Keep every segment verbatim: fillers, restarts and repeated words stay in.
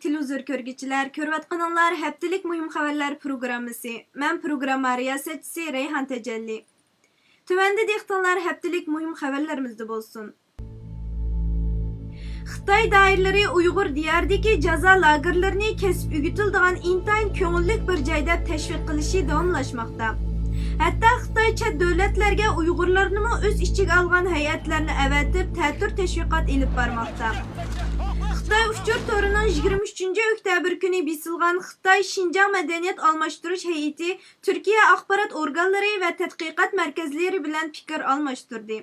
تېلېۋىزور كۆرگۈچىلەر، كۆرۈۋاتقىنىڭلار ھەپتىلىك مۇھىم خەۋەرلەر پروگراممىسى. مەن پروگرامما رىياسەتچىسى رەيھان تەجەللى. تۆۋەندە دىققىتىڭلار ھەپتىلىك مۇھىم خەۋەرلىرىمىزدە بولسۇن. خىتاي دائىرىلىرى ئۇيغۇر دىيارىدىكى جازا لاگېرلىرىنى كەسىپ ئۆگىتىلىدىغان ئىنتايىن كۆڭۈللۈك بىر جاي دەپ تەشۋىق قىلىشى داۋاملاشماقتا. ھەتتا خىتاي چەت دۆلەتلەرگە ئۇيغۇرلارنىمۇ ئۆز ئىچىگە ئالغان ھەيئەتلەرنى ئەۋەتىپ، تەتۈر تەشۋىقات ئېلىپ بارماقتا. خىتاي ئۇچۇر تورىنىڭ يىگىرمە ئۈچىنچى ئۆكتەبىر كۈنى بېسىلغان خىتاي شىنجاڭ مەدەنىيەت ئالماشتۇرۇش ھەيئىتى تۈركىيە ئاخبارات ئورگانلىرى ۋە تەتقىقات مەركەزلىرى بىلەن پىكىر ئالماشتۇردى.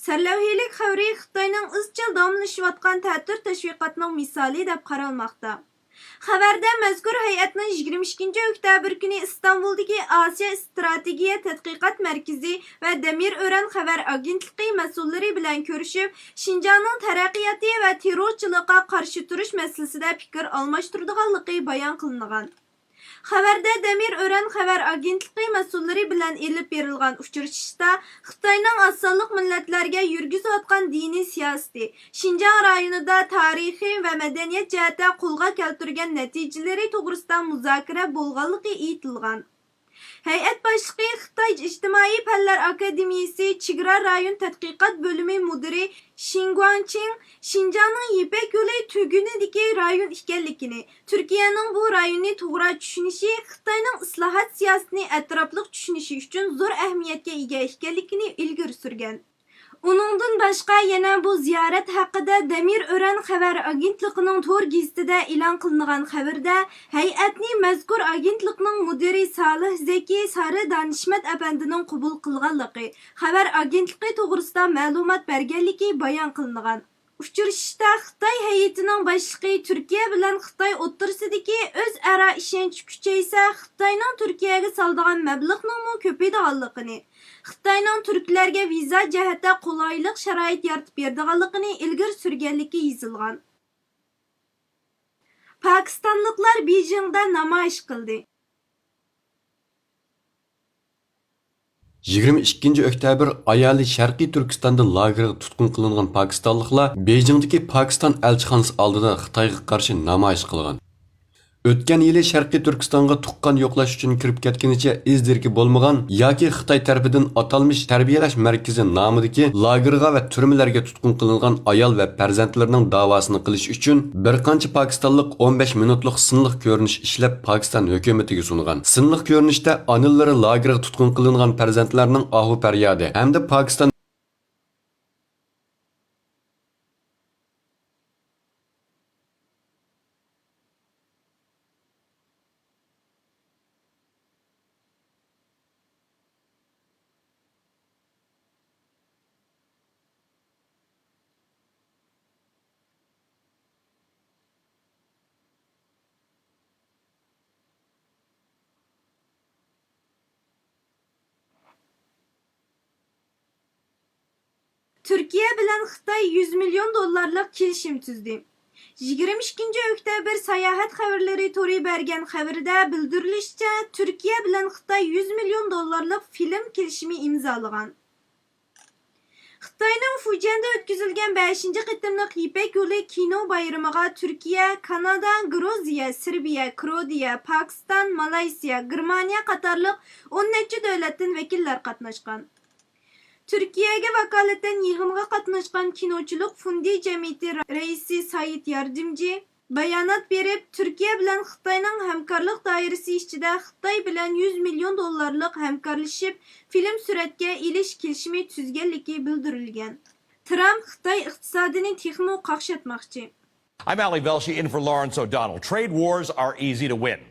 سەرلەۋھىلىك خەۋىرى خىتاينىڭ ئىزچىل داۋاملىشىۋاتقان تەتۈر تەشۋىقاتىنىڭ مىسالى دەپ قارالماقتا. خەۋەردە مەزكۇر ھەيئەتنىڭ يىگىرمە ئىككىنچى ئۆكتەبىر كۈنى ئىستانبۇلدىكى ئاسىيا ئىستراتېگىيە تەتقىقات مەركىزى ۋە دەمىرئۆرەن خەۋەر ئاگېنتلىقى مەسئۇللىرى بىلەن كۆرۈشۈپ، شىنجاڭنىڭ تەرەققىياتى ۋە تېررورچىلىققا قارشى تۇرۇش مەسىلىسىدە پىكىر ئالماشتۇرىدىغانلىقى بايان قىلىنغان. خەۋەردە دەمىرئۆرەن خەۋەر ئاگېنتلىقى مەسئۇللىرى بىلەن ئېلىپ بېرىلغان ئۇچرىشىشتا خىتاينىڭ ئاز سانلىق مىللەتلەرگە يۈرگۈزۈۋاتقان دىنىي سىياسىتى، شىنجاڭ رايونىدا تارىخىي ۋە مەدەنىيەت جەھەتتە قولغا كەلتۈرگەن نەتىجىلىرى توغرىسىدا مۇزاكىرە بولغانلىقى ئېيتىلغان. ھەيئەت باشلىقى خىتاي ئىجتىمائىي پەنلەر ئاكادېمىيىسى چېگرا رايون تەتقىقات بۆلۈمى مۇدىرى شېڭ گۇاڭچىڭ شىنجاڭنىڭ يىپەك يولى تۈگۈنىدىكى رايون ئىكەنلىكىنى، تۈركىيەنىڭ بۇ رايوننى توغرا چۈشىنىشى خىتاينىڭ ئىسلاھات سىياسىتىنى ئەتراپلىق چۈشىنىشى ئۈچۈن زور ئەھمىيەتكە ئىگە ئىكەنلىكىنى ئىلگىرى سۈرگەن. ئۇنىڭدىن باشقا، يەنە بۇ زىيارەت ھەققىدە دەمىرئۆرەن خەۋەر ئاگېنتلىقىنىڭ تور گېزىتىدە ئېلان قىلىنغان خەۋەردە، ھەيئەتنى مەزكۇر ئاگېنتلىقنىڭ مۇدىرى سالىھ زەكى سارى دانىشمەت ئەپەندىنىڭ قوبۇل قىلغانلىقى، خەۋەر ئاگېنتلىقى توغرىسىدا مەلۇمات بەرگەنلىكى بايان قىلىنغان. ئۇچرىشىشتا خىتاي ھەيئىتىنىڭ باشلىقى تۈركىيە بىلەن خىتاي ئوتتۇرىسىدىكى ئۆزئارا ئىشەنچ كۈچەيسە، خىتاينىڭ تۈركىيەگە سالىدىغان مەبلىغىنىڭمۇ كۆپىيىدىغانلىقىنى، خىتاينىڭ تۈركلەرگە ۋىزا جەھەتتە قولايلىق شارائىت يارىتىپ بېرىدىغانلىقىنى ئىلگىرى سۈرگەنلىكى يېزىلغان. پاكىستانلىقلار بېيجىڭدا نامايىش قىلدى. يىگىرمە ئىككىنچى ئۆكتەبىر ئايالى شەرقىي تۈركىستاندا لاگېرغا تۇتقۇن قىلىنغان پاكىستانلىقلار بېيجىڭدىكى پاكىستان ئەلچىخانىسى ئالدىدا خىتايغا قارشى نامايىش قىلغان. ئۆتكەن يىلى شەرقىي تۈركىستانغا تۇغقان يوقلاش ئۈچۈن كىرىپ كەتكىنىچە ئىز دېرىكى بولمىغان ياكى خىتاي تەرىپىدىن ئاتالمىش تەربىيەلەش مەركىزى نامىدىكى لاگېرغا ۋە تۈرمىلەرگە تۇتقۇن قىلىنغان ئايال ۋە پەرزەنتلىرىنىڭ داۋاسىنى قىلىش ئۈچۈن بىر قانچە پاكىستانلىق ئون بەش مىنۇتلۇق سىنلىق كۆرۈنۈش ئىشلەپ، پاكىستان ھۆكۈمىتىگە سۇنغان. سىنلىق كۆرۈنۈشتە ئانىلىرى لاگېرغا تۇتقۇن قىلىنغان پەرزەنتلەرنىڭ ئاھۇ پەريادى ھەمدە پاكىستان تۈركىيە بىلەن خىتاي يۈز مىليون دوللارلىق كېلىشىم تۈزدى. يىگىرمە ئىككىنچى ئۆكتەبىر ساياھەت خەۋەرلىرى تورى بەرگەن خەۋىرىدە بىلدۈرۈلۈشىچە، تۈركىيە بىلەن خىتاي يۈز مىليون دوللارلىق فىلىم كېلىشىمى ئىمزالىغان. خىتاينىڭ فۇجيەندە ئۆتكۈزۈلگەن بەشىنچى قېتىملىق يىپەك يولى كىنو بايرىمىغا تۈركىيە، كانادا، گرۇزىيە، سېربىيە، كروئاتىيە، پاكىستان، مالايسىيا، گېرمانىيە قاتارلىق ئون نەچچە دۆلەتتىن ۋەكىللەر قاتناشقان. تۈركىيەگە ۋاكالىتەن يىغىنغا قاتناشقان كىنوچىلىق فوندى جەمئىيىتى رەئىسى سايىت ياردىمجى بايانات بېرىپ، تۈركىيە بىلەن خىتاينىڭ ھەمكارلىق دائىرىسى ئىچىدە خىتاي بىلەن يۈز مىليون دوللارلىق ھەمكارلىشىپ، فىلىم سۈرەتكە ئېلىش كېلىشىمى تۈزگەنلىكى بىلدۈرۈلگەن. ترامپ خىتاي ئىقتىسادىنى تېخىمۇ قاقشاتماقچى. I'm Ali Velshi in for Lawrence O'Donnell. Trade wars are easy to win.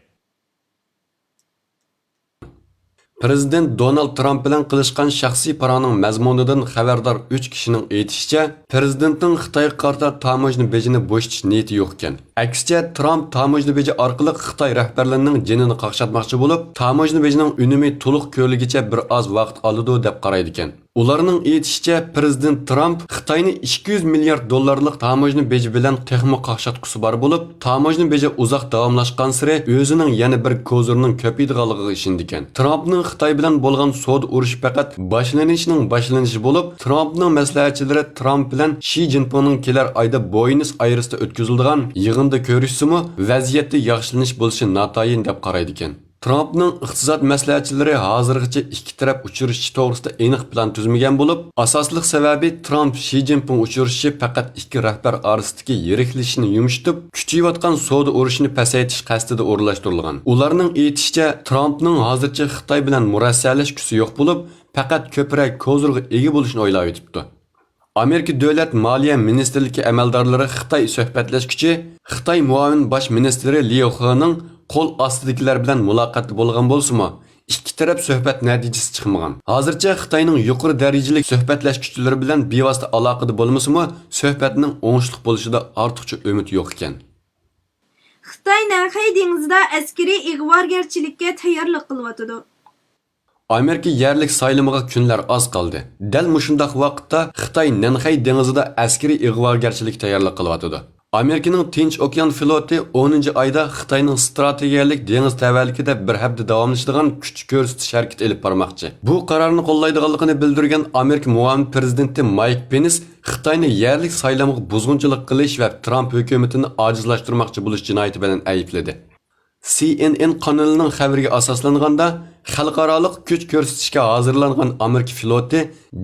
پىرېزىدېنت دونالد ترامپ بىلەن قىلىشقان شەخسىي پاراڭنىڭ مەزمۇنىدىن خەۋەردار ئۈچ كىشىنىڭ ئېيتىشىچە، پىرېزىدېنتنىڭ خىتايغا قارىتا تاموژنا بېجىنى بوشىتىش نىيىتى يوق ئىكەن. ئەكسىچە، ترامپ تاموژنا بېجى ئارقىلىق خىتاي رەھبەرلىرىنىڭ جېنىنى قاقشاتماقچى بولۇپ، تاموژنا بېجىنىڭ ئۈنۈمى تولۇق كۆرۈلگۈچە بىر ئاز ۋاقىت ئالىدۇ، دەپ قارايدىكەن. ئۇلارنىڭ ئېيتىشىچە، پىرېزىدېنت ترامپ خىتاينى ئىككى يۈز مىليارد دوللارلىق تاموژنا بېجى بىلەن تېخىمۇ قاقشاتقۇسى بار بولۇپ، تاموژنا بېجى ئۇزاق داۋاملاشقانسېرى ئۆزىنىڭ يەنە بىر كوزىرىنىڭ كۆپىيىدىغانلىقىغا ئىشىنىدىكەن. ترامپنىڭ خىتاي بىلەن بولغان سودا ئۇرۇشى پەقەت باشلىنىشنىڭ باشلىنىشى بولۇپ، ترامپنىڭ مەسلىھەتچىلىرى ترامپ بىلەن شى جىنپىڭنىڭ كېلەر ئايدا بوينىس ئايرېستا ئۆتكۈزۈلىدىغان يىغىندا كۆرۈشسىمۇ، ۋەزىيەتتە ياخشىلىنىش بولۇشى ناتايىن دەپ قارايدىكەن. ترامپنىڭ ئىقتىساد مەسلىھەتچىلىرى ھازىرغىچە ئىككى تەرەپ ئۇچرىشىشى توغرىسىدا ئېنىق پىلان تۈزمىگەن بولۇپ، ئاساسلىق سەۋەبى ترامپ شى جىنپىڭ ئۇچرىشىشى پەقەت ئىككى رەھبەر ئارىسىدىكى يىرىكلىشىشنى يۇمشىتىپ، كۈچىيىۋاتقان سودا ئۇرۇشىنى پەسەيتىش قەستىدە ئورۇنلاشتۇرۇلغان. ئۇلارنىڭ ئېيتىشىچە، ترامپنىڭ ھازىرچە خىتاي بىلەن مۇرەسسەلەشكۈسى يوق بولۇپ، پەقەت كۆپرەك كوزىرغا ئىگە بولۇشنى ئويلاۋېتىپتۇ. ئامېرىكا دۆلەت مالىيە مىنىستىرلىكى ئەمەلدارلىرى خىتاي سۆھبەتلەشكۈچى، خىتاي مۇئاۋىن باش مىنىستىرى ليۇ خېنىڭ قول ئاستىدىكىلەر بىلەن مۇلاقاتتا بولغان بولسىمۇ، ئىككى تەرەپ سۆھبەت نەتىجىسى چىقمىغان. ھازىرچە خىتاينىڭ يۇقىرى دەرىجىلىك سۆھبەتلەشكۈچىلىرى بىلەن بىۋاسىتە ئالاقىدە بولمىسىمۇ، سۆھبەتنىڭ ئوڭۇشلۇق بولۇشىدا ئارتۇقچە ئۈمىد يوق ئىكەن. خىتاي نەنخەي دېڭىزىدا ئەسكىرىي ئىغۋارگەرچىلىككە تەييارلىق قىلىۋاتىدۇ. ئامېرىكا يەرلىك سايلىمىغا كۈنلەر ئاز قالدى. دەل مۇشۇنداق ۋاقىتتا خىتاي نەنخەي دېڭىزىدا ئەسكىرىي ئىغۋاگەرچىلىككە تەييارلىق قىلىۋاتىدۇ. ئامېرىكىنىڭ تىنچ ئوكيان فلوتى ئونىنچى ئايدا خىتاينىڭ ستراتېگىيەلىك دېڭىز تەۋەلىكىدە بىر ھەپتە داۋاملىشىدىغان كۈچ كۆرسىتىش ھەرىكىتى ئېلىپ بارماقچى. بۇ قارارنى قوللايدىغانلىقىنى بىلدۈرگەن ئامېرىكا مۇئاۋىن پىرېزىدېنتى مايك پېنس خىتاينى يەرلىك سايلامغا بۇزغۇنچىلىق قىلىش ۋە ترامپ ھۆكۈمىتىنى ئاجىزلاشتۇرماقچى بولۇش جىنايىتى بىلەن ئەيىبلىدى. سى ئېن ئېن قانىلىنىڭ خەۋىرىگە ئاساسلانغاندا، خەلقئارالىق كۈچ كۆرسىتىشكە ھازىرلانغان ئامېرىكا فلوتى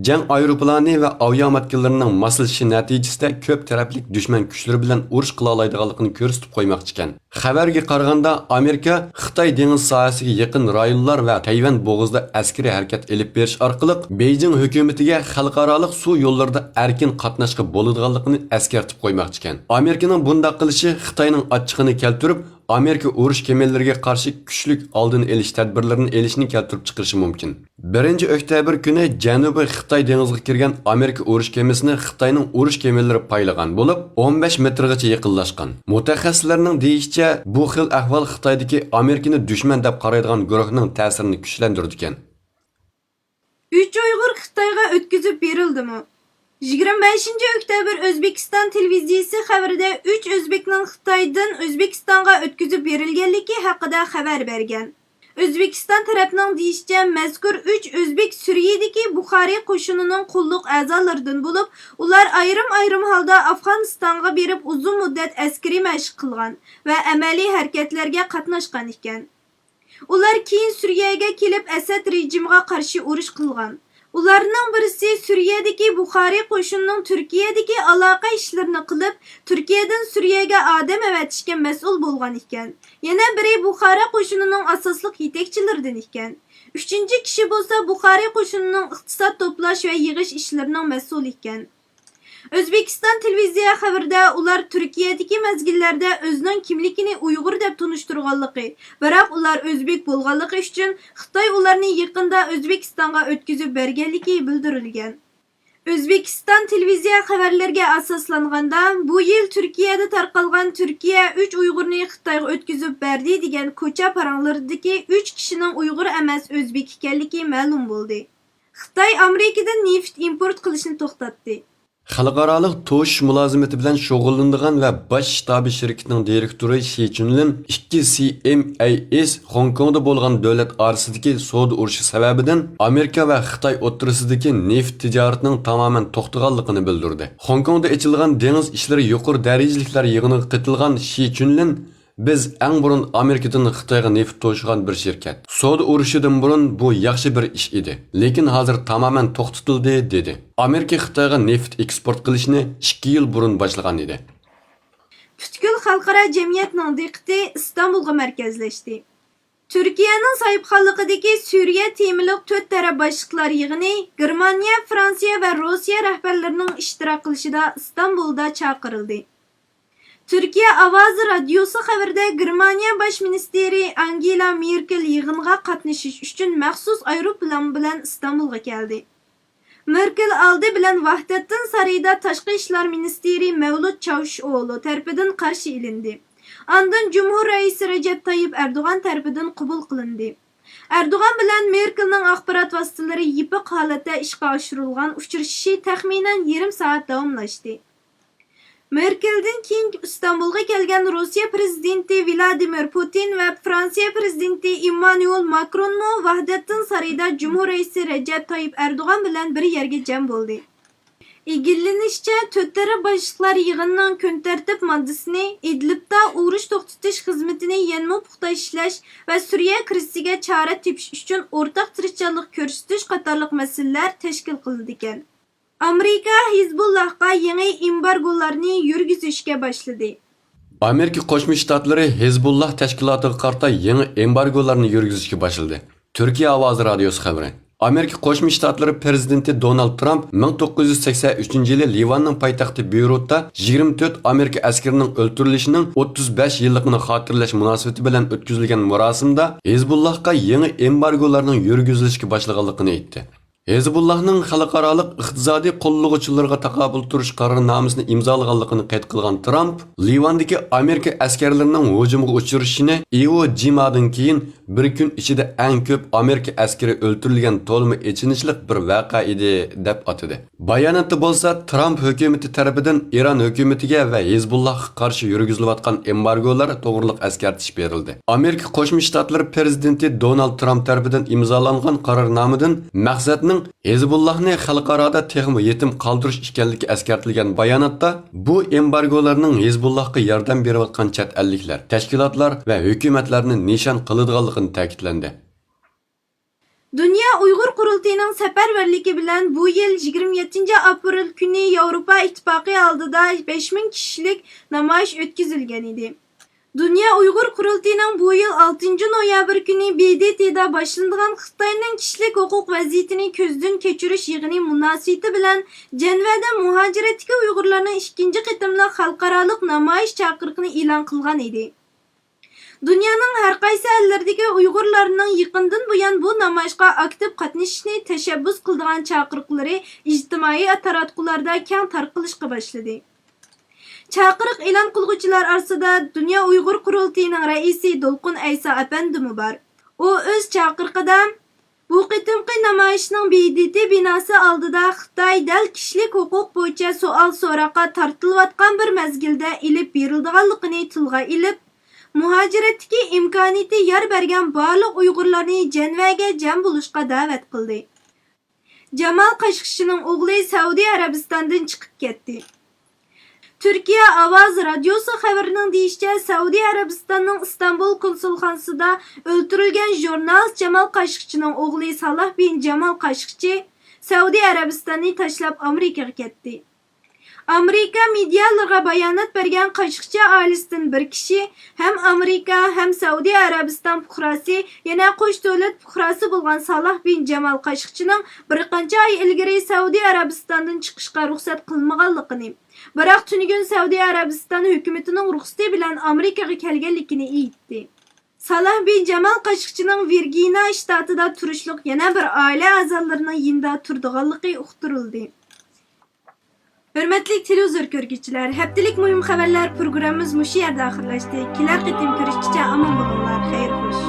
جەڭ ئايروپىلانى ۋە ئاۋىئاماتكىلىرىنىڭ ماسلىشىشى نەتىجىسىدە كۆپ تەرەپلىك دۈشمەن كۈچلىرى بىلەن ئۇرۇش قىلالايدىغانلىقىنى كۆرسىتىپ قويماقچىكەن. خەۋەرگە قارىغاندا، ئامېرىكا خىتاي دېڭىز ساھەسىگە يېقىن رايونلار ۋە تەيۋەن بوغۇزىدا ئەسكىرىي ھەرىكەت ئېلىپ بېرىش ئارقىلىق بېيجىڭ ھۆكۈمىتىگە خەلقئارالىق سۇ يوللىرىدا ئەركىن قاتناشقا بولىدىغانلىقىنى ئەسكەرتىپ قويماقچىكەن. ئامېرىكىنىڭ بۇنداق قىلىشى خىتاينىڭ ئاچچىقىنى كەلتۈرۈپ، ئامېرىكا ئۇرۇش كېمىلىرىگە قارشى كۈچلۈك ئالدىنى ئېلىش تەدبىرلىرىنى ئېلىشنى كەلتۈرۈپ چىقىرىشى مۇمكىن. بىرىنچى ئۆكتەبىر كۈنى جەنۇبىي خىتاي دېڭىزىغا كىرگەن ئامېرىكا ئۇرۇش كېمىسىنى خىتاينىڭ ئۇرۇش كېمىلىرى پايلىغان بولۇپ، ئون بەش مېتىرغىچە يېقىنلاشقان. مۇتەخەسسىسلەرنىڭ دېيىشىچە، بۇ خىل ئەھۋال خىتايدىكى ئامېرىكىنى دۈشمەن دەپ قارايدىغان گۇرۇھنىڭ تەسىرىنى كۈچلەندۈرىدىكەن. ئۈچ ئۇيغۇر خىتايغا ئۆتكۈزۈپ بېرىلدىمۇ؟ يىگىرمە بەشىنچى ئۆكتەبىر ئۆزبېكىستان تېلېۋىزىيىسى خەۋىرىدە ئۈچ ئۆزبېكنىڭ خىتايدىن ئۆزبېكىستانغا ئۆتكۈزۈپ بېرىلگەنلىكى ھەققىدە خەۋەر بەرگەن. ئۆزبېكىستان تەرەپنىڭ دېيىشىچە، مەزكۇر ئۈچ ئۆزبېك سۈرىيەدىكى بۇخارى قوشۇنىنىڭ قۇللۇق ئەزالىرىدىن بولۇپ، ئۇلار ئايرىم-ئايرىم ھالدا ئافغانىستانغا بېرىپ ئۇزۇن مۇددەت ئەسكىرىي مەشىق قىلغان ۋە ئەمەلىي ھەرىكەتلەرگە قاتناشقان ئىكەن. ئۇلار كېيىن سۈرىيەگە كېلىپ، ئەسەد رېجىمىغا قارشى ئۇرۇش قىلغان. ئۇلارنىڭ بىرسى سۈرىيەدىكى بۇخارى قوشۇنىنىڭ تۈركىيەدىكى ئالاقە ئىشلىرىنى قىلىپ، تۈركىيەدىن سۈرىيەگە ئادەم ئەۋەتىشكە مەسئۇل بولغان ئىكەن. يەنە بىرى بۇخارى قوشۇنىنىڭ ئاساسلىق يېتەكچىلىرىدىن ئىكەن. ئۈچىنچى كىشى بولسا بۇخارى قوشۇنىنىڭ ئىقتىساد توپلاش ۋە يىغىش ئىشلىرىنىڭ مەسئۇلى ئىكەن. ئۆزبېكىستان تېلېۋىزىيە خەۋىرىدە ئۇلار تۈركىيەدىكى مەزگىللەردە ئۆزىنىڭ كىملىكىنى ئۇيغۇر دەپ تونۇشتۇرغانلىقى، بىراق ئۇلار ئۆزبېك بولغانلىقى ئۈچۈن خىتاي ئۇلارنى يېقىندا ئۆزبېكىستانغا ئۆتكۈزۈپ بەرگەنلىكى بىلدۈرۈلگەن. ئۆزبېكىستان تېلېۋىزىيە خەۋەرلىرىگە ئاساسلانغاندا، بۇ يىل تۈركىيەدە تارقالغان «تۈركىيە ئۈچ ئۇيغۇرنى خىتايغا ئۆتكۈزۈپ بەردى» دېگەن كوچا پاراڭلىرىدىكى ئۈچ كىشىنىڭ ئۇيغۇر ئەمەس، ئۆزبېك ئىكەنلىكى مەلۇم بولدى. خىتاي ئامېرىكىدىن نېفىت ئىمپورت قىلىشنى توختاتتى. خەلقئارالىق توشۇش مۇلازىمىتى بىلەن شۇغۇللىنىدىغان ۋە باش شتابى شىركىتىنىڭ دىرېكتورى شى چۈنلىن ئىككى سى ئېم ئەي ئېس خوڭكوڭدا بولغان دۆلەت ئارىسىدىكى سودا ئۇرۇشى سەۋەبىدىن ئامېرىكا ۋە خىتاي ئوتتۇرىسىدىكى نېفىت تىجارىتىنىڭ تامامەن توختىغانلىقىنى بىلدۈردى. خوڭكوڭدا ئېچىلغان دېڭىز ئىشلىرى يۇقىرى دەرىجىلىكلەر يىغىنىغا قېتىلغان شى چۈنلىن، «بىز ئەڭ بۇرۇن ئامېرىكىدىن خىتايغا نېفىت توشۇغان بىر شىركەت. سودا ئۇرۇشىدىن بۇرۇن بۇ ياخشى بىر ئىش ئىدى، لېكىن ھازىر تامامەن توختىتىلدى» دېدى. ئامېرىكا خىتايغا نېفىت ئېكسپورت قىلىشنى ئىككى يىل بۇرۇن باشلىغان ئىدى. پۈتكۈل خەلقئارا جەمئىيەتنىڭ دىققىتى ئىستانبۇلغا مەركەزلەشتى. تۈركىيەنىڭ ساھىبخانلىقىدىكى سۈرىيە تېمىلىق تۆت تەرەپ باشلىقلار يىغىنى گېرمانىيە، فرانسىيە ۋە روسىيە رەھبەرلىرىنىڭ ئىشتىراك قىلىشىدا ئىستانبۇلدا چاقىرىلدى. تۈركىيە ئاۋازى رادىيوسى خەۋىرىدە، گېرمانىيە باش مىنىستىرى ئانگېلا مېركېل يىغىنغا قاتنىشىش ئۈچۈن مەخسۇس ئايروپىلان بىلەن ئىستانبۇلغا كەلدى. مېركېل ئالدى بىلەن ۋاھدەتتىن سارىيىدا تاشقى ئىشلار مىنىستىرى مەۋلۇت چاۋۇشئوغلۇ تەرىپىدىن قارشى ئېلىندى. ئاندىن جۇمھۇر رەئىسى رەجەپ تايىپ ئەردوغان تەرىپىدىن قوبۇل قىلىندى. ئەردوغان بىلەن مېركېلنىڭ ئاخبارات ۋاسىتىلىرى يېپىق ھالەتتە ئىشقا ئاشۇرۇلغان ئۇچرىشىشى تەخمىنەن يېرىم سائەت داۋاملاشتى. مېركېلدىن كېيىن ئىستانبۇلغا كەلگەن روسىيە پىرېزىدېنتى ۋلادىمىر پۇتىن ۋە فرانسىيە پىرېزىدېنتى ئىممانۇئېل ماكرونمۇ ۋاھدەتتىن سارىيىدا جۇمھۇر رەئىسى رەجەپ تايىپ ئەردوغان بىلەن بىر يەرگە جەم بولدى. ئىگىلىنىشىچە، تۆت تەرەپ باشلىقلار يىغىننىڭ كۈن تەرتىپ ماددىسىنى ئىدلىبتا ئۇرۇش توختىتىش خىزمىتىنى يەنىمۇ پۇختا ئىشلەش ۋە سۈرىيە كىرىزىسىگە چارە تېپىش ئۈچۈن ئورتاق تىرىشچانلىق كۆرسىتىش قاتارلىق مەسىلىلەر تەشكىل قىلىدىكەن. ئامېرىكا ھىزبۇللاھقا يېڭى ئېمبارگولارنى يۈرگۈزۈشكە باشلىدى. ئامېرىكا قوشما شتاتلىرى ھىزبۇللاھ تەشكىلاتىغا قارىتا يېڭى ئېمبارگولارنى يۈرگۈزۈشكە باشلىدى. تۈركىيە ئاۋازى رادىيوسى خەۋىرى. ئامېرىكا قوشما شتاتلىرى پىرېزىدېنتى دونالد ترامپ مىڭ توققۇز يۈز سەكسەن ئۈچىنچى يىلى لىۋاننىڭ پايتەختى بېيرۇتتا يىگىرمە تۆت ئامېرىكا ئەسكىرىنىڭ ئۆلتۈرۈلۈشىنىڭ ئوتتۇز بەش يىللىقىنى خاتىرىلەش مۇناسىۋىتى بىلەن ئۆتكۈزۈلگەن مۇراسىمدا ھىزبۇللاھقا يېڭى ئېمبارگولارنىڭ يۈرگۈزۈلۈشكە باشلىغانلىقىنى ئېيتتى. ھىزبۇللاھنىڭ خەلقئارالىق ئىقتىسادىي قوللىغۇچىلىرىغا تاقابىل تۇرۇش قارارنامىسىنى ئىمزالىغانلىقىنى قەيت قىلغان ترامپ، لىۋاندىكى ئامېرىكا ئەسكەرلىرىنىڭ ھۇجۇمغا ئۇچرىشىنى ئىۋو جىمادىن كېيىن بىر كۈن ئىچىدە ئەڭ كۆپ ئامېرىكا ئەسكىرى ئۆلتۈرۈلگەن تولىمۇ ئېچىنىشلىق بىر ۋەقە ئىدى، دەپ ئاتىدى. باياناتتا بولسا، ترامپ ھۆكۈمىتى تەرىپىدىن ئىران ھۆكۈمىتىگە ۋە ھىزبۇللاھقا قارشى يۈرگۈزۈلۈۋاتقان ئېمبارگولار توغرۇلۇق ئەسكەرتىش بېرىلدى. ئامېرىكا قوشما شتاتلىرى پىرېزىدېنتى دونالد ترامپ تەرىپىدىن ئىمزالانغان قارارنامىدىن مەقسەتنىڭ ھىزبۇللاھنى خەلقئارادا تېخىمۇ يېتىم قالدۇرۇش ئىكەنلىكى ئەسكەرتىلگەن باياناتتا، بۇ ئېمبارگولارنىڭ ھىزبۇللاھقا ياردەم بېرىۋاتقان چەت ئەللىكلەر، تەشكىلاتلار ۋە ھۆكۈمەتلەرنى نىشان قىلىدىغانلىقىنى تەكىتلەندى. دۇنيا ئۇيغۇر قۇرۇلتىيىنىڭ سەپەرۋەرلىكى بىلەن بۇ يىل يىگىرمە يەتتىنچى ئاپرېل كۈنى ياۋروپا ئىتتىپاقى ئالدىدا بەش مىڭ كىشىلىك نامايىش ئۆتكۈزۈلگەن ئىدى. دۇنيا ئۇيغۇر قۇرۇلتىيىنىڭ بۇ يىل ئالتىنچى نويابىر كۈنى ب د ت دا باشلىنىدىغان خىتاينىڭ كىشىلىك ھوقۇق ۋەزىيىتىنى كۆزدىن كەچۈرۈش يىغىنى مۇناسىۋىتى بىلەن جەنۋەدە مۇھاجىرەتتىكى ئۇيغۇرلارنىڭ ئىككىنچى قېتىملىق خەلقئارالىق نامايىش چاقىرىقىنى ئېلان قىلغان ئىدى. دۇنيانىڭ ھەر قايسى ئەللىرىدىكى ئۇيغۇرلارنىڭ يېقىندىن بۇيان بۇ نامايىشقا ئاكتىپ قاتنىشىشنى تەشەببۇس قىلىدىغان چاقىرىقلىرى ئىجتىمائىي تاراتقۇلاردا كەڭ تارقىلىشقا باشلىدى. چاقىرىق ئېلان قىلغۇچىلار ئارىسىدا دۇنيا ئۇيغۇر قۇرۇلتىيىنىڭ رەئىسى دولقۇن ئەيسا ئەپەندىمۇ بار. ئۇ ئۆز چاقىرىقىدا، بۇ قېتىمقى نامايىشنىڭ ب د ت بىناسى ئالدىدا خىتاي دەل كىشىلىك ھوقۇق بويىچە سوئال-سوراققا تارتىلىۋاتقان بىر مەزگىلدە ئېلىپ بېرىلىدىغانلىقىنى تىلغا ئېلىپ، مۇھاجىرەتتىكى ئىمكانىيىتى يار بەرگەن بارلىق ئۇيغۇرلارنى جەنۋەگە جەم بولۇشقا دەۋەت قىلدى. جامال قاشقىچىنىڭ ئوغلى سەئۇدى ئەرەبىستاندىن چىقىپ كەتتى. تۈركىيە ئاۋازى رادىيوسى خەۋىرىنىڭ دېيىشىچە، سەئۇدى ئەرەبىستاننىڭ ئىستانبۇل كونسۇلخانىسىدا ئۆلتۈرۈلگەن ژۇرنالىست جامال قاشقىچىنىڭ ئوغلى سالاھ بىن جامال قاشقىچى سەئۇدى ئەرەبىستاننى تاشلاپ ئامېرىكىغا كەتتى. ئامېرىكا مېدىيالىرىغا بايانات بەرگەن قاشقىچى ئائىلىسىدىن بىر كىشى، ھەم ئامېرىكا، ھەم سەئۇدى ئەرەبىستان پۇقراسى، يەنە قوش دۆلەت پۇقراسى بولغان سالاھ بىن جامال قاشقىچىنىڭ بىر قانچە ئاي ئىلگىرى سەئۇدى ئەرەبىستاندىن چىقىشقا رۇخسەت قىلمىغانلىقىنى، بىراق تۈنۈگۈن سەئۇدى ئەرەبىستان ھۆكۈمىتىنىڭ رۇخسىتى بىلەن ئامېرىكىغا كەلگەنلىكىنى ئېيتتى. سالاھ بىن جامال قاشقىچىنىڭ ۋىرگىنىيە شتاتىدا تۇرۇشلۇق يەنە بىر ئائىلە ئەزالىرىنىڭ يېنىدا تۇرىدىغانلىقى ئۇقتۇرۇلدى. ھۆرمەتلىك تېلېۋىزور كۆرگۈچىلەر، ھەپتىلىك مۇھىم خەۋەرلەر پروگراممىمىز مۇشۇ يەردە ئاخىرلاشتى. كېلەر قېتىم كۆرۈشكىچە ئامان بولۇڭلار. خەير خوش.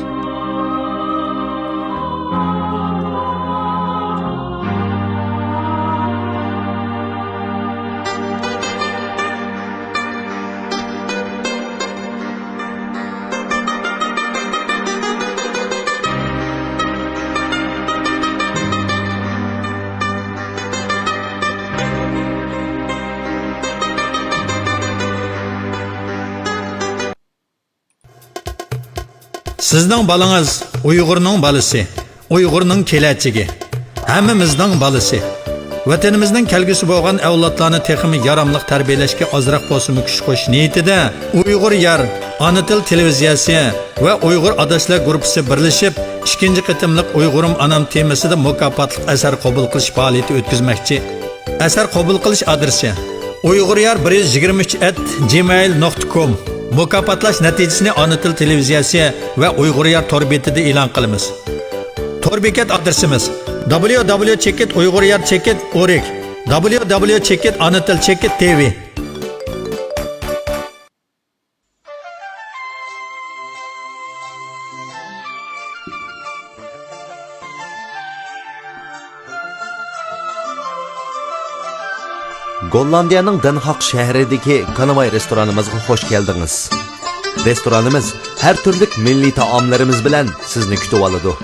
سىزنىڭ بالىڭىز ئۇيغۇرنىڭ بالىسى، ئۇيغۇرنىڭ كېلەچىكى، ھەممىمىزنىڭ بالىسى. ۋەتىنىمىزنىڭ كەلگۈسى بولغان ئەۋلادلارنى تېخىمۇ ياراملىق تەربىيەلەشكە ئازراق بولسىمۇ كۈچ قوشۇش نىيىتىدە ئۇيغۇر يار ئانا تىل تېلېۋىزىيەسى ۋە ئۇيغۇر ئاداشلار گۇرۇپپىسى بىرلىشىپ، ئىككىنچى قېتىملىق ئۇيغۇرۇم ئانام تېمىسىدا مۇكاپاتلىق ئەسەر قوبۇل قىلىش پائالىيىتى ئۆتكۈزمەكچى. ئەسەر قوبۇل قىلىش ئادرېسى: ئۇيغۇر يار بىر يۈز يىگىرمە ئۈچ ئەت جىمېيل نۇقتا كوم. مۇكاپاتلاش نەتىجىسىنى ئانا تىل تېلېۋىزىيەسى ۋە ئۇيغۇر يار تور بېتىدە ئېلان قىلىمىز. تور بېكەت ئادرېسىمىز: دبليۇ دبليۇ چېكىت ئۇيغۇر يار چېكىت ئورگ، دبليۇ دبليۇ چېكىت ئانا تىل چېكىت تى ۋى. گوللاندىيەنىڭ دەنخاق شەھىرىدىكى كانىۋاي رېستورانىمىزغا خوش كەلدىڭىز. رېستورانىمىز ھەر تۈرلۈك مىللىي تائاملىرىمىز بىلەن سىزنى كۈتۈۋالىدۇ.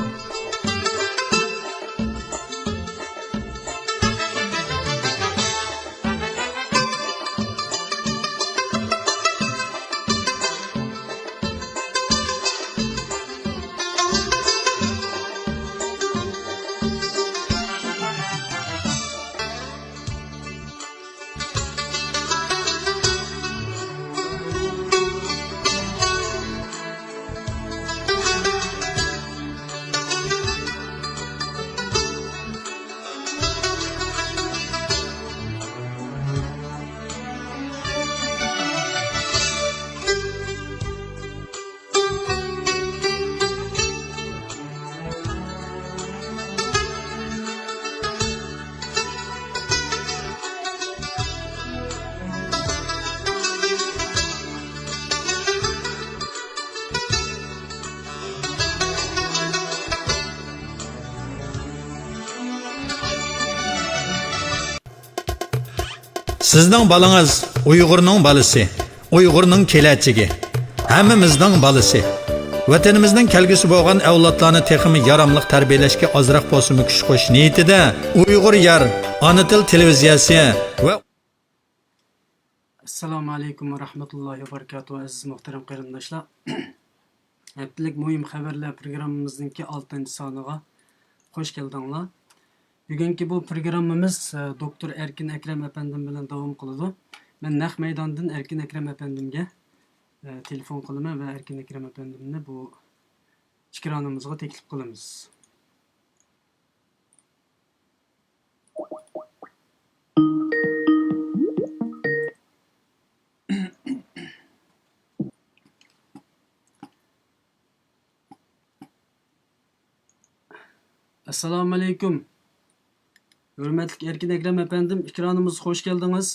سىزنىڭ بالىڭىز ئۇيغۇرنىڭ بالىسى، ئۇيغۇرنىڭ كېلەچىكى، ھەممىمىزنىڭ بالىسى. ۋەتىنىمىزنىڭ كەلگۈسى بولغان ئەۋلادلارنى تېخىمۇ ياراملىق تەربىيەلەشكە ئازراق بولسىمۇ كۈچ قوشۇش نىيىتىدە ئۇيغۇر يار ئانا تىل تېلېۋىزىيەسى ۋە ئەسسالامۇ ئەلەيكۇم ۋە رەھمەتۇللاھى ۋە بەرىكاتۇھۇ، ئەزىز مۇھتەرەم قېرىنداشلار. ھەپتىلىك مۇھىم خەۋەرلەر پروگراممىمىزنىڭكى ئالتىنچى سانىغا خوش كەلدىڭلار. بۈگۈنكى بۇ پروگراممىمىز، ئە، دوكتور ئەركىن ئەكرەم ئەپەندىم بىلەن داۋام قىلىدۇ. مەن نەق مەيداندىن ئەركىن ئەكرەم ئەپەندىمگە، ئە، تېلېفون قىلىمەن ۋە ئەركىن ئەكرەم ئەپەندىمنى بۇ ئېكرانىمىزغا تەكلىپ قىلىمىز. ئەسسالامۇ ئەلەيكۇم. ھۆرمەتلىك ئەركىن ئەكرەم ئەپەندىم، ئېكرانىمىزغا خوش كەلدىڭىز.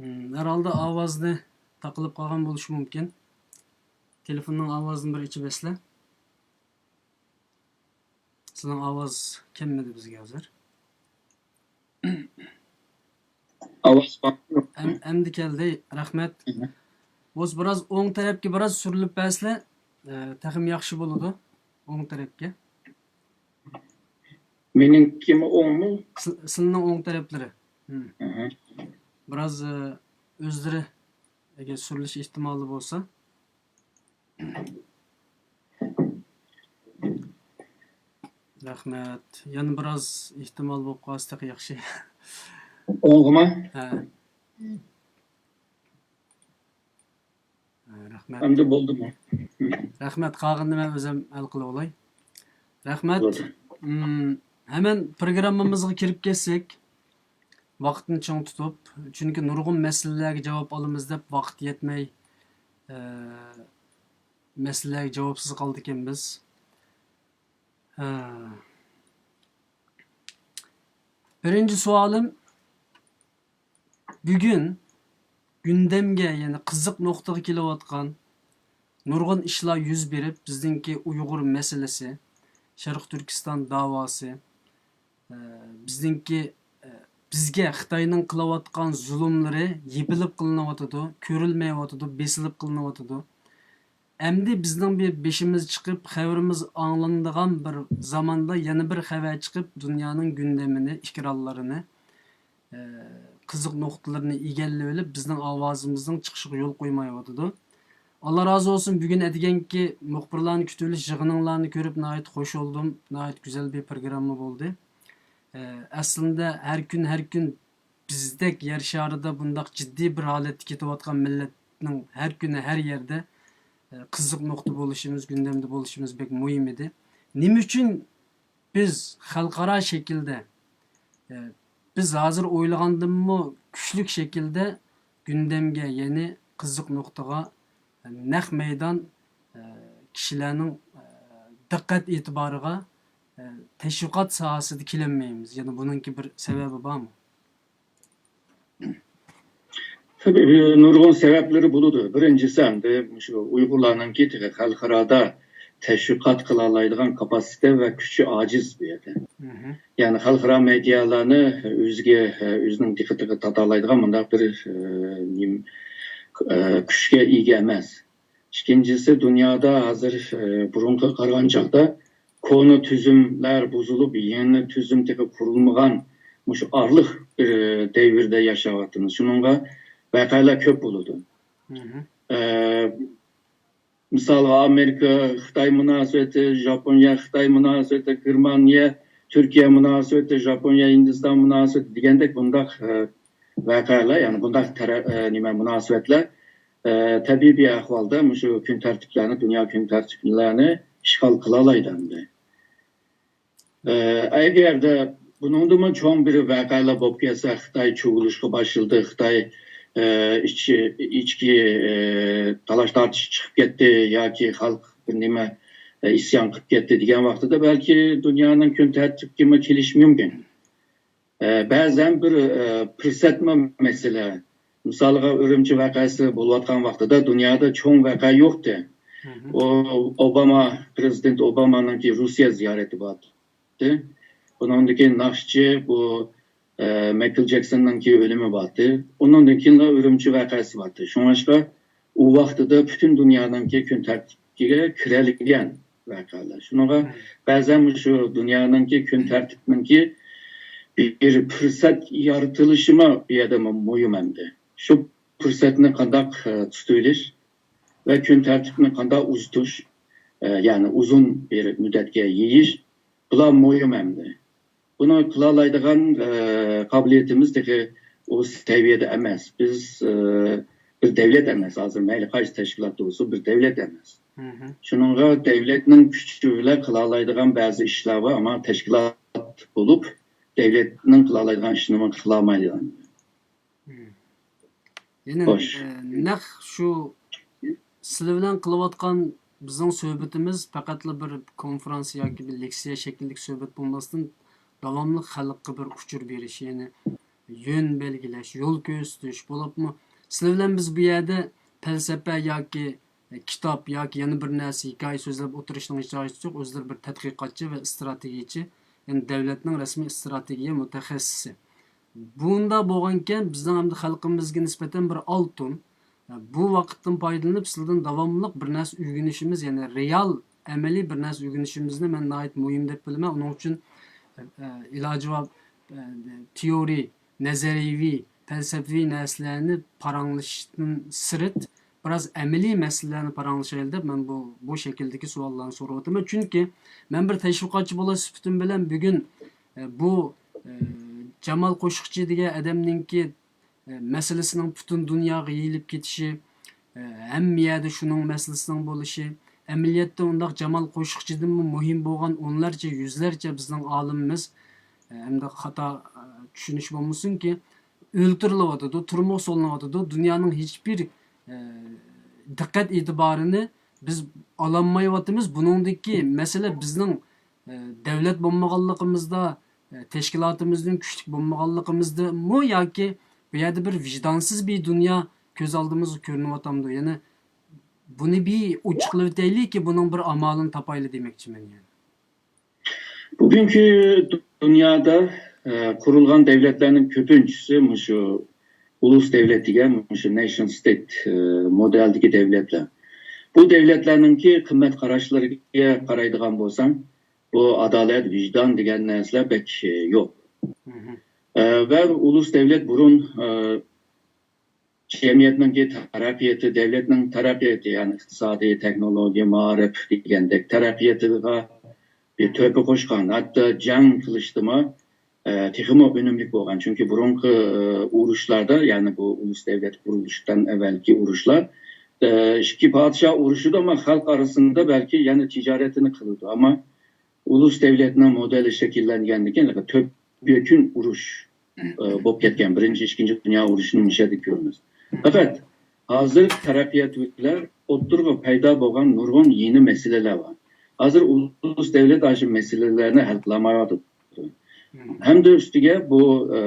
ھىم، ھەرھالدا ئاۋازنى تاقىلىپ قالغان بولۇشى مۇمكىن. تېلېفوننىڭ ئاۋازىنى بىر ئېچىۋەتسىلە. سىزنىڭ ئاۋاز كەلمىدى بىزگە ھازىر. ئاۋاز بار. ئەم-، ئەمدى كەلدى. رەھمەت. مھم. بولسا بىراز ئوڭ تەرەپكە بىراز سۈرۈلۈپ بەرسىلە، ئە، تېخىمۇ ياخشى بولىدۇ. ئوڭ تەرەپكە. مېنىڭكىمۇ ئوڭمۇ؟ سىل-، سىلىنىڭ ئوڭ تەرەپلىرى. مھم. مھم. بىراز، ئە، ئۆزلىرى ئەگەر سۈرۈلۈش ئېھتىمالى بولسا. رەھمەت. يەنە بىراز ئېھتىمال بولۇپ قالسا تېخى ياخشى. ئوڭغىمۇ؟ ھە. ھە، رەھمەت. ئەمدى بولدىمۇ؟ رەھمەت. قالغىنىنى مەن ئۆزۈم ھەل قىلىۋالاي. رەھمەت. بولدى. مم، ھەمەن پروگراممىمىزغا كىرىپ كەتسەك. ۋاقىتنى چىڭ تۇتۇپ، چۈنكى نۇرغۇن مەسىلىلەرگە جاۋاب ئالىمىز دەپ ۋاقىت يەتمەي، ئە، مەسىلىلەرگە جاۋابسىز قالىدىكەنمىز. ئە، بىرىنچى سوئالىم، بۈگۈن گۈندەمگە، يەنى قىزىق نۇقتىغا كېلىۋاتقان نۇرغۇن ئىشلار يۈز بېرىپ، بىزنىڭكى ئۇيغۇر مەسىلىسى، شەرقىي تۈركىستان داۋاسى، ئە، بىزنىڭكى، ئە، بىزگە خىتاينىڭ قىلىۋاتقان زۇلۇملىرى يېپىلىپ قىلىنىۋاتىدۇ، كۆرۈلمەيۋاتىدۇ، بېسىلىپ قىلىنىۋاتىدۇ. ئەمدى بىزنىڭ بىر بېشىمىز چىقىپ، خەۋىرىمىز ئاڭلىنىدىغان بىر زاماندا يەنە بىر خەۋەر چىقىپ، دۇنيانىڭ گۈندىمىنى، ئېكرانلىرىنى، ئە، قىزىق نۇقتىلىرىنى ئىگىلىۋېلىپ، بىزنىڭ ئاۋازىمىزنىڭ چىقىشىغا يول قويمايۋاتىدۇ. ئاللا رازى بولسۇن، بۈگۈن ئەتىگەنكى مۇخبىرلارنى كۈتۈۋېلىش يىغىنىڭلارنى كۆرۈپ ناھايىتى خوش بولدۇم. ناھايىتى گۈزەل بىر پروگرامما بولدى. ئە، ئەسلىندە ھەر كۈن، ھەر كۈن بىزدەك يەر شارىدا بۇنداق جىددىي بىر ھالەتتە كېتىۋاتقان مىللەتنىڭ ھەر كۈنى، ھەر يەردە، ئە، قىزىق نۇقتا بولۇشىمىز، گۈندەمدە بولۇشىمىز بەك مۇھىم ئىدى. نېمە ئۈچۈن بىز خەلقئارا شەكىلدە، ئە، بىز ھازىر ئويلىغاندىنمۇ كۈچلۈك شەكىلدە گۈندەمگە، يەنى قىزىق نۇقتىغا، ئە، نەق مەيدان، ئە، كىشىلەرنىڭ، ئە، دىققەت ئېتىبارىغا، ئە، تەشۋىقات ساھەسىدە كېلەلمەيمىز؟ يەنە بۇنىڭكى بىر سەۋەبى بارمۇ؟ تەبىئىي، نۇرغۇن سەۋەبلىرى بولىدۇ. بىرىنچىسى، ئەمدى مۇشۇ ئۇيغۇرلارنىڭكى تېخى خەلقئارادا تەشۋىقات قىلالايدىغان كاپاسىتە ۋە كۈچى ئاجىز بۇ يەردە. يەنى خەلقئارا مېدىيالارنى ئۆزىگە، ئۆزىنىڭ دىققىتىگە تارتالايدىغان مۇنداق بىر، ئە، نېمە، ئە، كۈچكە ئىگە ئەمەس. ئىككىنچىسى، دۇنيادا ھازىر، ئە، بۇرۇنقىغا قارىغان چاغدا كونا تۈزۈملەر بۇزۇلۇپ، يېڭى تۈزۈم تېخى قۇرۇلمىغان مۇشۇ ئارىلىق بىر دەۋردە ياشاۋاتىمىز. شۇنىڭغا ۋەقەلەر كۆپ بولىدۇ. ئە، مىسالغا، ئامېرىكا، خىتاي مۇناسىۋىتى، ژاپونىيە، خىتاي مۇناسىۋىتى، گېرمانىيە، تۈركىيە مۇناسىۋىتى، ژاپونىيە، ھىندىستان مۇناسىۋىتى دېگەندەك بۇنداق، ئە، ۋەقەلەر، يەنى بۇنداق تەرە-، ئە، نېمە، مۇناسىۋەتلەر، ئە، تەبىئىي بىر ئەھۋالدا مۇشۇ كۈن تەرتىپلەرنى، دۇنيا كۈن تەرتىپلەرنى ئىشغال قىلالايدۇ ئەمدى. ئە، ئەگەردە بۇنىڭدىنمۇ چوڭ بىر ۋەقەلەر بولۇپ كەتسە، خىتاي چۇۋۇلۇشقا باشلىدى، خىتاي، ئە، ئىچ-، ئىچكى، ئە، تالاش-تارتىش چىقىپ كەتتى ياكى خەلق بىر نېمە، ئە، ئىسيان قىلىپ كەتتى دېگەن ۋاقتىدا بەلكى دۇنيانىڭ كۈن تەرتىپىگىمۇ كېلىشى مۇمكىن. ئە، بەزەن بىر، ئە، پۇرسەتمۇ مەسىلە. مىسالغا، ئۈرۈمچى ۋەقەسى بولۇۋاتقان ۋاقتىدا دۇنيادا چوڭ ۋەقە يوقتى. ئۇ، ئوباما، پىرېزىدېنت ئوبامانىڭكى روسىيە زىيارىتى بارتتى. ئۇنىڭدىن كېيىن ناخشىچى بۇ، ئە، مايكل جېكسوننىڭكى ئۆلۈمى بارتتى. ئۇنىڭدىن كېيىنلا ئۈرۈمچى ۋەقەسى بارتتى. شۇڭلاشقا ئۇ ۋاقتىدا پۈتۈن دۇنيانىڭكى كۈن تەرتىپىگە كىرەلىگەن ۋەقەلەر. شۇنىڭغا بەزەن مۇشۇ دۇنيانىڭكى كۈن تەرتىپىنىڭكى بىر پۇرسەت يارىتىلىشىمۇ بۇ يەردە مۇ-، مۇھىم ئەمدى. شۇ پۇرسەتنى قانداق، ئە، تۇتۇۋېلىش ۋە كۈن تەرتىپىنى قانداق ئۇزىتىش، ئە، يەنى ئۇزۇن بىر مۇددەتكە يېيىش، بۇلار مۇھىم ئەمدى. بۇنى قىلالايدىغان، ئە، قابىلىيىتىمىز تېخى ئۇ سەۋىيەدە ئەمەس. بىز، ئە، بىر دەۋلەت ئەمەس. ھازىر مەيلى قايسى تەشكىلات بولسۇن، بىر دەۋلەت ئەمەس. شۇنىڭغا دەۋلەتنىڭ كۈچى بىلەن قىلالايدىغان بەزى ئىشلار بار، ئەمما تەشكىلات بولۇپ دەۋلەتنىڭ قىلالايدىغان ئىشىنىمۇ قىلالمايدىغان. يەنى، خوش. ئە، نەق شۇ سىلەر بىلەن قىلىۋاتقان بىزنىڭ سۆھبىتىمىز پەقەتلا بىر كونفرانس ياكى بىر لېكسىيە شەكلىدىكى سۆھبەت بولماستىن، داۋاملىق خەلققە بىر ئۇچۇر بېرىش، يەنى يۆن بەلگىلەش، يول كۆرسىتىش، بولۇپمۇ سىلەر بىلەن بىز بۇ يەردە پەلسەپە ياكى كىتاب ياكى يەنە بىر نەرسە، ھېكايە سۆزلەپ ئولتۇرۇشنىڭ ھېچ ھاجىتى يوق. ئۆزلىرى بىر تەتقىقاتچى ۋە ئىستراتېگىيەچى، يەنى دەۋلەتنىڭ رەسمىي ئىستراتېگىيە مۇتەخەسسىسى. بۇنداق بولغانىكەن، بىزنىڭ ئەمدى خەلقىمىزگە نىسبەتەن بىر ئالتۇن، بۇ ۋاقىتتىن پايدىلىنىپ، سىلىدىن داۋاملىق بىر نەرسە ئۆگىنىشىمىز، يەنى رېئال، ئەمەلىي بىر نەرسە ئۆگىنىشىمىزنى مەن ناھايىتى مۇھىم دەپ بىلىمەن. ئۇنىڭ ئۈچۈن، ئە، ئىلاجى بار، ئە، تېئورىي، نەزەرىيىۋى، پەلسەپىۋى نەرسىلەرنى پاراڭلىشىشتىن سىرت، بىراز ئەمەلىي مەسىلىلەرنى پاراڭلىشايلى دەپ، مەن بۇ، بۇ شەكىلدىكى سوئاللارنى سورىۋاتىمەن. چۈنكى مەن بىر تەشۋىقاتچى بولۇش سۈپىتىم بىلەن بۈگۈن، ئە، بۇ، ئە، جامال قوشۇقچى دېگەن ئادەمنىڭكى، ئە، مەسىلىسىنىڭ پۈتۈن دۇنياغا يېيىلىپ كېتىشى، ئە، ھەممە يەردە شۇنىڭ مەسىلىسىنىڭ بولۇشى، ئەمەلىيەتتە ئۇنداق جامال قوشۇقچىدىنمۇ مۇھىم بولغان ئونلارچە، يۈزلەرچە بىزنىڭ ئالىمىمىز، ئە، ئەمدى خاتا، ئە، چۈشىنىش بولمىسۇنكى، ئۆلتۈرۈلۈۋاتىدۇ، تۈرمىگە سولىنىۋاتىدۇ. دۇنيانىڭ ھېچبىر، ئە، دىققەت ئېتىبارىنى بىز ئالالمايۋاتىمىز. بۇنىڭدىكى مەسىلە بىزنىڭ، ئە، دەۋلەت بولمىغانلىقىمىزدا، ئە، تەشكىلاتىمىزنىڭ كۈچلۈك بولمىغانلىقىمىزدىمۇ ياكى بۇ يەردە بىر ۋىجدانسىز بىر دۇنيا كۆز ئالدىمىزغا كۆرۈنۈۋاتامدۇ؟ يەنى بۇنى بىر ئوچۇقلىۋېتەيلىكى، بۇنىڭ بىر ئامالىنى تاپايلى دېمەكچىمەن يەنى. بۈگۈنكى دۇنيادا، ئە، قۇرۇلغان دەۋلەتلەرنىڭ كۆپىنچىسى مۇشۇ ئۇلۇس دەۋلەت دېگەن، مۇشۇ نېشن ستېيت، ئە، مودېلدىكى دەۋلەتلەر. بۇ دەۋلەتلەرنىڭكى قىممەت قاراشلىرىغا قارايدىغان بولساڭ، بۇ ئادالەت، ۋىجدان دېگەن نەرسىلەر بەك، ئە، يوق. ئە، ۋە ئۇلۇس دەۋلەت بۇرۇن، ئە، جەمئىيەتنىڭكى تەرەققىياتى، دەۋلەتنىڭ تەرەققىياتى، يەنى ئىقتىسادىي، تېخنولوگىيە، مائارىپ دېگەندەك تەرەققىياتىغا بىر تۆھپە قوشقان. ھەتتا جەڭ قىلىشتىمۇ، ئە، تېخىمۇ ئۈنۈملۈك بولغان. چۈنكى بۇرۇنقى، ئە، ئۇرۇشلاردا، يەنى بۇ ئۇلۇس دەۋلەت قۇرۇلۇشىدىن ئەۋۋەلكى ئۇرۇشلار، ئە، ئىككى پادىشاھ ئۇرۇشىدۇ، ئەمما خەلق ئارىسىدا بەلكى يەنە تىجارەتنى قىلىدۇ. ئەمما ئۇلۇس دەۋلەتنىڭ مودېلى شەكىللەنگەندىن كېيىن تۆپبېكىن ئۇرۇش، ئە، بولۇپ كەتكەن. بىرىنچى، ئىككىنچى دۇنيا ئۇرۇشىنى مۇشۇ يەردە كۆرىمىز. پەقەت ھازىر تەرەققىيات بىلەن ئوتتۇرىغا پەيدا بولغان نۇرغۇن يېڭى مەسىلىلەر بار. ھازىر ئۇلۇس دەۋلەت ئاشۇ مەسىلىلەرنى ھەل قىلالمايۋاتىدۇ. ھەمدە ئۈستىگە بۇ، ئە،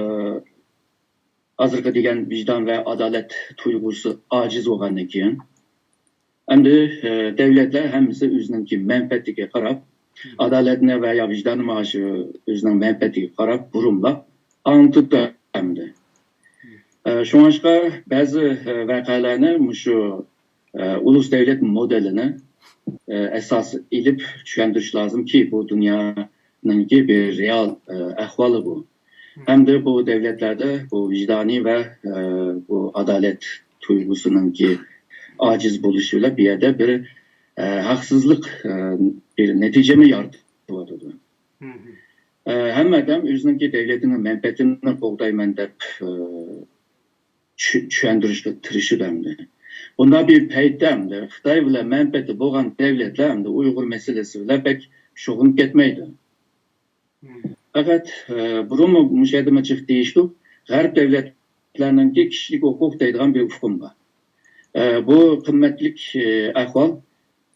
ھازىرقى دېگەن ۋىجدان ۋە ئادالەت تۇيغۇسى ئاجىز بولغاندىن كېيىن، ئەمدى، ئە، دەۋلەتلەر ھەممىسى ئۆزىنىڭكى مەنپەئەتىگە قاراپ، ئادالەتنى ۋە يا ۋىجداننى مانا شۇ ئۆزىنىڭ مەنپەئەتىگە قاراپ بۇرۇملاپ ئاڭلىتىپ بەردى. ئە، شۇڭلاشقا بەزى، ئە، ۋەقەلەرنى مۇشۇ، ئە، ئۇلۇس دەۋلەت مودېلىنى، ئە، ئاساس ئېلىپ چۈشەندۈرۈش لازىمكى، بۇ دۇنيانىڭكى بىر رېئال، ئە، ئەھۋالى بۇ. ھەمدە بۇ دەۋلەتلەردە بۇ ۋىجدانىي ۋە، ئە، بۇ ئادالەت تۇيغۇسىنىڭكى ئاجىز بولۇشى بىلەن بۇ يەردە بىر، ئە، ھەقسىزلىق، ئە، بىر نەتىجىمۇ يارىتىۋاتىدۇ. ئە، ھەممە ئادەم ئۆزىنىڭكى دەۋلىتىنىڭ مەنپەئەتىنى قوغدايمەن دەپ، ئە، چۈ-، چۈشەندۈرۈشكە تىرىشىدۇ ئەمدى. بۇنداق بىر پەيتتە ئەمدى خىتاي بىلەن مەنپەئەتى بولغان دەۋلەتلەر ئەمدى ئۇيغۇر مەسىلىسى بىلەن بەك شۇغۇللىنىپ كەتمەيدۇ. پەقەت، ئە، بۇرۇنمۇ مۇشۇ يەردە جىق دېيىشتۇق، غەرب دەۋلەتلەرنىڭكى كىشىلىك ھوقۇق دەيدىغان بىر ئۇقۇم بار. ئە، بۇ قىممەتلىك، ئە، ئەھۋال،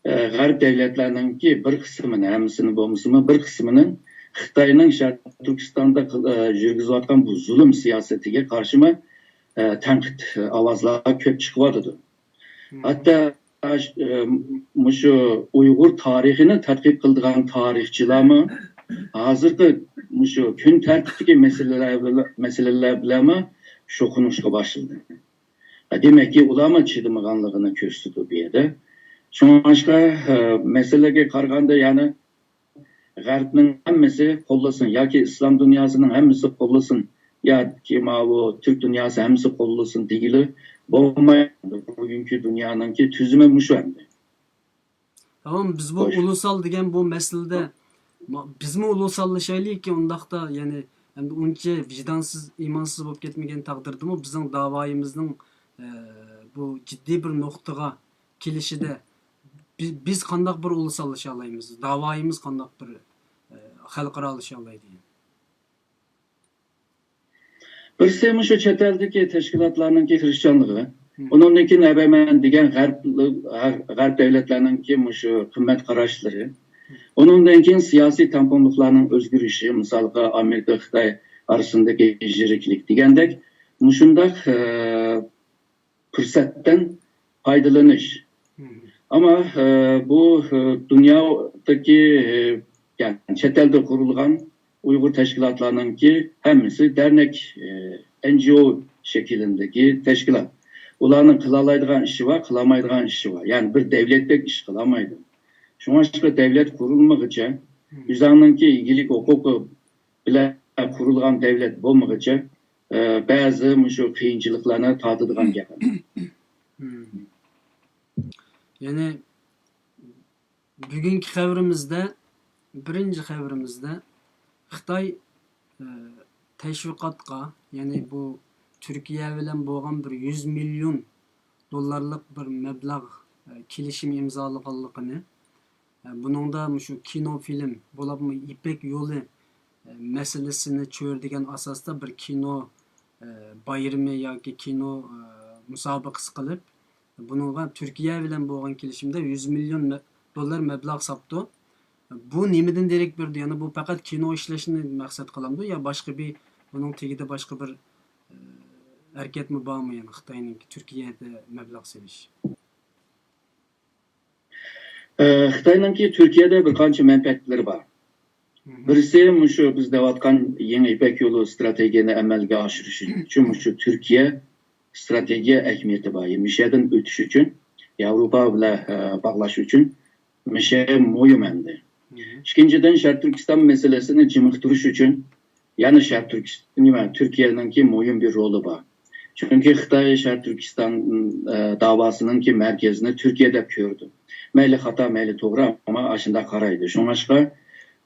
ئە، غەرب دەۋلەتلەرنىڭكى بىر قىسمىنى، ھەممىسىنى بولمىسىمۇ، بىر قىسمىنىڭ خىتاينىڭ شەرقىي تۈركىستاندا قىل-، ئە، يۈرگۈزۈۋاتقان بۇ زۇلۇم سىياسىتىگە قارشىمۇ، ئە، تەنقىد ئاۋازلار كۆپ چىقىۋاتىدۇ. ھەتتا، ئە، مۇشۇ ئۇيغۇر تارىخىنى تەتقىق قىلىدىغان تارىخچىلارمۇ ھازىرقى مۇشۇ كۈن تەرتىپتىكى مەسىلىلەر بىلەن، مەسىلىلەر بىلەنمۇ شۇغۇللىنىشقا باشلىدى. دېمەككى، ئۇلارمۇ چىدىمىغانلىقىنى كۆرسىتىدۇ بۇ يەردە. شۇڭلاشقا، ئە، مەسىلىگە قارىغاندا، يەنى غەربنىڭ ھەممىسى قوللىسۇن ياكى ئىسلام دۇنياسىنىڭ ھەممىسى قوللىسۇن ياكى ماۋۇ تۈرك دۇنياسى ھەممىسى قوللىسۇن دېگىلى بولمايدۇ. بۈگۈنكى دۇنيانىڭكى تۈزۈمى مۇشۇ ئەمدى. تامام، بىز بۇ خوش. ئۇلۇسال دېگەن بۇ مەسىلىدە ما-، بىزمۇ ئۇلۇساللىشايلىكى، ئۇنداقتا، يەنى، ئەمدى ئۇنچە ۋىجدانسىز، ئىمانسىز بولۇپ كەتمىگەن تەقدىردىمۇ بىزنىڭ داۋايىمىزنىڭ، ئە، بۇ جىددىي بىر نۇقتىغا كېلىشىدە بى-، بىز قانداق بىر ئۇلۇساللىشالايمىز؟ داۋايىمىز قانداق بىر، ئە، خەلقئارالىشالايدۇ؟ بىرسى مۇشۇ چەت ئەلدىكى تەشكىلاتلارنىڭكى تىرىشچانلىقى، ئۇنىڭدىن كېيىن ئەبەمەن دېگەن غەرب، غەرب دەۋلەتلەرنىڭكى مۇشۇ قىممەت قاراشلىرى، ئۇنىڭدىن كېيىن سىياسىي تەڭپۇڭلۇقلارنىڭ ئۆزگىرىشى، مىسالغا ئامېرىكا خىتاي ئارىسىندىكى ھىجرىكلىك دېگەندەك مۇشۇنداق، ئە، پۇرسەتتىن پايدىلىنىش. ئەمما، ئە، بۇ، ئە، دۇنيادىكى، ئە، يەنى چەت ئەلدە قۇرۇلغان ئۇيغۇر تەشكىلاتلارنىڭكى ھەممىسى دەرنەك، ئە، ئېن جى ئو شەكلىندىكى تەشكىلات. ئۇلارنىڭ قىلالايدىغان ئىشى بار، قىلالمايدىغان ئىشى بار. يەنى بىر دەۋلەتتەك ئىش قىلالمايدۇ. شۇڭلاشقا دەۋلەت قۇرۇلمىغىچە، ئۆزۈڭنىڭكى ئىگىلىك ھوقۇقى بىلەن قۇرۇلغان دەۋلەت بولمىغىچە، ئە، بەزى مۇشۇ قىيىنچىلىقلارنى تارتىدىغان گەپ. يەنى بۈگۈنكى خەۋىرىمىزدە، بىرىنچى خەۋىرىمىزدە خىتاي، ئە، تەشۋىقاتقا، يەنى بۇ تۈركىيە بىلەن بولغان بىر يۈز مىليون دوللارلىق بىر مەبلەغ، ئە، كېلىشىم ئىمزالىغانلىقىنى، ئە، بۇنىڭدا مۇشۇ كىنو فىلىم، بولۇپمۇ يىپەك يولى، ئە، مەسىلىسىنى چۆرىدىگەن ئاساستا بىر كىنو، ئە، بايرىمى ياكى كىنو، ئە، مۇسابىقىسى قىلىپ، بۇنىڭغا تۈركىيە بىلەن بولغان كېلىشىمدە يۈز مىليون مە-، دوللار مەبلەغ ساپتۇ. بۇ نېمىدىن دېرەك بېرىدۇ؟ يەنى بۇ پەقەت كىنو ئىشلەشنى مەقسەت قىلامدۇ يا باشقا بىر، بۇنىڭ تېگىدە باشقا بىر، ئە، ھەرىكەتمۇ بارمۇ؟ يەنى خىتاينىڭكى تۈركىيەدە مەبلەغ سېلىش. ئە، خىتاينىڭكى تۈركىيەدە بىر قانچە مەنپەئەتلىرى بار. بىرسى مۇشۇ بىز دەۋاتقان يېڭى يىپەك يولى ئىستراتېگىيەنى ئەمەلگە ئاشۇرۇش ئۈچۈن مۇشۇ تۈركىيە ئىستراتېگىيە ئەھمىيىتى بار. مۇشۇ يەردىن ئۆتۈش ئۈچۈن، ياۋروپا بىلەن، ئە، باغلاش ئۈچۈن مۇشۇ مۇھىم ئەمدى. ئىككىنچىدىن، شەرقىي تۈركىستان مەسىلىسىنى جىمىقتۇرۇش ئۈچۈن يەنە شەرقىي تۈركىستان، نېمە، تۈركىيەنىڭكى مۇھىم بىر رولى بار. چۈنكى خىتاي شەرقىي تۈركىستان، ئە، داۋاسىنىڭكى مەركىزىنى تۈركىيە دەپ كۆرىدۇ. مەيلى خاتا، مەيلى توغرا، ئەمما ئاشۇنداق قارايدۇ. شۇڭلاشقا،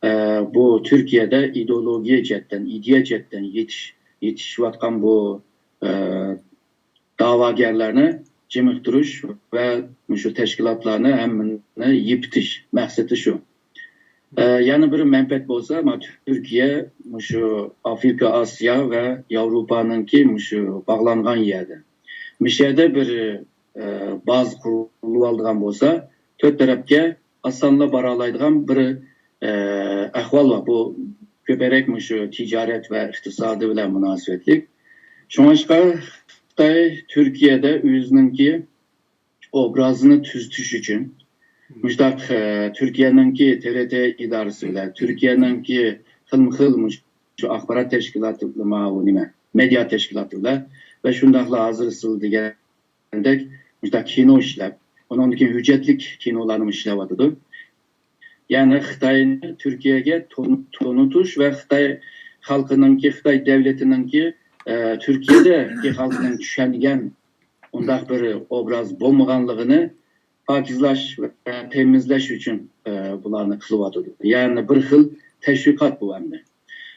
ئە، بۇ تۈركىيەدە ئىدېئولوگىيە جەھەتتىن، ئىدىيە جەھەتتىن يېتىش-، يېتىشىۋاتقان بۇ، ئە، داۋاگەرلەرنى جىمىقتۇرۇش ۋە مۇشۇ تەشكىلاتلارنى ھەممىنى يېپىتىش مەقسىتى شۇ. ئە، يەنە بىر مەنپەئەت بولسا، ما، تۈركىيە مۇشۇ ئافرىقا، ئاسىيا ۋە ياۋروپانىڭكى مۇشۇ باغلانغان يەردە. مۇشۇ يەردە بىر، ئە، بازا قۇرۇلۇۋالىدىغان بولسا، تۆت تەرەپكە ئاسانلا بارالايدىغان بىر، ئە، ئەھۋال بار. بۇ كۆپرەك مۇشۇ تىجارەت ۋە ئىقتىسادى بىلەن مۇناسىۋەتلىك. شۇڭلاشقا خىتاي تۈركىيەدە ئۆزىنىڭكى ئوبرازىنى تۈزىتىش ئۈچۈن مۇشۇنداق، ئە، تۈركىيەنىڭكى تىرىتى ئىدارىسى بىلەن، تۈركىيەنىڭكى خىلمۇ خىل مۇشۇ ئاخبارات تەشكىلاتى، ماۋۇ نېمە، مېدىيا تەشكىلاتى بىلەن ۋە شۇنداقلا ھازىر سىز دېگەندەك مۇشۇنداق كىنو ئىشلەپ، ئۇنىڭدىن كېيىن ھۆججەتلىك كىنولارنى ئىشلەۋاتىدۇ. يەنى خىتاينى تۈركىيەگە تون-، تونۇتۇش ۋە خىتاي خەلقىنىڭكى، خىتاي دەۋلىتىنىڭكى، ئە، تۈركىيەدىكى خەلقنىڭ چۈشەنگەن ئۇنداق بىر ئوبراز بولمىغانلىقىنى پاكىزلاش ۋە تەمىزلەش ئۈچۈن، ئە، بۇلارنى قىلىۋاتىدۇ. يەنى بىر خىل تەشۋىقات بۇ ئەمدى.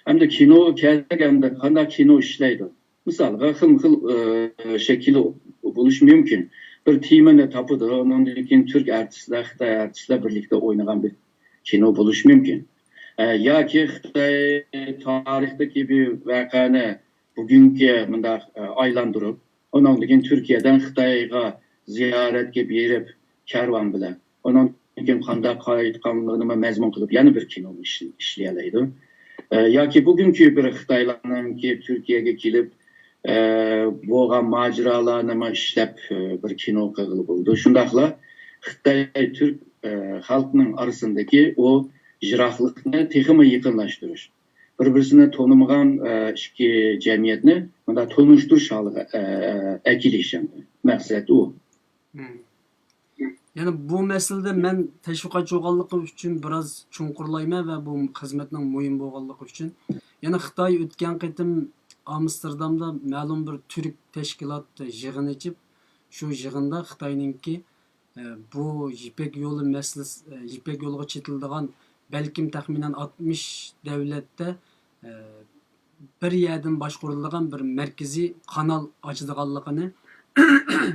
ئەمدى كىنو كەلدۇق، ئەمدى قانداق كىنو ئىشلەيدۇ؟ مىسالغا، خىلمۇ خىل، ئە، شەكىل بولۇشى مۇمكىن. بىر تېمىنى تاپىدۇ، ئۇنىڭدىن كېيىن تۈرك ئارتىسلار، خىتاي ئارتىسلار بىرلىكتە ئوينىغان بىر كىنو بولۇشى مۇمكىن. ئە، ياكى خىتاي تارىختىكى بىر ۋەقەنى بۈگۈنكى مۇنداق، ئە، ئايلاندۇرۇپ، ئۇنىڭدىن كېيىن تۈركىيەدىن خىتايغا زىيارەتكە بېرىپ، كارۋان بىلەن، ئۇنىڭدىن كېيىن قانداق قايتقانلىقىنىمۇ مەزمۇن قىلىپ، يەنە بىر كىنو ئىش-، ئىشلىيەلەيدۇ. ئە، ياكى بۈگۈنكى بىر خىتايلارنىڭكى تۈركىيەگە كېلىپ، ئە، بولغان ماجىرالارنىمۇ ئىشلەپ، ئە، بىر كىنو قىلغىلى بولىدۇ. شۇنداقلا خىتاي تۈرك، ئە، خەلقنىڭ ئارىسىندىكى ئۇ يىراقلىقنى تېخىمۇ يېقىنلاشتۇرۇش. بىر-بىرسىنى تونۇمىغان، ئە، ئىككى جەمئىيەتنى مۇنداق تونۇشتۇرۇش ھالىغا، ئە، ئە، ئەكېلىش ئەمدى. مەقسەت ئۇ. مم. يەنى بۇ مەسىلىدە مەن تەشۋىقاتچى بولغانلىقىم ئۈچۈن بىراز چوڭقۇرلايمەن ۋە بۇ خىزمەتنىڭ مۇھىم بولغانلىقى ئۈچۈن. يەنى خىتاي ئۆتكەن قېتىم ئامستېردامدا مەلۇم بىر تۈرك تەشكىلات يىغىن ئېچىپ، شۇ يىغىندا خىتاينىڭكى، ئە، بۇ يىپەك يولى مەسىلىسى، ئە، يىپەك يولىغا چېتىلىدىغان بەلكىم تەخمىنەن ئاتمىش دەۋلەتتە، ئە، بىر يەردىن باشقۇرۇلىدىغان بىر مەركىزىي قانال ئاچىدىغانلىقىنى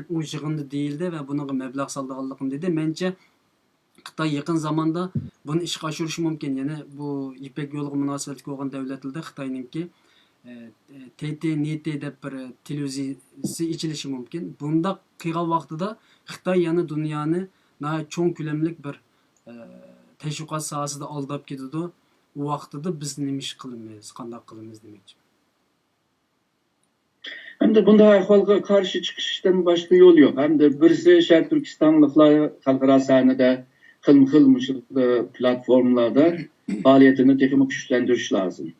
ئۇ يىغىندا دېيىلدى ۋە بۇنىڭغا مەبلەغ سالىدىغانلىقىنى دېدى. مەنچە، خىتاي يېقىن زاماندا بۇنى ئىشقا ئاشۇرۇشى مۇمكىن. يەنى بۇ يىپەك يولىغا مۇناسىۋەتلىك بولغان دەۋلەتلەردە خىتاينىڭكى، ئە، تې تې نې تې دەپ بىر تېلېۋىزىيىسى ئېچىلىشى مۇمكىن. بۇنداق قىلغان ۋاقتىدا خىتاي يەنە دۇنيانى ناھايىتى چوڭ كۆلەملىك بىر، ئە، تەشۋىقات ساھەسىدە ئالداپ كېتىدۇ. ئۇ ۋاقتىدا بىز نېمە ئىش قىلىمىز، قانداق قىلىمىز دېمەكچى. ئەمدى بۇنداق ئەھۋالغا قارشى چىقىشتىن باشقا يول يوق. ئەمدى بىرسى شەرقىي تۈركىستانلىقلار خەلقئارا سەھنىدە خىلمۇ خىل مۇشۇ پلاتفورمىلاردا پائالىيىتىنى تېخىمۇ كۈچلەندۈرۈش لازىم.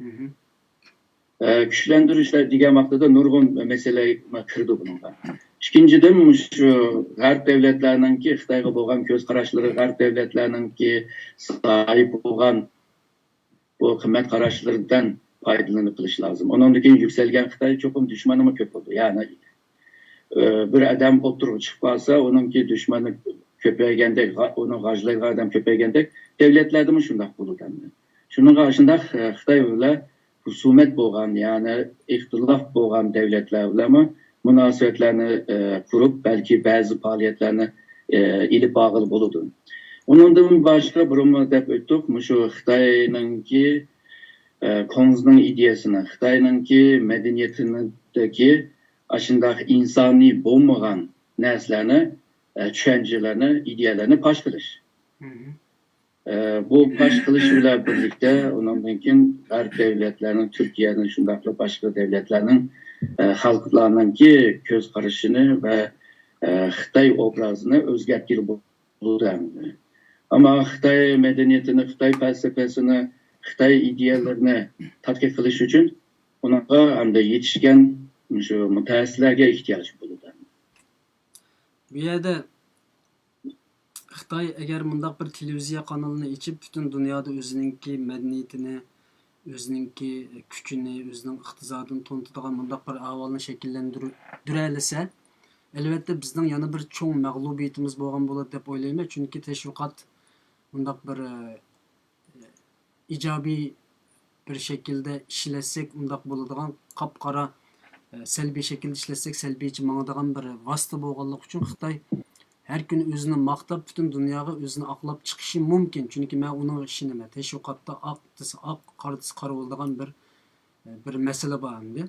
مم. ئە، كۈچلەندۈرۈش دېگەن ۋاقتىدا نۇرغۇن مەسىلە كىرىدۇ بۇنىڭغا. ئىككىنچىدىن، مۇشۇ غەرب دەۋلەتلەرنىڭكى خىتايغا بولغان كۆز قاراشلىرى، غەرب دەۋلەتلەرنىڭكى ساھىب بولغان بۇ قىممەت قاراشلىرىدىن پايدىلىنىپ قېلىش لازىم. ئۇنىڭدىن كېيىن يۈكسەلگەن خىتاي چوقۇم دۈشمىنىمۇ كۆپ بولىدۇ. يەنى، ئە، بىر ئادەم ئوتتۇرىغا چىقىپ قالسا، ئۇنىڭكى دۈشمىنى كۆپەيگەندەك، غا-، ئۇنى غاجىلايدىغان ئادەم كۆپەيگەندەك، دەۋلەتلەردىمۇ شۇنداق بولىدۇ ئەمدى. شۇنىڭغا شۇنداق، ئە، خىتاي بىلەن خۇسۇمەت بولغان، يەنى ئىختىلاپ بولغان دەۋلەتلەر بىلەنمۇ مۇناسىۋەتلەرنى، ئە، قۇرۇپ، بەلكى بەزى پائالىيەتلەرنى، ئە، ئېلىپ بارغىلى بولىدۇ. ئۇنىڭدىن باشقا، بۇرۇنمۇ دەپ ئۆتتۇق، مۇشۇ خىتاينىڭكى، ئە، كۇڭزىنىڭ ئىدىيەسىنى، خىتاينىڭكى مەدەنىيىتىدىكى ئاشۇنداق ئىنسانىي بولمىغان نەرسىلەرنى، ئە، چۈشەنچىلەرنى، ئىدىيەلەرنى پاش قىلىش. مم. ئە، بۇ پاش قىلىش بىلەن بىرلىكتە، ئۇنىڭدىن كېيىن غەرب دەۋلەتلەرنىڭ، تۈركىيەنىڭ، شۇنداقلا باشقا دەۋلەتلەرنىڭ، ئە، خەلقلەرنىڭكى كۆز قارىشىنى ۋە، ئە، خىتاي ئوبرازىنى ئۆزگەرتكىلى بولىدۇ ئەمدى. ئەمما خىتاي مەدەنىيىتىنى، خىتاي پەلسەپىسىنى، خىتاي ئىدىيەلىرىنى تەتقىق قىلىش ئۈچۈن ئۇنىڭغا ئەمدى يېتىشكەن مۇشۇ مۇتەخەسسىسلەرگە ئېھتىياج بولىدۇ. بۇ يەردە خىتاي ئەگەر مۇنداق بىر تېلېۋىزىيە قانىلىنى ئېچىپ، پۈتۈن دۇنيادا ئۆزىنىڭكى مەدەنىيىتىنى، ئۆزىنىڭكى كۈچىنى، ئۆزىنىڭ ئىقتىسادىنى تونۇتىدىغان مۇنداق بىر ئەھۋالنى شەكىللەندۈرەلىسە، ئەلۋەتتە، بىزنىڭ يەنە بىر چوڭ مەغلۇبىيىتىمىز بولغان بولىدۇ دەپ ئويلايمەن. چۈنكى تەشۋىقات مۇنداق بىر، ئە، ئىجابىي بىر شەكىلدە ئىشلەتسەك، ئۇنداق بولىدىغان، قاپقارا، ئە، سەلبىي شەكىلدە ئىشلەتسەك، سەلبىيچە ماڭىدىغان بىر ۋاسىتە بولغانلىقى ئۈچۈن، خىتاي ھەر كۈنى ئۆزىنى ماختاپ، پۈتۈن دۇنياغا ئۆزىنى ئاقلاپ چىقىشى مۇمكىن. چۈنكى مەن ئۇنىڭغا ئىشىنىمەن. تەشۋىقاتتا ئاق دېسە ئاق، قارا دېسە قارا بولىدىغان بىر، بىر مەسىلە بار ئەمدى.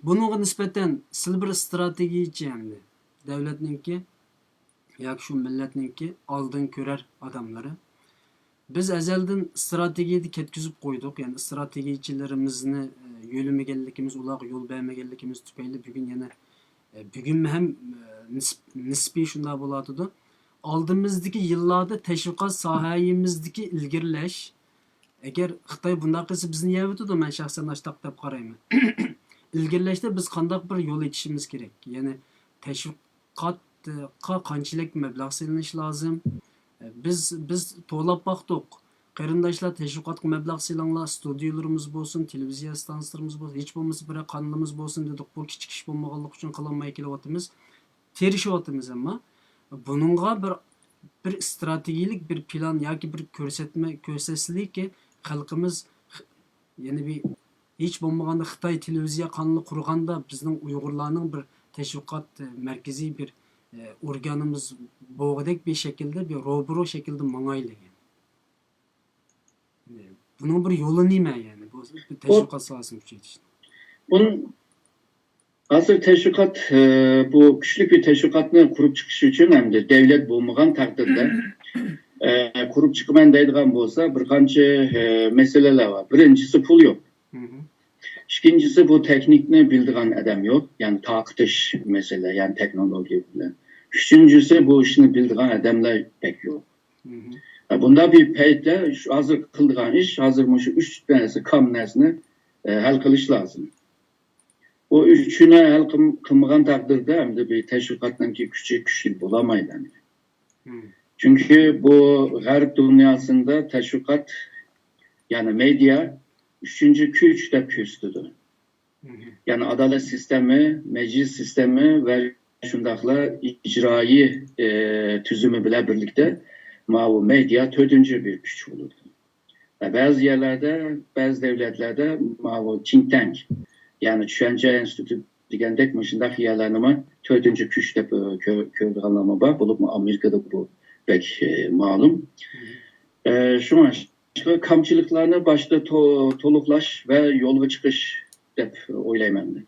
بۇنىڭغا نىسبەتەن سىلى بىر ئىستراتېگىيىچى ئەمدى. دەۋلەتنىڭكى ياكى شۇ مىللەتنىڭكى ئالدىن كۆرەر ئادەملىرى. بىز ئەزەلدىن ئىستراتېگىيىدە كەتكۈزۈپ قويدۇق. يەنى ئىستراتېگىيىچىلىرىمىزنى، ئە، يۆلىمىگەنلىكىمىز، ئۇلارغا يول بەرمىگەنلىكىمىز تۈپەيلى بۈگۈن يەنە، ئە، بۈگۈنمۇ ھەم، ئە، نىسپ-، نىسپىي شۇنداق بولۇۋاتىدۇ. ئالدىمىزدىكى يىللاردا تەشۋىقات ساھەيىمىزدىكى ئىلگىرىلەش، ئەگەر خىتاي بۇنداق قىلسا، بىزنى يەۋېتىدۇ، مەن شەخسەن ئاشتاق دەپ قارايمەن. ئىلگىرىلەشتە بىز قانداق بىر يول ئېچىشىمىز كېرەك؟ يەنى تەشۋىقاتقا قانچىلىك مەبلەغ سېلىنىشى لازىم؟ بىز، بىز توۋلاپ باقتۇق. قېرىنداشلار، تەشۋىقاتقا مەبلەغ سېلىڭلار، ستۇدىيولىرىمىز بولسۇن، تېلېۋىزىيە ئىستانسىلىرىمىز بولسۇن، ھېچ بولمىسا بىرەر قانىلىمىز بولسۇن دېدۇق. بۇ كىچىك ئىش بولمىغانلىقى ئۈچۈن قىلالماي كېلىۋاتىمىز. تىرىشىۋاتىمىز، ئەمما بۇنىڭغا بىر، بىر ئىستراتېگىيەلىك بىر پىلان ياكى بىر كۆرسەتمە كۆرسەتسىلىكى، خەلقىمىز خ-، يەنە بىر ھېچ بولمىغاندا خىتاي تېلېۋىزىيە قانىلى قۇرغاندا بىزنىڭ ئۇيغۇرلارنىڭ بىر تەشۋىقات، ئە، مەركىزىي بىر، ئە، ئورگانىمىز بولغۇدەك بىر شەكىلدە، بىر روبىرو شەكىلدە ماڭايلى. بۇنىڭ بىر يولى نېمە، يەنى بۇ تەشۋىقات ساھەسىنى كۈچەيتىش؟ بۇن-، ھازىر تەشۋىقات، ئە، بۇ كۈچلۈك بىر تەشۋىقاتنى قۇرۇپ چىقىش ئۈچۈن ھەمدە دەۋلەت بولمىغان تەقدىردە، ئە، قۇرۇپ چىقىمەن دەيدىغان بولسا، بىر قانچە، ئە، مەسىلىلەر بار. بىرىنچىسى پۇل يوق. ئىككىنچىسى، بۇ تېخنىكنى بىلىدىغان ئادەم يوق، يەنى تارقىتىش مەسىلە، يەنى تېخنولوگىيە بىلەن. ئۈچىنچىسى، بۇ ئىشنى بىلىدىغان ئادەملەر بەك يوق. بۇنداق بىر پەيتتە شۇ ھازىر قىلىدىغان ئىش، ھازىر مۇشۇ ئۈچ نەرسە، كام نەرسىنى، ئە، ھەل قىلىش لازىم. بۇ ئۈچىنى ھەل قىل-، قىلمىغان تەقدىردە، ئەمدى بىر تەشۋىقاتنىڭكى كۈچى كۈچلۈك بولالمايدۇ. چۈنكى بۇ غەرب دۇنياسىندا تەشۋىقات، يەنى مېدىيا ئۈچىنچى كۈچ دەپ كۆرسىتىدۇ. يەنى ئادالەت سىستېمى، مەجلىس سىستېمى ۋە شۇنداقلا ئىجرائىي، ئى، تۈزۈمى بىلەن بىرلىكتە ماۋۇ مېدىيا تۆتىنچى بىر كۈچ بولىدۇ. ۋە بەزى يەرلەردە، بەزى دۆلەتلەردە ماۋۇ تىنك تانك، يەنى چۈشەنچە ئىنستىتۇت دېگەندەك مۇشۇنداق يەرلەرنىمۇ تۆتىنچى كۈچ دەپ، ئى، كۆ-، كۆرىدىغانلارمۇ بار. بولۇپمۇ ئامېرىكىدا بۇ بەك، ئى، مەلۇم. ئى، شۇڭا كامچىلىقلارنى باشتا تو-، تولۇقلاش ۋە يولغا چىقىش دەپ ئويلايمەن مەن.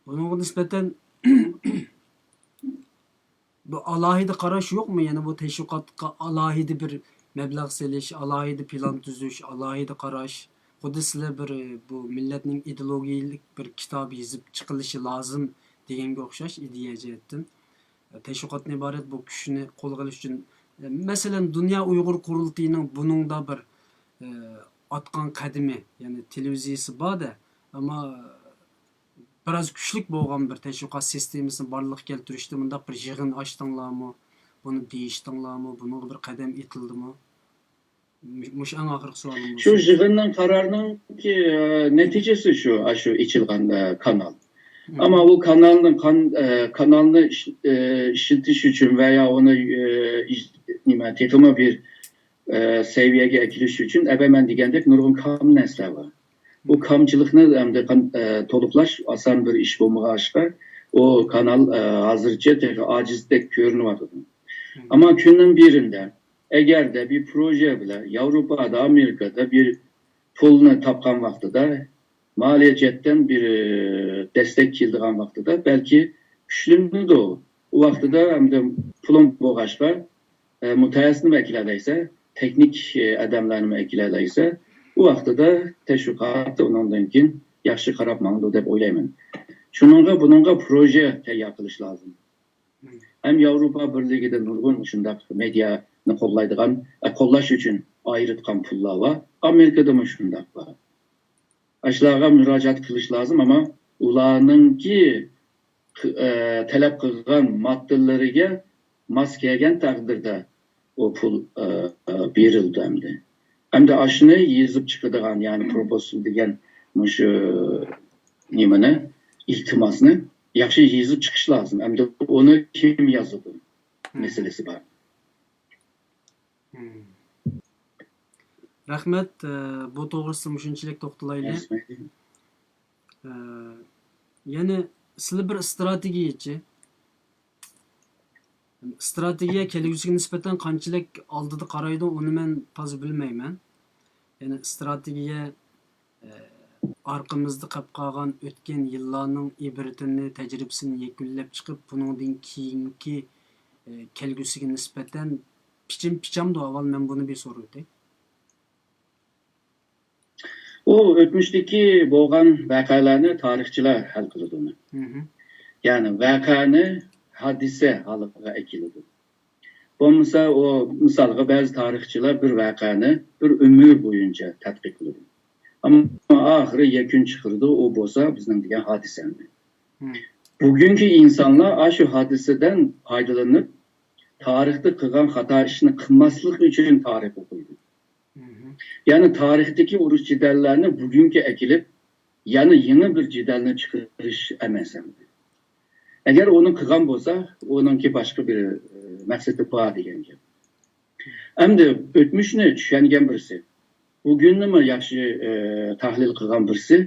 بۇنىڭغا نىسبەتەن بۇ ئالاھىدە قاراش يوقمۇ؟ يەنە بۇ تەشۋىقاتقا ئالاھىدە بىر مەبلەغ سېلىش، ئالاھىدە پىلان تۈزۈش، ئالاھىدە قاراش. خۇددى سىلەر بىر، بۇ مىللەتنىڭ ئىدېئولوگىيەلىك بىر كىتاب يېزىپ چىقىلىشى لازىم دېگەنگە ئوخشاش ئىدىيە جەھەتتىن. تەشۋىقاتتىن ئىبارەت بۇ كۈچنى قولغا ئېلىش ئۈچۈن، مەسىلەن، دۇنيا ئۇيغۇر قۇرۇلتىيىنىڭ بۇنىڭدا بىر، ئە، ئاتقان قەدىمى، يەنى تېلېۋىزىيىسى بار-دە، ئەمما بىراز كۈچلۈك بولغان بىر تەشۋىقات سىستېمىسىنى بارلىققا كەلتۈرۈشتە مۇنداق بىر يىغىن ئاچتىڭلارمۇ؟ بۇنى دېيىشتىڭلارمۇ؟ بۇنىڭغا بىر قەدەم ئېتىلدىمۇ؟ مۇ-، مۇشۇ ئەڭ ئاخىرقى سوئالىم شۇ بولسۇن. يىغىننىڭ قارارىنىڭكى، ئە، نەتىجىسى شۇ، ئاشۇ ئېچىلغان، ئە، كانال. ئەمما بۇ كانالنىڭ قان-، ئە، كانالنى ئىش-، ئە، ئىشلىتىش ئۈچۈن ۋە يا ئۇنى، ئە، ئىش-، نېمە، تېخىمۇ بىر، ئە، سەۋىيەگە ئەكېلىش ئۈچۈن ئەبەمەن دېگەندەك نۇرغۇن كام نەرسىلەر بار. بۇ كامچىلىقنى ئەمدى قان-، ئە، تولۇقلاش ئاسان بىر ئىش بولمىغاچقا، ئۇ كانال، ئە، ھازىرچە تېخى ئاجىزدەك كۆرۈنۈۋاتىدۇ. ئەمما كۈننىڭ بىرىندە ئەگەردە بىر پروژە بىلەن ياۋروپادا، ئامېرىكادا بىر پۇلنى تاپقان ۋاقتىدا، مالىيە جەھەتتىن بىر، ئە، دەستەك كېلىدىغان ۋاقتىدا بەلكى كۈچلىنىدۇ. ئۇ ۋاقتىدا ئەمدى پۇلۇڭ بولغاچقا، ئە، مۇتەخەسسىسنىمۇ ئەكېلەلەيسە، تېخنىك، ئە، ئادەملەرنىمۇ ئەكېلەلەيسە، ئۇ ۋاقتىدا تەشۋىقات ئۇنىڭدىن كېيىن ياخشى قاراپ ماڭىدۇ دەپ ئويلايمەن. شۇنىڭغا، بۇنىڭغا پروژە تەييار قىلىش لازىم. ھەم ياۋروپا بىرلىكىدە نۇرغۇن شۇنداق مېدىيانى قوللايدىغان، ئە، قوللاش ئۈچۈن ئايرىتقان پۇللار بار. ئامېرىكىدىمۇ شۇنداق بار. ئاشۇلارغا مۇراجىئەت قىلىش لازىم، ئەمما ئۇلارنىڭكى قى-، ئە، تەلەپ قىلغان ماددىلىرىگە ماس كەلگەن تەقدىردە ئۇ پۇل، ئە، ئە، بېرىلىدۇ ئەمدى. ئەمدى ئاشۇنى يېزىپ چىقىدىغان، يەنى پروپوزال دېگەن مۇشۇ نېمىنى، ئىلتىماسنى ياخشى يېزىپ چىقىش لازىم. ئەمدى ئۇنى كىم يازىدۇ مەسىلىسى بار. رەھمەت، ئە، بۇ توغرىسىدا مۇشۇنچىلىك توختىلايلى. ئە، يەنە سىلەر بىر ئىستراتېگىيەچى. ئىستراتېگىيە كەلگۈسىگە نىسبەتەن قانچىلىك ئالدىدا قارايدۇ، ئۇنى مەن تازا بىلمەيمەن. يەنى ئىستراتېگىيە، ئە، ئارقىمىزدا قېلىپ قالغان ئۆتكەن يىللارنىڭ ئىبرىتىنى، تەجرىبىسىنى يەكۈنلەپ چىقىپ، بۇنىڭدىن كېيىنكى، ئە، كەلگۈسىگە نىسبەتەن پىچىم پىچامدۇ؟ ئاۋۋال مەن بۇنى بىر سورىۋېتەي. ئۇ ئۆتمۈشتىكى بولغان ۋەقەلەرنى تارىخچىلار ھەل قىلىدۇ ئۇنى. يەنى ۋەقەنى ھادىسە ھالىغا ئەكېلىدۇ. بولمىسا، ئۇ، مىسالغا، بەزى تارىخچىلار بىر ۋەقەنى بىر ئۆمۈر بويىچە تەتقىق قىلىدۇ. ئەمما ئاخىرى يەكۈن چىقىرىدۇ، ئۇ بولسا بىزنىڭ دېگەن ھادىسەمىز. بۈگۈنكى ئىنسانلار ئاشۇ ھادىسىدىن پايدىلىنىپ، تارىختا قىلغان خاتا ئىشنى قىلماسلىق ئۈچۈن تارىخ ئوقۇيدۇ. يەنى تارىختىكى ئۇرۇش جېدەللەرنى بۈگۈنگە ئەكېلىپ، يەنە يېڭى بىر جېدەلنى چىقىرىش ئەمەس ئەمدى. ئەگەر ئۇنى قىلغان بولسا، ئۇنىڭكى باشقا بىر، ئە، مەقسىتى بار دېگەن گەپ. ئەمدى ئۆتمۈشنى چۈشەنگەن بىرسى، بۈگۈننىمۇ ياخشى، ئە، تەھلىل قىلغان بىرسى،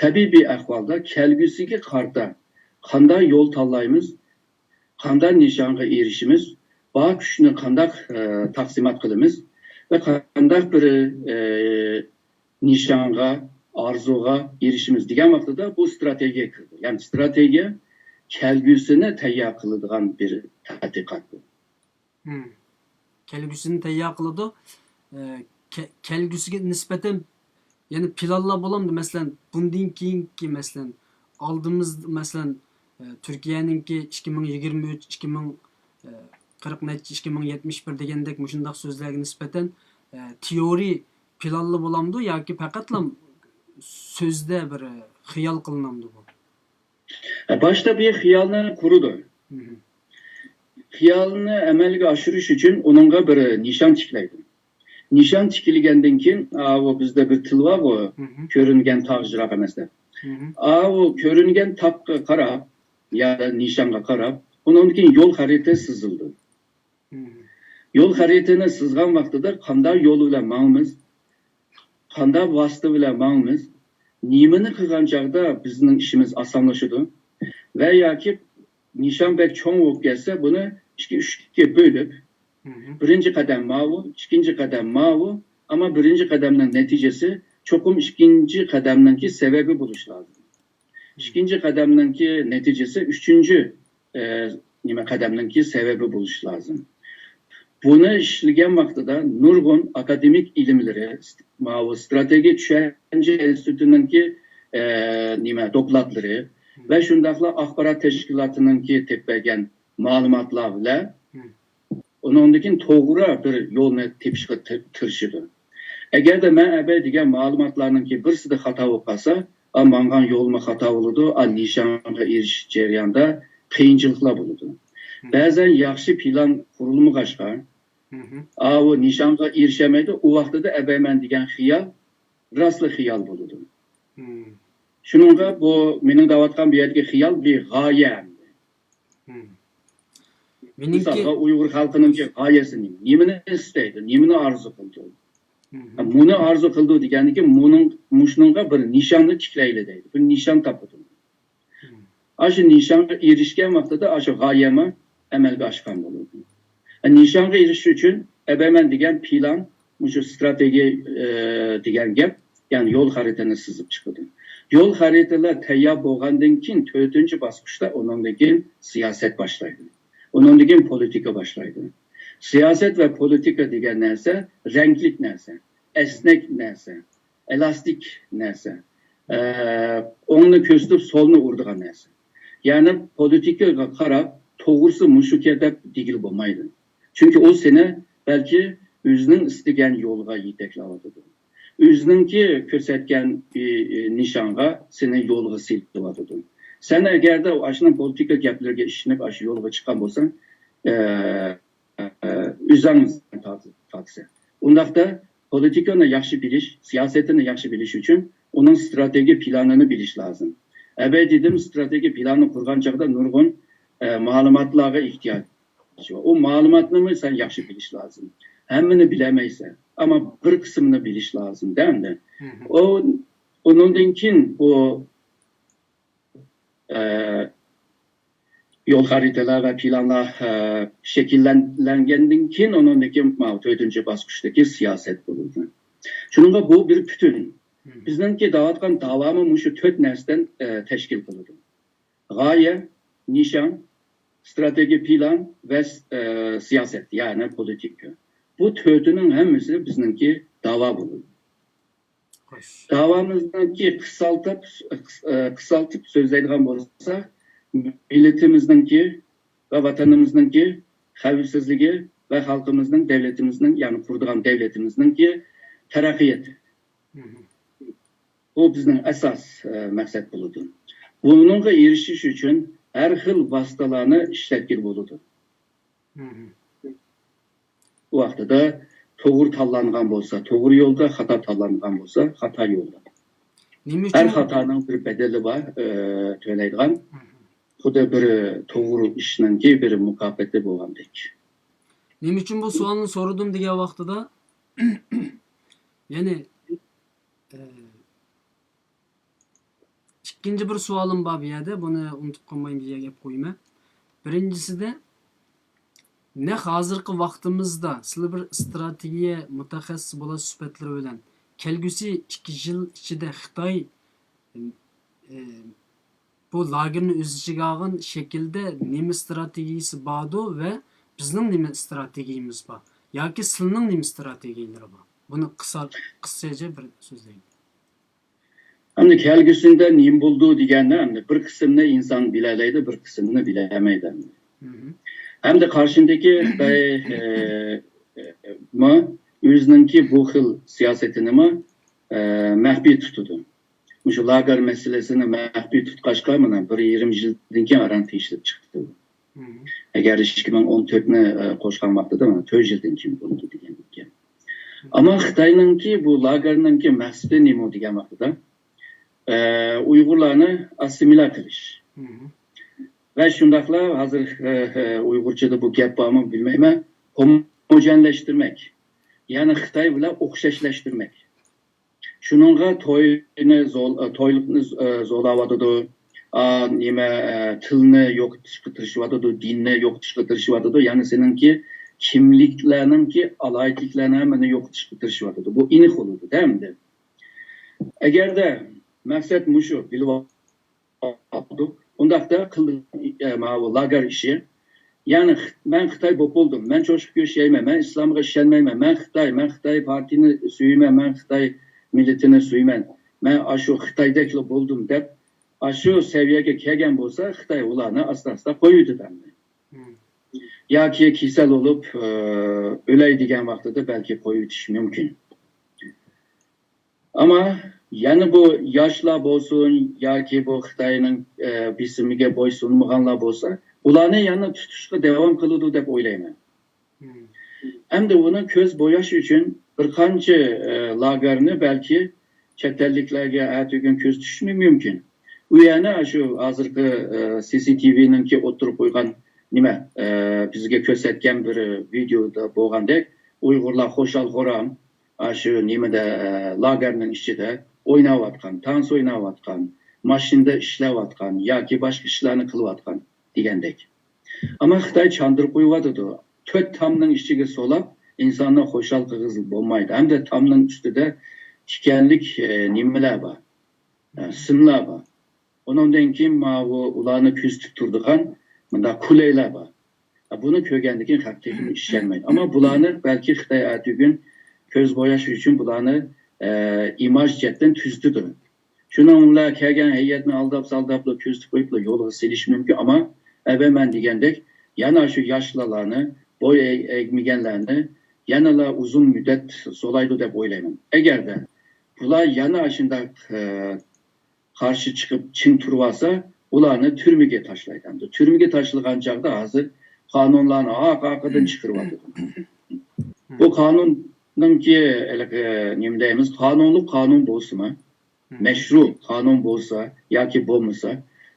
تەبىئىي بىر ئەھۋالدا كەلگۈسىگە قارىتا قانداق يول تاللايمىز، قانداق نىشانغا ئېرىشىمىز، بار كۈچنى قانداق، ئە، تەقسىمات قىلىمىز ۋە قانداق بىر، ئە، نىشانغا، ئارزۇغا ئېرىشىمىز دېگەن ۋاقتىدا بۇ ئىستراتېگىيە كىرىدۇ. يەنى ئىستراتېگىيە كەلگۈسىنى تەييار قىلىدىغان بىر تەتقىقات بۇ. كەلگۈسىنى تەييار قىلىدۇ. ئە، كە-، كەلگۈسىگە نىسبەتەن يەنە پىلانلار بولامدۇ؟ مەسىلەن، بۇندىن كېيىنكى، مەسىلەن، ئالدىمىزدا، مەسىلەن، ئە، تۈركىيەنىڭكى ئىككى مىڭ يىگىرمە ئۈچ، ئىككى مىڭ، ئە، قىرىق نەچچە، ئىككى مىڭ يەتمىش بىر دېگەندەك مۇشۇنداق سۆزلەرگە نىسبەتەن، ئە، تېئورىي پىلانلا بولامدۇ ياكى پەقەتلا سۆزدە بىر، ئە، خىيال قىلىنامدۇ بۇ؟ باشتا بىر خىيالنى قۇرىدۇ. خىيالنى ئەمەلگە ئاشۇرۇش ئۈچۈن ئۇنىڭغا بىر نىشان تىكلەيدۇ. نىشان تىكلىگەندىن كېيىن، ئاۋۇ بىزدە بىر تىل بارغۇ، كۆرۈنگەن تاغ يىراق ئەمەس دەپ. ئاۋۇ كۆرۈنگەن تاغقا قاراپ يا نىشانغا قاراپ، ئۇنىڭدىن كېيىن يول خەرىتە سىزىلىدۇ. يول خەرىتىنى سىزغان ۋاقتىدا قانداق يول بىلەن ماڭىمىز، قانداق ۋاسىتە بىلەن ماڭىمىز، نېمىنى قىلغان چاغدا بىزنىڭ ئىشىمىز ئاسانلىشىدۇ ۋە ياكى نىشان بەك چوڭ بولۇپ كەتسە، بۇنى ئىككى، ئۈچكە بۆلۈپ، بىرىنچى قەدەم ماۋۇ، ئىككىنچى قەدەم ماۋۇ، ئەمما بىرىنچى قەدەمنىڭ نەتىجىسى چوقۇم ئىككىنچى قەدەمنىڭكى سەۋەبى بولۇشى لازىم. ئىككىنچى قەدەمنىڭكى نەتىجىسى ئۈچىنچى، ئە، نېمە، قەدەمنىڭكى سەۋەبى بولۇشى لازىم. بۇنى ئىشلىگەن ۋاقتىدا نۇرغۇن ئاكادېمىك ئىلىملىرى، ماۋۇ ئىستراتېگىيە چۈشەنچە ئىنستىتۇتىنىڭكى، ئە، نېمە، دوكلاتلىرى ۋە شۇنداقلا ئاخبارات تەشكىلاتىنىڭكى تېپىپ بەرگەن مەلۇماتلار بىلەن ئۇنىڭدىن كېيىن توغرا بىر يولنى تېپىشقا تىرىشىدۇ. ئەگەردە مەن ئەبەي دېگەن مەلۇماتلارنىڭكى بىرسىدە خاتا بولۇپ قالسا، ئا، ماڭغان يولمۇ خاتا بولىدۇ، ئا، نىشانغا ئېرىشىش جەريانىدا قىيىنچىلىقلار بولىدۇ. بەزەن ياخشى پىلان قۇرۇلمىغاچقا، ئاۋۇ نىشانغا ئېرىشەلمەيدۇ، ئۇ ۋاقتىدا ئەبەي مەن دېگەن خىيال راستلا خىيال بولىدۇ. شۇنىڭغا بۇ مېنىڭ دەۋاتقان بۇ يەردىكى خىيال بىر غايە. مىسالغا، ئۇيغۇر خەلقىنىڭكى غايەسى نېمە؟ نېمىنى ئىستەيدۇ؟ نېمىنى ئارزۇ قىلىدۇ؟ مۇنى ئارزۇ قىلىدۇ دېگەندىكىن، مۇنىڭ، مۇشۇنىڭغا بىر نىشاننى تىكلەيلى دەيدۇ. بىر نىشان تاپىدۇ. ئاشۇ نىشانغا ئېرىشكەن ۋاقتىدا ئاشۇ غايەمۇ ئەمەلگە ئاشقان بولىدۇ. نىشانغا ئېرىشىش ئۈچۈن ئەبەمەن دېگەن پىلان، مۇشۇ ئىستراتېگىيە، ئە، دېگەن گەپ، يەنى يول خەرىتىنى سىزىپ چىقىدۇ. يول خەرىتىلەر تەييار بولغاندىن كېيىن تۆتىنچى باسقۇچتا ئۇنىڭدىن كېيىن سىياسەت باشلايدۇ. ئۇنىڭدىن كېيىن پولىتىكا باشلايدۇ. سىياسەت ۋە پولىتىكا دېگەن نەرسە رەڭلىك نەرسە، ئەسنەك نەرسە، ئېلاستىك نەرسە، ئە، ئوڭنى كۆرسىتىپ سولنى ئۇرىدىغان نەرسە. يەنى پولىتىكىغا قاراپ توغرىسى مۇشۇكەن دەپ دېگىلى بولمايدۇ. چۈنكى ئۇ سېنى بەلكى ئۆزىنىڭ ئىستىگەن يولىغا يېتەكلەۋاتىدۇ. ئۆزىنىڭكى كۆرسەتكەن، ئى، ئى، نىشانغا سېنى يولغا سېلىۋاتىدۇ. سەن ئەگەردە ئاشۇنىڭ پولىتىكا گەپلىرىگە ئىشىنىپ ئاشۇ يولغا چىققان بولساڭ، ئە، ئە، ئۆزۈڭ تارتىسەن. ئۇنداقتا پولىتىكىنى ياخشى بىلىش، سىياسەتنى ياخشى بىلىش ئۈچۈن ئۇنىڭ ئىستراتېگىيە پىلانىنى بىلىش لازىم. ئەبەي دېدىم، ئىستراتېگىيە پىلانىنى قۇرغان چاغدا نۇرغۇن، ئە، مەلۇماتلارغا ئېھتىياج بار. ئۇ مەلۇماتنىمۇ سەن ياخشى بىلىش لازىم. ھەممىنى بىلەلمەيسەن، ئەمما بىر قىسمىنى بىلىش لازىم دە ئەمدى. ئۇ، ئۇنىڭدىن كېيىن ئۇ، ئە، يول خەرىتىلەر ۋە پىلانلار، ئە، شەكىللەنگەندىن كېيىن ئۇنىڭدىن كېيىن ماۋۇ تۆتىنچى باسقۇچتىكى سىياسەت بولىدۇ. شۇنىڭغا بۇ بىر پۈتۈن. بىزنىڭكى دەۋاتقان داۋامۇ مۇشۇ تۆت نەرسىدىن، ئە، تەشكىل قىلىدۇ. غايە، نىشان، ئىستراتېگىيە پىلان ۋە، ئە، سىياسەت، يەنى پولىتىكا. بۇ تۆتىنىڭ ھەممىسى بىزنىڭكى داۋا بولىدۇ. داۋامىزنىڭكى قىسالتىپ، ئە، قىسالتىپ سۆزلەيدىغان بولساق، مىللىتىمىزنىڭكى ۋە ۋەتىنىمىزنىڭكى خەۋپسىزلىكى ۋە خەلقىمىزنىڭ، دۆلىتىمىزنىڭ، يەنى قۇرىدىغان دۆلىتىمىزنىڭكى تەرەققىياتى. بۇ بىزنىڭ ئاساس، ئە، مەقسەت بولىدۇ. بۇنىڭغا ئېرىشىش ئۈچۈن ھەر خىل ۋاسىتىلارنى ئىشلەتكىلى بولىدۇ. ۋاقتىدا توغرا تاللانغان بولسا، توغرا يولدا، خاتا تاللانغان بولسا، خاتا يولدا. نېمە ھەر ئۈچۈن؟ خاتانىڭ بىر بەدىلى بار، ئە، تۆلەيدىغان. خۇددى بىر توغرا ئىشنىڭكى بىر مۇكاپاتى بولغاندەك. نېمە ئۈچۈن بۇ سوئالنى سورىدىم دېگەن ۋاقتىدا، يەنى، ئە، ئىككىنچى بىر سوئالىم بار بۇ يەردە، بۇنى ئۇنتۇپ قالمايمىز، يەنە گەپ قويىمەن. بىرىنچىسىدە، نەق ھازىرقى ۋاقتىمىزدا سىلەر بىر ئىستراتېگىيە مۇتەخەسسىسى بولۇش سۈپەتلىرى بىلەن، كەلگۈسى ئىككى يىل ئىچىدە خىتاي، ئى، بۇ لاگېرنى ئۆز ئىچىگە ئالغان شەكىلدە نېمە ئىستراتېگىيىسى باردۇ ۋە بىزنىڭ نېمە ئىستراتېگىيىمىز بار؟ ياكى سىلىنىڭ نېمە ئىستراتېگىيىلىرى بار؟ بۇنى قىسا، قىسقىچە بىر سۆزلەيلى. ئەمدى كەلگۈسىدە نېمە بولىدۇ دېگەندە، ئەمدى بىر قىسمىنى ئىنسان بىلەلەيدۇ، بىر قىسمىنى بىلەلمەيدۇ. ئەمدى قارشىدىكى خىتاي، ئە، ئە، ما ئۆزىنىڭكى بۇ خىل سىياسىتىنىمۇ، ئە، مەخپىي تۇتىدۇ. مۇشۇ لاگېر مەسىلىسىنى مەخپىي تۇتقاچقا، مانا بىر يېرىم يىلدىن كېيىن ئاران تېشىلىپ چىقتى. ئەگەر ئىككى مىڭ ئون تۆتنى، ئە، قوشقان ۋاقتىدا، مانا تۆت يىلدىن كېيىن بولىدۇ دېگەن گەپ. ئەمما خىتاينىڭكى بۇ لاگېرنىڭكى مەقسىتى نېمە دېگەن ۋاقتىدا، ئە، ئۇيغۇرلارنى ئاسسىمىلياتسىيە قىلىش. ۋە شۇنداقلا ھازىر، ئە، ئە، ئۇيغۇرچىدا بۇ گەپ بارمۇ بىلمەيمەن، ھوموجېنلەشتۈرمەك. يەنى خىتاي بىلەن ئوخشاشلاشتۇرماق. شۇنىڭغا توينى زول-، تويلۇقنى ز-، زولاۋاتىدۇ. ئا، نېمە، ئە، تىلنى يوقىتىشقا تىرىشىۋاتىدۇ، دىننى يوقىتىشقا تىرىشىۋاتىدۇ. يەنى سېنىڭكى كىملىكلەرنىڭكى ئالاھىدىلىكلەرنى ھەممىنى يوقىتىشقا تىرىشىۋاتىدۇ. بۇ ئېنىق بولىدۇ-دە ئەمدى. ئەگەردە مەقسەت مۇشۇ، بىلىۋال-، ئۇنداقتا قىلدى، ئە، ماۋۇ لاگېر ئىشى. يەنى خىت-، مەن خىتاي بولۇپ بولدۇم، مەن چوشقا گۆش يەيمەن، مەن ئىسلامغا ئىشەنمەيمەن، مەن خىتاي، مەن خىتاي پارتىيىنى سۆيىمەن، مەن خىتاي مىللىتىنى سۆيىمەن، مەن ئاشۇ خىتايدەكلا بولدۇم دەپ، ئاشۇ سەۋىيەگە كەلگەن بولسا، خىتاي ئۇلارنى ئاستا-ئاستا قويۇۋېتىدۇ ئەمدى. ياكى كېسەل بولۇپ، ئە، ئۆلەي دېگەن ۋاقتىدا بەلكى قويۇۋېتىشى مۇمكىن. ئەمما يەنە بۇ ياشلار بولسۇن ياكى بۇ خىتاينىڭ، ئە، بېسىمىگە بويسۇنمىغانلار بولسا، ئۇلارنى يەنە تۇتۇشقا داۋام قىلىدۇ دەپ ئويلايمەن. ئەمدى ئۇنى كۆز بوياش ئۈچۈن بىر قانچە، ئە، لاگېرنى بەلكى چەت ئەللىكلەرگە ئەتىگۈن كۆرسىتىشىمۇ مۇمكىن. ئۇ يەنە شۇ ھازىرقى، ئە، سى سى تى ۋىنىڭكى ئوتتۇرىغا قويغان نېمە، ئە، بىزگە كۆرسەتكەن بىر ۋىدېيودا بولغاندەك، ئۇيغۇرلار خۇشال-خۇرام، ئاشۇ نېمىدە، ئە، لاگېرنىڭ ئىچىدە ئويناۋاتقان، تانس ئويناۋاتقان، ماشىنىدا ئىشلەۋاتقان ياكى باشقا ئىشلارنى قىلىۋاتقان دېگەندەك. ئەمما خىتاي چاندۇرۇپ قويۇۋاتىدۇ. تۆت تامنىڭ ئىچىگە سولاپ، ئىنساننى خۇشال قىلغىلى بولمايدۇ. ھەمدە تامنىڭ ئۈستىدە تىكەنلىك، ئە، نېمىلەر بار، ئە، سىملار بار. ئۇنىڭدىن كېيىن ماۋۇ ئۇلارنى كۆزىتىپ تۇرىدىغان مۇنداق كۇلەيلەر بار. بۇنى كۆرگەندىن كېيىن خەق تېخىمۇ ئىشەنمەيدۇ. ئەمما بۇلارنى بەلكى خىتاي ئەتىگۈن كۆز بوياش ئۈچۈن بۇلارنى، ئە، ئىماج جەھەتتىن تۈزىتىدۇ. شۇنىڭ بىلەن كەلگەن ھەيئەتنى ئالداپ-سالداپلا كۆزىتىپ قويۇپلا يولغا سېلىش مۇمكىن. ئەمما ئەۋەل مەن دېگەندەك يەنە شۇ ياشلىلارنى، بوي ئەگ-، ئەگمىگەنلەرنى يەنىلا ئۇزۇن مۇددەت سولايدۇ دەپ ئويلايمەن. ئەگەردە بۇلار يەنە ئاشۇنداق، ئە، قارشى چىقىپ چىڭ تۇرۇۋالسا، ئۇلارنى تۈرمىگە تاشلايدۇ. ئەمدى تۈرمىگە تاشلىغان چاغدا ھازىر قانۇنلارنى ئارقا-ئارقىدىن چىقىرىۋاتىدۇ. بۇ قانۇننىڭكى، ھېلىقى، نېمە دەيمىز، قانۇنلۇق قانۇن بولسىمۇ، مەشرۇ قانۇن بولسا ياكى بولمىسا،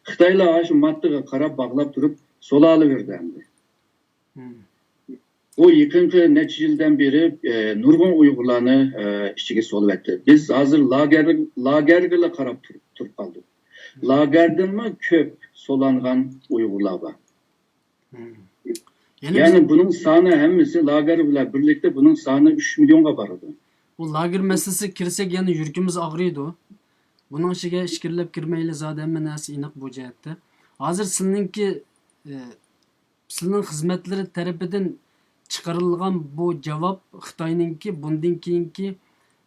خىتايلار شۇ ماددىغا قاراپ باغلاپ تۇرۇپ سولالىۋېرىدۇ ئەمدى. بۇ يېقىنقى نەچچە يىلدىن بېرى، ئە، نۇرغۇن ئۇيغۇرلارنى، ئە، ئىچىگە سولىۋەتتى. بىز ھازىر لاگېر، لاگېرگىلا قاراپ تۇرۇپ، تۇرۇپ قالدۇق. لاگېردىنمۇ كۆپ سولانغان ئۇيغۇرلار بار. يەنە يەنى بىز بۇنىڭ سانى ھەممىسى لاگېر بىلەن بىرلىكتە بۇنىڭ سانى ئۈچ مىليونغا بارىدۇ. بۇ لاگېر مەسىلىسىگە كىرسەك يەنە يۈرىكىمىز ئاغرىيدۇ. بۇنىڭ ئىچىگە ئىچكىرىلەپ كىرمەيلى، زادى ھەممە نەرسە ئېنىق بۇ جەھەتتە. ھازىر سىلىنىڭكى، ئە، سىلىنىڭ خىزمەتلىرى تەرىپىدىن چىقىرىلغان بۇ جاۋاب خىتاينىڭكى بۇندىن كېيىنكى،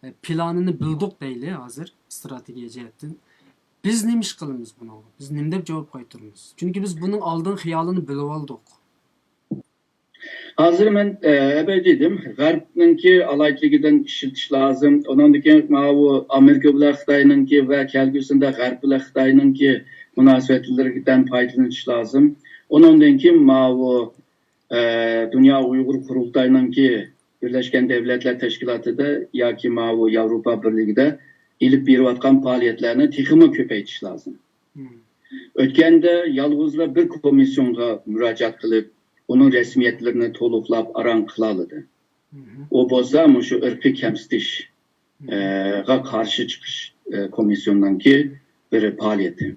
ئە، پىلانىنى بىلدۇق دەيلى ھازىر ئىستراتېگىيە جەھەتتىن. بىز نېمە ئىش قىلىمىز بۇنىڭغا؟ بىز نېمە دەپ جاۋاب قايتۇرىمىز؟ چۈنكى بىز بۇنىڭ ئالدىن خىيالىنى بىلىۋالدۇق. ھازىر مەن ئەبەي دېدىم، غەربنىڭكى ئالاھىدىلىكىدىن ئىشلىتىش لازىم. ئۇنىڭدىن كېيىن ماۋۇ ئامېرىكا بىلەن خىتاينىڭكى ۋە كەلگۈسىدە غەرب بىلەن خىتاينىڭكى مۇناسىۋەتلىرىدىن پايدىلىنىش لازىم. ئۇنىڭدىن كېيىن ماۋۇ ئە، دۇنيا ئۇيغۇر قۇرۇلتايىنىڭكى بىرلەشكەن دەۋلەتلەر تەشكىلاتىدا ياكى ماۋۇ ياۋروپا بىرلىكىدە ئېلىپ بېرىۋاتقان پائالىيەتلەرنى تېخىمۇ كۆپەيتىش لازىم. ئۆتكەندە يالغۇزلا بىر كومىسسىيونغا مۇراجىئەت قىلىپ، ئۇنىڭ رەسمىيەتلىرىنى تولۇقلاپ ئاران قىلالىدى. ئۇ بولسا مۇشۇ ئىرقىي كەمسىتىش، ئە، غا قارشى چىقىش، ئە، كومىسسىيونىنىڭكى بىر پائالىيىتى.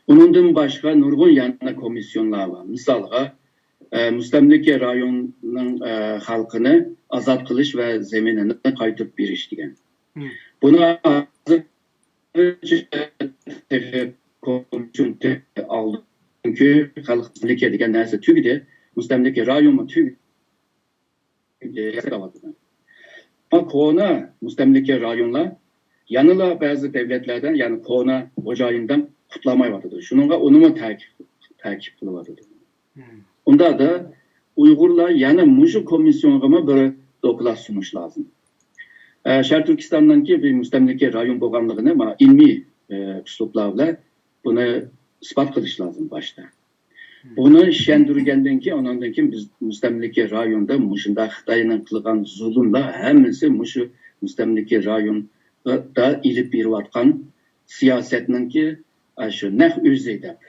ئۇنىڭدىن باشقا نۇرغۇن يەنە كومىسسىيونلار بار. مىسالغا، ئە، مۇستەملىكە رايوننىڭ، ئە، خەلقىنى ئازاد قىلىش ۋە زېمىنىنى قايتۇرۇپ بېرىش دېگەن. بۇنى ھازىرچە تېخى كومىسسىيون ئالدى. چۈنكى خەلق مۇستەملىكە دېگەن نەرسە تۈگىدى. مۇستەملىكە رايونمۇ تۈگىدى. ياساۋاتىدۇ. ئەمما كونا مۇستەملىكە رايونلار يەنىلا بەزى دەۋلەتلەردىن، يەنى كونا خوجايىندىن قۇتۇلالمايۋاتىدۇ. شۇنىڭغا ئۇنىمۇ تەكىت، تەكىت قىلىۋاتىدۇ. ئۇنداقتا ئۇيغۇرلار يەنە مۇشۇ كومىسسىيونغىمۇ بىر دوكلات سۇنۇش لازىم. ئە، شەرقىي تۈركىستاننىڭكى بىر مۇستەملىكە رايون بولغانلىقىنى ما ئىلمىي، ئە، ئۇسلۇبلار بىلەن بۇنى ئىسپات قىلىش لازىم باشتا. بۇنى ئىشەندۈرگەندىن كېيىن، ئۇنىڭدىن كېيىن بىز مۇستەملىكە رايوندا مۇشۇنداق خىتاينىڭ قىلغان زۇلۇملار ھەممىسى مۇشۇ مۇستەملىكە رايوندا ئېلىپ بېرىۋاتقان سىياسەتنىڭكى، ئە، شۇ نەق ئۆزى دەپ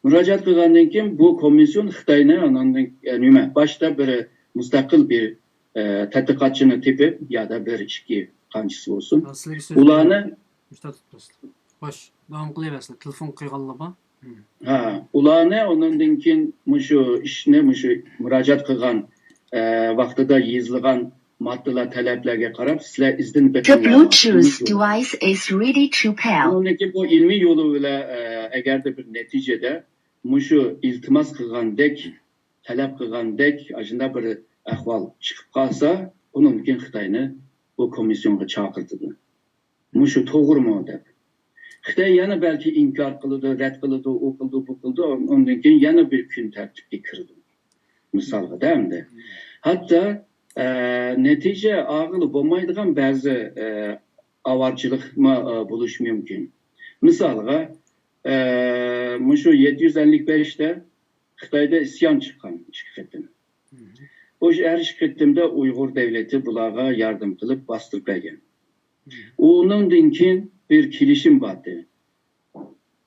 مۇراجىئەت قىلغاندىن كېيىن، بۇ كومىسسىيون خىتاينى ئاناندىن، ئە، نېمە، باشتا بىر مۇستەقىل بىر، ئە، تەتقىقاتچىنى تېپىپ، يا دا بىر ئىككى قانچىسى بولسۇن، ئا، سىلەرگە سۆز ئۇلارنى بېرىمەن. مۇشۇنداق تۇتۇپ تۇرۇڭ. خوش، داۋام قىلىۋەرسىلەر. تېلېفون قىلغانلار بار. ھە، ئۇلارنى ئۇنىڭدىن كېيىن مۇشۇ ئىشنى، مۇشۇ مۇراجىئەت قىلغان، ئە، ۋاقتىدا يېزىلغان ماددىلار، تەلەپلەرگە قاراپ، سىلەر ئىزدىنىپ بېقىڭلار. ئۇنىڭدىن كېيىن بۇ ئىلمىي يولى بىلەن، ئە، ئەگەردە بىر نەتىجىدە مۇشۇ ئىلتىماس قىلغاندەك، تەلەپ قىلغاندەك ئاشۇنداق بىر ئەھۋال چىقىپ قالسا، ئۇنىڭدىن كېيىن خىتاينى بۇ كومىسسىيونغا چاقىرتىدۇ. مۇشۇ توغرىمۇ دەپ. خىتاي يەنە بەلكى ئىنكار قىلىدۇ، رەت قىلىدۇ، ئۇ قىلىدۇ، بۇ قىلىدۇ، ئۇندىن كېيىن يەنە بىر كۈن تەرتىپكە كىرىدۇ. مىسالغا دە ئەمدى. ھەتتا، ئە، نەتىجە ئالغىلى بولمايدىغان بەزى، ئە، ئاۋارىچىلىقمۇ، ئە، بولۇشى مۇمكىن. مىسالغا، ئە، مۇشۇ يەتتە يۈز ئەللىك بەشتە خىتايدا ئىسيان چىققان ئىككى قېتىم. بۇ ھەر ئىككى قېتىمدا ئۇيغۇر دەۋلىتى بۇلارغا ياردەم قىلىپ باستۇرۇپ بەرگەن. ئۇنىڭدىن كېيىن بىر كېلىشىم بارتى.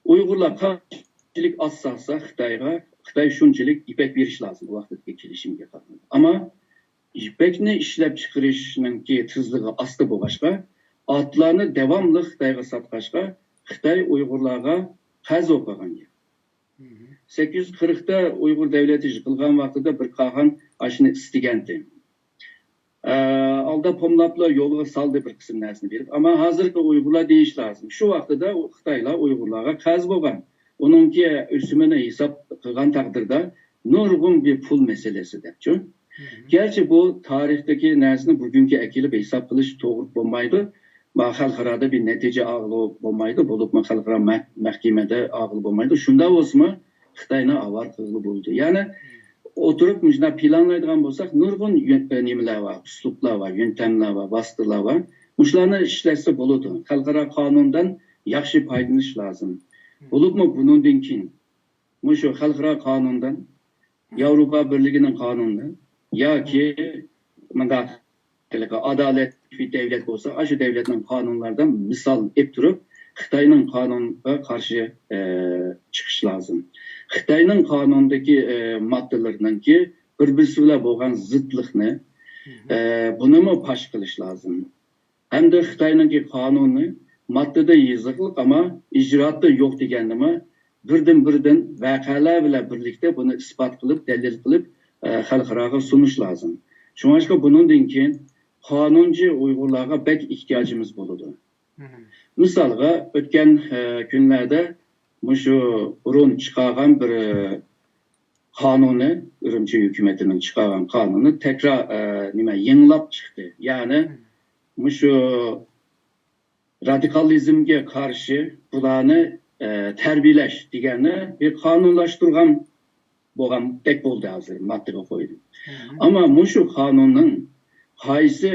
ئۇيغۇرلار قانچىلىك ئات ساتسا خىتايغا، خىتاي شۇنچىلىك يىپەك بېرىش لازىم، ئۇ ۋاقىتتىكى كېلىشىمگە قارىغاندا. ئەمما يىپەكنى ئىشلەپچىقىرىشنىڭكى تېزلىكى ئاستا بولغاچقا، ئاتلارنى داۋاملىق خىتايغا ساتقاچقا، خىتاي ئۇيغۇرلارغا قەرز بولۇپ قالغان گەپ. سەككىز يۈز قىرىقتا ئۇيغۇر دەۋلىتى يىقىلغان ۋاقتىدا بىر قالغان ئاشۇنى ئىستىگەنتى. ئە، ئالداپ پوملاپلا يولغا سالدى بىر قىسىم نەرسىنى بېرىپ. ئەمما ھازىرقى ئۇيغۇرلار دېيىش لازىم. شۇ ۋاقتىدا خىتايلار ئۇيغۇرلارغا قەرز بولغان. ئۇنىڭكى ئۆسۈمىنى ھېساب قىلغان تەقدىردە نۇرغۇن بىر پۇل مەسىلىسى دەپچۇ. گەرچە بۇ تارىختىكى نەرسىنى بۈگۈنگە ئەكېلىپ ھېساب قىلىش توغرا بولمايدۇ. ما خەلقئارادا بىر نەتىجە ئالغىلى بولمايدۇ، بولۇپمۇ خەلقئارا مەھ-، مەھكىمىدە ئالغىلى بولمايدۇ. شۇنداق بولسىمۇ خىتاينى ئاۋارە قىلغىلى بولىدۇ. يەنى ئولتۇرۇپ مۇشۇنداق پىلانلايدىغان بولساق، نۇرغۇن يۆن-، نېمىلەر بار، ئۇسلۇبلار بار، يۆنتەملەر بار، ۋاسىتىلەر بار. مۇشۇلارنى ئىشلەتسە بولىدۇ. خەلقئارا قانۇندىن ياخشى پايدىلىنىش لازىم. بولۇپمۇ بۇنىڭدىن كېيىن مۇشۇ خەلقئارا قانۇندىن، ياۋروپا بىرلىكىنىڭ قانۇنىدىن ياكى مۇنداق ھېلىقى ئادالەتلىك دەۋلەت بولسا، ئاشۇ دەۋلەتنىڭ قانۇنلىرىدىن مىسال ئېلىپ تۇرۇپ، خىتاينىڭ قانۇنىغا قارشى، ئە، چىقىش لازىم. خىتاينىڭ قانۇندىكى، ئە، ماددىلىرىنىڭكى بىر-بىرسى بىلەن بولغان زىتلىقنى، ئە، بۇنىمۇ پاش قىلىش لازىم. ھەمدە خىتاينىڭكى قانۇنى ماددىدا يېزىقلىق، ئەمما ئىجرائاتتا يوق دېگەننىمۇ بىردىن-بىردىن ۋەقەلەر بىلەن بىرلىكتە بۇنى ئىسپات قىلىپ، دەلىل قىلىپ، ئە، خەلقئاراغا سۇنۇش لازىم. شۇڭلاشقا بۇنىڭدىن كېيىن قانۇنچى ئۇيغۇرلارغا بەك ئېھتىياجىمىز بولىدۇ. مىسالغا، ئۆتكەن، ئە، كۈنلەردە مۇشۇ بۇرۇن چىقارغان بىر، ئە، قانۇنى، ئۈرۈمچى ھۆكۈمىتىنىڭ چىقارغان قانۇنى تەكرار، ئە، نېمە، يېڭىلاپ چىقتى. يەنى مۇشۇ رادىكالىزمگە قارشى بۇلارنى، ئە، تەربىيەلەش دېگەننى بىر قانۇنلاشتۇرغان بولغاندەك بولدى ھازىر ماددىغا قويدى. ئەمما مۇشۇ قانۇننىڭ قايسى،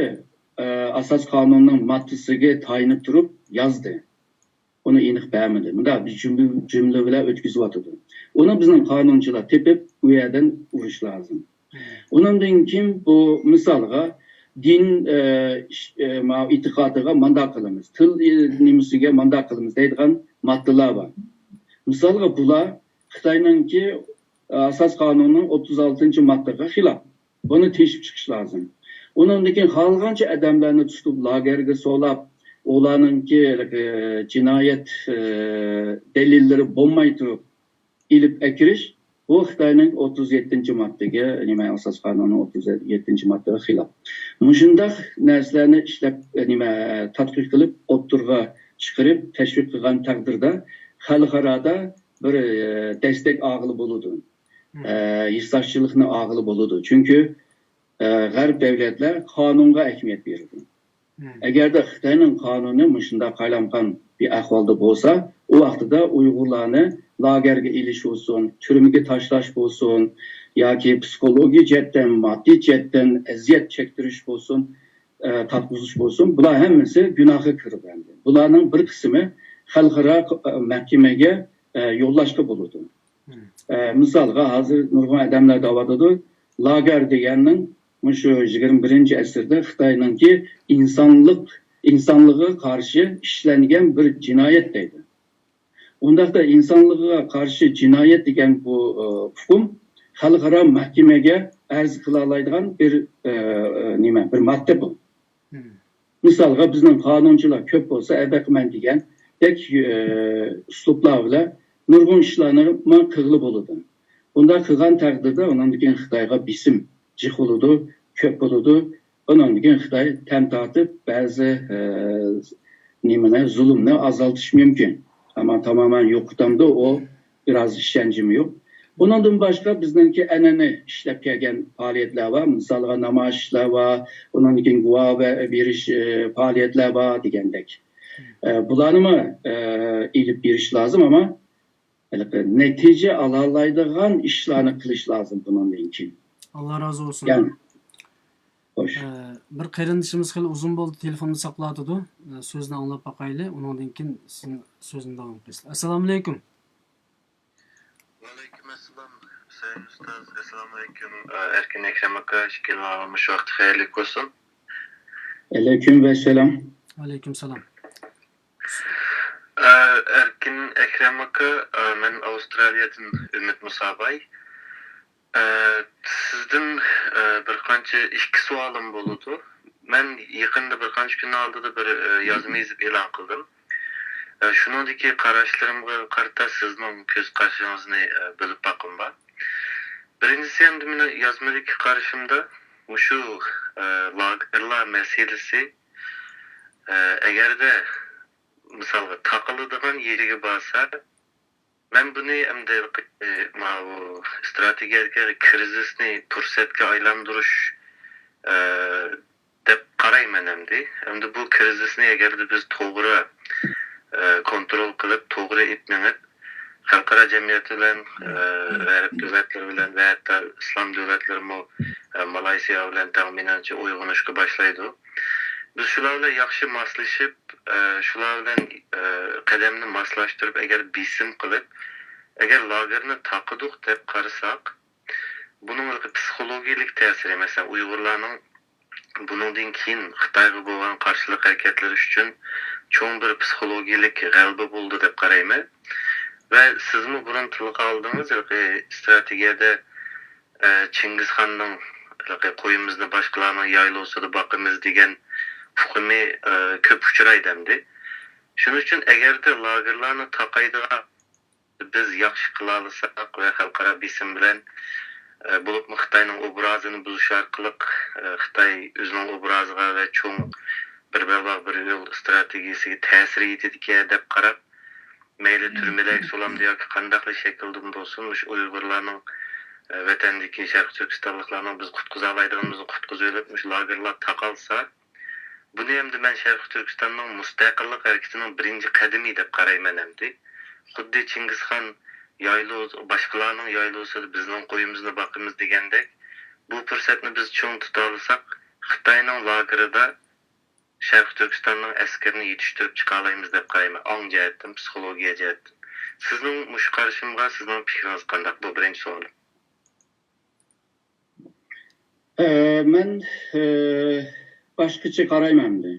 ئە، ئاساس قانۇننىڭ ماددىسىگە تايىنىپ تۇرۇپ يازدى؟ ئۇنى ئېنىق بەرمىدى. مۇنداق بىر جۈملە، جۈملە بىلەن ئۆتكۈزۈۋاتىدۇ. ئۇنى بىزنىڭ قانۇنچىلار تېپىپ، ئۇ يەردىن ئۇرۇش لازىم. ئۇنىڭدىن كېيىن بۇ مىسالغا دىن، ئە، ئىش-، ئە، ما-، ئېتىقادىغا مانداق قىلىمىز، تىل، ئە، نېمىسىگە مانداق قىلىمىز دەيدىغان ماددىلار بار. مىسالغا بۇلار خىتاينىڭكى، ئە، ئاساس قانۇنىنىڭ ئوتتۇز ئالتىنچى ماددىغا خىلاپ. بۇنى تېشىپ چىقىش لازىم. ئۇنىڭدىن كېيىن خالىغانچە ئادەملەرنى تۇتۇپ، لاگېرگە سولاپ، ئۇلارنىڭكى، ئە، جىنايەت، ئە، دەلىللىرى بولماي تۇرۇپ، ئېلىپ ئەكىرىش، بۇ خىتاينىڭ ئوتتۇز يەتتىنچى ماددىگە، نېمە، ئاساس قانۇننىڭ ئوتتۇز يەتتىنچى ماددىغا خىلاپ. مۇشۇنداق نەرسىلەرنى ئىشلەپ، نېمە، تەتقىق قىلىپ ئوتتۇرىغا چىقىرىپ تەشۋىق قىلغان تەقدىردە خەلقئارادا بىر، ئە، دەستەك ئالغىلى بولىدۇ. ئە، ھېسداشچىلىقنى ئالغىلى بولىدۇ. چۈنكى، ئە، غەرب دۆلەتلەر قانۇنغا ئەھمىيەت بېرىدۇ. ئەگەردە خىتاينىڭ قانۇنى مۇشۇنداق قايلامقان بىر ئەھۋالدا بولسا، ئۇ ۋاقتىدا ئۇيغۇرلارنى لاگېرگە ئېلىش بولسۇن، تۈرمىگە تاشلاش بولسۇن، ياكى پسىخولوگىيە جەھەتتىن، ماددىي جەھەتتىن ئەزىيەت چەكتۈرۈش بولسۇن، ئە، تارتقۇزۇش بولسۇن، بۇلار ھەممىسى گۇناھقا كىرىدۇ ئەمدى. بۇلارنىڭ بىر قىسمى خەلقئارا، ئە، مەھكىمىگە، ئە، يوللاشقا بولىدۇ. ئە، مىسالغا، ھازىر نۇرغۇن ئادەملەر دەۋاتىدۇ، لاگېر دېگەننىڭ مۇشۇ يىگىرمە بىرىنچى ئەسىردە خىتاينىڭكى ئىنسانلىق، ئىنسانلىقىغا قارشى ئىشلەنگەن بىر جىنايەت دەيدۇ. ئۇنداقتا ئىنسانلىقىغا قارشى جىنايەت دېگەن بۇ، ئە، ئۇقۇم خەلقئارا مەھكىمىگە ئەرز قىلالايدىغان بىر، ئە، ئە، نېمە، بىر ماددا بۇ. مىسالغا، بىزنىڭ قانۇنچىلار كۆپ بولسا، ئەبەقىمەن دېگەندەك، ئە، ئۇسلۇبلار بىلەن نۇرغۇن ئىشلارنى قىلغىلى بولىدۇ. بۇنداق قىلغان تەقدىردە، ئۇنىڭدىن كېيىن خىتايغا بېسىم جىق بولىدۇ، كۆپ بولىدۇ. ئۇنىڭدىن كېيىن خىتاي تەم تارتىپ، بەزى، ئە، نېمىنى، زۇلۇمنى ئازالتىشى مۇمكىن. ئەمما تامامەن يوقىتامدۇ، ئۇ بىراز ئىشەنچىم يوق. بۇنىڭدىن باشقا بىزنىڭكى ئەنئەنە ئىشلەپ كەلگەن پائالىيەتلەر بار. مىسالغا، نامايىشلار بار، ئۇنىڭدىن كېيىن گۇۋاھ بە-، بېرىش، ئە، پائالىيەتلەر بار دېگەندەك. ئە، بۇلارنىمۇ، ئە، ئېلىپ بېرىش لازىم، ئەمما ھېلىقى نەتىجە ئالالايدىغان ئىشلارنى قىلىش لازىم بۇنىڭدىن كېيىن. ئاللا رازى بولسۇن. يەنى، خوش. ئە، بىر قېرىندىشىمىز خېلى ئۇزۇن بولدى تېلېفوندا ساقلاۋاتىدۇ. ئە، سۆزىنى ئاڭلاپ باقايلى، ئۇنىڭدىن كېيىن سىزنىڭ سۆزىنى داۋام قىلىسىز. ئەسسالامۇئەلەيكۇم. ۋەئەلەيكۇم ئەسسالام، ھۈسەيىن ئۇستاز. ئەسسالامۇئەلەيكۇم، ئە، ئەركىن ئەكرەم ئاكا. ئىككىلىڭلارغا مۇشۇ ۋاقىت خەيرلىك بولسۇن. ئەلەيكۇم ۋەسسالام. ۋەئەلەيكۇم سالام. ئە، ئەركىن ئەكرەم ئاكا، ئە، مەن ئاۋسترالىيەدىن ئۈمىد مۇساباي. ئە، سىزدىن، ئە، بىر قانچە، ئىككى سوئالىم بولىدۇ. مەن يېقىندا بىر قانچە كۈن ئالدىدا بىر، ئە، يازما يېزىپ ئېلان قىلدىم. ئە، شۇنىڭدىكى قاراشلىرىمغا قارىتا سىزنىڭ كۆز قارىشىڭىزنى، ئە، بىلىپ باققۇم بار. بىرىنچىسى، ئەمدى مېنىڭ يازمىدىكى قارىشىمدا مۇشۇ، ئە، لاگېرلار مەسىلىسى، ئە، ئەگەردە، مىسالغا، تاقىلىدىغان يېرىگە بارسا، مەن بۇنى ئەمدى، ئى، ماۋۇ ئىستراتېگىيەدىكى كىرىزىسنى پۇرسەتكە ئايلاندۇرۇش، ئى، دەپ قارايمەن ئەمدى. ئەمدى بۇ كىرىزىسنى ئەگەردە بىز توغرا، ئى، كونترول قىلىپ، توغرا ئېلىپ مېڭىپ، خەلقئارا جەمئىيەت بىلەن، ئى، غەرب دۆلەتلىرى بىلەن ۋە ھەتتا ئىسلام دۆلەتلىرىمۇ، ئى، مالايسىيا بىلەن تەڭ مېنىڭچە ئويغىنىشقا باشلايدۇ. بىز شۇلار بىلەن ياخشى ماسلىشىپ، ئە، شۇلار بىلەن، ئە، قەدەمنى ماسلاشتۇرۇپ، ئەگەر بېسىم قىلىپ، ئەگەر لاگېرنى تاقىدۇق دەپ قارىساق، بۇنىڭ پسىخولوگىيەلىك تەسىرى، مەسىلەن، ئۇيغۇرلارنىڭ بۇنىڭدىن كېيىن خىتايغا بولغان قارشىلىق ھەرىكەتلىرى ئۈچۈن چوڭ بىر پسىخولوگىيەلىك غەلىبە بولدى دەپ قارايمەن. ۋە سىزمۇ بۇرۇن تىلغا ئالدىڭىز، ھېلىقى ئىستراتېگىيەدە ئە، چىڭگىزخاننىڭ ھېلىقى «قويىمىزنى باشقىلارنىڭ يايلىسىدا باقىمىز» دېگەن ئۇقۇمى، ئە، كۆپ ئۇچرايدۇ ئەمدى. شۇنىڭ ئۈچۈن ئەگەردە لاگېرلارنى تاقايدىغان بىز ياخشى قىلالىساق ۋە خەلقئارا بېسىم بىلەن، ئە، بولۇپمۇ خىتاينىڭ ئوبرازىنى بۇزۇش ئارقىلىق، ئە، خىتاي ئۆزىنىڭ ئوبرازىغا ۋە چوڭ بىر بەلباغ بىر يول ئىستراتېگىيەسىگە تەسىرى يېتىدىكەن دەپ قاراپ، مەيلى تۈرمىلەك سولامدا ياكى قانداقلا شەكىلدىن بولسۇن، مۇشۇ ئۇيغۇرلارنىڭ، ئە، ۋەتەندىكى شەرقىي تۈركىستانلىقلارنىڭ بىز قۇتقۇزالايدىغىنىمىزنى قۇتقۇزۇۋېلىپ، مۇشۇ لاگېرلار تاقالسا، بۇنى ئەمدى مەن شەرقىي تۈركىستاننىڭ مۇستەقىللىق ھەرىكىتىنىڭ بىرىنچى قەدىمى دەپ قارايمەن ئەمدى. خۇددى چىڭگىزخان يايلىۋا، باشقىلارنىڭ يايلىۋىسىدا بىزنىڭ قويىمىزنى باقىمىز دېگەندەك، بۇ پۇرسەتنى بىز چىڭ تۇتالىساق، خىتاينىڭ لاگېرىدا شەرقىي تۈركىستاننىڭ ئەسكىرىنى يېتىشتۈرۈپ چىقالايمىز دەپ قارايمەن، ئاڭ جەھەتتىن، پسىخولوگىيە جەھەتتىن. سىزنىڭ مۇشۇ قارىشىمغا سىزنىڭ پىكرىڭىز قانداق؟ بۇ بىرىنچى سوئالىم. ئە، مەن، ئە، باشقىچە قارايمەن ئەمدى.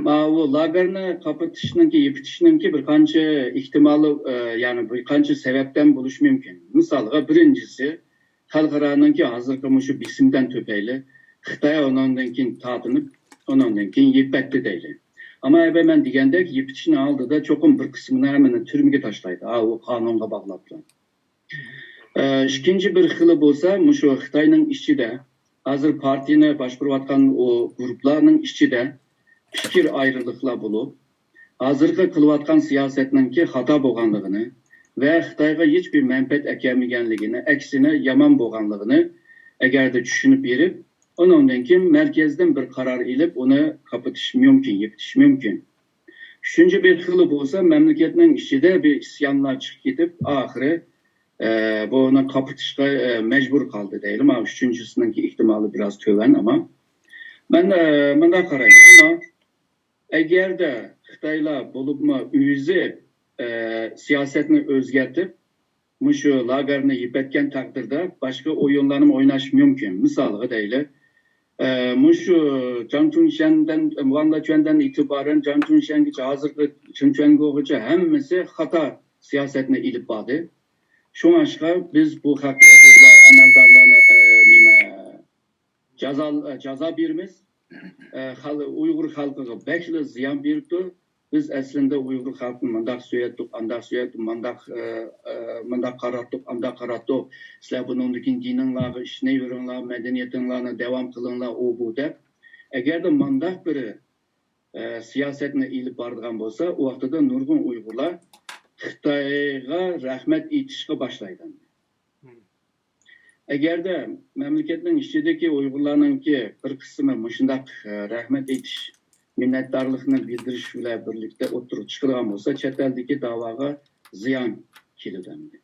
ماۋۇ لاگېرنى قاپىتىشنىڭكى، يېپىتىشنىڭكى بىر قانچە ئېھتىمالى، ئە، يەنى بىر قانچە سەۋەبتىن بولۇشى مۇمكىن. مىسالغا، بىرىنچىسى، خەلقئارانىڭكى ھازىرقى مۇشۇ بېسىمدىن تۈپەيلى خىتاي ئۇنىڭدىن كېيىن تارتىنىپ، ئۇنىڭدىن كېيىن يېپەتتى دەيلى. ئەمما ئەبە مەن دېگەندەك، يېپىتىشنىڭ ئالدىدا چوقۇم بىر قىسمىنى ھەممىنى تۈرمىگە تاشلايدۇ. ھا، ئۇ قانۇنغا باغلاپلا. ئىككىنچى بىر خىلى بولسا، مۇشۇ خىتاينىڭ ئىچىدە ھازىر پارتىيىنى باشقۇرۇۋاتقان ئۇ گۇرۇپپىلارنىڭ ئىچىدە پىكىر ئايرىلىقلار بولۇپ، ھازىرقى قىلىۋاتقان سىياسەتنىڭكى خاتا بولغانلىقىنى ۋە خىتايغا ھېچبىر مەنپەئەت ئەكەلمىگەنلىكىنى، ئەكسىنى يامان بولغانلىقىنى ئەگەردە چۈشىنىپ بېرىپ، ئۇنىڭدىن كېيىن مەركەزدىن بىر قارار ئېلىپ، ئۇنى قاپىتىش مۇمكىن، يېپىتىش مۇمكىن. ئۈچىنچى بىر خىلى بولسا، مەملىكەتنىڭ ئىچىدە بىر ئىسيانلار چىقىپ كېتىپ، ئاخىرى ئە، بۇنى قاپىتىشقا، ئە، مەجبۇر قالدى دەيلى. مانا ئۈچىنچىسىنىڭكى ئېھتىمالى بىراز تۆۋەن، ئەمما مەن، ئە، مۇنداق قارايمەن، ئەمما ئەگەردە خىتايلار بولۇپمۇ ئۆزى، ئە، سىياسەتنى ئۆزگەرتىپ، مۇشۇ لاگېرنى يېپەتكەن تەقدىردە باشقا ئويۇنلارنى ئويناش مۇمكىن. مىسالغا دەيلى، ئە، مۇشۇ جاڭ چۈنشەندىن، ۋاڭ لېچۈەندىن ئېتىبارەن جاڭ چۈنشەنگىچە، ھازىرقى چېن چۈەنگوغىچە ھەممىسى خاتا سىياسەتنى ئېلىپ باردى. شۇڭلاشقا بىز بۇ خەق-، بۇ ئەمەلدارلارنى، ئە، نېمە، جازا، جازا بېرىمىز. ئە، خەل-، ئۇيغۇر خەلقىگە بەكلا زىيان بېرىپتۇ. بىز ئەسلىندە ئۇيغۇر خەلقىنى مۇنداق سۆيەتتۇق، ئانداق سۆيەتتۇق، مۇنداق، ئە، ئە، مۇنداق قاراتتۇق، ئانداق قاراتتۇق. سىلەر بۇنىڭدىن كېيىن دىنىڭلارغا ئىشىنىۋېرىڭلار، مەدەنىيىتىڭلارنى داۋام قىلىڭلار، ئۇ بۇ دەپ. ئەگەردە مۇنداق بىر، ئە، سىياسەتنى ئېلىپ بارىدىغان بولسا، ئۇ ۋاقتىدا نۇرغۇن ئۇيغۇرلار خىتايغا رەھمەت ئېيتىشقا باشلايدۇ. ئەگەردە مەملىكەتنىڭ ئىچىدىكى ئۇيغۇرلارنىڭكى بىر قىسمى مۇشۇنداق، ئە، رەھمەت ئېيتىش، مىننەتدارلىقنى بىلدۈرۈش بىلەن بىرلىكتە ئوتتۇرىغا چىقىدىغان بولسا، چەت ئەلدىكى داۋاغا زىيان كېلىدۇ ئەمدى.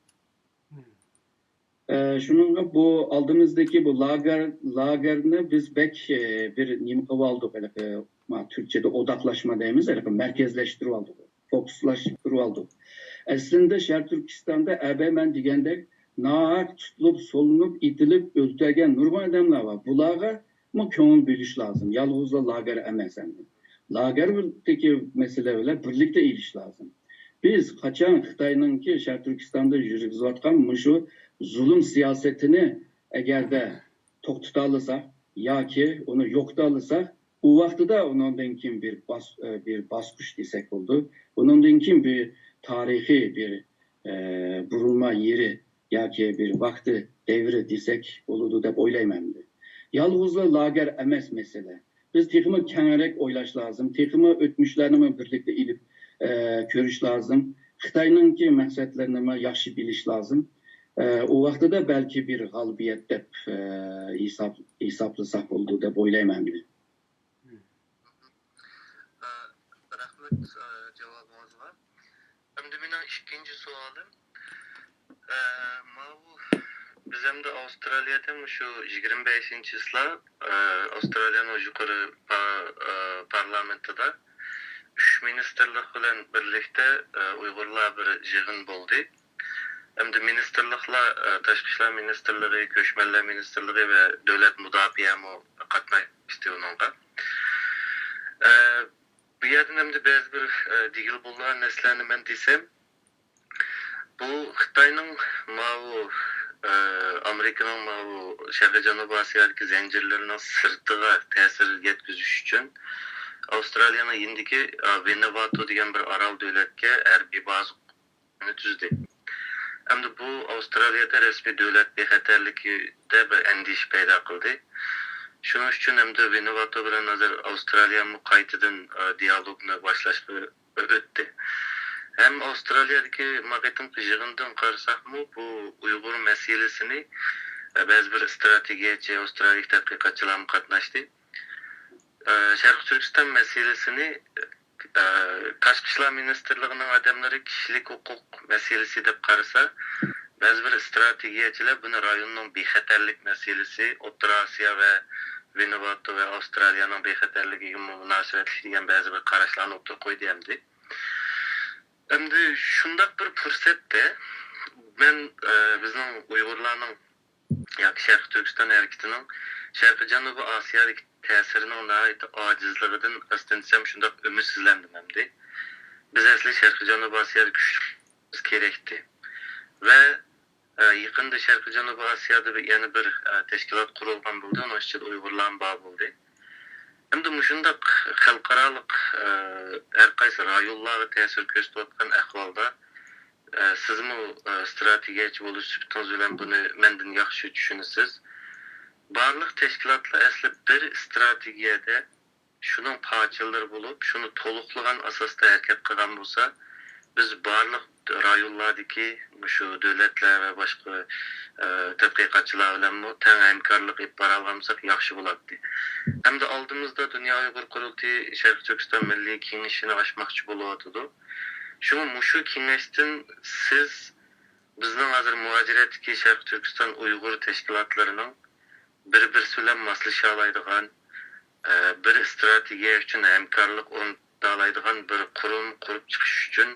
ئە، شۇنىڭغا بۇ ئالدىمىزدىكى بۇ لاگېر، لاگېرنى بىز بەك، ئە، بىر نېمە قىلىۋالدۇق، ھېلىقى، ما، تۈركچىدە ئوداقلاشما دەيمىز، ھېلىقى مەركەزلەشتۈرۈۋالدۇق. فوكۇسلاشتۇرۇۋالدۇق. ئەسلىندە شەرقىي تۈركىستاندا ئەبە مەن دېگەندەك ناھەق تۇتۇلۇپ، سولىنىپ، ئېتىلىپ، ئۆلتۈرگەن نۇرغۇن ئادەملەر بار. بۇلارغىمۇ كۆڭۈل بۆلۈش لازىم. يالغۇزلا لاگېر ئەمەس ئەمدى. لاگېردىكى مەسىلە بىلەن بىرلىكتە ئېلىش لازىم. بىز قاچان خىتاينىڭكى شەرقىي تۈركىستاندا يۈرگۈزۈۋاتقان مۇشۇ زۇلۇم سىياسىتىنى ئەگەردە توختىتالىساق ياكى ئۇنى يوقىتالىساق، ئۇ ۋاقتىدا ئۇنىڭدىن كېيىن بىر باس-، ئە، بىر باسقۇچ دېسەك بولىدۇ. ئۇنىڭدىن كېيىن بىر تارىخىي بىر، ئە، بۇرۇلما يېرى ياكى بىر ۋاقتى دەۋرى دېسەك بولىدۇ دەپ ئويلايمەن. يالغۇزلا لاگېر ئەمەس مەسىلە. بىز تېخىمۇ كەڭرەك ئويلاش لازىم، تېخىمۇ ئۆتمۈشلەرنىمۇ بىرلىكتە ئېلىپ، ئە، كۆرۈش لازىم. خىتاينىڭكى مەقسەتلىرىنىمۇ ياخشى بىلىش لازىم. ئە، ئۇ ۋاقتىدا بەلكى بىر غالىبىيەت دەپ، ئە، ھېساب-، ھېسابلىساق بولىدۇ دەپ ئويلايمەن. ئە، رەھمەت، ئە، جاۋابىڭىزغا. ئەمدى مېنىڭ ئىككىنچى سوئالىم، ئە، ماۋۇ بىز ئەمدى ئاۋسترالىيەدە مۇشۇ يىگىرمە بەشىنچى چىسلا، ئە، ئاۋسترالىيەنىڭ يۇقىرى پا-، ئە، پارلامېنتىدا ئۈچ مىنىستىرلىق بىلەن بىرلىكتە، ئە، ئۇيغۇرلار بىر يىغىن بولدى. ئەمدى مىنىستىرلىقلار، ئە، تاشقى ئىشلار مىنىستىرلىقى، كۆچمەنلەر مىنىستىرلىقى ۋە دۆلەت مۇداپىئەمۇ قاتناشتى ئۇنىڭغا. ئە، بۇ يەردىن ئەمدى بەزى بىر، ئە، دېگىلى بولىدىغان نەرسىلەرنى مەن دېسەم، بۇ خىتاينىڭ ماۋۇ، ئە، ئامېرىكىنىڭ ماۋۇ شەرقىي جەنۇبىي ئاسىيادىكى زەنجىرلىرىنىڭ سىرتىغا تەسىر يەتكۈزۈش ئۈچۈن ئاۋسترالىيەنىڭ يېنىدىكى، ئە، ۋېنۇۋاتۇ دېگەن بىر ئارال دۆلەتكە ھەربىي بازا تۈزدى. ئەمدى بۇ ئاۋسترالىيەدە رەسمىي دۆلەت بىخەتەرلىكىدە بىر ئەندىشە پەيدا قىلدى. شۇنىڭ ئۈچۈن ئەمدى ۋېنۇۋاتۇ بىلەن ھازىر ئاۋسترالىيەمۇ قايتىدىن، ئە، دىئالوگنى باشلاشقا ئۆتتى. ھەم ئاۋسترالىيەدىكى ما قېتىمقى يىغىندىن قارىساقمۇ، بۇ ئۇيغۇر مەسىلىسىنى، ئە، بەزى بىر ئىستراتېگىيەچى، ئاۋسترالىيەلىك تەتقىقاتچىلارمۇ قاتناشتى. ئە، شەرقىي تۈركىستان مەسىلىسىنى، ئە، تاشقى ئىشلار مىنىستىرلىقىنىڭ ئادەملىرى كىشىلىك ھوقۇق مەسىلىسى دەپ قارىسا، بەزى بىر ئىستراتېگىيەچىلەر بۇنى رايوننىڭ بىخەتەرلىك مەسىلىسى، ئوتتۇرا ئاسىيا ۋە ۋىنۇۋاتۇ ۋە ئاۋسترالىيەنىڭ بىخەتەرلىكىگە مۇناسىۋەتلىك دېگەن بەزى بىر قاراشلارنى ئوتتۇرىغا قويدى ئەمدى. ئەمدى شۇنداق بىر پۇرسەتتە مەن، ئە، بىزنىڭ ئۇيغۇرلارنىڭ ياكى شەرقىي تۈركىستان ھەرىكىتىنىڭ شەرقىي جەنۇبىي ئاسىيادىكى تەسىرىنىڭ ناھايىتى ئاجىزلىقىدىن راستىنى دېسەم شۇنداق ئۈمىدسىزلەندىم ئەمدى. بىز ئەسلى شەرقىي جەنۇبىي ئاسىيادا كۈچلۈك بولۇشىمىز كېرەكتى. ۋە، ئە، يېقىندا شەرقىي جەنۇبىي ئاسىيادا بىر، يەنە بىر، ئە، تەشكىلات قۇرۇلغان بولدى، ئۇنىڭ ئىچىدە ئۇيغۇرلارمۇ بار بولدى. ئەمدى مۇشۇنداق خەلقئارالىق، ئە، ھەر قايسى رايونلارغا تەسىر كۆرسىتىۋاتقان ئەھۋالدا، ئە، سىزمۇ، ئە، ئىستراتېگىيەچى بولۇش سۈپىتىڭىز بىلەن بۇنى مەندىن ياخشى چۈشىنىسىز. بارلىق تەشكىلاتلار ئەسلى بىر ئىستراتېگىيەدە شۇنىڭ پارچىلىرى بولۇپ، شۇنى تولۇقلىغان ئاساستا ھەرىكەت قىلغان بولسا، بىز بارلىق رايونلاردىكى مۇشۇ دۆلەتلەر ۋە باشقا، ئە، تەتقىقاتچىلار بىلەنمۇ تەڭ ھەمكارلىق ئېلىپ بارالغان بولساق ياخشى بولاتتى. ئەمدى ئالدىمىزدا دۇنيا ئۇيغۇر قۇرۇلتىيى شەرقىي تۈركىستان مىللىي كېڭىشىنى ئاچماقچى بولۇۋاتىدۇ. شۇڭا مۇشۇ كېڭەشتىن سىز بىزنىڭ ھازىر مۇھاجىرەتتىكى شەرقىي تۈركىستان ئۇيغۇر تەشكىلاتلىرىنىڭ بىر-بىرسى بىلەن ماسلىشالايدىغان، ئە، بىر ئىستراتېگىيە ئۈچۈن ھەمكارلىق ئورنىتالايدىغان بىر قۇرۇم قۇرۇپ چىقىش ئۈچۈن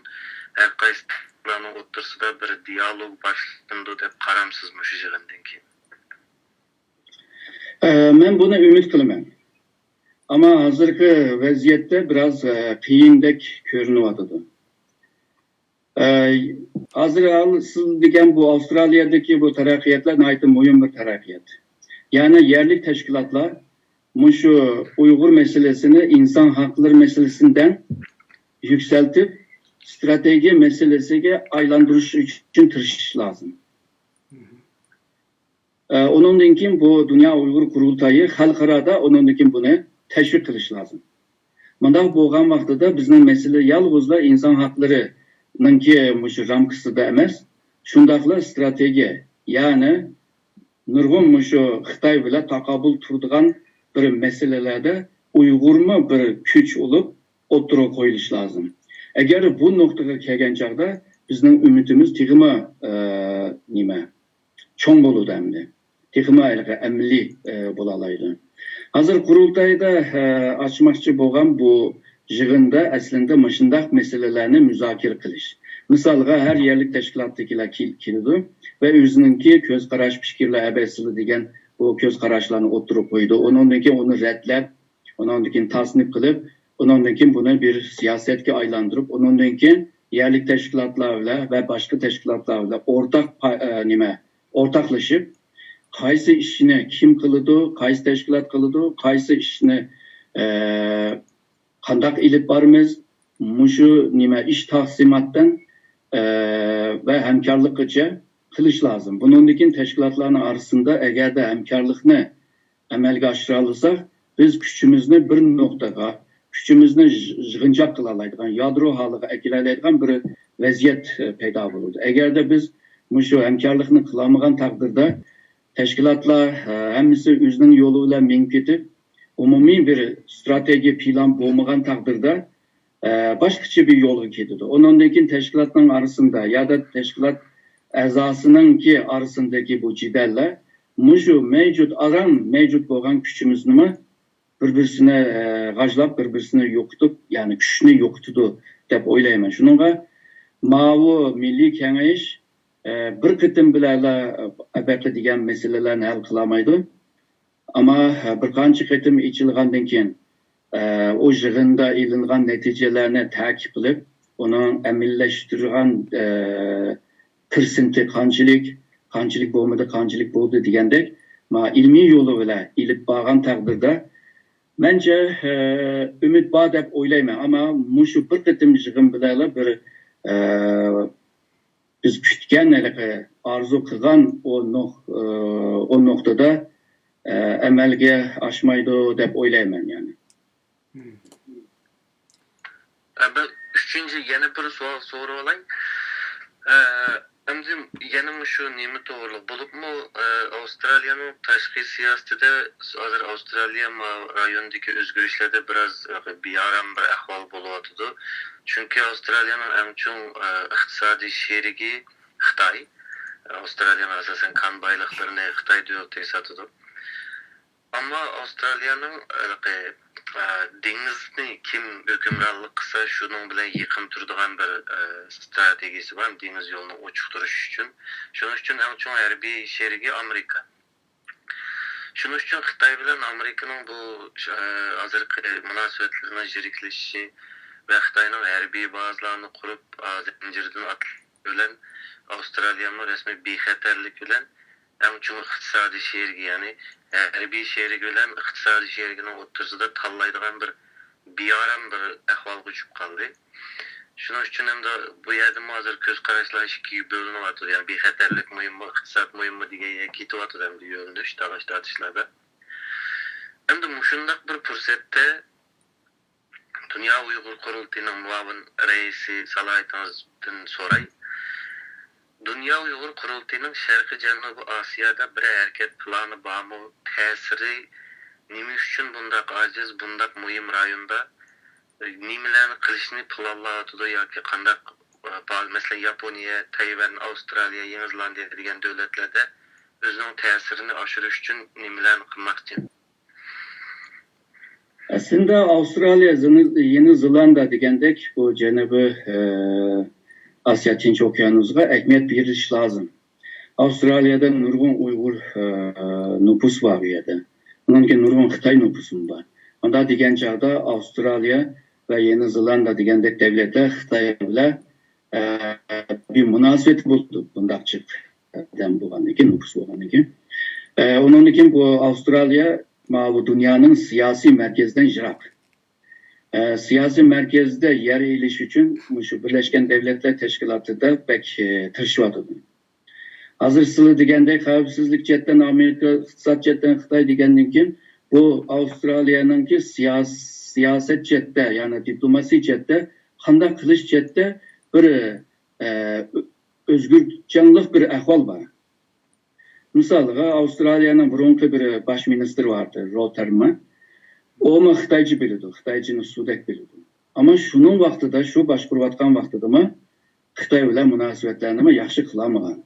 ھەر قايسى تەشكىلاتلارنىڭ ئوتتۇرىسىدا بىر دىيالوگ باشلىنىدۇ دەپ قارامسىز مۇشۇ يىغىندىن كېيىن؟ ئە، مەن بۇنى ئۈمىد قىلىمەن. ئەمما ھازىرقى ۋەزىيەتتە بىراز، ئە، قىيىندەك كۆرۈنۈۋاتىدۇ. ئە، ھازىر ھال سىز دېگەن بۇ ئاۋسترالىيەدىكى بۇ تەرەققىياتلار ناھايىتى مۇھىم بىر تەرەققىيات. يەنى يەرلىك تەشكىلاتلار مۇشۇ ئۇيغۇر مەسىلىسىنى ئىنسان ھەقلىرى مەسىلىسىدىن يۈكسەلتىپ، ئىستراتېگىيە مەسىلىسىگە ئايلاندۇرۇش ئۈچۈن تىرىشىش لازىم. ئە، ئۇنىڭدىن كېيىن بۇ دۇنيا ئۇيغۇر قۇرۇلتايى خەلقئارادا ئۇنىڭدىن كېيىن بۇنى تەشۋىق قىلىش لازىم. مۇنداق بولغان ۋاقتىدا بىزنىڭ مەسىلە يالغۇزلا ئىنسان ھەقلىرىنىڭكى مۇشۇ رامكىسىدا ئەمەس، شۇنداقلا ئىستراتېگىيە، يەنى نۇرغۇن مۇشۇ خىتاي بىلەن تاقابىل تۇرىدىغان بىر مەسىلىلەردە ئۇيغۇرمۇ بىر كۈچ بولۇپ ئوتتۇرىغا قويۇلۇشى لازىم. ئەگەر بۇ نۇقتىغا كەلگەن چاغدا بىزنىڭ ئۈمىدىمىز تېخىمۇ، ئە، نېمە، چوڭ بولىدۇ ئەمدى. تېخىمۇ ھېلىقى ئەمەلىي، ئە، بولالايدۇ. ھازىر قۇرۇلتايدا، ئە، ئاچماقچى بولغان بۇ يىغىندا ئەسلىندە مۇشۇنداق مەسىلىلەرنى مۇزاكىرە قىلىش. مىسالغا، ھەر يەرلىك تەشكىلاتتىكىلەر كېل-، كېلىدۇ ۋە ئۆزىنىڭكى كۆز قاراش، پىكىرلەر، ئەبەسىلى دېگەن بۇ كۆز قاراشلارنى ئوتتۇرىغا قويىدۇ. ئۇنىڭدىن كېيىن ئۇنى رەتلەپ، ئۇنىڭدىن كېيىن تاسنىپ قىلىپ، ئۇنىڭدىن كېيىن بۇنى بىر سىياسەتكە ئايلاندۇرۇپ، ئۇنىڭدىن كېيىن يەرلىك تەشكىلاتلار بىلەن ۋە باشقا تەشكىلاتلار بىلەن ئورتاق پا-، ئە، نېمە، ئورتاقلىشىپ، قايسى ئىشنى كىم قىلىدۇ، قايسى تەشكىلات قىلىدۇ، قايسى ئىشنى، ئە، قانداق ئېلىپ بارىمىز، مۇشۇ نېمە، ئىش تەقسىماتتىن، ئە، ۋە ھەمكارلىققىچە قىلىش لازىم. بۇنىڭدىن كېيىن تەشكىلاتلارنىڭ ئارىسىدا ئەگەردە ھەمكارلىقنى ئەمەلگە ئاشۇرالىساق، بىز كۈچىمىزنى بىر نۇقتىغا، كۈچىمىزنى يىغ-، يىغىنچاق قىلالايدىغان، يادرو ھالىغا ئەكېلەلەيدىغان بىر ۋەزىيەت، ئە، پەيدا بولىدۇ. ئەگەردە بىز مۇشۇ ھەمكارلىقنى قىلالمىغان تەقدىردە، تەشكىلاتلار، ئە، ھەممىسى ئۆزىنىڭ يولى بىلەن مېڭىپ كېتىپ، ئومۇمىي بىر ئىستراتېگىيە پىلان بولمىغان تەقدىردە، ئە، باشقىچە بىر يولغا كېتىدۇ. ئۇنىڭدىن كېيىن تەشكىلاتنىڭ ئارىسىدا يادا تەشكىلات ئەزاسىنىڭكى ئارىسىدىكى بۇ جېدەللەر مۇشۇ مەۋجۇت، ئاران مەۋجۇت بولغان كۈچىمىزنىمۇ بىر-بىرسىنى، ئە، غاجلاپ، بىر-بىرسىنى يوقىتىپ، يەنى كۈچنى يوقىتىدۇ دەپ ئويلايمەن. شۇنىڭغا ماۋۇ مىللىي كېڭەش، ئە، بىر قېتىم بىلەنلا ئەبەتلىك دېگەن مەسىلىلەرنى ھەل قىلالمايدۇ. ئەمما، ئە، بىر قانچە قېتىم ئېچىلغاندىن كېيىن، ئە، ئۇ يىغىندا ئېلىنغان نەتىجىلەرنى تەكىتلەپ، ئۇنىڭ ئەمەلىيلەشتۈرگەن، ئە، پىرسېنتى قانچىلىك، قانچىلىك بولمىدى، قانچىلىك بولدى دېگەندەك، ما، ئىلمىي يولى بىلەن ئېلىپ بارغان تەقدىردە، مەنچە، ئە، ئۈمىد بار دەپ ئويلايمەن. ئەمما مۇشۇ بىر قېتىم يىغىن بىلەنلا بىر، ئە، بىز كۈتكەن، ھېلىقى ئارزۇ قىلغان ئۇ نۇق-، ئۇ نۇقتىدا، ئە، ئەمەلگە ئاشمايدۇ دەپ ئويلايمەن، يەنى. مم. ئە، بىر ئۈچىنچى يەنە بىر سوئال سورىۋالاي. ئە، ئەمدى يەنە مۇشۇ نېمە توغرىلىق بولۇپمۇ، ئە، ئاۋسترالىيەنىڭ تاشقى سىياسىتىدە ھازىر ئاۋسترالىيە ما-، رايوندىكى ئۆزگىرىشلەردە بىراز، ئە، بىئارام بىر ئەھۋال بولۇۋاتىدۇ. چۈنكى ئاۋسترالىيەنىڭ ئەڭ چوڭ، ئە، ئىقتىسادىي شېرىكى خىتاي. ئاۋسترالىيەنىڭ ئاساسەن كان بايلىقلىرىنى خىتاي دۆلىتىگە ساتىدۇ. ئەمما ئاۋسترالىيەنىڭ ھېلىقى، ئە، دېڭىزنى كىم ھۆكۈمرانلىق قىلسا، شۇنىڭ بىلەن يېقىن تۇرىدىغان بىر، ئە، ئىستراتېگىيىسى بار، دېڭىز يولىنى ئوچۇق تۇرۇش ئۈچۈن. شۇنىڭ ئۈچۈن ئەڭ چوڭ ھەربىي شېرىكى ئامېرىكا. شۇنىڭ ئۈچۈن خىتاي بىلەن ئامېرىكىنىڭ بۇ، ئە، ھازىرقى مۇناسىۋەتلىرىنىڭ يىرىكلىشىشى ۋە خىتاينىڭ ھەربىي بازىلارنى قۇرۇپ، ئا، زەنجىردىن ئاتلىشى بىلەن ئاۋسترالىيەمۇ رەسمىي بىخەتەرلىك بىلەن ئەڭ چوڭ ئىقتىسادىي شېرىكى، يەنى ھەربىي شېرىكى بىلەن ئىقتىسادىي شېرىكىنىڭ ئوتتۇرىسىدا تاللايدىغان بىر بىئارام بىر ئەھۋالغا چۈشۈپ قالدى. شۇنىڭ ئۈچۈن ئەمدى بۇ يەردىمۇ ھازىر كۆز قاراشلار ئىككىگە بۆلۈنۈۋاتىدۇ. يەنى بىخەتەرلىك مۇھىممۇ، ئىقتىساد مۇھىممۇ دېگەن يەرگە كېتىۋاتىدۇ ئەمدى يۆنىلىش، تالاش تارتىشلاردا. ئەمدى مۇشۇنداق بىر پۇرسەتتە دۇنيا ئۇيغۇر قۇرۇلتىيىنىڭ مۇئاۋىن رەئىسى سالاھىدىن سوراي. دۇنيا ئۇيغۇر قۇرۇلتىيىنىڭ شەرقىي جەنۇبىي ئاسىيادا بىر ھەرىكەت پىلانى بارمۇ؟ تەسىرى نېمە ئۈچۈن بۇنداق ئاجىز، بۇنداق مۇھىم رايوندا نېمىلەرنى قىلىشنى پىلانلاۋاتىدۇ ياكى قانداق، ئە، پائال-، مەسىلەن، ياپونىيە، تەيۋەن، ئاۋسترالىيە، يېڭى زېلاندىيە دېگەن دۆلەتلەردە ئۆزىنىڭ تەسىرىنى ئاشۇرۇش ئۈچۈن نېمىلەرنى قىلماقچى؟ ئەسلىدە ئاۋسترالىيە، زېنى-، يېڭى زېلاندىيە دېگەندەك بۇ جەنۇبىي، ئە، ئاسىيا تىنچ ئوكيانۇسىغا ئەھمىيەت بېرىش لازىم. ئاۋسترالىيەدە نۇرغۇن ئۇيغۇر، ئە، نوپۇس بار بۇ يەردە. ئۇنىڭدىن كېيىن نۇرغۇن خىتاي نوپۇسىمۇ بار. ئاندا دېگەن چاغدا ئاۋسترالىيە ۋە يېڭى زېلاندىيە دېگەندەك دۆلەتلەر خىتاي بىلەن، ئە، بىر مۇناسىۋەت بولىدۇ، بۇنداق جىق ئادەم بولغاندىن كېيىن، نوپۇس بولغاندىن كېيىن. ئە، ئۇنىڭدىن كېيىن بۇ ئاۋسترالىيە ماۋۇ دۇنيانىڭ سىياسىي مەركىزىدىن يىراق. ئە، سىياسىي مەركەزدە يەر ئېلىش ئۈچۈن مۇشۇ بىرلەشكەن دۆلەتلەر تەشكىلاتىدا بەك، ئە، تىرىشىۋاتىدۇ. ھازىر سىلەر دېگەندەك خەۋپسىزلىك جەھەتتىن ئامېرىكا، ئىقتىساد جەھەتتىن خىتاي دېگەندىن كېيىن، بۇ ئاۋسترالىيەنىڭكى سىياس-، سىياسەت جەھەتتە، يەنى دىپلوماسىي جەھەتتە قانداق قىلىش جەھەتتە بىر، ئە، ئۆ-، ئۆزگۈرتۈشچانلىق بىر ئەھۋال بار. مىسالغا، ئاۋسترالىيەنىڭ بۇرۇنقى بىر باش مىنىستىرى بار ئىدى، روتېرمەن. ئۇمۇ خىتايچە بىلىدۇ، خىتايچىنى سۇدەك بىلىدۇ. ئەمما شۇنىڭ ۋاقتىدا، شۇ باشقۇرۇۋاتقان ۋاقتىدىمۇ خىتاي بىلەن مۇناسىۋەتلەرنىمۇ ياخشى قىلالمىغان.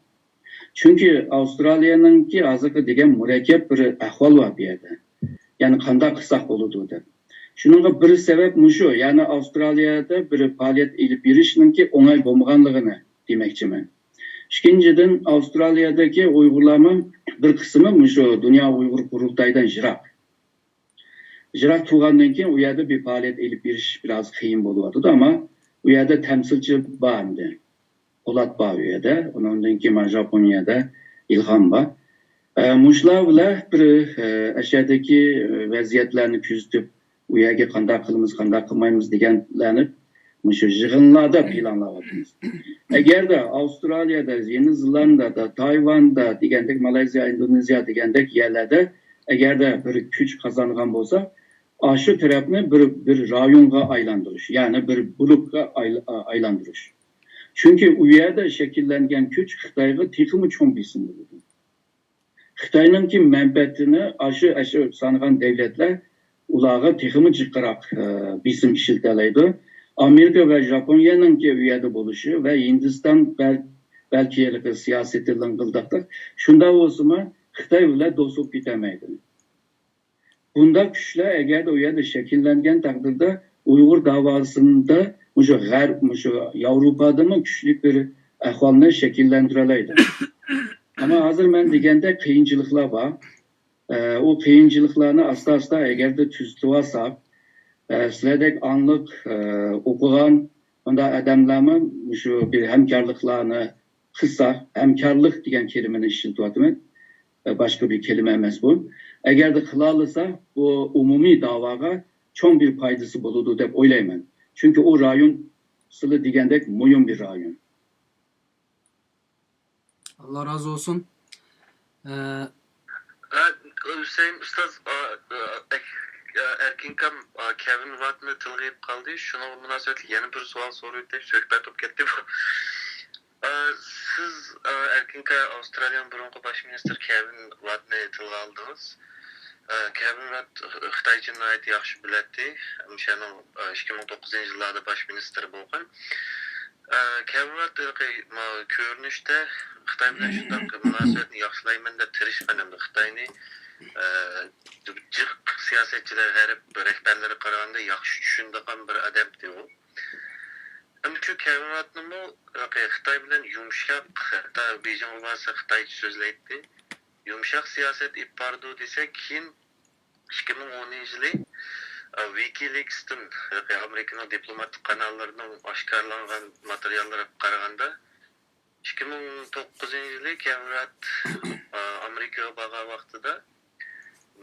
چۈنكى ئاۋسترالىيەنىڭكى ھازىرقى دېگەن مۇرەككەپ بىر ئەھۋال بار بۇ يەردە. يەنى قانداق قىلساق بولىدۇ دەپ. شۇنىڭغا بىر سەۋەب مۇشۇ، يەنى ئاۋسترالىيەدە بىر پائالىيەت ئېلىپ بېرىشنىڭكى ئوڭاي بولمىغانلىقىنى دېمەكچىمەن. ئىككىنچىدىن، ئاۋسترالىيەدىكى ئۇيغۇرلارمۇ بىر قىسمى مۇشۇ دۇنيا ئۇيغۇر قۇرۇلتايىدىن يىراق. يىراق تۇرغاندىن كېيىن، ئۇ يەردە بىر پائالىيەت ئېلىپ بېرىش بىراز قىيىن بولۇۋاتىدۇ، ئەمما ئۇ يەردە تەمسىلچى بار ئەمدى. پولات بار ئۇ يەردە، ئۇنىڭدىن كېيىن مانا ژاپونىيەدە ئىلھام بار. ئە، مۇشۇلار بىلەن بىر، ئە، ئەشەدىكى، ئە، ۋەزىيەتلەرنى كۆزىتىپ، ئۇ يەرگە قانداق قىلىمىز، قانداق قىلمايمىز دېگەنلەرنى مۇشۇ يىغىنلاردا پىلانلاۋاتىمىز. ئەگەردە ئاۋسترالىيەدە، يېڭى زېلاندىيەدە، تايۋاندا دېگەندەك، مالايزىيە، ئىندونېزىيە دېگەندەك يەرلەردە ئەگەردە بىر كۈچ قازانغان بولسا، ئاشۇ تەرەپنى بىر، بىر رايونغا ئايلاندۇرۇش، يەنى بىر بلوكقا ئايلا-، ئايلاندۇرۇش. چۈنكى ئۇ يەردە شەكىللەنگەن كۈچ خىتايغا تېخىمۇ چوڭ بېسىم بولىدۇ. خىتاينىڭكى مەنپەئەتىنى ئاشۇ، ئاشۇ سانىغان دۆلەتلەر ئۇلارغا تېخىمۇ جىقراق، ئە، بېسىم ئىشلىتەلەيدۇ. ئامېرىكا ۋە ژاپونىيەنىڭكى ئۇ يەردە بولۇشى ۋە ھىندىستان بەل-، بەلكى ھېلىقى سىياسىتى لىڭغىلداقلىق. شۇنداق بولسىمۇ، خىتاي بىلەن دوست بولۇپ كېتەلمەيدۇ. بۇنداق كۈچلەر ئەگەردە ئۇ يەردە شەكىللەنگەن تەقدىردە، ئۇيغۇر داۋاسىندا مۇشۇ غەرب، مۇشۇ ياۋروپادىمۇ كۈچلۈك بىر ئەھۋالنى شەكىللەندۈرەلەيدۇ. ئەمما ھازىر مەن دېگەندەك قىيىنچىلىقلار بار. ئە، ئۇ قىيىنچىلىقلارنى ئاستا-ئاستا ئەگەردە تۈزىتىۋالساق، ئە، سىلەردەك ئاڭلىق، ئە، ئوقۇغان مۇنداق ئادەملەرمۇ مۇشۇ بىر ھەمكارلىقلارنى قىلسا، ھەمكارلىق دېگەن كەلىمىنى ئىشلىتىۋاتىمەن، باشقا بىر كەلىمە ئەمەس بۇ. ئەگەردە قىلالىسا، بۇ ئومۇمىي داۋاغا چوڭ بىر پايدىسى بولىدۇ دەپ ئويلايمەن. چۈنكى ئۇ رايون سىلى دېگەندەك مۇھىم بىر رايون. ئاللا رازى بولسۇن. ئە، ھە، ھۈسەيىن ئۇستاز، ئا، ئا، ئەك-، ئا، ئەركىنكام، ئا، كېۋىن ۋاتنى تىلغا ئېلىپ قالدى. شۇنىڭغا مۇناسىۋەتلىك يەنە بىر سوئال سورىۋېتەي، سۆھبەت بولۇپ كەتتى بۇ. ئا، سىز، ئە، ئەركىنكا ئاۋسترالىيەنىڭ بۇرۇنقى باش مىنىستىرى كېۋىن ۋاتنى تىلغا ئالدىڭىز. ئە، كېۋىن ۋات خىتايچىنى ناھايىتى ياخشى بىلەتتى. مۇشۇنىڭ، ئە، ئىككى مىڭ توققۇزىنچى يىللاردا باش مىنىستىر بولغان. ئە، كېۋىن ۋات ھېلىقى ما-، كۆرۈنۈشتە خىتاي بىلەن شۇنداق مۇناسىۋەتنى ياخشىلايمەن دەپ تىرىشقان ھەمدە خىتاينى، ئە، جىق سىياسەتچىلەر، غەرب رەھبەرلىرىگە قارىغاندا ياخشى چۈشىنىدىغان بىر ئادەمدى ئۇ. ئەمدى شۇ كېۋىن ۋاتنىمۇ خىتاي بىلەن يۇمشاق، ھەتتا بېيجىڭغا بارسا خىتايچە سۆزلەيتتى. يۇمشاق سىياسەت ئېلىپ بارىدۇ دېسەك، كېيىن ئىككى مىڭ ئونىنچى يىلى، ئە، ۋىكىلىكستىن، ئامېرىكىنىڭ دىپلوماتىك قاناللىرىنىڭ ئاشكارىلانغان ماتېرىياللىرىغا قارىغاندا، ئىككى مىڭ توققۇزىنچى يىلى كېۋىن ۋات، ئە، ئامېرىكىغا بارغان ۋاقتىدا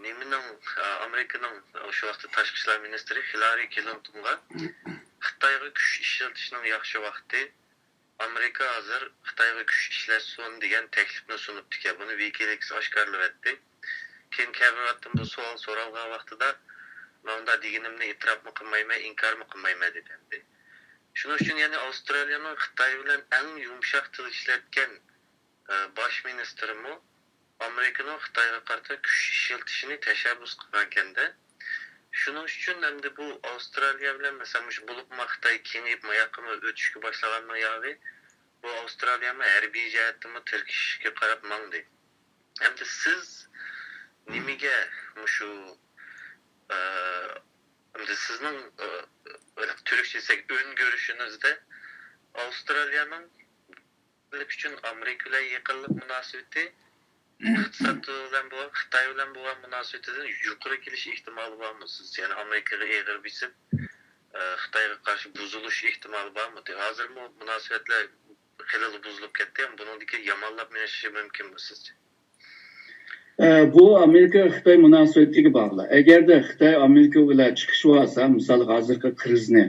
نېمىنىڭ، ئە، ئامېرىكىنىڭ شۇ ۋاقىتتا تاشقى ئىشلار مىنىستىرى خىللارى كلىنتونغا خىتايغا كۈچ ئىشلىتىشنىڭ ياخشى ۋاقتى، ئامېرىكا ھازىر خىتايغا كۈچ ئىشلەتسۇن دېگەن تەكلىپنى سۇنۇپتىكەن. بۇنى ۋىكىلىكس ئاشكارىلىۋەتتى. كېيىن كېۋىن ۋاتتىن بۇ سوئال سورالغان ۋاقتىدا، مەن ئۇنداق دېگىنىمنى ئېتىراپمۇ قىلمايمەن، ئىنكارمۇ قىلمايمەن دېدى. شۇنىڭ ئۈچۈن يەنى ئاۋسترالىيەنىڭ خىتاي بىلەن ئەڭ يۇمشاق تىل ئىشلەتكەن، ئە، باش مىنىستىرىمۇ ئامېرىكىنىڭ خىتايغا قارىتا كۈچ ئىشلىتىشىنى تەشەببۇس قىلغانكەن-دە. شۇنىڭ ئۈچۈن ئەمدى بۇ ئاۋسترالىيە بىلەن، مەسىلەن، مۇشۇ بولۇپمۇ خىتاي كېڭىيىپ ماياققىمۇ ئۆتۈشكە باشلىغاننىڭ ياغى، بۇ ئاۋسترالىيەمۇ ھەربىي جەھەتتىنمۇ تىركىشىشكە قاراپ ماڭدى. ئەمدى سىز نېمىگە مۇشۇ، ئە، ئەمدى سىزنىڭ، ئە، تۈركچە دېسەك، ئۆڭگۈرۈشىڭىزدە ئاۋسترالىيەنىڭ ئۈچۈن ئامېرىكا بىلەن يېقىنلىق مۇناسىۋىتى، ئىقتىساد بىلەن بولغان، خىتاي بىلەن بولغان مۇناسىۋىتىدىن يۇقىرى كېلىش ئېھتىمالى بارمۇ؟ سىز يەنە ئامېرىكىغا ئېغىر بېسىپ، ئە، خىتايغا قارشى بۇزۇلۇش ئېھتىمالى بارمۇ؟ ھازىرمۇ مۇناسىۋەتلەر خېلىلا بۇزۇلۇپ كەتتى، بۇنىڭدىن كېيىن يامانلاپ مېڭىشى مۇمكىنمۇ سىزچە؟ ئە، بۇ ئامېرىكا خىتاي مۇناسىۋىتىگە باغلىق. ئەگەردە خىتاي ئامېرىكا بىلەن چىقىشىۋالسا، مىسال، ھازىرقى كىرىزنى،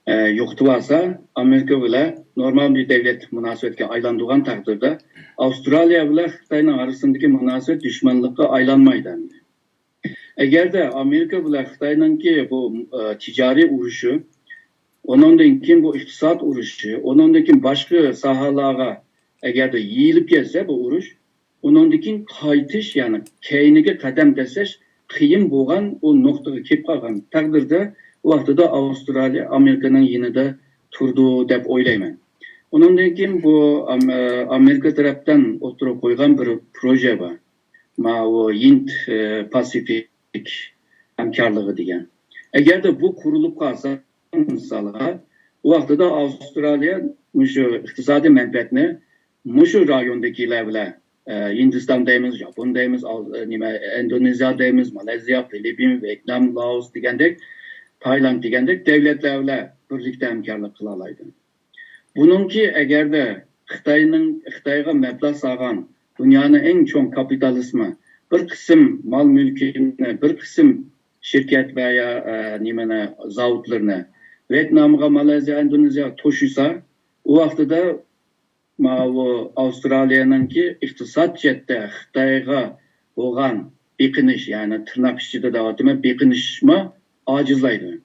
ئە، يوقىتىۋالسا، ئامېرىكا بىلەن نورمال بىر دۆلەت مۇناسىۋەتكە ئايلاندۇرغان تەقدىردە، ئاۋسترالىيە بىلەن خىتاينىڭ ئارىسىندىكى مۇناسىۋەت دۈشمەنلىككە ئايلانمايدۇ ئەمدى. ئەگەردە ئامېرىكا بىلەن خىتاينىڭكى بۇ، ئە، تىجارىي ئۇرۇشى، ئۇنىڭدىن كېيىن بۇ ئىقتىساد ئۇرۇشى، ئۇنىڭدىن كېيىن باشقا ساھەلەرگە ئەگەردە يېيىلىپ كەتسە بۇ ئۇرۇش، ئۇنىڭدىن كېيىن قايتىش، يەنى كەينىگە قەدەم تەشلەش قىيىن بولغان ئۇ نۇقتىغا كېلىپ قالغان تەقدىردە، ئۇ ۋاقتىدا ئاۋسترالىيە ئامېرىكىنىڭ يېنىدا تۇرىدۇ دەپ ئويلايمەن. ئۇنىڭدىن كېيىن بۇ ئام-، ئامېرىكا تەرەپتىن ئوتتۇرىغا قويغان بىر پروژە بار. ماۋۇ ھىند، ئە، پاسىفىك ھەمكارلىقى دېگەن. ئەگەردە بۇ قۇرۇلۇپ قالسا، مىسالغا، ئۇ ۋاقتىدا ئاۋسترالىيە مۇشۇ ئىقتىسادىي مەنپەئەتنى مۇشۇ رايوندىكىلەر بىلەن، ئە، ھىندىستان دەيمىز، ياپون دەيمىز، ئاۋ-، ئە، نېمە، ئىندونېزىيە دەيمىز، مالايزىيە، فىلىپپىن، ۋيېتنام، لائوس دېگەندەك، تايلاند دېگەندەك دۆلەتلەر بىلەن بىرلىكتە ھەمكارلىق قىلالايدۇ. بۇنىڭكى ئەگەردە خىتاينىڭ، خىتايغا مەبلەغ سالغان دۇنيانىڭ ئەڭ چوڭ كاپىتالىزمى بىر قىسىم مال مۈلكىنى، بىر قىسىم شىركەت ۋە يا، ئە، نېمىنى، زاۋۇتلىرىنى ۋيېتنامغا، مالايزىيە، ئىندونېزىيەگە توشۇسا، ئۇ ۋاقتىدا ماۋۇ ئاۋسترالىيەنىڭكى ئىقتىساد جەھەتتە خىتايغا بولغان بېقىنىش، يەنى تىرناق ئىچىدە دەۋاتىمەن، بېقىنىشمۇ ئاجىزلايدۇ.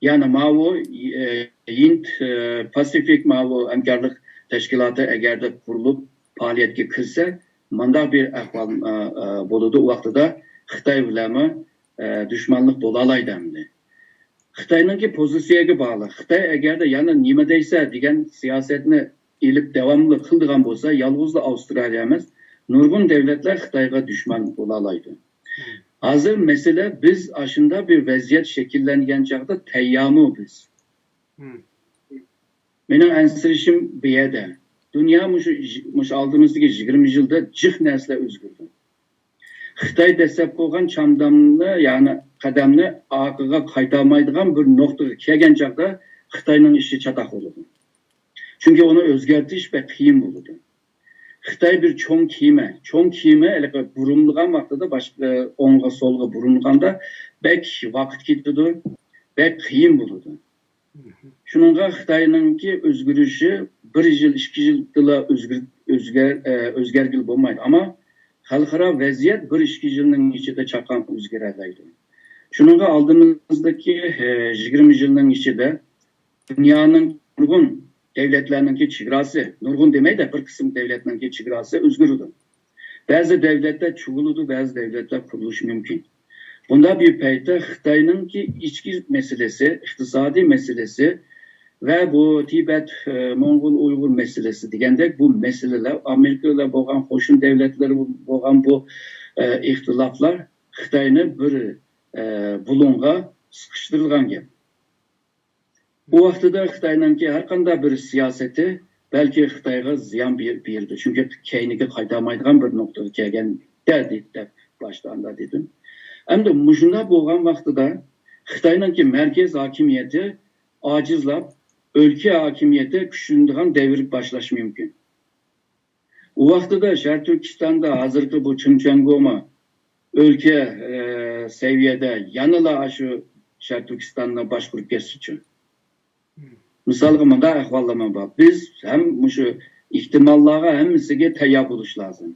يەنى ماۋۇ، ئى، ھىند، ئى، پاسىفىك ماۋۇ ھەمكارلىق تەشكىلاتى ئەگەردە قۇرۇلۇپ پائالىيەتكە كىرسە، مۇنداق بىر ئەھۋال، ئى، ئى، بولىدۇ. ئۇ ۋاقتىدا خىتاي بىلەنمۇ، ئى، دۈشمەنلىك بولالايدۇ ئەمدى. خىتاينىڭكى پوزىتسىيەگە باغلىق. خىتاي ئەگەردە يەنە نېمە دەيسە دېگەن سىياسەتنى ئېلىپ داۋاملىق قىلىدىغان بولسا، يالغۇزلا ئاۋسترالىيە ئەمەس، نۇرغۇن دۆلەتلەر خىتايغا دۈشمەن بولالايدۇ. ھازىر مەسىلە، بىز ئاشۇنداق بىر ۋەزىيەت شەكىللەنگەن چاغدا تەييارمۇ بىز؟ مېنىڭ ئەنسىرىشىم بۇ يەردە. دۇنيا مۇشۇ، مۇشۇ ئالدىمىزدىكى يىگىرمە يىلدا جىق نەرسىلەر ئۆزگەردى. خىتاي دەسسەپ قويغان چامدامنى، يەنى قەدەمنى ئارقىغا قايتارمايدىغان بىر نۇقتىغا كەلگەن چاغدا خىتاينىڭ ئىشى چاتاق بولىدۇ. چۈنكى ئۇنى ئۆزگەرتىش بەك قىيىن بولىدۇ. خىتاي بىر چوڭ كېمە، چوڭ كېمە ھېلىقى بۇرۇلغان ۋاقتىدا باشقا ئوڭغا سولغا بۇرۇلغاندا بەك ۋاقىت كېتىدۇ، بەك قىيىن بولىدۇ. شۇنىڭغا خىتاينىڭكى ئۆزگىرىشى بىر يىل، ئىككى يىلدىلا ئۆزگەر-، ئۆزگەر-، ئە، ئۆزگەرگىلى بولمايدۇ. ئەمما خەلقئارا ۋەزىيەت بىر، ئىككى يىلنىڭ ئىچىدە چاققان ئۆزگىرەلەيدۇ. شۇنىڭغا ئالدىمىزدىكى، ئە، يىگىرمە يىلنىڭ ئىچىدە دۇنيانىڭ نۇرغۇن دەۋلەتلەرنىڭكى چېگراسى، نۇرغۇن دېمەيلى، بىر قىسىم دەۋلەتنىڭكى چېگراسى ئۆزگىرىدۇ. بەزى دەۋلەتلەر چۇۋۇلىدۇ، بەزى دەۋلەتلەر قۇرۇلۇشى مۇمكىن. بۇنداق بىر پەيتتە خىتاينىڭكى ئىچكى مەسىلىسى، ئىقتىسادىي مەسىلىسى ۋە بۇ تىبەت، ئە، موڭغۇل ئۇيغۇر مەسىلىسى دېگەندەك بۇ مەسىلىلەر ئامېرىكا بىلەن بولغان قوشنا دەۋلەتلەر بولغان بۇ، ئە، ئىختىلاپلار خىتاينى بىر، ئە، بۇلۇڭغا سىقىشتۇرىدىغان گەپ. ئۇ ۋاقتىدا خىتاينىڭكى ھەر قانداق بىر سىياسىتى بەلكى خىتايغا زىيان بېرىدۇ. چۈنكى كەينىگە قايتالمايدىغان بىر نۇقتىغا كەلگەندە دەپ باشتا ئاندا دېدىم. ئەمدى مۇشۇنداق بولغان ۋاقتىدا خىتاينىڭكى مەركەز ھاكىمىيىتى ئاجىزلاپ، ئۆلكە ھاكىمىيىتى كۈچلىنىدىغان دەۋر باشلاشى مۇمكىن. ئۇ ۋاقتىدا شەرقىي تۈركىستاندا ھازىرقى بۇ چىڭچۈەنگوما ئۆلكە، ئە، سەۋىيەدە يەنىلا شۇ شەرقىي تۈركىستاننى باشقۇرۇپ كەتسىچۇ. مىسالغا مۇنداق ئەھۋاللارمۇ بار. بىز ھەم مۇشۇ ئېھتىماللارغا ھەممىسىگە تەييار بولۇش لازىم.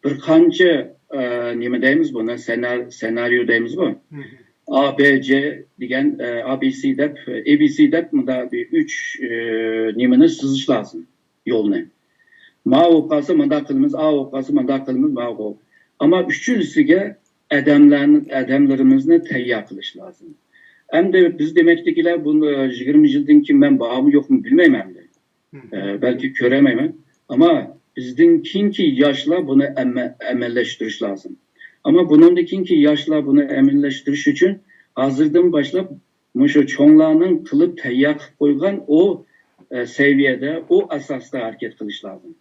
بىر قانچە، ئە، نېمە دەيمىز بۇنى، سېنار-، سېنارىيو دەيمىزغۇ؟ ئا بى جى دېگەن، ئە، ئا بى سى دەپ، ئې بى سى دەپ مۇنداق بىر ئۈچ، ئە، نېمىنى سىزىش لازىم. يولنى. ماۋۇ بولۇپ قالسا مۇنداق قىلىمىز، ئاۋۇ بولۇپ قالسا مۇنداق قىلىمىز، ماۋۇ. ئەمما ئۈچىنچىسىگە ئادەملەرنى، ئادەملىرىمىزنى تەييار قىلىش لازىم. ئەمدى بىز دېمەكتىكىلەر بۇ يىگىرمە يىلدىن كېيىن مەن بارمۇ يوقمۇ بىلمەيمەن ئەمدى. ئە، بەلكى كۆرەلمەيمەن. ئەمما بىزدىن كېيىنكى ياشلار بۇنى ئەمە-، ئەمەلىيلەشتۈرۈش لازىم. ئەمما بۇنىڭدىن كېيىنكى ياشلار بۇنى ئەمەلىيلەشتۈرۈش ئۈچۈن ھازىردىن باشلاپ مۇشۇ چوڭلارنىڭ قىلىپ تەييار قىلىپ قويغان ئۇ، ئە، سەۋىيەدە، ئۇ ئاساستا ھەرىكەت قىلىش لازىم.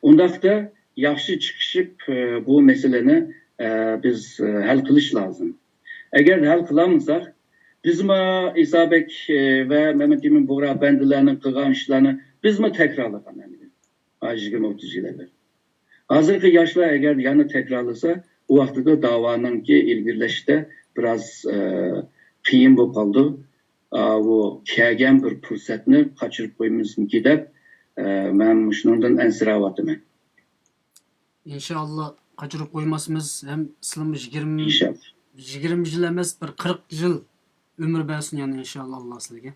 ئۇنداقتا ياخشى چىقىشىپ، ئە، بۇ مەسىلىنى، ئە، بىز، ئە، ھەل قىلىش لازىم. ئەگەر ھەل قىلالمىساق، بىزمۇ ئىسابەك، ئە، ۋە مەمەتئىمىن بۇغرا ئەپەندىلەرنىڭ قىلغان ئىشلارنى بىزمۇ تەكرارلىغان ئەمدى. ھازىر يىگىرمە ئوتتۇز يىل ئەۋۋەل. ھازىرقى ياشلار ئەگەر يەنە تەكرارلىسا، ئۇ ۋاقتىدا داۋانىڭكى ئىلگىرىلەشتە بىراز، ئە، قىيىن بولۇپ قالىدۇ. ئاۋۇ كەلگەن بىر پۇرسەتنى قاچۇرۇپ قويمىسۇنكى دەپ، ئە، مەن مۇشۇنىڭدىن ئەنسىرەۋاتىمەن. ئىنشائاللا، قاچۇرۇپ قويماسمىز. ھەم سىلىمۇ يىگىرمە، ئىنشائاللا. يىگىرمە يىل ئەمەس، بىر قىرىق يىل ئۆمۈر بەرسۇن يەنە، ئىنشائاللا، ئاللا سىلىگە.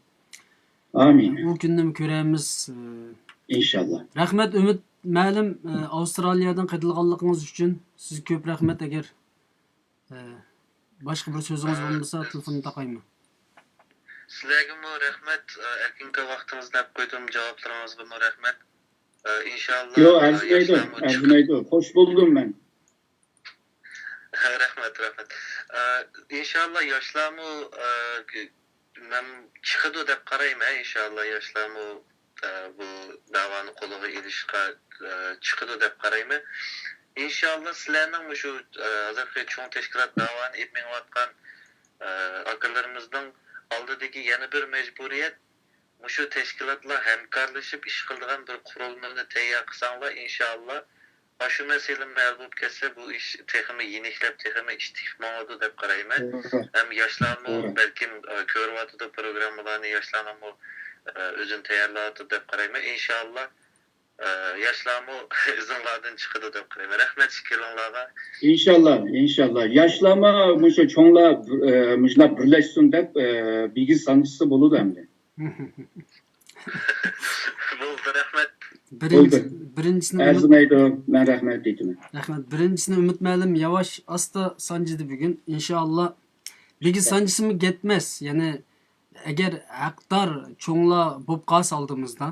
ئامىن. ئۇ كۈننىمۇ كۆرەرمىز. ئىنشائاللا. رەھمەت، ئۈمىد مەلىم، ئاۋسترالىيەدىن قېتىلغانلىقىڭىز ئۈچۈن سىزگە كۆپ رەھمەت. ئەگەر، باشقا بىر سۆزىڭىز بولمىسا، تېلېفوننى تاقايمەن. سىلەرگىمۇ رەھمەت، ئەركىنكا ۋاقتىڭىزنى ئەپ قويدۇم، جاۋابلىرىڭىزغىمۇ رەھمەت. ئىنشاللا، يوق، ئەرزىمەيدۇ، ياشلارمۇ چىقىپ ئەرزىمەيدۇ. خوش بولدۇم مەن. رەھمەت، رەھمەت. ئىنشاللا ياشلارمۇ، مەن چىقىدۇ دەپ قارايمەن، ئىنشاللا ياشلارمۇ، بۇ داۋانى قولىغا ئېلىشقا، چىقىدۇ دەپ قارايمەن. ئىنشاللا سىلەرنىڭ مۇشۇ، ھازىرقى چوڭ تەشكىلات داۋانى ئېلىپ مېڭىۋاتقان، ئاكىلىرىمىزنىڭ ئالدىدىكى يەنە بىر مەجبۇرىيەت، مۇشۇ تەشكىلاتلار ھەمكارلىشىپ ئىش قىلىدىغان بىر قۇرۇلمىنى تەييار قىلساڭلار، ئىنشاللا، ئاشۇ مەسىلىمۇ ھەل بولۇپ كەتسە، بۇ ئىش تېخىمۇ يېنىكلەپ، تېخىمۇ ئىش تېخىپ ماڭىدۇ دەپ قارايمەن. توغرا. ھەم ياشلارمۇ توغرا. بەلكىم، ئە، كۆرۈۋاتىدۇ پروگراممىلارنى، ياشلارنىڭمۇ، ئە، ئۆزىنى تەييارلاۋاتىدۇ دەپ قارايمەن. ئىنشاللا، ئە، ياشلارمۇ ئىزىڭلاردىن چىقىدۇ دەپ قارايمەن. رەھمەت ئىككىلىڭلارغا. ئىنشاللا، ئىنشاللا. ياشلارمۇ مۇشۇ چوڭلار، ئە، مۇشۇنداق بىرلەشسۇن دەپ، ئە، بىگىز سانجىسا بولىدۇ ئەمدى. بولدى، رەھمەت. بىرىنچى، بولدى. بىرىنچىسىنى ئۈمىد، ئەرزىمەيدۇ، مەن رەھمەت ئېيتىمەن. رەھمەت. بىرىنچىسىنى ئۈمىد مەلىم ياۋاش ئاستا سانجىدى بۈگۈن. ئىنشائاللا، بىگىز سانجىسىمۇ كەتمەس. يەنى، ئەگەر ھەقدار چوڭلار بولۇپ قالسا ئالدىمىزدا،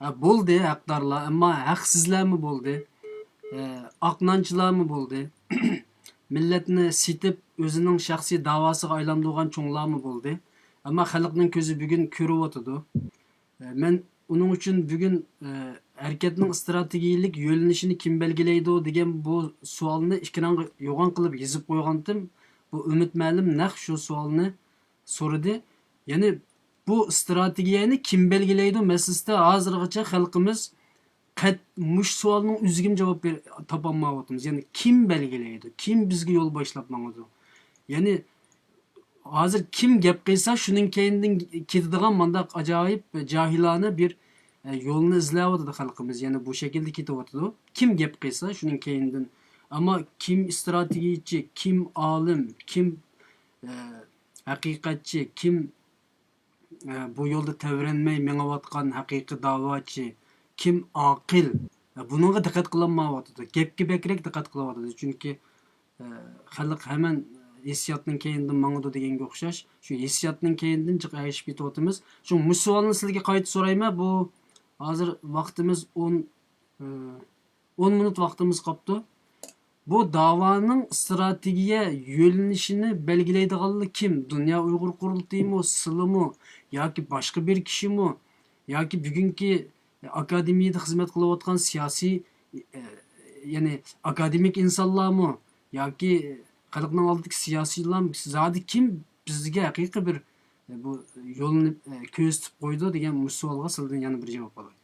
ھە، بولدى ھەقدارلار، ئەمما ھەقسىزلەرمۇ بولدى. ئاقنانچىلارمۇ بولدى. مىللەتنى سېتىپ، ئۆزىنىڭ شەخسىي داۋاسىغا ئايلاندۇرغان چوڭلارمۇ بولدى. ئەمما خەلقنىڭ كۆزى بۈگۈن كۆرۈۋاتىدۇ. مەن ئۇنىڭ ئۈچۈن بۈگۈن، ھەرىكەتنىڭ ئىستراتېگىيىلىك يۆنىلىشىنى كىم بەلگىلەيدۇ دېگەن بۇ سوئالنى ئېكرانغا يوغان قىلىپ يېزىپ قويغانتىم. بۇ ئۈمىد مەلىم نەق شۇ سوئالنى سورىدى. يەنى بۇ ئىستراتېگىيەنى كىم بەلگىلەيدۇ مەسىلىسىدە ھازىرغىچە خەلقىمىز قەت-، مۇشۇ سوئالنىڭ ئۆزىگىمۇ جاۋاب بېر-، تاپالمايۋاتىمىز. يەنى كىم بەلگىلەيدۇ؟ كىم بىزگە يول باشلاپ ماڭىدۇ؟ يەنى ھازىر كىم گەپ قىلسا، شۇنىڭ كەينىدىن كېتىدىغان مانداق ئاجايىپ جاھىلانە بىر، ئە، يولنى ئىزلەۋاتىدۇ خەلقىمىز. يەنى بۇ شەكىلدە كېتىۋاتىدۇ. كىم گەپ قىلسا، شۇنىڭ كەينىدىن. ئەمما كىم ئىستراتېگىيىچى، كىم ئالىم، كىم، ئە، ھەقىقەتچى، كىم ئە، بۇ يولدا تەۋرەنمەي مېڭىۋاتقان ھەقىقىي داۋاچى، كىم ئاقىل، ئە، بۇنىڭغا دىققەت قىلالمايۋاتىدۇ. گەپكە بەكرەك دىققەت قىلىۋاتىدۇ. چۈنكى، ئە، خەلق ھەمەن ھېسسىياتنىڭ كەينىدىن ماڭىدۇ دېگەنگە ئوخشاش. شۇ ھېسسىياتنىڭ كەينىدىن جىق ئەگىشىپ كېتىۋاتىمىز. شۇ، مۇشۇ سوئالنى سىزگە قايتا سورايمەن. بۇ ھازىر ۋاقتىمىز ئون، ئە، ئون مىنۇت ۋاقتىمىز قاپتۇ. بۇ داۋانىڭ ئىستراتېگىيە يۆنىلىشىنى بەلگىلەيدىغانلار كىم؟ دۇنيا ئۇيغۇر قۇرۇلتىيىمۇ، سىلىمۇ، ياكى باشقا بىر كىشىمۇ، ياكى بۈگۈنكى ئاكادېمىيەدە خىزمەت قىلىۋاتقان سىياسىي، ئە، يەنى ئاكادېمىك ئىنسانلارمۇ، ياكى خەلقنىڭ ئالدىدىكى سىياسىيلار، زادى كىم بىزگە ھەقىقىي بىر، ئە، بۇ يولنى، ئە، كۆرسىتىپ قويىدۇ دېگەن مۇشۇ سوئالغا سىزدىن يەنە بىر جاۋاب ئالاي.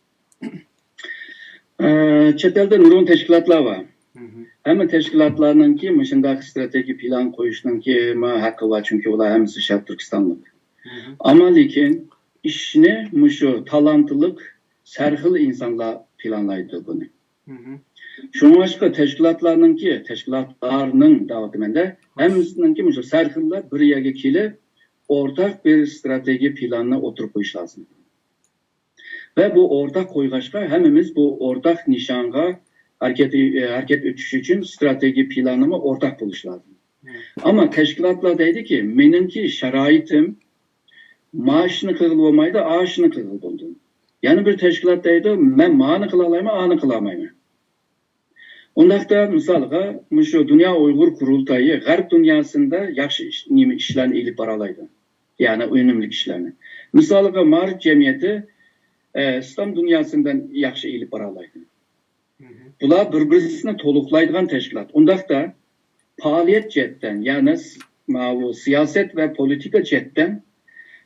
ئە، چەت ئەلدە نۇرغۇن تەشكىلاتلار بار. مھم. ھەممە تەشكىلاتلارنىڭكى مۇشۇنداق ئىستراتېگىيە پىلان قويۇشنىڭكى ھەققى بار، چۈنكى ئۇلار ھەممىسى شەرقىي تۈركىستانلىق. مھم. ئەمما لېكىن ئىشنى مۇشۇ تالانتلىق، سەرخىل ئىنسانلار پىلانلايدۇ بۇنى. مھم. شۇڭلاشقا تەشكىلاتلارنىڭكى، تەشكىلاتلارنىڭ دەۋاتىمەن-دە، ھەممىسىنىڭكى مۇشۇ سەرخىللار بىر يەرگە كېلىپ، ئورتاق بىر ئىستراتېگىيە پىلانىنى ئوتتۇرىغا قويۇش لازىم. ۋە بۇ ئورتاق قويغاچقا، ھەممىمىز بۇ ئورتاق نىشانغا ھەرىكەت، ھەرىكەت ئېتىش ئۈچۈن ئىستراتېگىيە پىلانىمۇ ئورتاق بولۇشى لازىم. مم. ئەمما تەشكىلاتلار دەيدىكى، مېنىڭكى شارائىتىم مانا شۇنى قىلغىلى بولمايدۇ، ئانا شۇنى قىلغىلى بولىدۇ. يەنە بىر تەشكىلات دەيدۇ، مەن مانى قىلالايمەن، ئانى قىلالمايمەن. ئۇنداقتا، مىسالغا، مۇشۇ دۇنيا ئۇيغۇر قۇرۇلتايى غەرب دۇنياسىدا ياخشى ئىش، نېمە ئىشلارنى ئېلىپ بارالايدۇ. يەنى ئۈنۈملۈك ئىشلارنى. مىسالغا، مائارىپ جەمئىيىتى، ئە، ئىسلام دۇنياسىدا ياخشى ئېلىپ بارالايدۇ. مھم. بۇلار بىر-بىرسىنى تولۇقلايدىغان تەشكىلات. ئۇنداقتا، پائالىيەت جەھەتتىن، يەنى س-، ماۋۇ سىياسەت ۋە پولىتىكا جەھەتتىن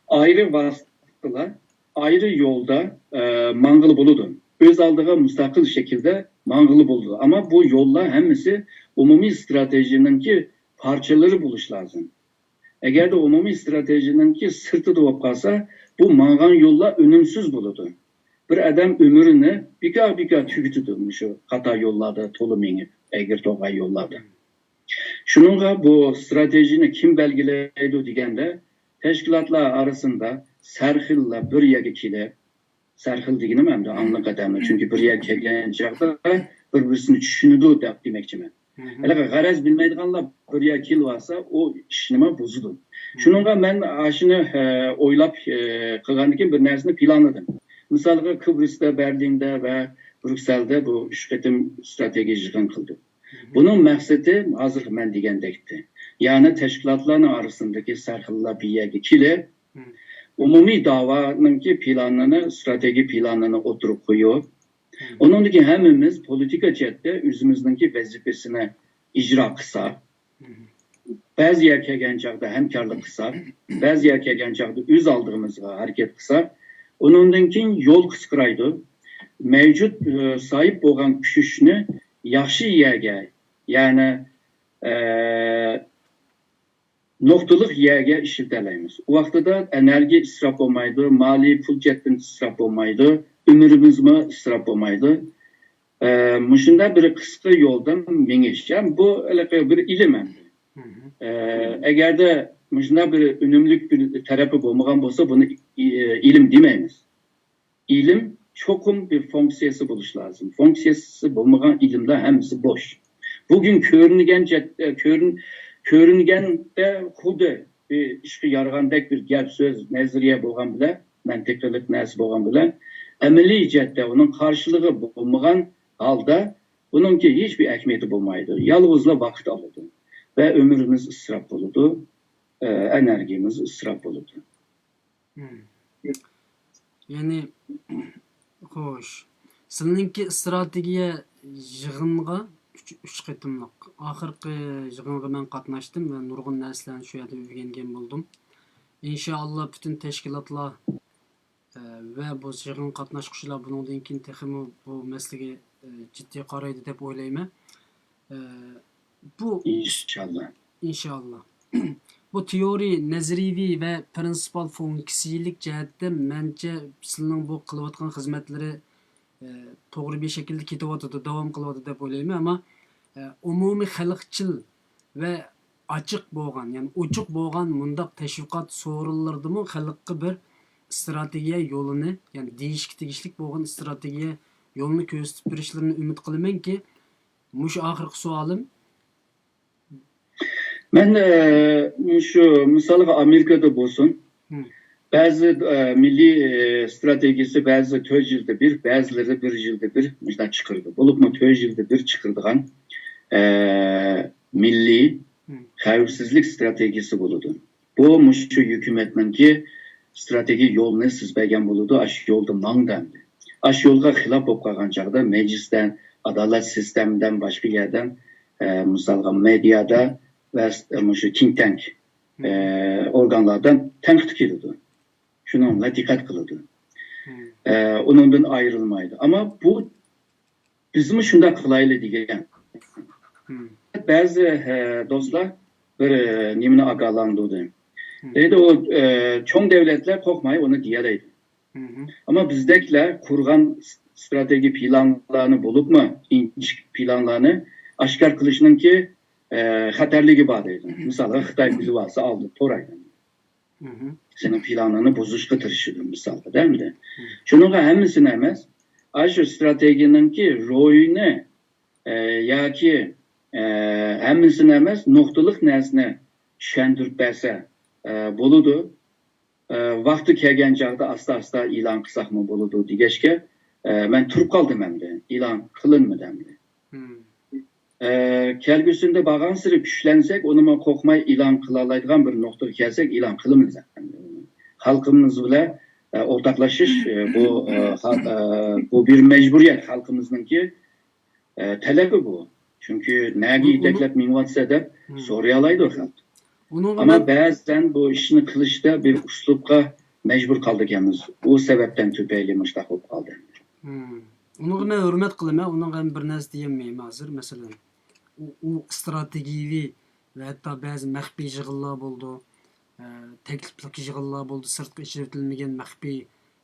ئايرى ۋاسىتىلەر، ئايرى يولدا، ئە، ماڭغىلى بولىدۇ. ئۆز ئالدىغا مۇستەقىل شەكىلدە ماڭغىلى بولىدۇ. ئەمما بۇ يوللار ھەممىسى ئومۇمىي ئىستراتېگىيەنىڭكى پارچىلىرى بولۇشى لازىم. ئەگەردە ئومۇمىي ئىستراتېگىيەنىڭكى سىرتىدا بولۇپ قالسا، بۇ ماڭغان يوللار ئۈنۈمسىز بولىدۇ. بىر ئادەم ئۆمرىنى بىكار-بىكار تۈگىتىدۇ، مۇشۇ خاتا يوللاردا تولا مېڭىپ، ئەگرى-توقاي يوللاردا. شۇنىڭغا بۇ ئىستراتېگىيەنى كىم بەلگىلەيدۇ دېگەندە، تەشكىلاتلار ئارىسىدا سەرخىللار بىر يەرگە كېلىپ، سەرخىل دېگىنىم ئەمدى ئاڭلىق ئادەملەر، چۈنكى بىر يەرگە كەلگەن چاغدا بىر-بىرسىنى چۈشىنىدۇ دەپ دېمەكچىمەن. مھم. ھېلىقى غەرەز بىلمەيدىغانلار بىر يەرگە كېلىۋالسا، ئۇ ئىشنىمۇ بۇزىدۇ. مھم. شۇنىڭغا مەن ئاشۇنى، ئە، ئويلاپ، ئە، قىلغاندىن كېيىن بىر نەرسىنى پىلانلىدىم. مىسالغا، كىبرىستە، بەرلىندە ۋە بريۇكسېلدە بۇ ئۈچ قېتىم ئىستراتېگىيە يىغىن قىلدۇق. مھم. بۇنىڭ مەقسىتى ھازىر مەن دېگەندەكتى. يەنى تەشكىلاتلارنىڭ ئارىسىدىكى سەرخىللار بىر يەرگە كېلىپ، مم. ئومۇمىي داۋانىڭكى پىلانىنى، ئىستراتېگىيە پىلانىنى ئوتتۇرىغا قويۇپ، مم. ئۇنىڭدىن كېيىن ھەممىمىز پولىتىكا جەھەتتە ئۆزىمىزنىڭكى ۋەزىپىسىنى ئىجرا قىلساق، مم. بەزى يەر كەلگەن چاغدا ھەمكارلىق قىلساق، بەزى يەر كەلگەن چاغدا ئۆز ئالدىمىزغا ھەرىكەت قىلساق، ئۇنىڭدىن كېيىن يول قىسقىرايدۇ. مەۋجۇت، ئە، ساھىب بولغان كۈچنى ياخشى يەرگە، يەنى، ئە، نۇقتىلىق يەرگە ئىشلىتەلەيمىز. ئۇ ۋاقتىدا ئېنېرگىيە ئىسراپ بولمايدۇ، مالىي پۇل جەھەتتىن ئىسراپ بولمايدۇ، ئۆمرىمىزمۇ ئىسراپ بولمايدۇ. ئە، مۇشۇنداق بىر قىسقا يولدىن مېڭىش. يەنى بۇ ھېلىقى بىر ئىلىم ئەمدى. مھم. ئە، ئەگەردە مۇشۇنداق بىر ئۈنۈملۈك بىر تەرىپى بولمىغان بولسا، بۇنى ئى-، ئىلىم دېمەيمىز. ئىلىم چوقۇم بىر فۇنكسىيەسى بولۇشى لازىم. فۇنكسىيەسى بولمىغان ئىلىملەر ھەممىسى بوش. بۈگۈن كۆرۈنگەن جەت-، ئە، كۆرۈن-، كۆرۈنگەندە خۇددى بىر ئىشقا يارىغاندەك بىر گەپ سۆز، نەزەرىيە بولغان بىلەن، مەنتىقىلىق نەرسە بولغان بىلەن، ئەمەلىي جەھەتتە ئۇنىڭ قارشىلىقى بولمىغان ھالدا بۇنىڭكى ھېچبىر ئەھمىيىتى بولمايدۇ. يالغۇزلا ۋاقىت ئالىدۇ ۋە ئۆمرىمىز ئىسراپ بولىدۇ، ئە، ئېنېرگىيىمىز ئىسراپ بولىدۇ. مم. يەنى، خوش. سىلىنىڭكى ئىستراتېگىيە يىغىنغا ئۈچ، ئۈچ قېتىملىق. ئاخىرقى يىغىنغا مەن قاتناشتىم ۋە نۇرغۇن نەرسىلەرنى شۇ يەردە ئۆگەنگەن بولدۇم. ئىنشائاللا، پۈتۈن تەشكىلاتلار، ئە، ۋە بۇ يىغىنغا قاتناشقۇچىلار بۇنىڭدىن كېيىن تېخىمۇ بۇ مەسىلىگە، ئە، جىددىي قارايدۇ دەپ ئويلايمەن. ئە، بۇ ئىنشاللا. ئىنشاللا. بۇ تېئورىي، نەزەرىيىۋى ۋە پىرىنسىپال فۇنكسىيىلىك جەھەتتە مەنچە سىلىنىڭ بۇ قىلىۋاتقان خىزمەتلىرى، ئە، توغرا بىر شەكىلدە كېتىۋاتىدۇ، داۋام قىلىۋاتىدۇ دەپ ئويلايمەن. ئەمما، ئە، ئومۇمىي خەلقچىل ۋە ئاچىق بولغان، يەنى ئوچۇق بولغان مۇنداق تەشۋىقات سورۇنلىرىدىمۇ خەلققە بىر، ئىستراتېگىيە يولىنى، يەنى دېيىشكە تېگىشلىك بولغان ئىستراتېگىيە يولىنى كۆرسىتىپ بېرىشلىرىنى ئۈمىد قىلىمەنكى، مۇشۇ ئاخىرقى سوئالىم. مەن، ئە، مۇشۇ مىسالغا ئامېرىكىدا بولسۇن، بەزى، ئە، مىللىي، ئە، ئىستراتېگىيىسى بەزى تۆت يىلدا بىر، بەزىلىرى بىر يىلدا بىر مۇشۇنداق چىقىرىدۇ. بولۇپمۇ تۆت يىلدا بىر چىقىرىدىغان، ئە، مىللىي خەۋپسىزلىك ئىستراتېگىيىسى بولىدۇ. بۇ مۇشۇ ھۆكۈمەتنىڭكى ئىستراتېگىيە يولىنى سىز بەرگەن بولىدۇ، ئاشۇ يولدا ماڭ دەمدى. ئاشۇ يولغا خىلاپ بولۇپ قالغان چاغدا مەجلىستىن، ئادالەت سىستېمىدىن، باشقا يەردىن، ئە، مىسالغا مېدىيادا ۋە مۇشۇ تىنك تانك، ئە، ئورگانلاردىن تەنقىد كېلىدۇ. شۇنىڭغا دىققەت قىلىدۇ. ئە، ئۇنىڭدىن ئايرىلمايدۇ. ئەمما بۇ بىزمۇ شۇنداق قىلايلى دېگەن. بەزى، ئە، دوستلار بىر، ئە، نېمىنى ئاگاھلاندۇردى. دەيدۇ، ئۇ، ئە، چوڭ دۆلەتلەر قورقماي ئۇنى دېيەلەيدۇ. ئەمما بىزدەكلەر قۇرغان ئىستراتېگىيە پىلانلارنى بولۇپمۇ ئىنچىكە پىلانلارنى ئاشكار قىلىشنىڭكى، ئە، خەتەرلىكى بار دەيدۇ. مىسالغا خىتاي بىلىۋالسا ئالدى تورايدۇ. سېنىڭ پىلانىڭنى بۇزۇشقا تىرىشىدۇ مىسالغا دەمدى. شۇنىڭغا ھەممىسىنى ئەمەس، ئاشۇ ئىستراتېگىيەنىڭكى روھىنى، ئە، ياكى، ئە، ھەممىسىنى ئەمەس، نۇقتىلىق نەرسىنى چۈشەندۈرۈپ بەرسە، ئە، بولىدۇ. ئە، ۋاقتى كەلگەن چاغدا ئاستا-ئاستا ئېلان قىلساقمۇ بولىدۇ دېگەچكە، ئە، مەن تۇرۇپ قالدىم ئەمدى. ئېلان قىلىنمىدى ئەمدى. ئە، كەلگۈسىدە بارغانسېرى كۈچلەنسەك، ئۇنىمۇ قورقماي ئېلان قىلالايدىغان بىر نۇقتىغا كەلسەك، ئېلان قىلىمىز ئەمدى. خەلقىمىز بىلەن، ئە، ئورتاقلىشىش، ئە، بۇ، ئە، خا-، ئە، بۇ بىر مەجبۇرىيەت خەلقىمىزنىڭكى، ئە، تەلىپى بۇ. چۈنكى نەگە يېتەكلەپ مېڭىۋاتىسە دەپ سورىيالايدۇ خەلق. ئەمما بەزەن بۇ ئىشنى قىلىشتا بىر ئۇسلۇبقا مەجبۇر قالىدىكەنمىز. ئۇ سەۋەبتىن تۈپەيلى مۇشۇنداق بولۇپ قالدى. ئۇنىڭغا مەن ھۆرمەت قىلىمەن، ئۇنىڭغا ھەم بىر نەرسە دېيەلمەيمەن ھازىر. مەسىلەن، ئۇ، ئۇ ئىستراتېگىيىۋى ۋە ھەتتا بەزى مەخپىي يىغىنلار بولىدۇ، ئە، تەكلىپلىك يىغىنلار بولىدۇ، سىرتقا ئېچىۋېتىلمىگەن مەخپىي،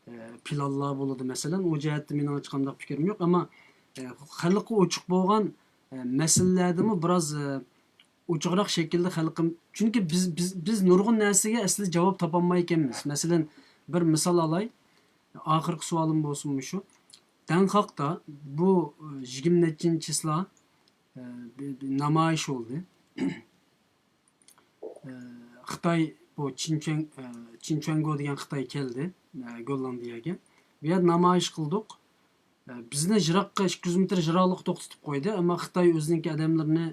ئە، پىلانلار بولىدۇ. مەسىلەن، ئۇ جەھەتتە مېنىڭ ھېچقانداق پىكرىم يوق، ئەمما، ئە، خەلققە ئوچۇق بولغان، ئە، مەسىلىلەردىمۇ بىراز، ئە، ئوچۇقراق شەكىلدە خەلقىم، چۈنكى بىز، بىز، بىز نۇرغۇن نەرسىگە ئەسلىدە جاۋاب تاپالمايكەنمىز. مەسىلەن، بىر مىسال ئالاي، ئاخىرقى سوئالىم بولسۇن مۇشۇ. دەڭخاقتا بۇ، ئە، يىگىرمە نەچچىنچى چىسلا، ئە، بىر، بىر نامايىش بولدى. ئە، خىتاي بۇ چىنچۈەن-، ئە، چىنچۈەنگو دېگەن خىتاي كەلدى، ئە، گوللاندىيەگە. بۇ يەردە نامايىش قىلدۇق. ئە، بىزنى يىراققا، ئىككى يۈز مېتىر يىراقلىققا توختىتىپ قويدى، ئەمما خىتاي ئۆزىنىڭكى ئادەملىرىنى،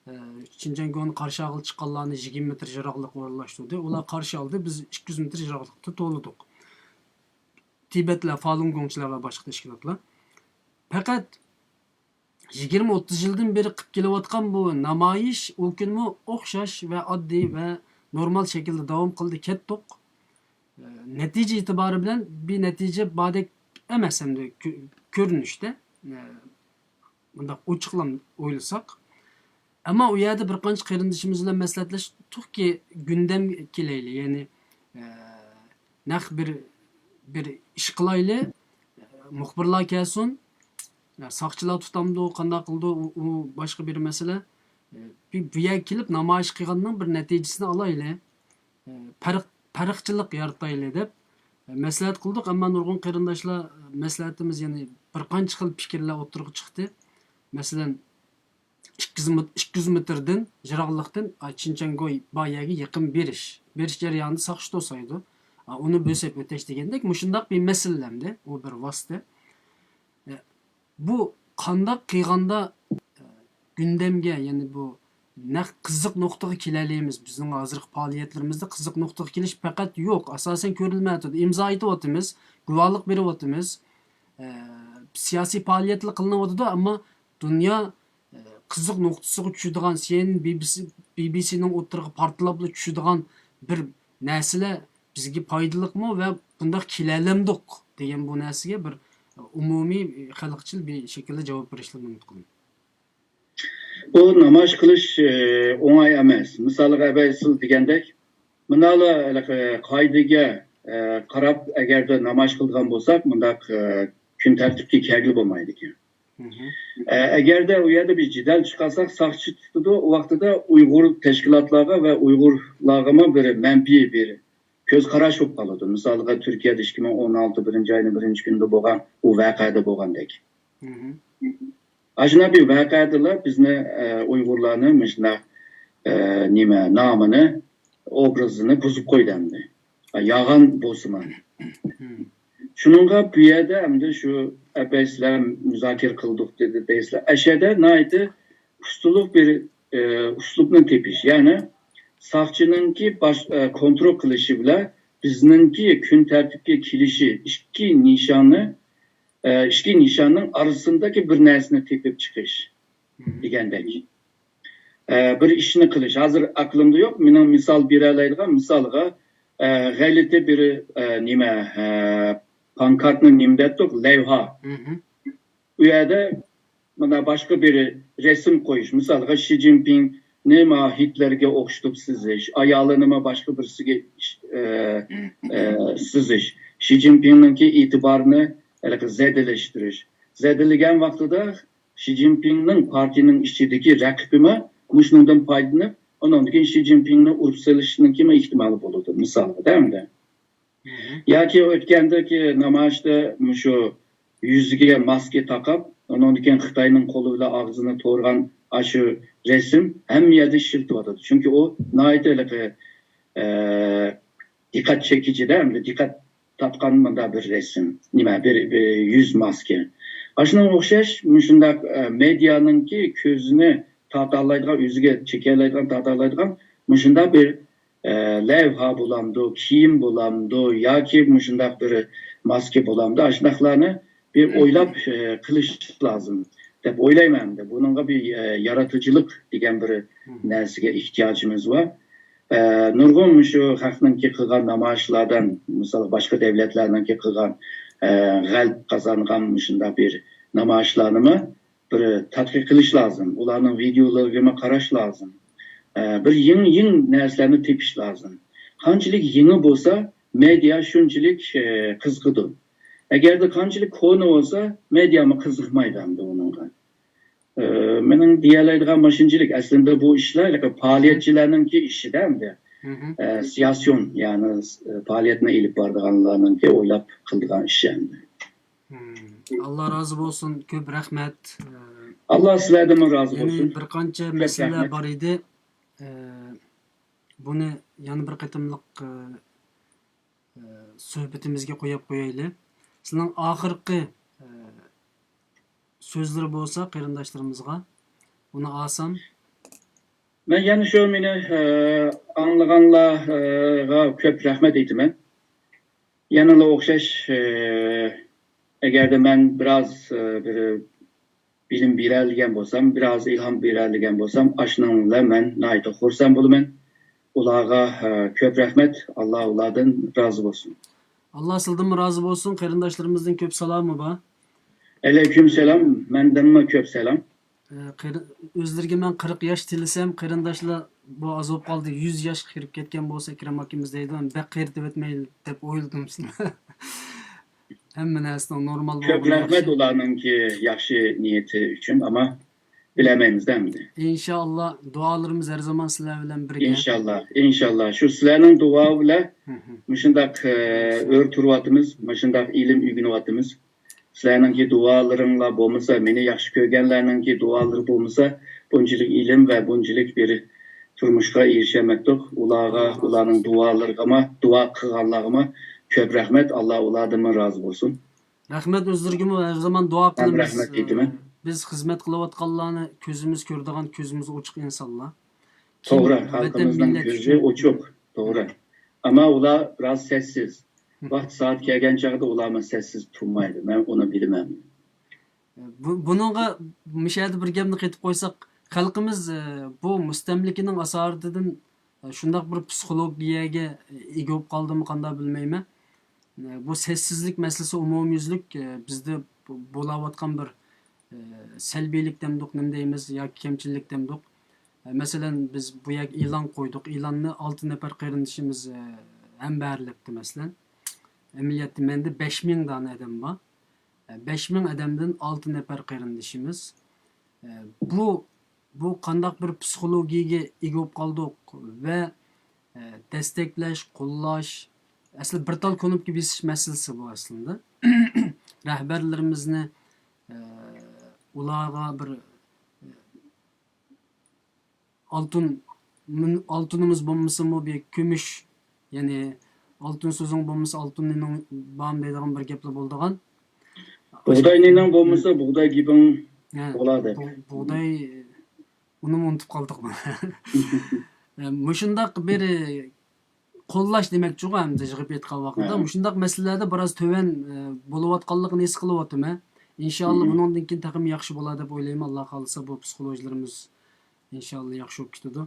ئە، چىنچۈەنگونى قارشى ئالغىلى چىققانلارنى يىگىرمە مېتىر يىراقلىققا ئورۇنلاشتۇردى. ئۇلار قارشى ئالدى، بىز ئىككى يۈز مېتىر يىراقلىقتا تولىدۇق. تىبەتلەر، فالۇنگوڭچىلار ۋە باشقا تەشكىلاتلار. پەقەت يىگىرمە ئوتتۇز يىلدىن بېرى قىلىپ كېلىۋاتقان بۇ نامايىش ئۇ كۈنمۇ ئوخشاش ۋە ئاددىي ۋە نورمال شەكىلدە داۋام قىلدى كەتتۇق. ئە، نەتىجە ئېتىبارى بىلەن بىر نەتىجە باردەك ئەمەس ئەمدى كۆ-، كۆرۈنۈشتە، ئە، مۇنداق ئوچۇقلام ئويلىساق. ئەمما ئۇ يەردە بىر قانچە قېرىندىشىمىز بىلەن مەسلىھەتلەشتۇقكى، گۈندەمگە كېلەيلى، يەنى، ئە، نەق بىر، بىر ئىش قىلايلى، مۇخبىرلار كەلسۇن، ساقچىلار تۇتامدۇ، قانداق قىلىدۇ، ئۇ، ئۇ باشقا بىر مەسىلە. بى-، بۇ يەرگە كېلىپ نامايىش قىلغاننىڭ بىر نەتىجىسىنى ئالايلى، پەرق، پەرقچىلىك يارىتايلى دەپ مەسلىھەت قىلدۇق، ئەمما نۇرغۇن قېرىنداشلار مەسلىھەتىمىز، يەنى بىر قانچە خىل پىكىرلەر ئوتتۇرىغا چىقتى. مەسىلەن، ئىككى يۈز مېت-، ئىككى يۈز مېتىردىن يىراقلىقتىن، ئا، چىنچەنگوي بار يەرگە يېقىن بېرىش. بېرىش جەريانىدا ساقچى توسايدۇ. ئا، ئۇنى بۆسۈپ ئۆتەش دېگەندەك مۇشۇنداق بىر مەسىلە ئەمدى. ئۇ بىر ۋاسىتە. ئە، بۇ قانداق قىلغاندا، ئە، گۈندەمگە، يەنى بۇ نەق قىزىق نۇقتىغا كېلەلەيمىز؟ بىزنىڭ ھازىرقى پائالىيەتلىرىمىزدە قىزىق نۇقتىغا كېلىش پەقەت يوق. ئاساسەن كۆرۈلمەيۋاتىدۇ. ئىمزا ئېيتىۋاتىمىز، گۇۋاھلىق بېرىۋاتىمىز. ئە، سىياسىي پائالىيەتلەر قىلىنىۋاتىدۇ، ئەمما دۇنيا، ئە، قىزىق نۇقتىسىغا چۈشىدىغان، سىئېنئېن، بىبىسى، بىبىسىنىڭ ئوتتۇرىغا پارتلاپلا چۈشىدىغان بىر نەرسىلەر بىزگە پايدىلىقمۇ ۋە بۇنداق كېلەلەمدۇق دېگەن بۇ نەرسىگە بىر ئومۇمىي خەلقچىل بىر شەكىلدە جاۋاب بېرىشلىرىنى ئۈمىد قىلىمەن. بۇ نامايىش قىلىش، ئە، ئوڭاي ئەمەس. مىسالغا، ئەبەي سىز دېگەندەك، مۇنداقلا ھېلىقى قائىدىگە، ئە، قاراپ، ئەگەردە نامايىش قىلىدىغان بولساق، مۇنداق، ئە، كۈن تەرتىپكە كەلگىلى بولمايدىكەن. ئە، ئەگەردە ئۇ يەردە بىر جېدەل چىقارساق، ساقچى تۇتىدۇ، ئۇ ۋاقتىدا ئۇيغۇر تەشكىلاتلارغا ۋە ئۇيغۇرلارغىمۇ بىر مەنپىي بىر كۆز قاراش بولۇپ قالىدۇ. مىسالغا، تۈركىيەدە ئىككى مىڭ ئون ئالتە بىرىنچى ئاينىڭ بىرىنچى كۈنىدە بولغان ئۇ ۋەقەدە بولغاندەك. مم. ئاشۇنداق بىر ۋەقەدىلا بىزنى، ئە، ئۇيغۇرلارنى مۇشۇنداق، ئە، نېمە، نامىنى، ئوبرازىنى بۇزۇپ قويدى ئەمدى. ياغان بولسىمۇ. مم. شۇنىڭغا بۇ يەردە ئەمدى شۇ ئەپەي سىلەر مۇزاكىرە قىلدۇق دېدى دەيسىلەر. ئەشەدە ناھايىتى ئۇستىلىق بىر، ئە، ئۇسلۇبنى تېپىش. يەنى ساقچىنىڭكى باش، ئە، كونترول قىلىشى بىلەن بىزنىڭكى كۈن تەرتىپكە كېلىشى ئىككى نىشاننى، ئە، ئىككى نىشاننىڭ ئارىسىندىكى بىر نەرسىنى تېپىپ چىقىش دېگەندەك. ئە، بىر ئىشنى قىلىش. ھازىر ئەقلىمدە يوق. مېنىڭ مىسال بېرەلەيدىغان، مىسالغا، ئە، غەلىتە بىر، ئە، نېمە، ئە، پانكارتنى نېمە دەتتۇق؟ لەۋھا. مم. ئۇ يەردە مانا باشقا بىر رەسىم قويۇش. مىسالغا، شى جىنپىڭنى ما ھىتلېرگە ئوخشىتىپ سىزىش، ئايالىنى ما باشقا بىرسىگە، ئە، ئە، سىزىش. شى جىنپىڭنىڭكى ئېتىبارىنى ھېلىقى زەدىلەشتۈرۈش. زەدىلىگەن ۋاقتىدا شى جىنپىڭنىڭ پارتىيىنىڭ ئىچىدىكى رەقىبىمۇ مۇشۇنىڭدىن پايدىلىنىپ، ئۇنىڭدىن كېيىن شى جىنپىڭنى ئۇرۇپ سېلىشنىڭكىمۇ ئېھتىمالى بولىدۇ، مىسالغا، دە ئەمدى. مم. ياكى ئۆتكەندىكى نامايىشتا مۇشۇ يۈزىگە ماسكا تاقاپ، ئۇنىڭدىن كېيىن خىتاينىڭ قولى بىلەن ئاغزىنى تورىغان ئاشۇ رەسىم ھەممە يەردە ئىشلىتىۋاتىدۇ. چۈنكى ئۇ ناھايىتى ھېلىقى، ئە، دىققەت چېكىجىدە، ئەمدى دىققەت تارتقان مۇنداق بىر رەسىم، نېمە، بىر، بىر يۈز ماسكا. ئاشۇنىڭغا ئوخشاش مۇشۇنداق، ئە، مېدىيانىڭكى كۆزىنى تارتالايدىغان، ئۆزىگە چېكەلەيدىغان، تارتالايدىغان مۇشۇنداق بىر، ئە، لەۋھا بولامدۇ، كىيىم بولامدۇ ياكى مۇشۇنداق بىر ماسكا بولامدۇ، ئاشۇنداقلارنى بىر ئويلاپ، ئە، قىلىش لازىم دەپ ئويلايمەن. ئەمدى بۇنىڭغا بىر، ئە، يارىتىچىلىق دېگەن بىر نەرسىگە ئېھتىياجىمىز بار. ئە، نۇرغۇن مۇشۇ خەقنىڭكى قىلغان نامايىشلاردىن، مىسال، باشقا دۆلەتلەرنىڭكى قىلغان، ئە، غەلىبە قازانغان مۇشۇنداق بىر نامايىشلارنىمۇ بىر تەتقىق قىلىش لازىم. ئۇلارنىڭ ۋىدىيولىرىغىمۇ قاراش لازىم. ئە، بىر يېڭى، يېڭى نەرسىلەرنى تېپىش لازىم. قانچىلىك يېڭى بولسا، مېدىيا شۇنچىلىك، ئە، قىزىقىدۇ. ئەگەردە قانچىلىك كونا بولسا، مېدىيامۇ قىزىقمايدۇ ئەمدى ئۇنىڭغا. ئە، مېنىڭ دېيەلەيدىغان مۇشۇنچىلىك، ئەسلىندە بۇ ئىشلار ھېلىقى پائالىيەتچىلەرنىڭكى ئىشىدە ئەمدى. مم. ئە، سىياسىيون، يەنى، ئە، پائالىيەتنى ئېلىپ بارىدىغانلارنىڭكى ئويلاپ قىلىدىغان ئىشى ئەمدى. مم. ئاللا رازى بولسۇن، كۆپ رەھمەت. ئە، ئاللا سىلەردىنمۇ رازى بولسۇن. يەنە بىر قانچە مەسىلىلەر بار ئىدى. ئە، بۇنى يەنە بىر قېتىملىق، ئە، ئە، سۆھبىتىمىزگە قويۇپ قويايلى. سىلىنىڭ ئاخىرقى، ئە، سۆزلىرى بولسا قېرىنداشلىرىمىزغا، ئۇنى ئالسام. مەن يەنە شۇ مېنى، ئە، ئاڭلىغانلارغا كۆپ رەھمەت ئېيتىمەن. يەنىلا ئوخشاش، ئە، ئەگەردە مەن بىراز، ئە، بىر بىلىم بېرەلىگەن بولسام، بىراز ئىلھام بېرەلىگەن بولسام، ئاشۇنىڭ بىلەن مەن ناھايىتى خۇرسەن بولىمەن. ئۇلارغا، ئە، كۆپ رەھمەت، ئاللا ئۇلاردىن رازى بولسۇن. ئاللا سىلدىنمۇ رازى بولسۇن، قېرىنداشلىرىمىزدىن كۆپ سالامى بار. ئەلەيكۇم سالام، مەندىنمۇ كۆپ سالام. ئە، قېرى-، ئۆزلىرىگە مەن قىرىق ياش تىلىسەم، قېرىنداشلار بۇ ئاز بولۇپ قالدى، يۈز ياشقا كىرىپ كەتكەن بولسا، ئىكرام ئاكىمىز دەيدۇ، مەن بەك قېرىتىۋەتمەيلى دەپ ئويلىدىم. ھەممە نەرسىنىڭ نورمال كۆپ بولغىنى رەھمەت ياخشى. ئۇلارنىڭكى ياخشى نىيىتى ئۈچۈن، ئەمما بىلەلمەيمىز ئەمدى. ئىنشاللا، دۇئالىرىمىز ھەر زامان سىلەر بىلەن بىرگە. ئىنشاللا، ئىنشاللا. شۇ سىلەرنىڭ دۇئا بىلەن مۇشۇنداق، ئە، ئۆر تۇرۇۋاتىمىز، مۇشۇنداق ئىلىم ئۆگىنىۋاتىمىز. سىلەرنىڭكى دۇئالىرىڭلار بولمىسا، مېنى ياخشى كۆرگەنلەرنىڭكى دۇئالىرى بولمىسا، بۇنچىلىك ئىلىم ۋە بۇنچىلىك بىر تۇرمۇشقا ئېرىشەلمەتتۇق. ئۇلارغا، ئۇلارنىڭ دۇئالىرىغىمۇ، دۇئا قىلغانلارغىمۇ كۆپ رەھمەت. ئاللا ئۇلاردىنمۇ رازى بولسۇن. رەھمەت، ئۆزلىرىگىمۇ ھەر زامان دۇئا قىلىمىز. رەھمەت ئېيتىمەن. بىز خىزمەت قىلىۋاتقانلارنى كۆزىمىز كۆرىدىغان، كۆزىمىز ئوچۇق ئىنسانلار. توغرا، خەلقىمىزنىڭ كۆزى ئوچۇق، توغرا. ئەمما ئۇلار بىراز سەسسىز. ۋاقتى سائەت كەلگەن چاغدا ئۇلارمۇ سەسسىز تۇرمايدۇ. مەن ئۇنى بىلىمەن. بۇ، بۇنىڭغا مۇشۇ يەردە بىر گەپنى قېتىپ قويساق، خەلقىمىز، ئە، بۇ مۇستەملىكىنىڭ ئاسارىتىدىن، ئە، شۇنداق بىر پسىخولوگىيەگە ئىگە بولۇپ قالدىمۇ قانداق بىلمەيمەن. ئە، بۇ سەسسىزلىك مەسىلىسى ئومۇميۈزلۈك، ئە، بىزدە بو-، بولاۋاتقان بىر، ئە، سەلبىيلىك دەمدۇق، نېمە دەيمىز، ياكى كەمچىللىك دەمدۇق. ئە، مەسىلەن، بىز بۇ يەرگە ئېلان قويدۇق. ئېلاننى ئالتە نەپەر قېرىندىشىمىز، ئە، ھەمبەھىرلەپتۇ، مەسىلەن. ئەمەلىيەتتە مەندە بەش مىڭ دانە ئادەم بار. ئە، بەش مىڭ ئادەمدىن ئالتە نەپەر قېرىندىشىمىز. ئە، بۇ، بۇ قانداق بىر پسىخولوگىيەگە ئىگە بولۇپ قالدۇق ۋە، ئە، دەستەكلەش، قوللاش، ئەسلى بىر تال كۇنۇپكا بېسىش مەسىلىسى بۇ ئەسلىدە. رەھبەرلىرىمىزنى، ئە، ئۇلارغا بىر، ئە، ئالتۇن، مۇن-، ئالتۇنىمىز بولمىسىمۇ بىر كۈمۈش، يەنى ئالتۇن سۆزۈڭ بولمىسا ئالتۇن نېنىڭ بارمۇ دەيدىغان بىر گەپلەر بولىدىغان. بۇغداي نېنىڭ بولمىسا بۇغداي گېپىڭ ھە، بولا دەپ. بۇ-، بۇغداي، ئۇنىمۇ ئۇنتۇپ قالدۇق. مۇشۇنداق بىر قوللاش دېمەكچىغۇ، ئەمدى يىغىپ ئېيتقان ۋاقتىدا ھە. مۇشۇنداق مەسىلىلەردە بىراز تۆۋەن، ئە، بولۇۋاتقانلىقىنى ھېس قىلىۋاتىمەن. ئىنشاللا مم. بۇنىڭدىن كېيىن تېخىمۇ ياخشى بولار دەپ ئويلايمەن. ئاللا خالىسا بۇ پسىخولوگلىرىمىز ئىنشاللا ياخشى بولۇپ كېتىدۇ.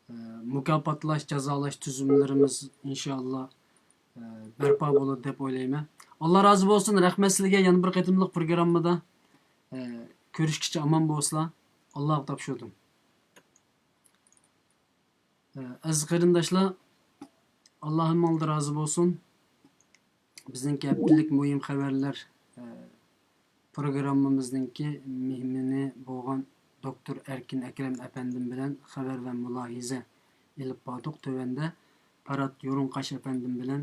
ئە، مۇكاپاتلاش، جازالاش تۈزۈملىرىمىز ئىنشاللا، ئە، بەرپا بولىدۇ دەپ ئويلايمەن. ئاللا رازى بولسۇن، رەھمەت سىلىگە يەنە بىر قېتىملىق پروگراممىدا، ئە، كۆرۈشكىچە ئامان بولسىلا، ئاللاغا تاپشۇردۇم. ئەزىز قېرىنداشلار، ئاللا ھەممىڭلاردا رازى بولسۇن. بىزنىڭكى ھەپتىلىك مۇھىم خەۋەرلەر، ئە، پروگراممىمىزنىڭكى مېھمىنى بولغان دوكتور ئەركىن ئەكرەم ئەپەندىم بىلەن خەۋەر ۋە مۇلاھىزە ئېلىپ باردۇق. تۆۋەندە پارات يورۇنقاش ئەپەندىم بىلەن،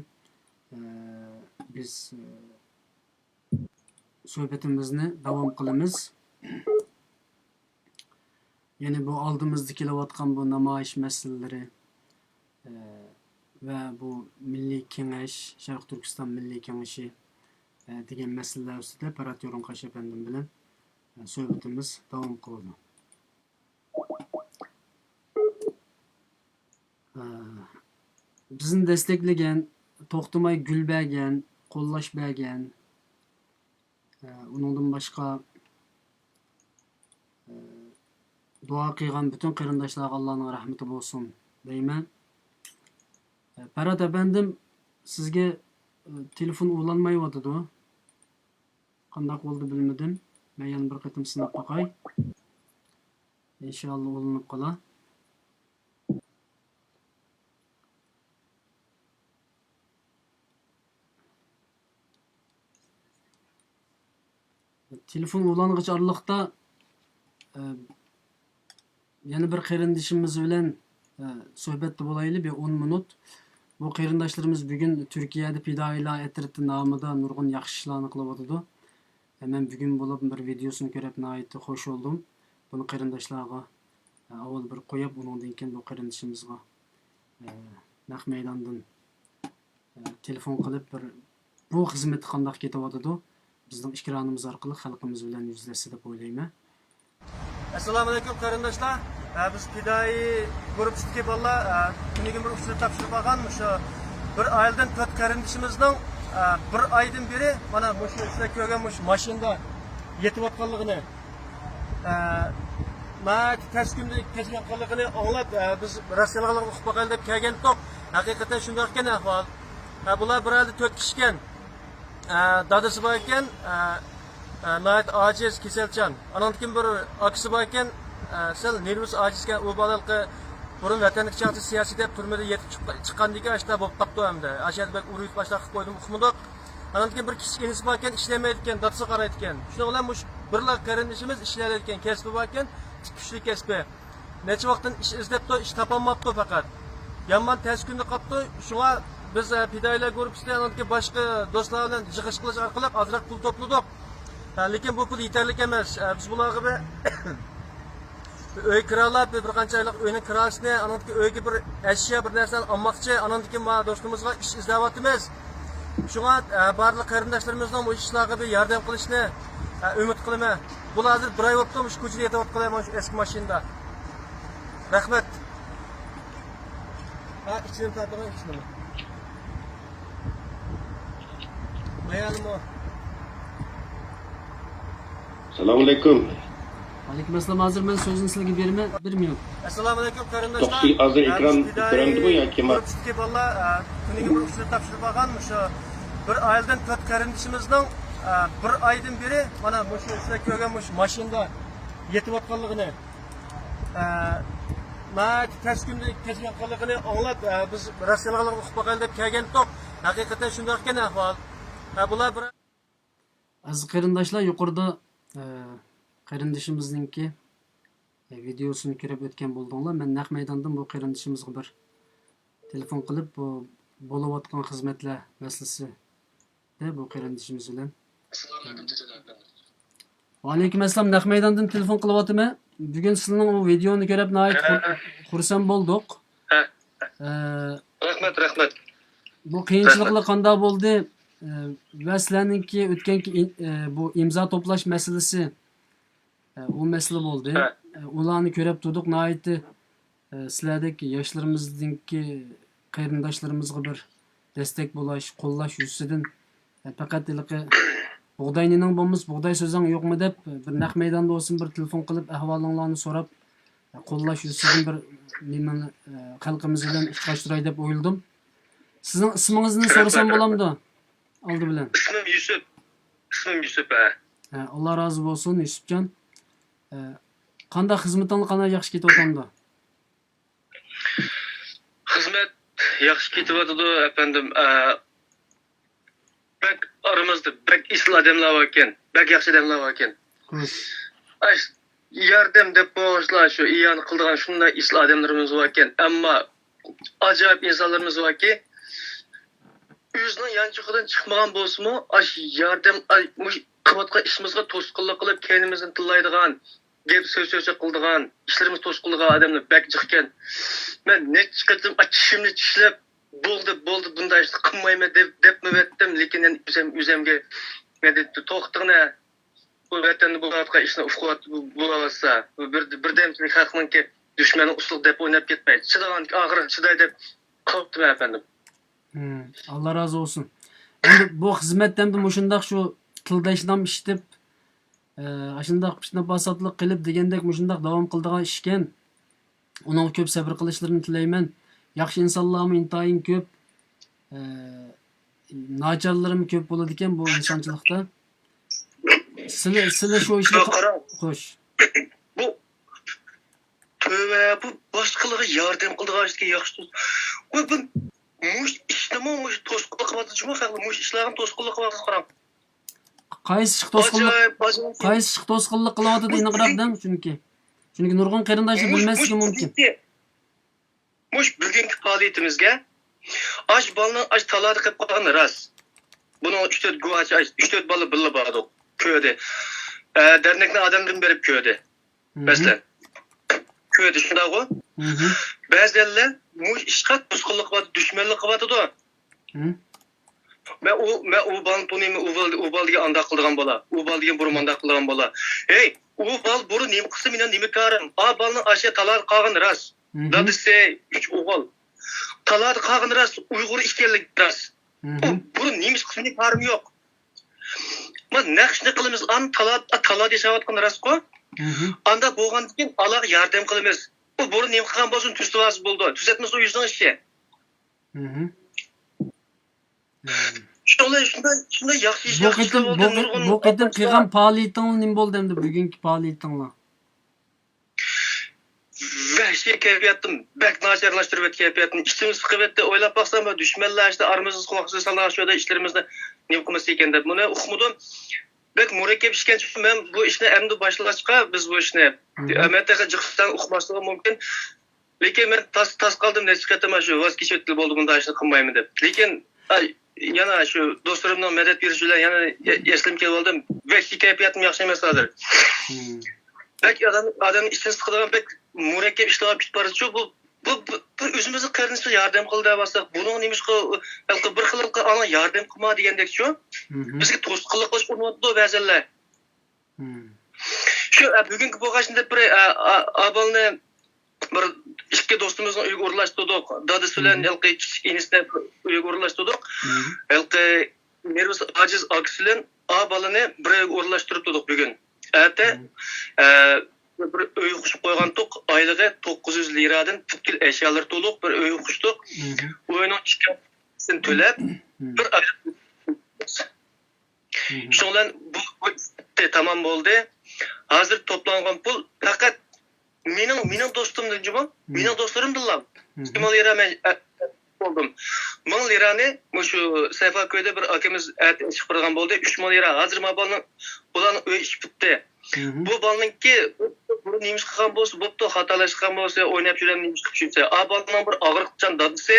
ئە، بىز، ئە، سۆھبىتىمىزنى داۋام قىلىمىز. يەنى بۇ ئالدىمىزدا كېلىۋاتقان بۇ نامايىش مەسىلىلىرى، ئە، ۋە بۇ مىللىي كېڭەش، شەرقىي تۈركىستان مىللىي كېڭىشى، ئە، دېگەن مەسىلىلەر ئۈستىدە پارات يورۇنقاش ئەپەندىم بىلەن، ئە، سۆھبىتىمىز داۋام قىلىدۇ. ئە، بىزنى دەستەكلىگەن، توختىماي گۈل بەرگەن، قوللاش بەرگەن، ئە، ئۇنىڭدىن باشقا، ئە، دۇئا قىلغان پۈتۈن قېرىنداشلارغا ئاللانىڭ رەھمىتى بولسۇن دەيمەن. ئە، پەرھات ئەپەندىم، سىزگە، ئە، تېلېفون ئۇلانمايۋاتىدۇ. قانداق بولدى بىلمىدىم. مەن يەنە بىر قېتىم سىناپ باقاي. ئىنشاللا ئۇلىنىپ قالا. تېلېفون ئۇلانغۇچ ئارىلىقتا، ئە، يەنە بىر قېرىندىشىمىز بىلەن، ئە، سۆھبەتتە بولايلى، بىر ئون مىنۇت. بۇ قېرىنداشلىرىمىز بۈگۈن تۈركىيەدە پىدائىيلار ئەترىتى نامىدا نۇرغۇن ياخشى ئىشلارنى قىلىۋاتىدۇ. ئە، مەن بۈگۈن بولۇپ بىر ۋىدېيوسىنى كۆرۈپ ناھايىتى خوش بولدۇم. بۇنى قېرىنداشلارغا، ئە، ئاۋۋال بىر قويۇپ، ئۇنىڭدىن كېيىن بۇ قېرىندىشىمىزغا، ئە، نەق مەيداندىن تېلېفون قىلىپ بىر بۇ خىزمىتى قانداق كېتىۋاتىدۇ، بىزنىڭ ئېكرانىمىز ئارقىلىق خەلقىمىز بىلەن يۈزلەشسە دەپ ئويلايمەن. ئەسسالامۇئەلەيكۇم قېرىنداشلار. ئە، بىز پىدائىي گۇرۇپپىسىدىكى بالىلار، ئە، تۈنۈگۈن بىر ئۇچۇر تاپشۇرۇپ ئالغان مۇشۇ بىر ئائىلىدىن تۆت قېرىندىشىمىزنىڭ، ئە، بىر ئايدىن بېرى مانا مۇشۇ سىلەر كۆرگەن مۇشۇ ماشىنىدا يېتىۋاتقانلىقىنى، ئە، ناھايىتى تەس كۈندە كەچۈرۈۋاتقانلىقىنى ئاڭلاپ، ئە، بىز راست يالغانلىقىنى ئۇقۇپ باقايلى دەپ كەلگەنتۇق. ھەقىقەتەن شۇنداق ئىكەن ئەھۋال. ئە، بۇلار بىر ئائىلىدە تۆت كىشى ئىكەن. ئە، دادىسى بار ئىكەن، ئە، ئە، ناھايىتى ئاجىز، كېسەلچان. ئانىڭدىن كېيىن بىر ئاكىسى بار ئىكەن، ئە، سەل نېرۋىسى ئاجىز ئىكەن. ئۇ بالا ھېلىقى بۇرۇن ۋەتەندىكى چاغدا سىياسىي دەپ تۈرمىدىن يېتىپ چىق-، چىققاندىن كېيىن ئاشۇنداق بولۇپ قاپتۇ ئەمدى. ئاشۇ يەردە بەك ئۇرۇپ ئاشۇنداق قىلىپ قويدۇم، ئۇقمىدۇق. ئانىڭدىن كېيىن بىر كىچىك ئىنىسى بار ئىكەن، ئىشلەمەيدىكەن، دادىسىغا قارايدىكەن. شۇنىڭ بىلەن مۇشۇ بىرلا قېرىندىشىمىز ئىشلەيدىكەن، كەسپى بار ئىكەن، تىك كۈچلۈك كەسپى. نەچچە ۋاقىتتىن ئىش ئىزدەپتۇ، ئىش تاپالماپتۇ پەقەت. يامان تەس كۈندە قاپتۇ. شۇڭا بىز، ئە، پىدائىيلار گۇرۇپپىسى ئانىڭدىكى باشقا دوستلار بىلەن يىغىش قىلىش ئارقىلىق ئازراق پۇل توپلىدۇق. ئە، لېكىن بۇ پۇل يېتەرلىك ئەمەس. ئە، بىز بۇلارغا بىر ئۆي كىرالاپ، بىر قانچە ئايلىق ئۆينىڭ كىراسىنى، ئانىڭدىكى ئۆيگە بىر ئەشيا، بىر نەرسىلەرنى ئالماقچى. ئانىڭدىكى ما دوستىمىزغا ئىش ئىزدەۋاتىمىز. شۇڭا، ئە، بارلىق قېرىنداشلىرىمىزنىڭ بۇ ئىشلارغا بىر ياردەم قىلىشىنى، ئە، ئۈمىد قىلىمەن. بۇلار ھازىر بىر ئاي بوپتۇ مۇشۇ كوچىدا يېتىۋاتقىلى، مانا شۇ ئەسكى ماشىنىدا. رەھمەت. ھە، ئىچىنى تارتىمەن، ئىچىنىمۇ. مايالىمۇ. سالام ئەلەيكۇم. ۋەئەلەيكۇم ئەسسالام. ھازىر مەن سۆزنى سىلەرگە بېرىمەن. بىر مىنۇت. ئەسسالامۇئەلەيكۇم قېرىنداشلار. توختى، ھازىر ئە، ئېكران بىز پىدائىي كۆرۈندىمۇ ياكى ما؟ گۇرۇپپىسىدىكى بالىلار، ئە، تۈنۈگۈن بىر ئۇچۇر تاپشۇرۇپ ئالغان مۇشۇ بىر ئائىلىدىن تۆت قېرىندىشىمىزنىڭ، ئە، بىر ئايدىن بېرى مانا مۇشۇ سىلەر كۆرگەن مۇشۇ ماشىنىدا يېتىۋاتقانلىقىنى، ئە، ناھايىتى تەس كۈندە كەچۈرۈۋاتقانلىقىنى ئاڭلاپ، ئە، بىز راست يالغانلىقىنى ئۇقۇپ باقايلى دەپ كەلگەنتۇق. ھەقىقەتەن شۇنداق ئىكەن ئەھۋال. ئە، بۇلار بىر ئەزىز قېرىنداشلار، يۇقىرىدا، ئە، قېرىندىشىمىزنىڭكى، ئە، ۋىدېيوسىنى كۆرۈپ ئۆتكەن بولدۇڭلار. مەن نەق مەيداندىن بۇ قېرىندىشىمىزغا بىر تېلېفون قىلىپ، بۇ بولۇۋاتقان خىزمەتلەر مەسىلىسىدە بۇ قېرىندىشىمىز بىلەن. ئەسسالامۇئەلەيكۇم، جېدەل ئەپەندى. ۋەئەلەيكۇم ئەسسالام، نەق مەيداندىن تېلېفون قىلىۋاتىمەن. بۈگۈن سىلىنىڭ ئۇ ۋىدېئونى كۆرۈپ ناھايىتى خۇر-، خۇرسەن بولدۇق. ھە. ئە، رەھمەت، رەھمەت. بۇ قىيىنچىلىقلار قانداق بولدى؟ ئە، ۋە سىلەرنىڭكى ئۆتكەنكى ئىن-، ئە، بۇ ئىمزا توپلاش مەسىلىسى، ئە، ئۇ مەسىلە بولدى. ھە. ئە، ئۇلارنى كۆرۈپ تۇردۇق، ناھايىتى، ئە، سىلەردەك ياشلىرىمىزنىڭكى قېرىنداشلىرىمىزغا بىر دەستەك بولاش، قوللاش يۈزىسىدىن، ئە، پەقەت ھېلىقى بۇغداي نېنىڭ بولمىسا، بۇغداي سۆزۈڭ يوقمۇ دەپ، بىر نەق مەيداندا بولسۇن بىر تېلېفون قىلىپ، ئەھۋالىڭلارنى سوراپ، ئە، قوللاش يۈزىسىدىن بىر نېمىنى، ئە، خەلقىمىز بىلەن ئۇتقاشتۇراي دەپ ئويلىدىم. سىزنىڭ ئىسمىڭىزنى سورىسام بولامدۇ؟ ئالدى بىلەن. ئىسمىم يۈسۈپ. ئىسمىم يۈسۈپ، ھە. ھە، ئاللا رازى بولسۇن، يۈسۈپجان. ئە، قانداق خىزمىتىڭلار قانداق ياخشى كېتىۋاتامدۇ؟ خىزمەت ياخشى كېتىۋاتىدۇ، ئەپەندىم. ئە، بەك ئارىمىزدا بەك ئېسىل ئادەملەر باركەن، بەك ياخشى ئادەملەر باركەن. خوش. ئاش-، ياردەم دەپ بولغۇچىلار شۇ ئىئانە قىلىدىغان شۇنداق ئېسىل ئادەملىرىمىز باركەن. ئەمما ئاجايىپ ئىنسانلىرىمىز باركى، ئۆزىنىڭ يانچۇقىدىن چىقمىغان بولسىمۇ، ئاشۇ ياردەم، ئاي، مۇشۇ قىلىۋاتقان ئىشىمىزغا توسقۇنلۇق قىلىپ، كەينىمىزدىن تىللايدىغان، گەپ سۆز-چۆچەك قىلىدىغان، ئىشلىرىمىزنى توسقۇنلىغان ئادەملەر بەك جىقكەن. مەن نەچچە قېتىم، ئا، چىشىمنى چىشلەپ، «بولدى، بولدى، بۇنداق ئىشنى قىلمايمەن» دەپ، دەپمۇ ئۆتتۈم، لېكىن يەنە ئۆزۈم، ئۆزۈمگە، مەن دېدىم، «توختىڭە، بۇ ۋەتەندە بولۇۋاتقان ئىشنى ئۇقۇۋات-، بولۇۋاتسا، بۇ بىر، بىردەمچىلىك خەقنىڭكى، دۈشمەننىڭ ئۇستىغا دەپ ئويناپ كەتمەي، چىدىغانكى ئاخىرىغا چىداي» دەپ قاپتىمەن، ئەپەندىم. ھىم، ئاللا رازى بولسۇن. ئەمدى بۇ خىزمەتتە ئەمدى مۇشۇنداق شۇ تىلداشنام ئىشلىتىپ، ئە، ئاشۇنداق پىتنە-پاساتلىق قىلىپ دېگەندەك مۇشۇنداق داۋام قىلىدىغان ئىشكەن. ئۇنىڭغا كۆپ سەۋر قىلىشلىرىنى تىلەيمەن. ياخشى ئىنسانلارمۇ ئىنتايىن كۆپ. ئە، ناچارلىرىمۇ كۆپ بولىدىكەن بۇ ئىنسانچىلىقتا. سىلى، سىلى شۇ ئىشنى قا-، قاراڭ. خوش. بۇ تۆۋە، بۇ باشقىلارغا ياردەم قىلىدىغان ئىشتىكى ياخشى دوست. بۇ، بۇ مۇش ئىشنىمۇ مۇش توسقۇنلۇق قىلىۋاتىدۇ، جۇمۇ خەقنى مۇش ئىشلارغا توسقۇنلۇق قىلىۋاتىدۇ، قاراڭ. قايسى ئىشقا توسقۇنلۇق، ئاجايىپ، ئاجايىپ. قايسى ئىشقا توسقۇنلۇق قىلىۋاتىدۇ، مۇش ئېنىقراق دەڭ، چۈنكى. چۈنكى نۇرغۇن قېرىنداشلار مۇش، بىلمەسلىكى مۇش مۇمكىن. بۈگۈنكى، مۇش بۈگۈنكى پائالىيىتىمىزگە، ئاش بالىنىڭ ئاش تالادا قېلىپ قالغىنى راست. بۇنىڭ ئۈچ تۆت گۇۋاھچى، ئاش، ئۈچ تۆت بالا بىللە باردۇق، كۆردى. ئە، دەرنەكنىڭ ئادەملىرىنى بېرىپ كۆردى. مەسىلەن، كۆردى، شۇنداقغۇ؟ بەزىلەر مۇشۇ ئىشقا توسقۇنلۇق قىلىۋاتىدۇ، دۈشمەنلىك قىلىۋاتىدۇ. مەن ئۇ، مەن ئۇ بالىنى تونۇيمەن، ئۇ بالا، ئۇ بالا دېگەن ئانداق قىلىدىغان بالا، ئۇ بالا دېگەن بۇرۇن مانداق قىلىدىغان بالا. ھەي، ئۇ بالا بۇرۇن نېمە قىلسا، مېنىڭ نېمە كارىم؟ ئا بالىنىڭ ئاشۇ تالادا قالغىنى راست. دادىسى، ئۈچ ئوغۇل. تالادا قالغىنى راست، ئۇيغۇر ئىكەنلىكى راست. ئۇ بۇرۇن نېمە قىلسا، مېنىڭ كارىم يوق. ما نەق شۇنى قىلىمىز، ئان تالا، تالادا ياشاۋاتقىنى راستقۇ؟ ئاندا بولغاندىن كېيىن ئالاغا ياردەم قىلىمىز. ئۇ بۇرۇن نېمە قىلغان بولسۇن، تۈزىتىۋالسا بولىدۇ. تۈزەتمىسە ئۇ ئۆزىنىڭ ئىشى. شۇڭا شۇنداق، شۇنداق ياخشى ئىش، بۇ ياخشى قېتىم، ئىشلار بولدى، بۇ قېتىم، نۇرغۇن بۇ قېتىم قىلغان پائالىيىتىڭلار نېمە بولدى ئەمدى، بۈگۈنكى پائالىيىتىڭلار؟ ۋەھشىي كەيپىياتتىن بەك ناچارلاشتۇرۇۋەتتى كەيپىياتنى. ئىچىمىز سىقىۋەتتى. ئويلاپ باقسام، بۇ دۈشمەنلەر ئىشتە ئارىمىزغا قوۋاقسىز سالغان شۇ يەردە ئىشلىرىمىزنى نېمە قىلمىسا ئىكەن دەپ. بۇنى ئۇقمىدىم. بەك مۇرەككەپ ئىشكەن، چۈنكى مەن بۇ ئىشنى ئەمدى باشلاشقا، بىز بۇ ئىشنى ئەمەلىيەتتە جىقسان ئۇقماسلىقى مۇمكىن. لېكىن مەن تاس، تاس قالدىم، نەچچە قېتىم شۇ ۋاز كېچىۋەتكىلى بولدى، بۇنداق ئىشنى قىلمايمەن دەپ. لېكىن، ئاي، يەنە شۇ دوستلىرىمنىڭ مەدەت بېرىشى بىلەن يەنە يە-، يەسلىمگە كېلىپ ئالدىم. ۋەھشىي كەيپىياتىم ياخشى ئەمەس ھازىر. بەك ئادەم، ئادەمنى ئىچىنى سىقىدىغان بەك مۇرەككەپ ئىشلار كۈتۈپ بارىدۇ. بۇ، بۇ، بۇ، بۇ ئۆزىمىزنىڭ قېرىندىشىغا ياردەم قىل دەۋاتساق، بۇنىڭ نېمىشقا، ھېلىقى بىر خىل ھېلىقى ئانا ياردەم قىلما دېگەندەكچۇ؟ بىزگە توسقۇنلۇق قىلىشقا ئۇرۇنۇۋاتىدۇ بەزەنلەر. شۇ، ئە، بۈگۈنكى بولغاچ دەپ بىر، ئە، ئا-، ئابالنى بىر ئىككى دوستىمىزنىڭ ئۆيىگە ئورۇنلاشتۇردۇق. دادىسى بىلەن ھېلىقى كىچىك ئىنىسىنى ئۆيگە ئورۇنلاشتۇردۇق. ھېلىقى نېرۋىسى ئاجىز ئاكىسى بىلەن ئا بالىنى بىر ئۆيگە ئورۇنلاشتۇرۇپ تۇردۇق بۈگۈن. ئەتە، ئە، بىر ئۆي قۇشۇپ قويغانتۇق. ئايلىقى توققۇز يۈز لىرادىن پۈتكۈل ئەشيالىرى تولۇق بىر ئۆي قۇشتۇق. ئۇ ئۆينىڭ ئىككىسىنى تۆلەپ، بىر ئاي شۇنىڭ بىلەن بۇ، بۇ ئىش تامام بولدى. ھازىر توپلانغان پۇل پەقەت مېنىڭ، مېنىڭ دوستۇمدىن جۇمۇ، مېنىڭ دوستلىرىمدىنلا ئىككى مىڭ لىرا مەن، ئە، بولدۇم. مىڭ لىرانى مۇشۇ سەيفا كۆيدە بىر ئاكىمىز ئەتە ئىشقا بارىدىغان بولدى. ئۈچ مىڭ لىرا. ھازىر ما بالىنىڭ، بۇلارنىڭ ئۆي ئىشى پۈتتى. بۇ بالىنىڭكى بۇرۇن نېمە ئىش قىلغان بولسا بوپتۇ، خاتالاشقان بولسا، ئويناپ يۈرگەن نېمە ئىش قىلىپ يۈرسە، ئا بالىنىڭ بىر ئاغرىقچان دادىسى،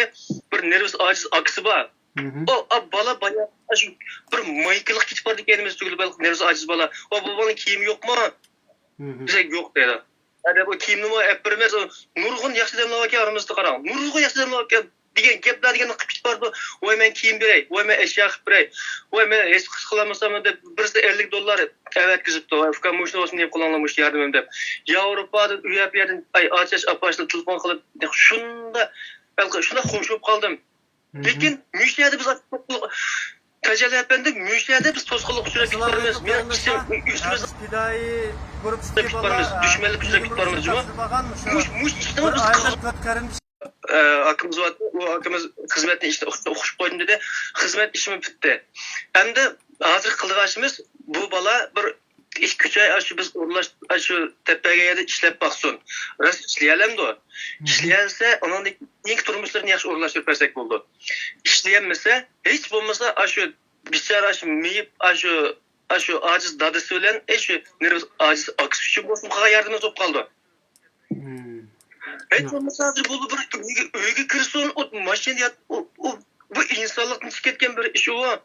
بىر نېرۋىسى ئاجىز ئاكىسى بار. ئۇ ئا بالا بايا شۇ بىر مايكىلىق كېتىپ بارىدىكەن، نېمىسى تۈگۈل، بەلكى نېرۋىسى ئاجىز بالا. ئا بۇ بالىنىڭ كىيىمى يوقمۇ؟ دېسەك، يوق دەيدۇ. ھەدە بۇ كىيىمنىمۇ ئەپ بېرىمىز. نۇرغۇن ياخشى ئادەملەر باركەن ئارىمىزدا، قاراڭ. نۇرغۇن ياخشى ئادەملەر باركەن. دېگەن گەپلەر دېگەننى قىلىپ كېتىپ بارىدۇ. ۋاي، مەن كىيىم بېرەي، ۋاي، مەن ئەشيا قىلىپ بېرەي، ۋاي، مەن ھېچ قىلالمىسام دەپ، بىرسى ئەللىك دوللار ئەۋەتكۈزۈپتۇ. ۋاي، ئۇكام، مۇشۇنى بولسا نېمە قىلىڭلار، مۇشۇ ياردىمىم دەپ. ياۋروپادىن، ئۇ ياق، بۇ يەردىن، ئاي، ئاچاش ئاپاشلا تېلېفون قىلىپ، شۇنداق، شۇنداق خوش بولۇپ قالدىم. لېكىن مۇشۇ يەردە بىز تەجەللى ئەپەندى، مۇشۇ يەردە بىز توسقۇنلۇققا ئۇچراپ كېتىپ بارىمىز. مېنىڭ ئىشىم، ئۆزىمىز كېتىپ بارىمىز، دۈشمەنلىككە ئۇچراپ كېتىپ بارىمىز جۇمۇ. مۇش، مۇش ئىشنىڭ بىز ئاكىمىز بار، ئۇ ئاكىمىز خىزمەتنى ئىشتە ئوقۇشۇپ قويدۇم دېدى. خىزمەت ئىشىمۇ پۈتتى. ئەمدى ھازىر قىلىدىغان ئىشىمىز، بۇ بالا بىر ئىككى ئۈچ ئاي ئاشۇ بىز ئورۇنلاش، ئاشۇ دەپ بەرگەن يەردە ئىشلەپ باقسۇن. راست ئىشلىيەلەمدۇ؟ ئىشلىيەلسە، ئۇنىڭدىن كېيىنكى تۇرمۇشلىرىنى ياخشى ئورۇنلاشتۇرۇپ بەرسەك بولىدۇ. ئىشلىيەلمىسە، ھېچ بولمىسا ئاشۇ بىچارە ئاشۇ مېيىپ، ئاشۇ، ئاشۇ ئاجىز دادىسى بىلەن، ئاشۇ نېرۋىسى ئاجىز ئاكىسى ئۈچۈن بولسىمۇ قىلغان ياردىمىمىز بولۇپ قالىدۇ. ھېچ بولمىسا ھازىر بۇ بىر ئۆيگە، ئۆيگە كىرسۇن، ئۇ ماشىنىدا يات-، ئۇ، ئۇ، بۇ ئىنسانلىقتىن چىقىپ كەتكەن بىر ئىش ئۇ.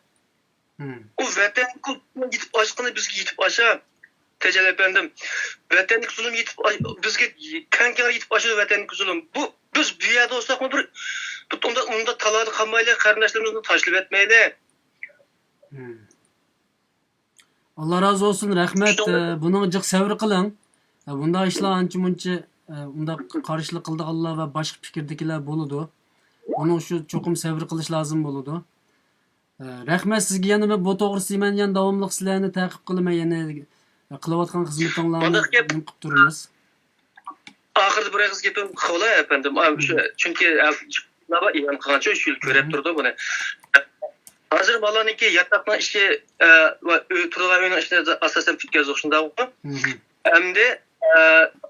ئۇ ۋەتەنگە يېتىپ ئاشقىنى بىزگە يېتىپ ئاشا. تەجەللى ئەپەندىم، ۋەتەنگە زۇلۇم يېتىپ ئاش-، بىزگە كەڭ-كەڭ يېتىپ ئاشىدۇ ۋەتەنگە زۇلۇم. بۇ، بىز بۇ يەردە بولساقمۇ بىر، بىر ئۇنداق، ئۇنداق تالادا قالمايلى، قېرىنداشلىرىمىزنى تاشلىۋەتمەيلى. ئاللا رازى بولسۇن، رەھمەت. ئە، بۇنىڭغا جىق سەۋر قىلىڭ. ئە، بۇنداق ئىشلار ئانچە-مۇنچە، ئە، ئۇنداق قارشىلىق قىلىدىغانلار ۋە باشقا پىكىردىكىلەر بولىدۇ. ئۇنىڭ ئۈچۈن چوقۇم سەۋر قىلىش لازىم بولىدۇ. ئە، رەھمەت سىزگە يەنە، مەن بۇ توغرىسىدا مەن يەنە داۋاملىق سىلەرنى تەقىب قىلىمەن، يەنە قىلىۋاتقان خىزمىتىڭلارنى نېمە قىلىپ تۇرىمىز. ئاخىرىدا بىر ئېغىز گېپىم قىلاي ئەپەندىم. ئا، شۇ، چۈنكى، ئا، ئېلان قىلغانچۇ شۇ كۆرۈپ تۇرىدۇ بۇنى. ھازىر بالىنىڭكى ياتاقنىڭ ئىشى، ئا، ۋە ئۆي، تۇرىدىغان ئۆينىڭ ئىشىنى ئاساسەن پۈتكۈزدۇق، شۇنداقمۇ؟ ئەمدى، ئا،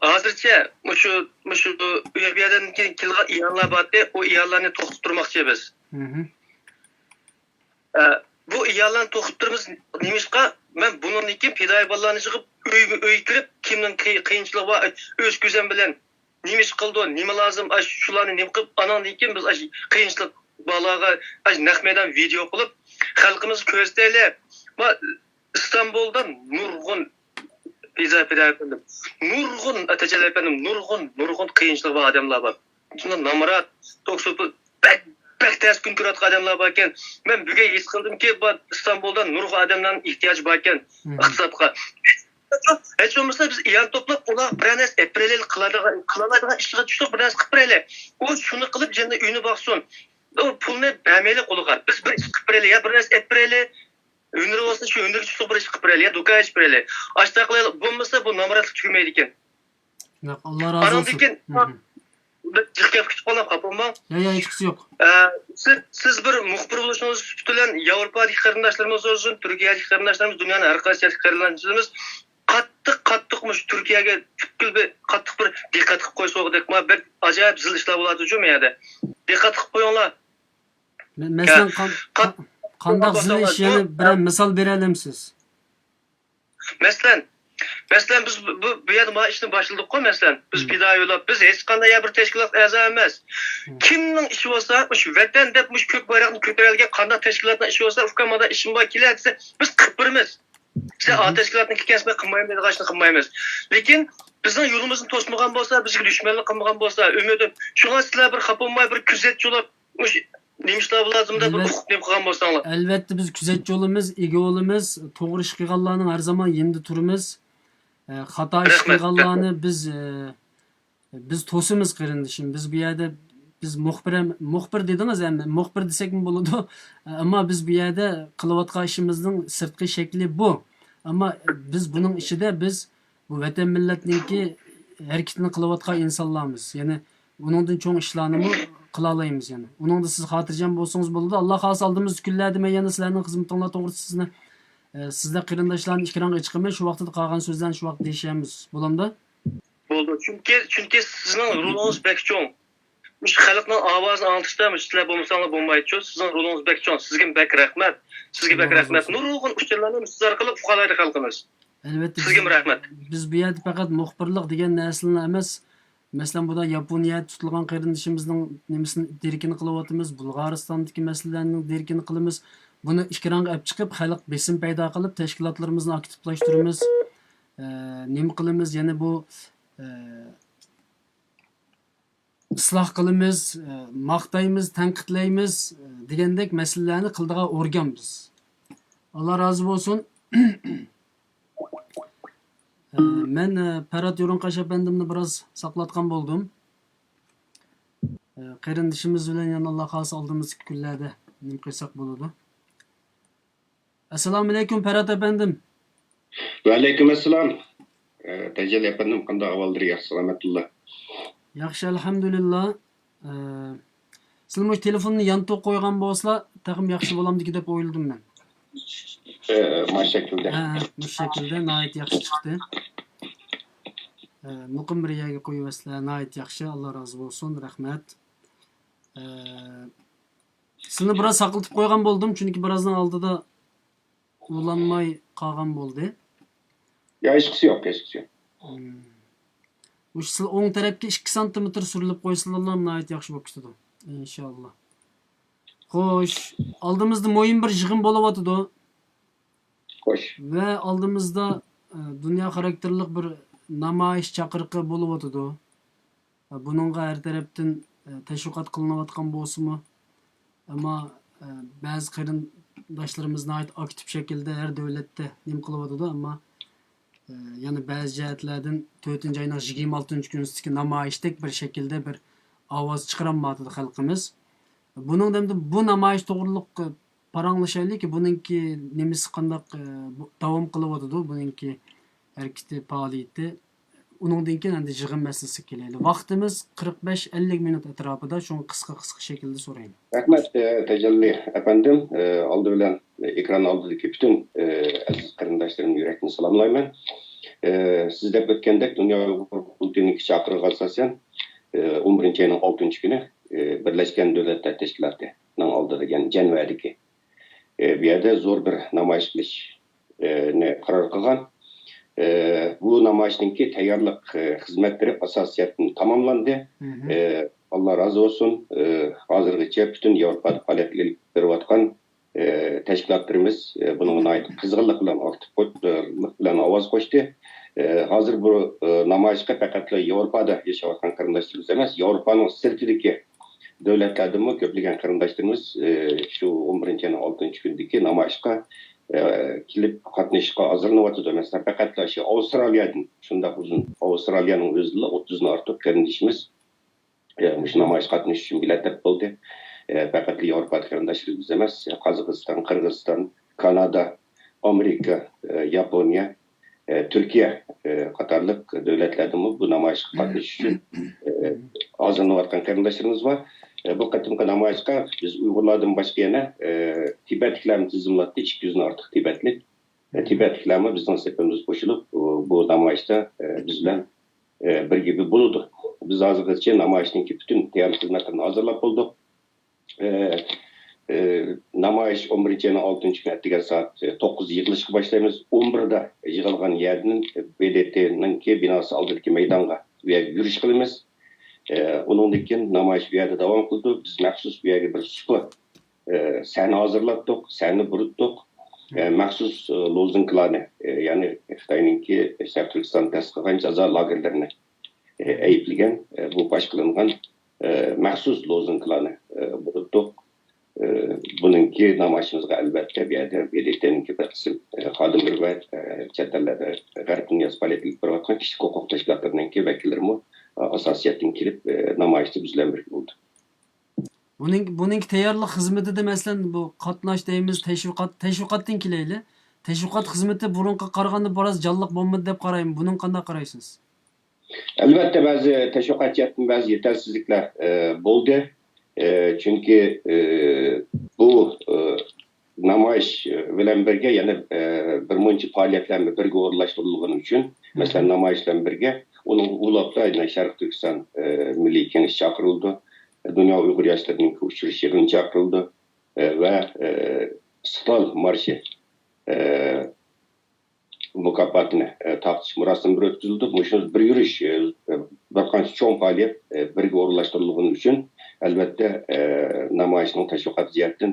ھازىرچە مۇشۇ، مۇشۇ ئۆي بۇ يەردىن كېلىدىغان ئېلانلار بارتى، ئۇ ئېلانلارنى توختىتىپ تۇرماقچى بىز. ئە، بۇ ئېلانلارنى توختىتىپ تۇرىمىز. نېمىشقا؟ مەن بۇنىڭدىن كېيىن پىدائىي بالىلارنى يىغىپ، ئۆيگە، ئۆيگە كىرىپ، كىمنىڭ قىي-، قىيىنچىلىقى بار، ئۆز كۆزۈم بىلەن نېمە ئىش قىلىدۇ، نېمە لازىم، ئاشۇ شۇلارنى نېمە قىلىپ، ئاناندىن كېيىن بىز ئاشۇ قىيىنچىلىق بالىلارغا ئاشۇ نەق مەيدان ۋىدېئو قىلىپ، خەلقىمىزگە كۆرسىتەيلى. ما، ئىستانبۇلدا نۇرغۇن، پىدائىي، پىدائىي ئەپەندىم، نۇرغۇن، تەجەللى ئەپەندىم، نۇرغۇن، نۇرغۇن قىيىنچىلىقى بار ئادەملەر بار. شۇنداق نامرات، توك سوپى، بەك، بەك تەس كۈن كۆرۈۋاتقان ئادەملەر باركەن. مەن بۈگۈن ھېس قىلدىمكى، بۇ ئىستانبۇلدا نۇرغۇن ئادەملەرنىڭ ئېھتىياجى باركەن ئىقتىسادقا. ھېچ بولمىسا بىز ئېلان توپلاپ، ئۇلارغا بىرەر نەرسە ئېلىپ بېرەيلى، قىلالايدىغان ئىشقا چۈشتۇق، بىر نەرسە قىلىپ بېرەيلى. ئۇ شۇنى قىلىپ، يەنە ئۆينى باقسۇن. ئۇ پۇلنى بەرمەيلى قولىغا. بىز بىر ئىش قىلىپ بېرەيلى، يا بىر نەرسە ئېلىپ بېرەيلى. ھۈنىرى بولسا شۇ ھۈنەرگە چۈشتۇق، بىر ئىش قىلىپ بېرەيلى، يا دۇكان ئېچىپ بېرەيلى. ئاشۇنداق قىلايلى، بولمىسا بۇ نامراتلىق تۈگىمەيدىكەن. ياق، ئاللا رازى بولسۇن. ئانىڭدىن كېيىن بىر جىق گەپ كۈتۈپ قالدىم، خاپا بولماڭ. يا، يا، ھېچقىسى يوق. ئە، سىز، سىز بىر مۇخبىر بولۇشىڭىز سۈپىتى بىلەن ياۋروپادىكى قېرىنداشلىرىمىز بولسۇن، تۈركىيەدىكى قېرىنداشلىرىمىز، دۇنيانىڭ ھەر قايسى يەردىكى قېرىنداشلىرىمىز قاتتىق، قاتتىق مۇشۇ تۈركىيەگە پۈتكۈل بىر قاتتىق بىر دىققەت قىلىپ قويسا بولغۇدەك. ما بەك ئاجايىپ زىل ئىشلار بولاتىدۇ شۇ يەردە. دىققەت قىلىپ قويۇڭلار. مە-، مەسىلەن، قان-، قان-، قانداق زىل ئىش، يەنە بىرەر مىسال بېرەلەمسىز؟ مەسىلەن، مەسىلەن، بىز بۇ، بۇ، بۇ يەردە مانا ئىشنى باشلىدۇققۇ، مەسىلەن، بىز پىدائىي بولۇپ، بىز ھېچقانداق يا بىر تەشكىلاتقا ئەزا ئەمەس. كىمنىڭ ئىشى بولسا، مۇشۇ ۋەتەن دەپ مۇشۇ كۆك بايراقنى كۆتۈرەلىگەن قانداق تەشكىلاتنىڭ ئىشى بولسا، ئۇكام، مانا ئىشىم بار، كېلە دېسە، بىز قىلىپ بېرىمىز. سەن ئا تەشكىلاتنىڭ كەلگەنسە مەن قىلمايمەن دېگەن ئىشنى قىلمايمىز. لېكىن بىزنىڭ يولىمىزنى توسمىغان بولسا، بىزگە دۈشمەنلىك قىلمىغان بولسا، ئۈمىدىم. شۇڭا سىلەر بىر خاپا بولماي، بىر كۆزەتچى بولۇپ، مۇشۇ نېمە ئىشلار بولار، بىر ئۇقۇق نېمە قىلغان بولساڭلار. ئەلۋەتتە، بىز كۆزەتچى بولىمىز، ئىگە بولىمىز، توغرا ئىش قىلغانلارنىڭ ھەر زامان يېنىدا تۇرىمىز. ئە، خاتا ئىش قىلغانلارنى بىز، ئە، بىز توسىمىز، قېرىندىشىم. بىز بۇ يەردە، بىز مۇخبىر ھەم، مۇخبىر دېدىڭىز ھەم، مۇخبىر دېسەكمۇ بولىدۇ. ئەمما بىز بۇ يەردە قىلىۋاتقان ئىشىمىزنىڭ سىرتقى شەكلى بۇ. ئەمما بىز بۇنىڭ ئىچىدە بىز بۇ ۋەتەن مىللەتنىڭكى ھەرىكىتىنى قىلىۋاتقان ئىنسانلارمىز. يەنى ئۇنىڭدىن چوڭ ئىشلارنىمۇ قىلالايمىز يەنە. ئۇنىڭدا سىز خاتىرجەم بولسىڭىز بولىدۇ. ئاللا خالىسا ئالدىمىزدىكى كۈنلەردە مەن يەنە سىلەرنىڭ خىزمىتىڭلار توغرىسىدا سىزنى، ئە، سىزدەك قېرىنداشلارنى ئېكرانغا چىقىمەن. شۇ ۋاقتىدا قالغان سۆزلەرنى شۇ ۋاقىتتا دېيىشەرمىز. بولامدا؟ بولىدۇ. چۈنكى، چۈنكى سىزنىڭ رولىڭىز بەك چوڭ. مۇشۇ خەلقنىڭ ئاۋازىنى ئاڭلىتىشتا مۇشۇ سىلەر بولمىساڭلار بولمايدۇ. سىزنىڭ رولىڭىز بەك چوڭ. سىزگە بەك رەھمەت. سىزگە بەك رەھمەت. نۇرغۇن ئۇچۇرلارنى سىز ئارقىلىق ئۇقالايدۇ خەلقىمىز. ئەلۋەتتە، سىزگىمۇ رەھمەت. بىز بۇ يەردە پەقەت مۇخبىرلىق دېگەن نەرسىلەرنى ئەمەس، مەسىلەن، بۇدا ياپونىيەدە تۇتۇلغان قېرىندىشىمىزنىڭ نېمىسىنى، دېرىكىنى قىلىۋاتىمىز، بۇلغارىستاندىكى مەسىلىلەرنىڭ دېرىكىنى قىلىمىز. بۇنى ئېكرانغا ئەپ چىقىپ، خەلق بېسىم پەيدا قىلىپ، تەشكىلاتلىرىمىزنى ئاكتىپلاشتۇرىمىز. ئە، نېمە قىلىمىز؟ يەنە بۇ، ئە، ئىسلاھ قىلىمىز، ئە، ماختايمىز، تەنقىدلەيمىز، ئە، دېگەندەك مەسىلىلەرنى قىلىدىغان ئورگان بىز. ئاللا رازى بولسۇن. ئە، مەن، ئە، پەرھات يورۇنقاش ئەپەندىمنى بىراز ساقلاتقان بولدۇم. ئە، قېرىندىشىمىز بىلەن يەنە ئاللا خالىسا ئالدىمىزدىكى كۈنلەردە نېمە قىلساق بولىدۇ. ئەسسالامۇئەلەيكۇم، پەرھات ئەپەندىم. ۋەئەلەيكۇم ئەسسالام. ئە، تەجەللى ئەپەندىم، قانداق ئەھۋاللىرى؟ ياخشى، سالامەتتىلا؟ ياخشى، ئەلھەمدۇلىللا. ئە، سىلە مۇشۇ تېلېفوننى يانتۇق قويغان بولسىلا، تېخىمۇ ياخشى بولامدىكى دەپ ئويلىدىم مەن. ئە، مانا شەكىلدە. ھە، مۇشۇ شەكىلدە ناھايىتى ياخشى چىقتى. ئە، مۇقىم بىر يەرگە قويۇۋەتسىلە، ناھايىتى ياخشى، ئاللا رازى بولسۇن، رەھمەت. ئە، سىلىنى بىراز ساقلىتىپ قويغان بولدۇم، چۈنكى بىرازنىڭ ئالدىدا ئۇلانماي قالغان بولدى. يا، ھېچقىسى يوق، ھېچقىسى يوق. مم. مۇشۇ سىلى ئوڭ تەرەپكە ئىككى سانتىمېتىر سۈرۈلۈپ قويسىلىلا ناھايىتى ياخشى بولۇپ كېتىدۇ. ئىنشاللا. خوش، ئالدىمىزدا مۇھىم بىر يىغىن بولۇۋاتىدۇ. خوش. ۋە ئالدىمىزدا، ئە، دۇنيا خاراكتېرلىق بىر نامايىش چاقىرىقى بولۇۋاتىدۇ. بۇنىڭغا ھەر تەرەپتىن، ئە، تەشۋىقات قىلىنىۋاتقان بولسىمۇ، ئەمما، ئە، بەزى قېرىنداشلىرىمىز ناھايىتى ئاكتىپ شەكىلدە ھەر دۆلەتتە نېمە قىلىۋاتىدۇ، ئەمما، ئە، يەنە بەزى جەھەتلەردىن تۆتىنچى ئاينىڭ يىگىرمە ئالتىنچى كۈنىسىدىكى نامايىشتەك بىر شەكىلدە بىر ئاۋاز چىقىرالمايۋاتىدۇ خەلقىمىز. بۇنىڭدا ئەمدى بۇ نامايىش توغرۇلۇق، ئە، پاراڭلىشايلىكى، بۇنىڭكى نېمىسى قانداق، ئە، بۇ، داۋام قىلىۋاتىدۇ، بۇنىڭكى ھەرىكىتى، پائالىيىتى. ئۇنىڭدىن كېيىن ئەمدى يىغىن مەسىلىسىگە كېلەيلى. ۋاقتىمىز قىرىق بەش ئەللىك مىنۇت ئەتراپىدا، شۇڭا قىسقا، قىسقا شەكىلدە سورايمەن. رەھمەت، ئە، تەجەللى ئەپەندىم. ئە، ئالدى بىلەن ئېكران ئالدىدىكى پۈتۈن، ئە، ئەزىز قېرىنداشلىرىمنى يۈرەكتىن سالاملايمەن. ئە، سىز دەپ ئۆتكەندەك، دۇنيا ئۇيغۇر قۇرۇلتىيىنىڭكى چاقىرىقىغا ئاساسەن، ئە، ئون بىرىنچى ئاينىڭ ئالتىنچى كۈنى، ئە، بىرلەشكەن دۆلەتلەر تەشكىلاتىنىڭ ئالدىدا، يەنى جەنۋەدىكى، ئە، بۇ يەردە زور بىر نامايىش قىلىش، ئە، نى قارار قىلغان. ئە، بۇ نامايىشنىڭكى تەييارلىق، ئە، خىزمەتلىرى ئاساسىي جەھەتتىن تاماملاندى. مھم. ئە، ئاللا رازى بولسۇن. ئە، ھازىرغىچە پۈتۈن ياۋروپادا پائالىيەت ئېلىپ بېرىۋاتقان، ئە، تەشكىلاتلىرىمىز، ئە، بۇنىڭغا ناھايىتى قىزغىنلىق بىلەن ئاكتىپ قوش-، ئە، بىلەن ئاۋاز قوشتى. ئە، ھازىر بۇ، ئە، نامايىشقا پەقەتلا ياۋروپادا ياشاۋاتقان قېرىنداشلىرىمىز ئەمەس، ياۋروپانىڭ سىرتىدىكى دۆلەتلەردىنمۇ كۆپلىگەن قېرىنداشلىرىمىز، ئە، شۇ ئون بىرىنچى ئاينىڭ ئالتىنچى كۈنىدىكى نامايىشقا، ئە، كېلىپ قاتنىشىشقا ھازىرلىنىۋاتىدۇ. مەسىلەن، پەقەتلا شۇ ئاۋسترالىيەدىن، شۇنداق ئۇزۇن، ئاۋسترالىيەنىڭ ئۆزىدىلا ئوتتۇزدىن ئارتۇق قېرىندىشىمىز، ئە، مۇشۇ نامايىشقا قاتنىشىش ئۈچۈن بېلەت ئېلىپ بولدى. ئە، پەقەتلا ياۋروپادىكى قېرىنداشلىرىمىز ئەمەس، قازاقىستان، قىرغىزىستان، كانادا، ئامېرىكا، ئە، ياپونىيە، ئە، تۈركىيە، ئە، قاتارلىق دۆلەتلەردىنمۇ بۇ نامايىشقا قاتنىشىش ئۈچۈن، ئە، ھازىرلىنىۋاتقان قېرىنداشلىرىمىز بار. ئە، بۇ قېتىمقى نامايىشقا بىز ئۇيغۇرلاردىن باشقا يەنە، ئە، تىبەتلىكلەرمۇ تىزىملاتتى، ئىككى يۈزدىن ئارتۇق تىبەتلىك. ئە، تىبەتلىكلەرمۇ بىزنىڭ سېپىمىزغا قوشۇلۇپ، ئۇ، بۇ نامايىشتا، ئە، بىز بىلەن، ئە، بىرگە بولىدۇ. بىز ھازىرغىچە نامايىشنىڭكى پۈتۈن تەييارلىق خىزمەتلىرىنى ھازىرلاپ بولدۇق. ئە، ئە، نامايىش ئون بىرىنچى ئاينىڭ ئالتىنچى كۈنى ئەتىگەن سائەت، ئە، توققۇزدا يىغىلىشقا باشلايمىز. ئون بىردە يىغىلغان يەردىن، ئە، ب د ت نىڭكى بىناسى ئالدىدىكى مەيدانغا، بۇ يەرگە يۈرۈش قىلىمىز. ئە، ئۇنىڭدىن كېيىن نامايىش بۇ يەردە داۋام قىلىدۇ. بىز مەخسۇس بۇ يەرگە بىر سۇپا، ئە، سەھنە ھازىرلاتتۇق، سەھنە بۇرۇتتۇق. ئە، مەخسۇس، ئە، لوزۇنكىلارنى، ئە، يەنى خىتاينىڭكى شەرقىي تۈركىستان تەسىس قىلغان جازا لاگېرلىرىنى، ئە، ئەيىبلىگەن، ئە، بۇ پاش قىلىنغان، ئە، مەخسۇس لوزۇنكىلارنى، ئە، بۇرۇتتۇق. ئە، بۇنىڭكى نامايىشىمىزغا ئەلۋەتتە بۇ يەردە ب د ت نىڭكى بىر قىسىم، ئە، خادىملىرى ۋە، ئە، چەت ئەللەردە غەرب دۇنياسى پائالىيەت ئېلىپ بېرىۋاتقان كىشىلىك ھوقۇق تەشكىلاتلىرىنىڭكى ۋەكىللىرىمۇ، ئە، ئاساسىي جەھەتتىن كېلىپ، ئە، نامايىشتا بىز بىلەن بىرگە بولدى. بۇنىڭ، بۇنىڭكى تەييارلىق خىزمىتىدە، مەسىلەن، بۇ قاتناش دەيمىز، تەشۋىقات، تەشۋىقاتتىن كېلەيلى. تەشۋىقات خىزمىتى بۇرۇنقىغا قارىغاندا بىراز جانلىق بولمىدى دەپ قارايمەن. بۇنىڭغا قانداق قارايسىز؟ ئەلۋەتتە، بەزى تەشۋىقات جەھەتتىن بەزى يېتەرسىزلىكلەر، ئە، بولدى. ئە، چۈنكى، ئە، بۇ، ئە، نامايىش بىلەن بىرگە يەنە، ئە، بىر مۇنچە پائالىيەتلەرمۇ بىرگە ئورۇنلاشتۇرۇلغىنى ئۈچۈن، مەسىلەن، نامايىش بىلەن بىرگە ئۇنىڭغا ئۇلاپلا يەنە شەرقىي تۈركىستان، ئە، مىللىي كېڭىشى چاقىرىلىدۇ. دۇنيا ئۇيغۇر ياشلىرىنىڭ ئۇچرىشىش يىغىنى چاقىرىلىدۇ. ئە، ۋە، ئە، ئىستىقلال مارشى، ئە، مۇكاپاتىنى، ئە، تارقىتىش مۇراسىمى بىر ئۆتكۈزۈلدى. مۇشۇ بىر يۈرۈش، ئە، بىر قانچە چوڭ پائالىيەت، ئە، بىرگە ئورۇنلاشتۇرۇلغىنى ئۈچۈن، ئەلۋەتتە، ئە، نامايىشنىڭ تەشۋىقاتى جەھەتتىن،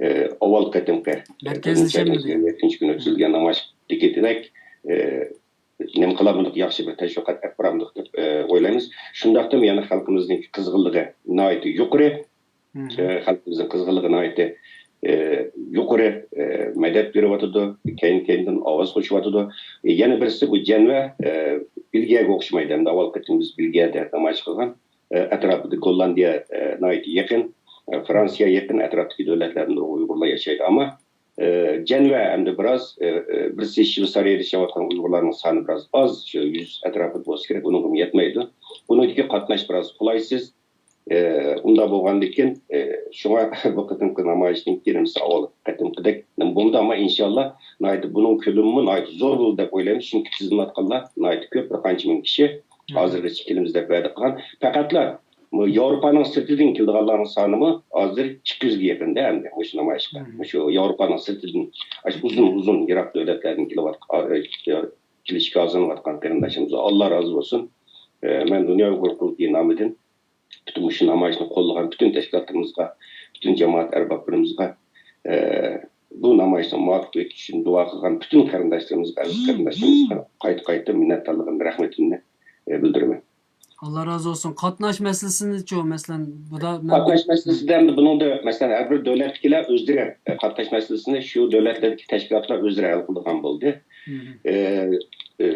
ئە، ئاۋۋال قېتىمقى، ئە، مەركەزلىشەلمىدى. تۆتىنچى ئاينىڭ يەتتىنچى كۈنى ئۆتكۈزۈلگەن نامايىشتىكىدەك، ئە، نېمە قىلالمىدۇق، ياخشى بىر تەشۋىقات ئېلىپ بارالمىدۇق دەپ، ئە، ئويلايمىز. شۇنداقتىمۇ يەنە خەلقىمىزنىڭ قىزغىنلىقى ناھايىتى يۇقىرى. ئە، خەلقىمىزنىڭ قىزغىنلىقى ناھايىتى، ئە، يۇقىرى، ئە، مەدەت بېرىۋاتىدۇ، كەينى-كەينىدىن ئاۋاز قوشۇۋاتىدۇ. ئە، يەنە بىرسى بۇ جەنۋە، ئە، بېلگىيەگە ئوخشىمايدۇ. ئەمدى ئاۋۋال قېتىم بىز بېلگىيەدە نامايىش قىلغان، ئە، ئەتراپىدا گوللاندىيە، ئە، ناھايىتى يېقىن، ئە، فرانسىيە يېقىن، ئەتراپتىكى دۆلەتلەردە نۇرغۇن ئۇيغۇرلار ياشايدۇ. ئەمما، ئە، جەنۋە ئەمدى بىراز، ئە، ئە، بىرسى شۋېتسارىيەدە ياشاۋاتقان ئۇيغۇرلارنىڭ سانى بىراز ئاز، شۇ يۈز ئەتراپىدا بولسا كېرەك، ئۇنىڭغىمۇ يەتمەيدۇ. بۇنىڭدىكى قاتناش بىراز قولايسىز. ئە، ئۇنداق بولغاندىكىن، ئە، شۇڭا بۇ قېتىمقى نامايىشتىن كېيىن ئەمسە ئاۋۋال قېتىمقىدەك بولمىدى، ئەمما ئىنشاللا ناھايىتى بۇنىڭ كۆلىمىمۇ ناھايىتى زور بولىدۇ دەپ ئويلايمىز، چۈنكى تىزىملاتقانلار ناھايىتى كۆپ، بىر قانچە مىڭ كىشى ھازىرغىچە كېلىمىز دەپ ۋەدە قىلغان. پەقەتلا بۇ ياۋروپانىڭ سىرتىدىن كېلىدىغانلارنىڭ سانىمۇ ھازىر ئىككى يۈزگە يېقىندا ئەمدى مۇشۇ نامايىشقا. مۇشۇ ياۋروپانىڭ سىرتىدىن، ئاشۇ ئۇزۇن، ئۇزۇن يىراق دۆلەتلەردىن كېلىۋاتقان، كېلىشكە ھازىرلىنىۋاتقان قېرىنداشلىرىمىز، ئاللا رازى بولسۇن. ئە، مەن دۇنيا ئۇيغۇر قۇرۇلتىيى نامىدىن پۈتۈن مۇشۇ نامايىشنى قوللىغان پۈتۈن تەشكىلاتلىرىمىزغا، پۈتۈن جامائەت ئەربابلىرىمىزغا، ئە، بۇ نامايىشنىڭ مۇۋەپپەقىيەت ئۈچۈن دۇئا قىلغان پۈتۈن قېرىنداشلىرىمىزغا، ئەزىز قېرىنداشلىرىمىزغا قايتا-قايتا مىننەتدارلىقىمنى، رەھمىتىمنى، ئە، بىلدۈرىمەن. ئاللا رازى بولسۇن. قاتناش مەسىلىسىنىچۇ، مەسىلەن، بۇدا مەن قاتناش مەسىلىسىدە ئەمدى بۇنىڭدا، مەسىلەن، ھەر بىر دۆلەتتىكىلەر ئۆزلىرى، ئە، قاتناش مەسىلىسىنى شۇ دۆلەتلەردىكى تەشكىلاتلار ئۆزلىرى ھەل قىلىدىغان بولدى. ئە، ئە،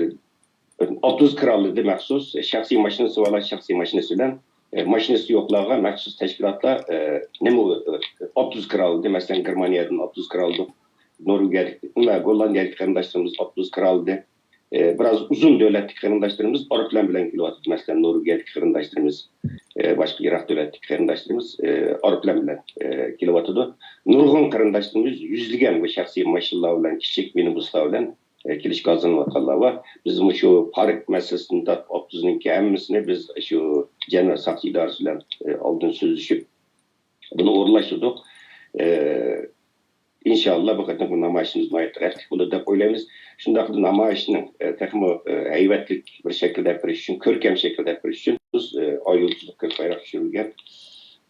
ئاپتوبۇس كىرالىدى مەخسۇس، شەخسىي ماشىنىسى بارلار شەخسىي ماشىنىسى بىلەن، ئە، ماشىنىسى يوقلارغا مەخسۇس تەشكىلاتلار، ئە، نېمە، ئە، ئاپتوبۇس كىرالىدى. مەسىلەن، گېرمانىيەدىن ئاپتوبۇس كىرالىدۇق، نورۋېگىيەدىكى، گوللاندىيەدىكى قېرىنداشلىرىمىز ئاپتوبۇس كىرالىدى. ئە، بىراز ئۇزۇن دۆلەتتىكى قېرىنداشلىرىمىز ئايروپىلان بىلەن كېلىۋاتىدۇ. مەسىلەن، نورۋېگىيەدىكى قېرىنداشلىرىمىز، ئە، باشقا يىراق دۆلەتتىكى قېرىنداشلىرىمىز، ئە، ئايروپىلان بىلەن، ئە، كېلىۋاتىدۇ. نۇرغۇن قېرىنداشلىرىمىز يۈزلىگەن بۇ شەخسىي ماشىنىلار بىلەن، كىچىك مىنىبۇسلار بىلەن، ئە، كېلىشكە ھازىرلىنىۋاتقانلار بار. بىز مۇشۇ پارك مەسىلىسىدىن تارتىپ ئاپتوبۇسنىڭكى ھەممىسىنى بىز شۇ جەنۋە ساقچى ئىدارىسى بىلەن، ئە، ئالدىن سۆزلىشىپ، بۇنى ئورۇنلاشتۇردۇق. ئە، ئىنشاللا بۇ قېتىمقى نامايىشىمىز ناھايىتى رەتلىك بولىدۇ دەپ ئويلايمىز. شۇنداقلا نامايىشنىڭ، ئە، تېخىمۇ، ئە، ھەيۋەتلىك بىر شەكىلدە ئېلىپ بېرىش ئۈچۈن، كۆركەم شەكىلدە ئېلىپ بېرىش ئۈچۈن بىز، ئە، ئاي يۇلتۇزلۇق كۆك بايراق چۈشۈرۈلگەن،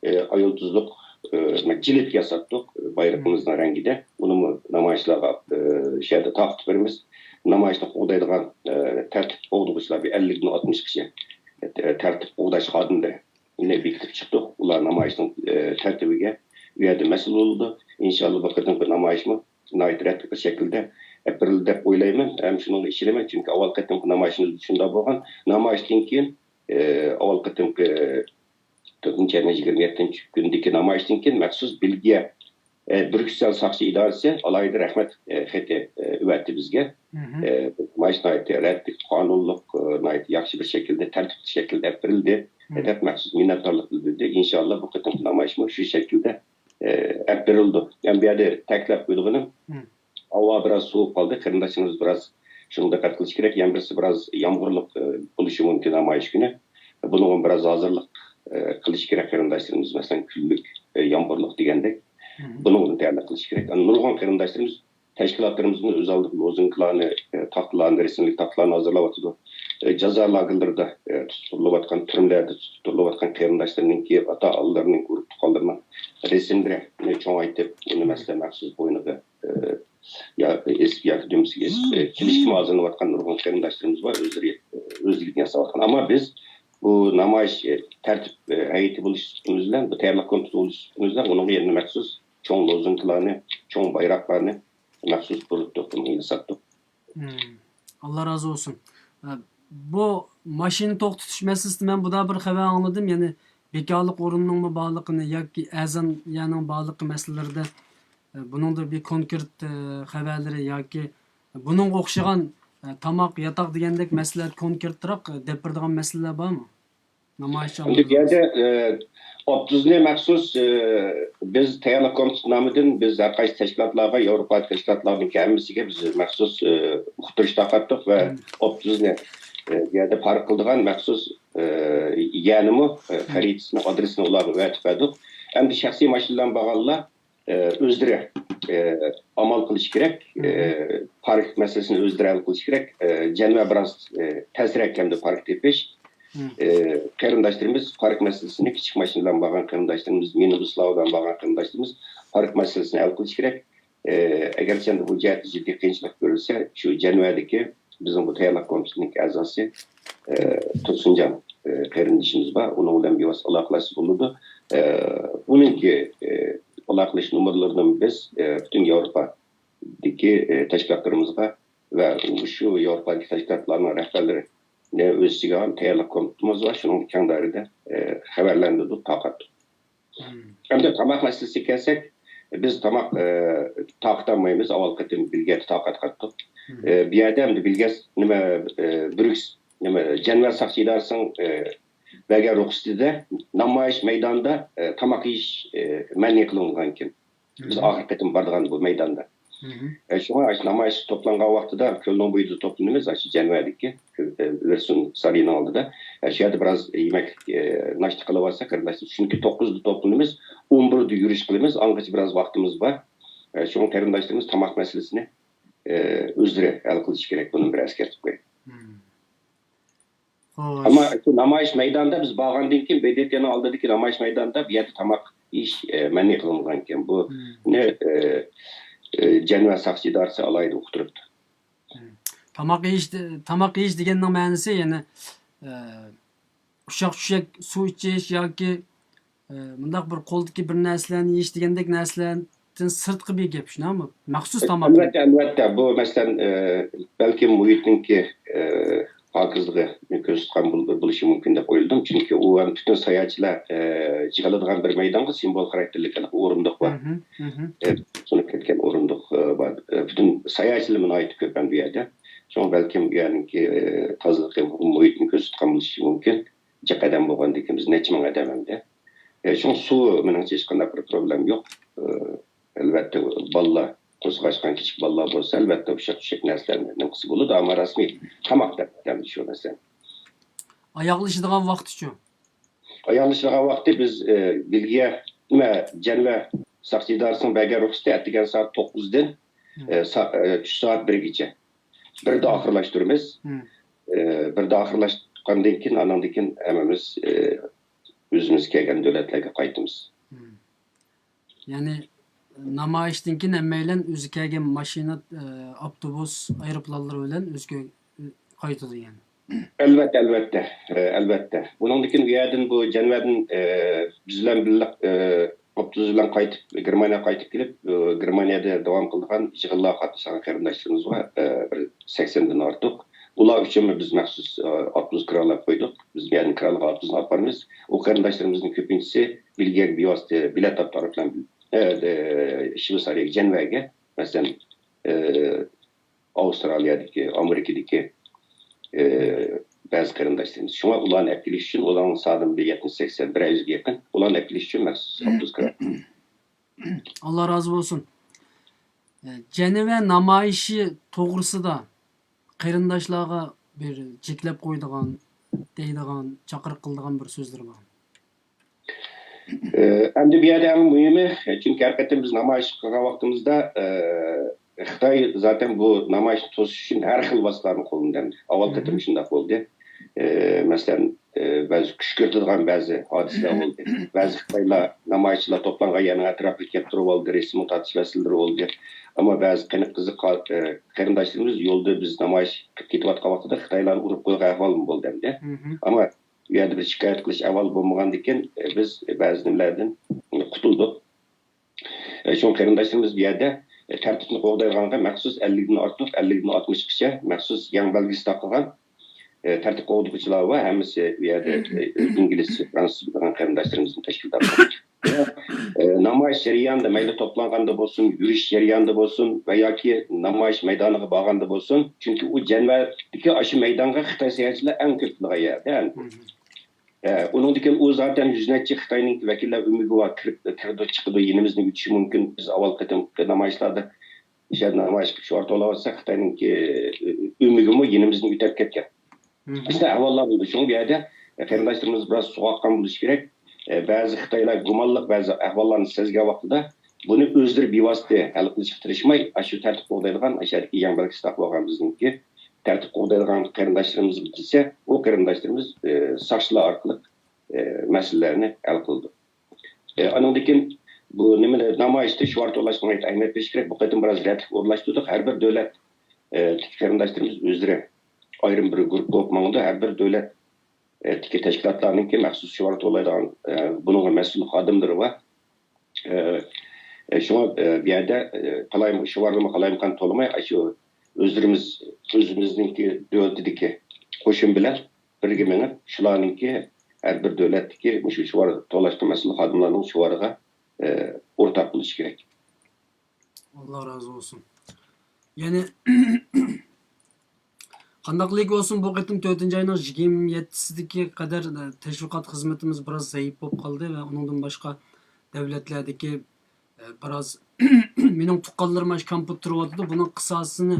ئە، ئاي يۇلتۇزلۇق، ئە، جىلىت ياساتتۇق، ئە، بايرىقىمىزنىڭ رەڭگىدە. ئۇنىمۇ نامايىشلارغا، ئە، شۇ يەردە تارقىتىپ بېرىمىز. نامايىشنى قوغدايدىغان، ئە، تەرتىپ قوغدىغۇچىلار بىر ئەللىكتىن ئاتمىش كىشى، ئە، تەرتىپ قوغداش خادىملىرى بېكىتىپ چىقتۇق. ئۇلار نامايىشنىڭ، ئە، تەرتىپىگە ئۇ يەردە مەسئۇل بولىدۇ. ئىنشاللا بۇ قېتىمقى نامايىشمۇ ناھايىتى رەتلىك بىر شەكىلدە ئېلىپ بېرىلىدۇ دەپ ئويلايمەن ھەم شۇنىڭغا ئىشىنىمەن. چۈنكى ئاۋۋال قېتىمقى نامايىشىمىز شۇنداق بولغان. نامايىشتىن كېيىن، ئە، ئاۋۋال قېتىمقى تۆتىنچى ئاينىڭ يىگىرمە يەتتىنچى كۈنىدىكى نامايىشتىن كېيىن مەخسۇس بېلگىيە، ئە، بريۇكسېل ساقچى ئىدارىسى ئالاھىدە رەھمەت، ئە، خېتى، ئە، ئەۋەتتى بىزگە. ئە، نامايىش ناھايىتى رەتلىك، قانۇنلۇق، ئە، ناھايىتى ياخشى بىر شەكىلدە، تەرتىپلىك شەكىلدە ئېلىپ بېرىلدى، ئە، دەپ مەخسۇس مىننەتدارلىق بىلدۈردى. ئىنشاللا بۇ قېتىمقى نامايىشمۇ شۇ شەكىلدە، ئە، ئېلىپ بېرىلىدۇ. يەنە بۇ يەردە تەكىتلەپ قويىدىغىنىم، ھاۋا بىراز سوۋۇپ قالدى. قېرىنداشلىرىمىز بىراز شۇنى دىققەت قىلىشى كېرەك. يەنە بىرسى بىراز يامغۇرلۇق، ئە، بولۇشى مۇمكىن نامايىش كۈنى. بۇنىڭغا بىراز ھازىرلىق، ئە، قىلىشى كېرەك قېرىنداشلىرىمىز. مەسىلەن، كۈنلۈك، ئە، يامغۇرلۇق دېگەندەك. بۇنىڭغا تەييارلىق قىلىشى كېرەك. نۇرغۇن قېرىنداشلىرىمىز تەشكىلاتلىرىمىزمۇ ئۆز ئالدىغا لوزۇنكىلارنى، ئە، تاختىلارنى، رەسىملىك تاختىلارنى ھازىرلاۋاتىدۇ. ئە، جازا لاگېرلىرىدا، ئە، تۇتۇپ تۇرۇلۇۋاتقان، تۈرمىلەردە تۇتۇپ تۇرۇلۇۋاتقان قېرىنداشلىرىنىڭكى، ئاتا-ئانىلىرىنىڭ، ئۇرۇق-تۇغقانلىرىنىڭ رەسىملىرىنى چوڭايتىپ، ئۇنى، مەسىلەن، مەخسۇس بوينىغا، ئە، يا ئېسىپ ياكى دۈمبىسىگە ئېسىپ، ئە، كېلىشكە ھازىرلىنىۋاتقان نۇرغۇن قېرىنداشلىرىمىز بار، ئۆزلىرى، ئە، ئۆزلۈكىدىن ياساۋاتقان. ئەمما بىز بۇ نامايىش، ئە، تەرتىپ، ئە، ھەيئىتى بولۇش سۈپىتىمىز بىلەن، بۇ تەييارلىق كومىتېتى بولۇش سۈپىتىمىز بىلەن ئۇنىڭغا يەنە مەخسۇس چوڭ لوزۇنكىلارنى، چوڭ بايراقلارنى مەخسۇس قۇرۇتتۇق، ياساتتۇق. مم. ئاللا رازى بولسۇن. ئە، بۇ ماشىنا توختىتىش مەسىلىسىدە مەن بۇدا بىر خەۋەر ئاڭلىدىم، يەنى بىكارلىق ئورۇننىڭمۇ بارلىقىنى ياكى ئەرزان يەرنىڭ بارلىقى مەسىلىلىرىدە، ئە، بۇنىڭدا بىر كونكرېت، ئە، خەۋەرلىرى ياكى بۇنىڭغا ئوخشىغان، ئە، تاماق، ياتاق دېگەندەك مەسىلىلەر كونكرېتراق، ئە، دەپ بېرىدىغان مەسىلىلەر بارمۇ؟ نامايىش ئەمدى بۇ يەردە، ئە، ئوتتۇزنى مەخسۇس، ئە، بىز تەييارلىق كومىتېتى نامىدىن بىز ھەر قايسى تەشكىلاتلارغا، ياۋروپا تەشكىلاتلارنىڭكى ھەممىسىگە بىز مەخسۇس، ئە، ئۇقتۇرۇش تارقاتتۇق ۋە مم. ئوتتۇزنى، ئە، بۇ يەردە پارك قىلىدىغان مەخسۇس، ئە، يەرنىمۇ، ئە، مم. خەرىتىسىنى، ئادرېسىنى ئۇلارغا ئەۋەتىپ بەردۇق. ئەمدى شەخسىي ماشىنا بىلەن بارغانلار، ئە، ئۆزلىرى ئە، ئامال قىلىش كېرەك. ئە، پارك مەسىلىسىنى ئۆزلىرى ھەل قىلىش كېرەك. ئە، جەنۋە بىراز، ئە، تەسرەك ئەمدى پارك تېپىش. ئە، قېرىنداشلىرىمىز پارك مەسىلىسىنى، كىچىك ماشىنا بىلەن بارغان قېرىنداشلىرىمىز، مىنىبۇسلار بىلەن بارغان قېرىنداشلىرىمىز پارك مەسىلىسىنى ھەل قىلىش كېرەك. ئە، ئەگەرچە ئەمدى بۇ جەھەتتە جىددىي قىيىنچىلىق كۆرۈلسە، شۇ جەنۋەدىكى بىزنىڭ بۇ تەييارلىق كومىتېتىنىڭ ئەزاسى، ئە، تۇرسۇنجان، ئە، قېرىندىشىمىز بار. ئۇنىڭ بىلەن بىۋاسىتە ئالاقىلەشسە بولىدۇ. ئە، ئۇنىڭكى، ئە، ئالاقىلىشىش نومۇرلىرىنى بىز، ئە، پۈتۈن ياۋروپادىكى، ئە، تەشكىلاتلىرىمىزغا ۋە مۇشۇ ياۋروپادىكى تەشكىلاتلارنىڭ رەھبەرلىرىنى ئۆز ئىچىگە ئالغان تەييارلىق كومىتېتىمىز بار. شۇنىڭ كەڭ دائىرىدە، ئە، خەۋەرلەندۈردۇق، تارقاتتۇق. ئەمدى تاماق مەسىلىسىگە كەلسەك، بىز تاماق، ئە، تارقىتالمايمىز. ئاۋۋال قېتىم بېلگىيەدە تارقاتقانتۇق. ئە، بۇ يەردە ئەمدى بېلگىيە نېمە، ئە، بريۇكس، نېمە، جەنۋە ساقچى ئىدارىسىنىڭ، ئە، بەرگەن رۇخسىتىدە نامايىش مەيدانىدا، ئە، تاماق يېيىش، ئە، مەنئى قىلىنغانىكەن. بىز ئاخىرقى قېتىم بارىدىغان بۇ مەيداندا. ئە، شۇڭا ئاشۇ نامايىش توپلانغان ۋاقتىدا كۆلنىڭ بويىدا توپلىنىمىز، ئاشۇ جەنۋەدىكى، ئە، ۋىلسون سارىيىنىڭ ئالدىدا. ئە، شۇ يەردە بىراز يېمەكلىك، ئە، ناشتا قىلىۋالسا قېرىنداشلار. چۈنكى توققۇزدا توپلىنىمىز، ئون بىردە يۈرۈش قىلىمىز، ئاڭغىچە بىراز ۋاقتىمىز بار. ئە، شۇڭا قېرىنداشلىرىمىز تاماق مەسىلىسىنى، ئە، ئۆزلىرى ھەل قىلىشى كېرەك، بۇنى بىر ئەسكەرتىپ قوياي. ئەمما شۇ نامايىش مەيدانىدا بىز بارغاندىن كېيىن، ب د ت نىڭ ئالدىدىكى نامايىش مەيدانىدا بۇ يەردە تاماق يېيىش، ئە، مەنئى قىلىنغان ئىكەن. بۇنى، ئە، ئە، جەنۋە ساقچى ئىدارىسى ئالاھىدە ئۇقتۇرۇپتۇ. تاماق يېيىش، تاماق يېيىش دېگەننىڭ مەنىسى يەنى، ئە، ئۇششاق-چۈششەك سۇ ئىچىش ياكى، ئە، مۇنداق بىر قولدىكى بىر نەرسىلەرنى يېيىش دېگەندەك نەرسىلەردىن سىرتقى بىر گەپ، شۇنداقمۇ؟ مەخسۇس تاماق. ئەلۋەتتە، ئەلۋەتتە. بۇ، مەسىلەن، ئە، بەلكىم مۇھىتنىڭكى، ئە، پاكىزلىقىنى كۆرسىتىدىغان بول-، بولۇشى مۇمكىن دەپ ئويلىدىم. چۈنكى ئۇ ھەم پۈتۈن ساياھەتچىلەر، ئە، يىغىلىدىغان بىر مەيدانغا سىمۋول خاراكتېرلىك ھېلىقى ئورۇندۇق بار. ئە، سۇنۇپ كەتكەن ئورۇندۇق، ئە، بار. ئە، پۈتۈن ساياھەتچىلەر ناھايىتى كۆپ ھەم بۇ يەردە. شۇڭا بەلكىم بۇ يەرنىڭكى، ئە، تازىلىقى، مۇھىتىنى كۆرسىتىدىغان بولۇشى مۇمكىن. جىق ئادەم بولغاندىكىن، بىز نەچچە مىڭ ئادەم ئەمدى. ئە، شۇڭا سۇ، مېنىڭچە، ھېچقانداق بىر پروبلېما يوق. ئە، ئەلۋەتتە، بالىلار، قورسىقى ئاچقان كىچىك بالىلار بولسا، ئەلۋەتتە، ئۇششاق-چۈششەك نەرسىلەرنى نېمە قىلسا بولىدۇ، ئەمما رەسمىي تاماق دەپ ئاتايمىز شۇ نەرسىنى. ئاياغلىشىدىغان ۋاقتىچۇ؟ ئاياغلىشىدىغان ۋاقتى بىز، ئە، بېلگىيە، نېمە، جەنۋە ساقچى ئىدارىسىنىڭ بەرگەن رۇخسىتى ئەتىگەن سائەت توققۇزدىن، ئە، سا-، ئە، چۈش سائەت بىرگىچە. بىردە ئاخىرلاشتۇرىمىز. ئە، بىردە ئاخىرلاشقاندىن كېيىن، ئانىڭدىن كېيىن ھەممىمىز، ئە، ئۆزىمىز كەلگەن دۆلەتلەرگە قايتىمىز. يەنى نامايىشتىن كېيىن ھەممەيلەن ئۆزى كەلگەن ماشىنا، ئە، ئاپتوبۇس، ئايروپىلانلىرى بىلەن ئۆزىگە، ئە، قايتىدۇ يەنى. ئەلۋەتتە، ئەلۋەتتە، ئە، ئەلۋەتتە. بۇنىڭدىن كېيىن ئۇ يەردىن بۇ جەنۋەدىن، ئە، بىز بىلەن بىللە، ئە، ئاپتوبۇس بىلەن قايتىپ، گېرمانىيەگە قايتىپ كېلىپ، ئە، گېرمانىيەدە داۋام قىلىدىغان يىغىنلارغا قاتنىشىدىغان قېرىنداشلىرىمىز بار، ئە، بىر سەكسەندىن ئارتۇق. ئۇلار ئۈچۈنمۇ بىز مەخسۇس، ئە، ئاپتوبۇس كىرالاپ قويدۇق. بىز بۇ يەردىن كىرالىغان ئاپتوبۇسنى ئاپىرىمىز. ئۇ قېرىنداشلىرىمىزنىڭ كۆپىنچىسى بېلگىيەگە بىۋاسىتە بىلەت ئاپتوموبىل بىلەن، ئە، ئە، شۋېتسارىيەگە، جەنۋەگە، مەسىلەن، ئە، ئاۋسترالىيەدىكى، ئامېرىكىدىكى، ئە، بەزى قېرىنداشلىرىمىز. شۇڭا ئۇلارنى ئەپ كېلىش ئۈچۈن، ئۇلارنىڭ سانى بىر يەتمىش، سەكسەن، بىر يۈزگە يېقىن. ئۇلارنى ئەپ كېلىش ئۈچۈن مەخسۇس ئاپتوبۇس كىرا. ئاللا رازى بولسۇن. ئە، جەنۋە نامايىشى توغرىسىدا قېرىنداشلارغا بىر جېكىلەپ قويىدىغان، دەيدىغان، چاقىرىق قىلىدىغان بىر سۆزلىرى بار. ئە، ئەمدى بۇ يەردە ئەڭ مۇھىمى، چۈنكى ھەر قېتىم بىز نامايىش قىلغان ۋاقتىمىزدا، ئە، خىتاي زاتەن بۇ نامايىشنى توسۇش ئۈچۈن ھەر خىل ۋاسىتىلەرنى قوللىدى. ئەمدى ئاۋۋال قېتىم شۇنداق بولدى. ئە، مەسىلەن، ئە، بەزى كۈشكۈرتىدىغان بەزى ھادىسىلەر بولدى. بەزى خىتايلار نامايىشچىلار توپلانغان يەرنىڭ ئەتراپىغا كەپ تۇرۇۋالدى، رەسىم تارتىش مەسىلىلىرى بولدى. ئەمما بەزى قېنىق قىزىق، ئە، قېرىنداشلىرىمىز يولدا بىز نامايىش قىلىپ كېتىۋاتقان ۋاقتىدا خىتايلارنى ئۇرۇپ قويغان ئەھۋالمۇ بولدى ئەمدى. ئەمما بۇ يەردە بىر شىكايەت قىلىش ئەھۋالى بولمىغاندىكىن، ئە، بىز بەزى نېمىلەردىن قۇتۇلدۇق. ئە، شۇڭا قېرىنداشلىرىمىز بۇ يەردە، ئە، تەرتىپنى قوغدايدىغانغا مەخسۇس ئەللىكتىن ئارتۇق، ئەللىكتىن ئاتمىشقىچە مەخسۇس يەڭ بەلگىسى تاقىغان، ئە، تەرتىپ قوغدىغۇچىلار بار. ھەممىسى بۇ يەردە، ئە، ئىنگلىز، فرانسۇز بىلەن قېرىنداشلىرىمىزنىڭ تەشكىلاتى. ئە، نامايىش جەريانىدا مەيلى توپلانغاندا بولسۇن، يۈرۈش جەريانىدا بولسۇن ۋە ياكى نامايىش مەيدانىغا بارغاندا بولسۇن، چۈنكى ئۇ جەنۋەدىكى ئاشۇ مەيدانغا خىتاي ساياھەتچىلەر ئەڭ كۆپ كېلىدىغان يەر. ئە، ئۇنىڭدىن كېيىن ئۇ زاتەن يۈز نەچچە خىتاينىڭ ۋەكىللەر ئۆمىكى بار، كىرىپ، كىرىدۇ، چىقىدۇ، يېنىمىزدىن ئۆتۈشى مۇمكىن. بىز ئاۋۋال قېتىمقى نامايىشلاردا، ئىشلاردا نامايىش قىلىپ شوئار توۋلاۋاتساق، خىتاينىڭكى، ئە، ئۆمىكىمۇ يېنىمىزدىن ئۆتۈپ كەتكەن. شۇنداق ئەھۋاللار بولدى. شۇڭا بۇ يەردە، ئە، قېرىنداشلىرىمىز بىراز سوغۇققان بولۇشى كېرەك. ئە، بەزى خىتايلار گۇمانلىق بەزى ئەھۋاللارنى سەزگەن ۋاقتىدا، بۇنى ئۆزلىرى بىۋاسىتە ھەل قىلىشقا تىرىشماي، ئاشۇ تەرتىپ قوغدايدىغان، ئاشۇ يەردىكى يەڭ بەلگىسى تاقىۋالغان بىزنىڭكى تەرتىپ قوغدايدىغان قېرىنداشلىرىمىزغا كەلسە، ئۇ قېرىنداشلىرىمىز، ئى، ساقچىلار ئارقىلىق، ئى، مەسىلىلەرنى ھەل قىلىدۇ. ئى، ئانىڭدىن كېيىن بۇ نېمىنى، نامايىشتا شوئار توۋلاشقا ناھايىتى ئەھمىيەت بېرىش كېرەك. بۇ قېتىم بىراز رەتلىك ئورۇنلاشتۇردۇق. ھەر بىر دۆلەت، ئى، قېرىنداشلىرىمىز ئۆزلىرى ئايرىم بىر گۇرۇپپا بولۇپ ماڭىدۇ. ھەر بىر دۆلەت، ئى، تىكى تەشكىلاتلارنىڭكى مەخسۇس شوئار توۋلايدىغان، ئى، بۇنىڭغا مەسئۇل خادىملىرى بار. ئى، ئى، شۇڭا، ئى، بۇ يەردە، ئى، قالايم-، شوئارلىرىمۇ قالايمىقان توۋلىماي، ئاشۇ ئۆزلىرىمىز، ئۆزىمىزنىڭكى دۆلىتىدىكى قوشۇن بىلەن بىرگە مېڭىپ، شۇلارنىڭكى ھەر بىر دۆلەتتىكى مۇشۇ شوئار توۋلاشقا مەسئۇل خادىملارنىڭ شوئارىغا، ئى، ئورتاق بولۇش كېرەك. ئاللا رازى بولسۇن. يەنى قانداقلىك بولسۇن، بۇ قېتىم تۆتىنچى ئاينىڭ يىگىرمە يەتتىسىدىكى قەدەر، ئە، تەشۋىقات خىزمىتىمىز بىراز زەئىپ بولۇپ قالدى ۋە ئۇنىڭدىن باشقا دۆلەتلەردىكى، ئە، بىراز مېنىڭ تۇغقانلىرىم ئاشۇ كامپۇتتا تۇرۇۋاتىدۇ. بۇنىڭ قىساسىنى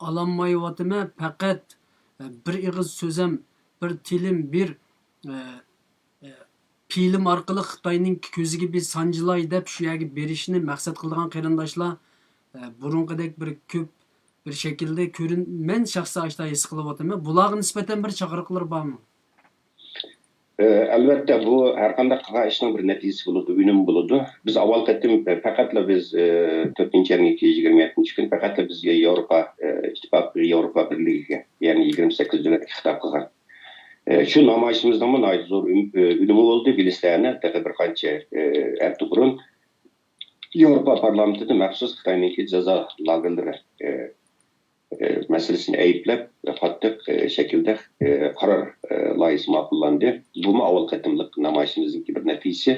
ئالالمايۋاتىمەن. پەقەت، ئە، بىر ئېغىز سۆزەم، بىر تىلىم، بىر، ئە، ئە، پېئىلىم ئارقىلىق خىتاينىڭ كۆزىگە بىر سانجىلاي دەپ شۇ يەرگە بېرىشنى مەقسەت قىلىدىغان قېرىنداشلار، ئە، بۇرۇنقىدەك بىر كۆپ بىر شەكىلدە كۆرۈن-، مەن شەخسەن ئاشۇنداق ھېس قىلىۋاتىمەن. بۇلارغا نىسبەتەن بىر چاقىرىقلىرى بارمۇ؟ ئە، ئەلۋەتتە، بۇ ھەر قانداق قىلغان ئىشنىڭ بىر نەتىجىسى بولىدۇ، ئۈنۈمى بولىدۇ. بىز ئاۋۋال قېتىم، ئە، پەقەتلا بىز، ئە، تۆتىنچى ئاينىڭ يىگىرمە يەتتىنچى كۈنى پەقەتلا بىز ياۋروپا، ئە، ئىتتىپاقى، ياۋروپا بىرلىكىگە، يەنى يىگىرمە سەككىز دۆلەتكە خىتاب قىلغان. ئە، شۇ نامايىشىمىزنىڭمۇ ناھايىتى زور ئۈن-، ئە، ئۈنۈمى بولدى. بىلىسىلەرنى، تېخى بىر قانچە، ئە، ھەپتە بۇرۇن ياۋروپا پارلامېنتىدا مەخسۇس خىتاينىڭكى جازا لاگېرلىرى، ئە، ئە، مەسىلىسىنى ئەيىبلەپ، قاتتىق، ئە، شەكىلدە، ئە، قارار، ئە، لايىھەسى ماقۇللاندى. بۇمۇ ئاۋۋال قېتىملىق نامايىشىمىزنىڭكى بىر نەتىجىسى.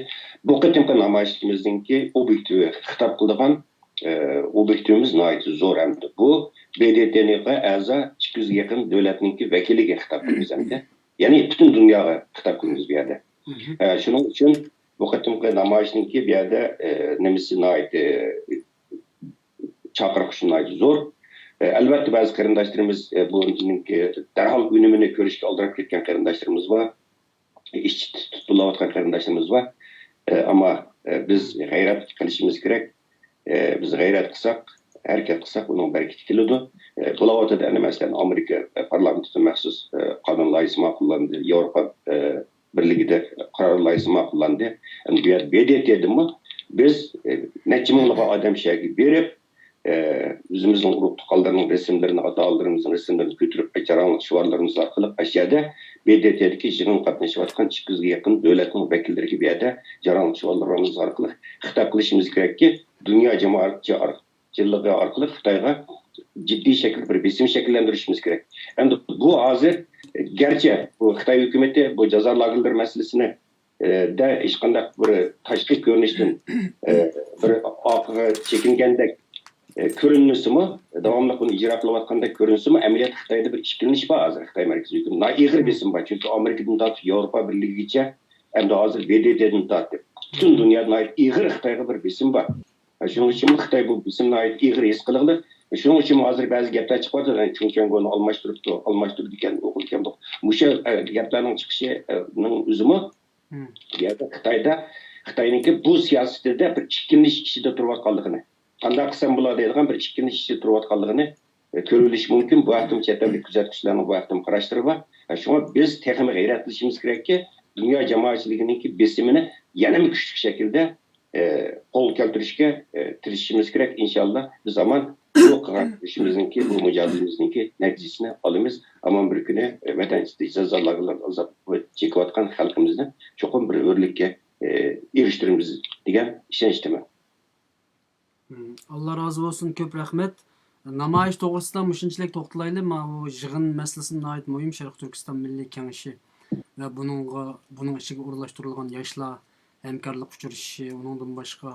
بۇ قېتىمقى نامايىشىمىزنىڭكى ئوبيېكتىۋى، خىتاب قىلىدىغان، ئە، ئوبيېكتىۋىمىز ناھايىتى زور ھەمدە بۇ ب د ت نىڭ ئەزا ئىككى يۈزگە يېقىن دۆلەتنىڭكى ۋەكىلىگە خىتاب قىلىمىز ھەمدە. يەنى پۈتۈن دۇنياغا خىتاب قىلىمىز بۇ يەردە. ئە، شۇنىڭ ئۈچۈن بۇ قېتىمقى نامايىشنىڭكى بۇ يەردە، ئە، نېمىسى ناھايىتى، چاقىرىق ئۈچۈن ناھايىتى زور. ئە، ئەلۋەتتە، بەزى قېرىنداشلىرىمىز، ئە، بۇنىڭكى دەرھال ئۈنۈمىنى كۆرۈشكە ئالدىراپ كەتكەن قېرىنداشلىرىمىز بار. ئىشچى تۇتۇپ تۇتۇپ بولۇۋاتقان قېرىنداشلىرىمىز بار. ئە، ئەمما، ئە، بىز غەيرەت قىلىشىمىز كېرەك. ئە، بىز غەيرەت قىلساق، ھەرىكەت قىلساق، ئۇنىڭ بەرىكىتى كېلىدۇ. ئە، بولاۋاتىدۇ، ئەنە، مەسىلەن، ئامېرىكا پارلامېنتىدا مەخسۇس، ئە، قانۇن لايىھىسى ماقۇللاندى، ياۋروپا، ئە، بىرلىكىدە قارار لايىھىسى ماقۇللاندى. ئەمدى بۇ يەردە ب د ت دىمۇ بىز، ئە، نەچچە مىڭلىغان ئادەم شۇ يەرگە بېرىپ، ئە، ئۆزىمىزنىڭ ئۇرۇق تۇغقانلىرىنىڭ رەسىملىرىنى، ئاتا-ئانىلىرىمىزنىڭ رەسىملىرىنى كۆتۈرۈپ، جاراڭلىق شوئارلىرىمىز ئارقىلىق ئاشۇ يەردە ب د ت دىكى يىغىنغا قاتنىشىۋاتقان ئىككى يۈزگە يېقىن دۆلەتنىڭ ۋەكىللىرىگە بۇ يەردە جاراڭلىق شوئارلىرىمىز ئارقىلىق خىتاب قىلىشىمىز كېرەككى، دۇنيا جامائەتچى ئار-، چىلىقى ئارقىلىق خىتايغا جىددىي شەكىلدە بىر بېسىم شەكىللەندۈرۈشىمىز كېرەك. ئەمدى بۇ ھازىر، گەرچە بۇ خىتاي ھۆكۈمىتى بۇ جازا لاگېرلىرى مەسىلىسىنى، ئە، دە ھېچقانداق بىر تاشقى كۆرۈنۈشتىن، ئە، بىر ئارقىغا چېكىنگەندەك، ئە، كۆرۈنمىسىمۇ، داۋاملىق بۇنى ئىجرا قىلىۋاتقاندەك كۆرۈنسىمۇ، ئەمەلىيەتتە خىتايدا بىر ئىككىلىنىش بار ھازىر. خىتاي مەركىزىي ھۆكۈمىتى ناھايىتى ئېغىر بېسىم بار. چۈنكى ئامېرىكىدىن تارتىپ ياۋروپا بىرلىكىگىچە، ئەمدى ھازىر ب د ت دىن تارتىپ پۈتۈن دۇنيادا ناھايىتى ئېغىر خىتايغا بىر بېسىم بار. شۇنىڭ ئۈچۈن خىتاي بۇ بېسىمنى ناھايىتى ئېغىر ھېس قىلغلىق. شۇنىڭ ئۈچۈن ھازىر بەزى گەپلەر چىقىۋاتىدۇ، چۇڭچۈەنگونى ئالماشتۇرۇپتۇ، ئالماشتۇرىدىكەن، ئوقۇيدىكەن. مۇشۇ، ئە، گەپلەرنىڭ چىقىشىنىڭ ئۆزىمۇ بۇ يەردە خىتايدا، خىتاينىڭكى بۇ سىياسىتىدە بىر ئىككىلىنىش ئىچىدە تۇرۇۋاتقانلىقىنى، قانداق قىلسام بولار دەيدىغان بىر ئىككىلىنىش ئىچىدە تۇرۇۋاتقانلىقىنى، ئە، كۆرۈۋېلىش مۇمكىن. بۇ ھەقتىمۇ چەت ئەلدىكى كۆزەتكۈچىلەرنىڭ بۇ ھەقتىمۇ قاراشلىرى بار. ئە، شۇڭا بىز تېخىمۇ غەيرەت قىلىشىمىز كېرەككى، دۇنيا جامائەتچىلىكىنىڭكى بېسىمىنى يەنىمۇ كۈچلۈك شەكىلدە، ئە، قولغا كەلتۈرۈشكە، ئە، تىرىشىشىمىز كېرەك. ئىنشاللا، بىز ھامان بۇ قىلغان كۈرىشىمىزنىڭكى، بۇ مۇجادىلىمىزنىڭكى نەتىجىسىنى ئالىمىز. ھامان بىر كۈنى، ئە، ۋەتەن ئىچىدە جازا لاگېرلىرىدا ئازاب چېكىۋاتقان خەلقىمىزنى چوقۇم بىر ھۆرلۈككە، ئە، ئېرىشتۈرىمىز دېگەن ئىشەنچتىمەن. ئاللا رازى بولسۇن، كۆپ رەھمەت. نامايىش توغرىسىدا مۇشۇنچىلىك توختىلايلى. ماۋۇ يىغىن مەسىلىسى ناھايىتى مۇھىم. شەرقىي تۈركىستان مىللىي كېڭىشى ۋە بۇنىڭغا، بۇنىڭ ئىچىگە ئورۇنلاشتۇرۇلغان ياشلار ھەمكارلىق ئۇچرىشىشى، ئۇنىڭدىن باشقا،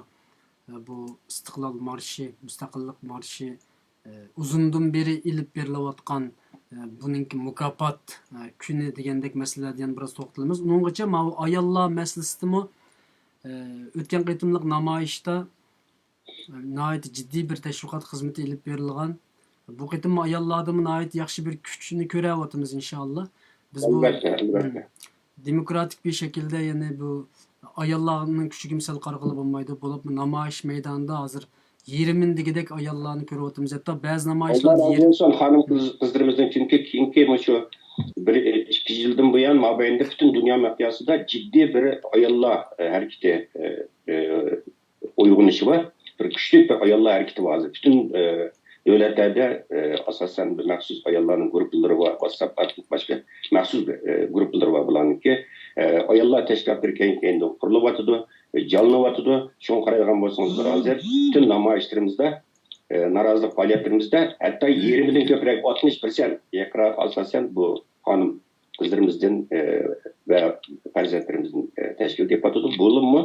بۇ ئىستىقلال مارشى، مۇستەقىللىق مارشى، ئۇزۇندىن بېرى ئېلىپ بېرىلىۋاتقان، بۇنىڭكى مۇكاپات كۈنى دېگەندەك مەسىلىلەردە يەنە بىراز توختىلىمىز. ئۇنىڭغىچە ماۋۇ ئاياللار مەسىلىسىدىمۇ، ئۆتكەن قېتىملىق نامايىشتا ناھايىتى جىددىي بىر تەشۋىقات خىزمىتى ئېلىپ بېرىلغان. بۇ قېتىممۇ ئاياللاردىمۇ ناھايىتى ياخشى بىر كۈچنى كۆرۈۋاتىمىز، ئىنشائاللا. بىز بۇ، ئەلۋەتتە، ئەلۋەتتە. دېموكراتىك بىر شەكىلدە، يەنى بۇ ئاياللارنىڭ كۈچىگىمۇ سەل قارىغىلى بولمايدۇ. بولۇپمۇ نامايىش مەيدانىدا ھازىر يېرىمىن دېگۈدەك ئاياللارنى كۆرۈۋاتىمىز. ھەتتا بەزى نامايىشلاردا ئاللا رازى يېرىم بولسۇن خانىم قىز- قىزلىرىمىزدىن، چۈنكى كېيىنكى مۇشۇ بىر ئىككى يىلدىن بۇيان مابەينىدە پۈتۈن دۇنيا مىقياسىدا جىددىي بىر ئاياللار ھەرىكىتى ئويغىنىشى بار. بىر كۈچلۈك بىر ئاياللار ھەرىكىتى بار ھازىر. پۈتۈن دۆلەتلەردە ئاساسەن بىر مەخسۇس ئاياللارنىڭ گۇرۇپپىلىرى بار، ۋاتساپ ئارقىلىق باشقا مەخسۇس بىر گۇرۇپپىلىرى بار بۇلارنىڭكى. ئاياللار تەشكىلاتلىرى كەينى كەينىدىن قۇرۇلۇۋاتىدۇ، جانلىنىۋاتىدۇ. شۇڭا قارايدىغان بولسىڭىز، بىر ھازىر پۈتۈن نامايىشلىرىمىزدا، نارازىلىق پائالىيەتلىرىمىزدە ھەتتا يېرىمىدىن كۆپرەك، ئاتمىش پىرسەنت يېقىنراق ئاساسەن بۇ خانىم قىزلىرىمىزدىن ۋە پەرزەنتلىرىمىزدىن تەشكىل تېپىۋاتىدۇ. بولۇپمۇ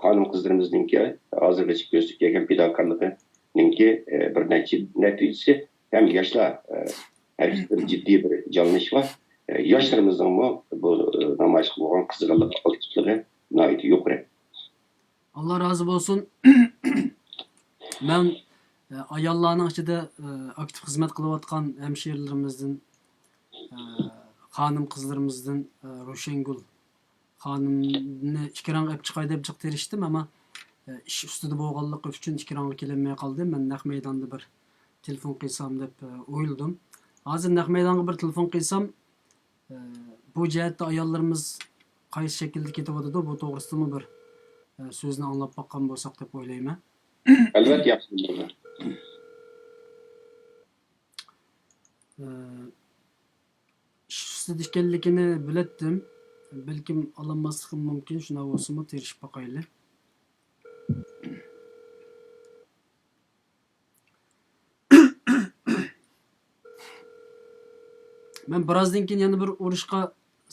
خانىم قىزلىرىمىزنىڭكى ھازىرغىچە كۆرسىتىپ كەلگەن پىداكارلىقىنىڭكى بىر نەچچە نەتىجىسى ھەم ياشلار ھەرىكىتىدە جىددىي بىر جانلىنىش بار. ياشلىرىمىزنىڭمۇ بۇ نامايىشقا بولغان قىزغىنلىقى، ئاكتىپلىقى ناھايىتى يۇقىرى. ئاللا رازى بولسۇن. مەن ئاياللارنىڭ ئىچىدە ئاكتىپ خىزمەت قىلىۋاتقان ھەمشىرىلىرىمىزدىن خانىم قىزلىرىمىزدىن روشەنگۈل خانىمنى ئېكرانغا ئېلىپ چىقاي دەپ جىق تىرىشتىم، ئەمما ئىش ئۈستىدە بولغانلىقى ئۈچۈن ئېكرانغا كېلەلمەي قالدى. مەن نەق مەيداندا بىر تېلېفون قىلسام دەپ ئويلىدىم. ھازىر نەق مەيدانغا بىر تېلېفون قىلسام، بۇ جەھەتتە ئاياللىرىمىز قايسى شەكىلدە كېتىۋاتىدۇ، بۇ توغرىسىدىمۇ بىر سۆزنى ئاڭلاپ باققان بولساق دەپ ئويلايمەن. ئەلۋەتتە ياخشى بولىدۇ. ئىش ئۈستىدە ئىكەنلىكىنى بىلەتتىم. بەلكىم ئالالماسلىقىم مۇمكىن، شۇنداق بولسىمۇ تىرىشىپ باقايلى. مەن بىرازدىن كېيىن يەنە بىر ئۇرۇشقا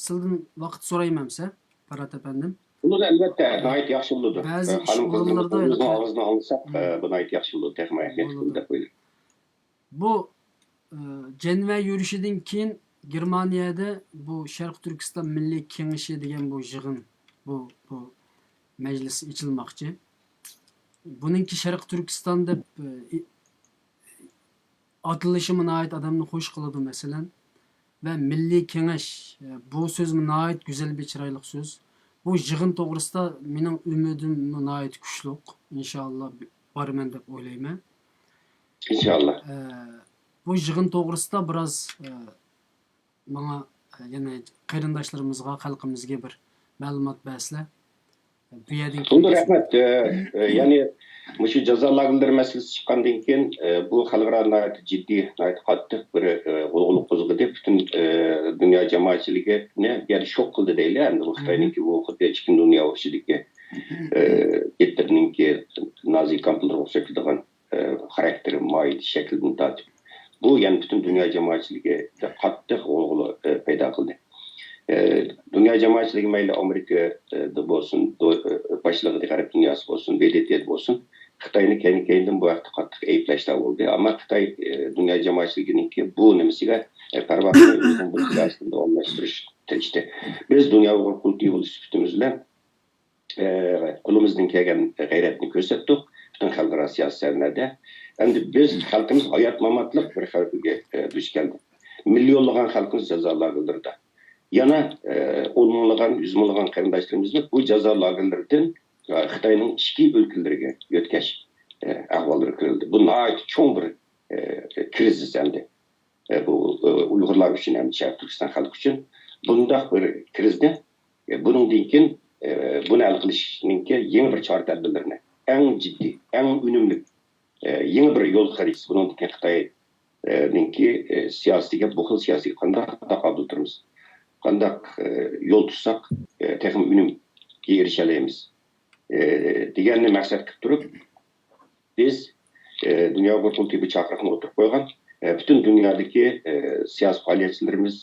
سىلدىن ۋاقىت سورايمەن ئەمسە، پارات ئەپەندىم. بولىدۇ، ئەلۋەتتە، ناھايىتى ياخشى بولىدۇ. بەزى ئىش خانىم قىزلىرىمىز ئورۇنلىرىدا ئۆزىنىڭ ئاغزىدىن ئاڭلىساق، بۇ ناھايىتى ياخشى بولىدۇ، تېخىمۇ ئەھمىيەتلىك بولىدۇ دەپ ئويلايمەن. بۇ جەنۋە يۈرۈشىدىن كېيىن گېرمانىيەدە بۇ شەرقىي تۈركىستان مىللىي كېڭىشى دېگەن بۇ يىغىن، بۇ، بۇ مەجلىس ئېچىلماقچى. بۇنىڭكى شەرقىي تۈركىستان دەپ ئاتىلىشىمۇ ناھايىتى ئادەمنى خوش قىلىدۇ، مەسىلەن. ۋە مىللىي كېڭەش، بۇ سۆزمۇ ناھايىتى گۈزەل بىر چىرايلىق سۆز. بۇ يىغىن توغرىسىدا مېنىڭ ئۈمىدىممۇ ناھايىتى كۈچلۈك. ئىنشاللا بارىمەن دەپ ئويلايمەن. ئىنشاللا. بۇ يىغىن توغرىسىدا بىراز ماڭا، يەنى قېرىنداشلىرىمىزغا، خەلقىمىزگە بىر مەلۇمات بەرسىلە. بۇ يەردىن كېيىن بولدى، رەھمەت. يەنى مۇشۇ جازا لاگېرلىرى مەسىلىسى چىققاندىن كېيىن، بۇ خەلقئارا ناھايىتى جىددىي، ناھايىتى قاتتىق بىر غۇلغۇلا قوزغىدى. پۈتۈن دۇنيا جامائەتچىلىكىنى بۇ يەردە شوك قىلدى دەيلى. ئەمدى بۇ خىتاينىڭكى بۇ خۇددى ئىككىنچى دۇنيا ئۇرۇشىدىكى گىتلېرنىڭكى نازى كامپلىرىغا ئوخشاپ كېتىدىغان خاراكتېرى، ماھىيىتى، شەكلىدىن تارتىپ، بۇ يەنە پۈتۈن دۇنيا جامائەتچىلىكىدە قاتتىق غۇلغۇلا پەيدا قىلدى. دۇنيا جامائەتچىلىكى مەيلى ئامېرىكىدا بولسۇن، باشلىقىدا غەرب دۇنياسى بولسۇن، ب د ت بولسۇن، خىتاينى كەينى-كەينىدىن بۇ ھەقتە قاتتىق ئەيىبلەشلەر بولدى. ئەمما خىتاي دۇنيا جامائەتچىلىكىنىڭكى بۇ نېمىسىگە پەرۋا قىلماي ئۆزىنىڭ بۇ سىياسىتىنى داۋاملاشتۇرۇشقا تىرىشتى. بىز دۇنيا ئۇيغۇر قۇرۇلتىيى بولۇش سۈپىتىمىز بىلەن قولىمىزدىن كەلگەن غەيرەتنى كۆرسەتتۇق پۈتۈن خەلقئارا سىياسىي سەھنىلەردە. ئەمدى بىز، خەلقىمىز ھايات-ماماتلىق بىر خەۋپكە دۇچ كەلدى. مىليونلىغان خەلقىمىز جازا لاگېرلىرىدا. يەنە ئون مىڭلىغان، يۈز مىڭلىغان قېرىنداشلىرىمىزنى بۇ جازا لاگېرلىرىدىن خىتاينىڭ ئىچكى ئۆلكىلىرىگە يۆتكەش ئەھۋاللىرى كۆرۈلدى. بۇ ناھايىتى چوڭ بىر كىرىزىس ئەمدى. بۇ ئۇيغۇرلار ئۈچۈن ھەم شەرقىي تۈركىستان خەلقى ئۈچۈن بۇنداق بىر كىرىزنى، بۇنىڭدىن كېيىن بۇنى ھەل قىلىشنىڭكى يېڭى بىر چارە تەدبىرلىرىنى، ئەڭ جىددىي، ئەڭ ئۈنۈملۈك، يېڭى بىر يول خەرىتىسى، بۇنىڭدىن كېيىن خىتاينىڭكى سىياسىتىگە، بۇ خىل سىياسىتىگە قانداق تاقابىل تۇرىمىز، قانداق يول تۇتساق تېخىمۇ ئۈنۈمگە ئېرىشەلەيمىز دېگەننى مەقسەت قىلىپ تۇرۇپ، بىز دۇنيا ئۇيغۇر قۇرۇلتىيى بۇ چاقىرىقنى ئوتتۇرىغا قويغان. پۈتۈن دۇنيادىكى سىياسىي پائالىيەتچىلىرىمىز،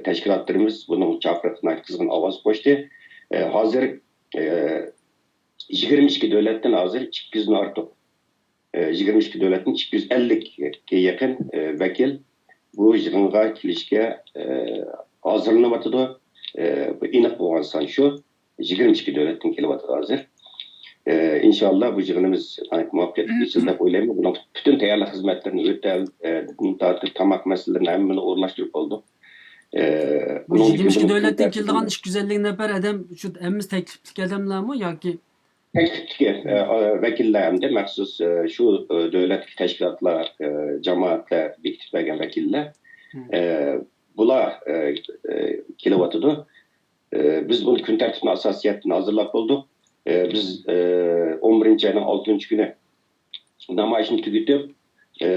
تەشكىلاتلىرىمىز بۇنىڭ چاقىرىقىغا ناھايىتى قىزغىن ئاۋاز قوشتى. ھازىر يىگىرمە ئىككى دۆلەتتىن ھازىر ئىككى يۈزدىن ئارتۇق، يىگىرمە ئىككى دۆلەتتىن ئىككى يۈز ئەللىككە يېقىن ۋەكىل بۇ يىغىنغا كېلىشكە ھازىرلىنىۋاتىدۇ. بۇ ئېنىق بولغان سان شۇ. يىگىرمە ئىككى دۆلەتتىن كېلىۋاتىدۇ ھازىر. ئىنشاللا بۇ يىغىنىمىز ناھايىتى مۇۋەپپەقىيەتلىك ئېچىلدى دەپ ئويلايمەن. بۇنىڭ پۈتۈن تەييارلىق خىزمەتلىرىنى، ھۆتەل، دىن تارتىپ تاماق مەسىلىلىرىنى ھەممىنى ئورۇنلاشتۇرۇپ بولدۇق. ئە، بۇ يىگىرمە ئىككى دۆلەتتىن كېلىدىغان ئىككى يۈز ئەللىك نەپەر ئادەم شۇ ھەممىسى تەكلىپلىك ئادەملەرمۇ ياكى؟ تەكلىپلىك، ئە، ۋەكىللەر ھەمدە مەخسۇس، ئە، شۇ، ئە، دۆلەتتىكى تەشكىلاتلار، ئە، جامائەتلەر بېكىتىپ بەرگەن ۋەكىللەر. ئە، بۇلار، ئە، ئە، كېلىۋاتىدۇ. ئە، بىز بۇنى كۈن تەرتىپىنى ئاساسىي جەھەتتىن ھازىرلاپ بولدۇق. ئە، بىز، ئە، ئون بىرىنچى ئاينىڭ ئالتىنچى كۈنى نامايىشنى تۈگىتىپ، ئە،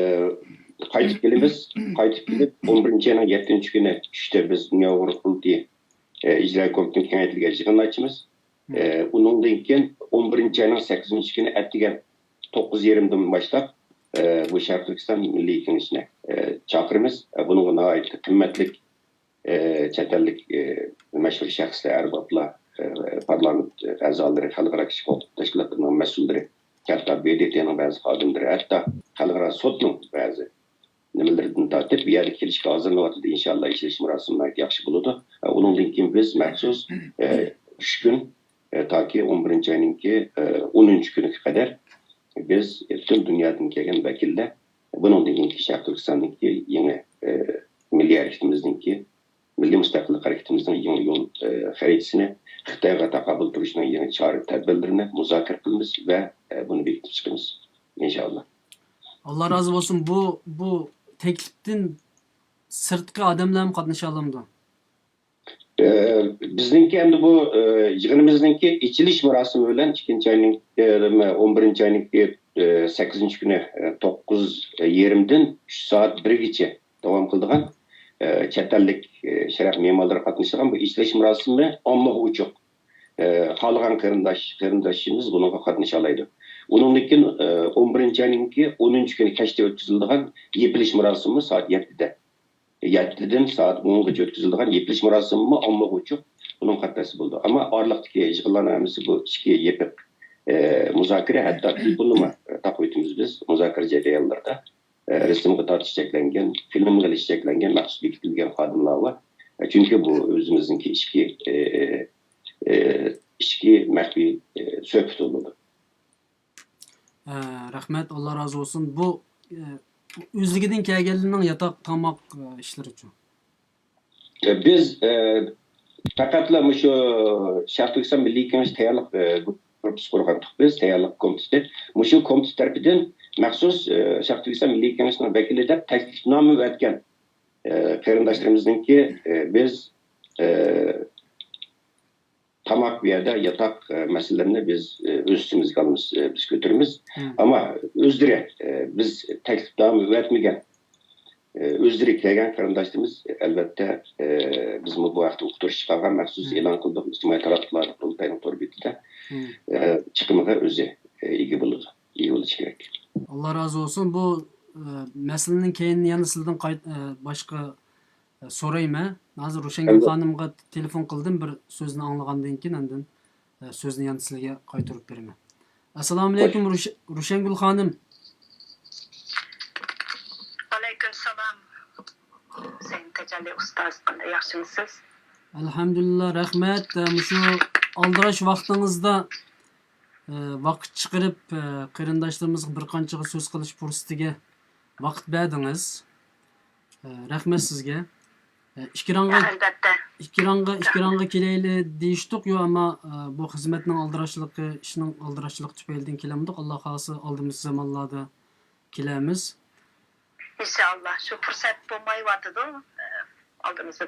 قايتىپ كېلىمىز. قايتىپ كېلىپ، ئون بىرىنچى ئاينىڭ يەتتىنچى كۈنى چۈشتە بىز دۇنيا ئۇيغۇر قۇرۇلتىيى، ئە، ئىجرائىي كومىتېتىنىڭ كېڭەيتىلگەن يىغىنىنى ئاچىمىز. ئە، ئۇنىڭدىن كېيىن ئون بىرىنچى ئاينىڭ سەككىزىنچى كۈنى ئەتىگەن توققۇز يېرىمدىن باشلاپ، ئە، بۇ شەرقىي تۈركىستان مىللىي كېڭىشىنى، ئە، چاقىرىمىز. ئە، بۇنىڭغا ناھايىتى قىممەتلىك، ئە، چەت ئەللىك، ئە، مەشھۇر شەخسلەر، ئەربابلار، ئە، پارلامېنت ئەزالىرى، خەلقئارا كىشىلىك ھوقۇق تەشكىلاتلىرىنىڭ مەسئۇللىرى، ھەتتا ب د ت نىڭ بەزى خادىملىرى، ھەتتا خەلقئارا سوتنىڭ بەزى نېمىلىرىدىن تارتىپ بۇ يەرگە كېلىشكە ھازىرلىنىۋاتىدۇ. ئىنشاللا ئېچىلىش مۇراسىمى ناھايىتى ياخشى بولىدۇ. ئۇنىڭدىن كېيىن بىز مەخسۇس، ئە، ئۈچ كۈن، ئە، تاكى ئون بىرىنچى ئاينىڭكى، ئە، ئونىنچى كۈنىگە قەدەر بىز پۈتۈن دۇنيادىن كەلگەن ۋەكىللەر، بۇنىڭدىن كېيىنكى شەرقىي تۈركىستاندىكى يېڭى، ئە، مىللىي ھەرىكىتىمىزنىڭكى، مىللىي مۇستەقىللىق ھەرىكىتىمىزنىڭ يېڭى يول، ئە، خەرىتىسىنى، خىتايغا تاقابىل تۇرۇشنىڭ يېڭى چارە تەدبىرلىرىنى مۇزاكىرە قىلىمىز ۋە، ئە، بۇنى بېكىتىپ چىقىمىز، ئىنشاللا. ئاللا رازى بولسۇن. بۇ، بۇ تەكلىپتىن سىرتقى ئادەملەرمۇ قاتنىشالامدۇ؟ ئە، بىزنىڭكى ئەمدى بۇ، ئە، يىغىنىمىزنىڭكى ئېچىلىش مۇراسىمى بىلەن ئىككىنچى ئاينىڭ، ئە، ئون بىرىنچى ئاينىڭكى، ئە، سەككىزىنچى كۈنى، ئە، توققۇز يېرىمدىن ئۈچ سائەت بىرگىچە داۋام قىلىدىغان، ئە، چەت ئەللىك، ئە، شەرق مېھمانلىرى قاتنىشىدىغان بۇ ئېچىلىش مۇراسىمى ئاممىغا ئوچۇق. ئە، خالىغان قېرىنداش، قېرىنداشىمىز بۇنىڭغا قاتنىشالايدۇ. ئۇنىڭدىن كېيىن، ئە، ئون بىرىنچى ئاينىڭكى ئونىنچى كۈنى كەچتە ئۆتكۈزۈلىدىغان يېپىلىش مۇراسىمى سائەت يەتتىدە. يەتتىدىن سائەت ئونغىچە ئۆتكۈزۈلىدىغان يېپىلىش مۇراسىمىمۇ ئاممىغا ئوچۇق، بۇنىڭغا قاتناشسا بولىدۇ. ئەمما ئارىلىقتىكى يىغىنلارنىڭ ھەممىسى بۇ ئىچكى يېپىق، ئە، مۇزاكىرە، ھەتتا تېلېفوننىمۇ تاقىۋېتىمىز بىز مۇزاكىرە جەريانلىرىدا. ئە، رەسىمگە تارتىش چەكلەنگەن، فىلىمغا ئېلىش چەكلەنگەن مەخسۇس بېكىتىلگەن خادىملار بار. ئە، چۈنكى بۇ ئۆزىمىزنىڭكى ئىچكى، ئە، ئە، ئىچكى مەخپىي، ئە، سۆھبىتى بولىدۇ. ئە، رەھمەت، ئاللا رازى بولسۇن. بۇ، ئە، ئۆزلۈكىدىن كەلگەنلەرنىڭ ياتاق، تاماق، ئە، ئىشلىرىچۇ؟ ئە، بىز، ئە، پەقەتلا مۇشۇ شەرقىي تۈركىستان مىللىي كېڭىشى تەييارلىق، ئە، گۇرۇپپىسى قۇرغانتۇق بىز، تەييارلىق كومىتېتى. مۇشۇ كومىتېت تەرىپىدىن مەخسۇس، ئە، شەرقىي تۈركىستان مىللىي كېڭىشىنىڭ ۋەكىلى دەپ تەكلىپنامە ئەۋەتكەن، ئە، قېرىنداشلىرىمىزنىڭكى، ئە، بىز، ئە، تاماق، بۇ يەردە ياتاق، ئە، مەسىلىلىرىنى بىز، ئە، ئۆز ئۈستىمىزگە ئالىمىز، ئە، بىز كۆتۈرىمىز. مم. ئەمما ئۆزلىرى، ئە، بىز تەكلىپنامە ئەۋەتمىگەن، ئە، ئۆزلىرى كەلگەن قېرىنداشلىرىمىز، ئەلۋەتتە، ئە، بىزمۇ بۇ ھەقتە ئۇقتۇرۇش چىقارغان، مەخسۇس مم. ئېلان قىلدۇق ئىجتىمائىي تاراتقۇلاردا، قۇرۇلتاينىڭ تور بېتىدە. مم. ئە، چىقىمىغا ئۆزى، ئە، ئىگە بولىدۇ، ئىگە بولۇشى كېرەك. ئاللا رازى بولسۇن. بۇ، ئە، مەسىلىنىڭ كەينىنى يەنە سىزدىن قايت-، ئە، باشقا سورايمەن. ھازىر روشەنگۈل خانىمغا تېلېفون قىلدىم، بىر سۆزنى ئاڭلىغاندىن كېيىن ئاندىن، ئە، سۆزنى يەنە سىلەرگە قايتۇرۇپ بېرىمەن. ئەسسالامۇئەلەيكۇم، روش-، روشەنگۈل خانىم. ئەلەيكۇم سالام. ھۈسەيىن تەجەللى ئۇستاز، قانداق، ياخشىمۇسىز؟ ئەلھەمدۇلىللا، رەھمەت. ئە، مۇشۇ ئالدىراش ۋاقتىڭىزدا، ئە، ۋاقىت چىقىرىپ، ئە، قېرىنداشلىرىمىزغا بىر قانچىغا سۆز قىلىش پۇرسىتىگە ۋاقىت بەردىڭىز. ئە، رەھمەت سىزگە. ئە، ئىككى رەڭگە، ئەلۋەتتە. ئىككى رەڭگە، ئىككى رەڭگە كېلەيلى دېيىشتۇق، يو، ئەمما، ئە، بۇ خىزمەتنىڭ ئالدىراشلىقى، ئىشنىڭ ئالدىراشلىقى تۈپەيلىدىن كېلەلمىدۇق. ئاللا خالىسا، ئالدىمىزدىكى زامانلاردا كېلەرمىز. ئىنشائاللا، شۇ پۇرسەت بولمايۋاتىدۇ. ئە، ئالدىمىزدا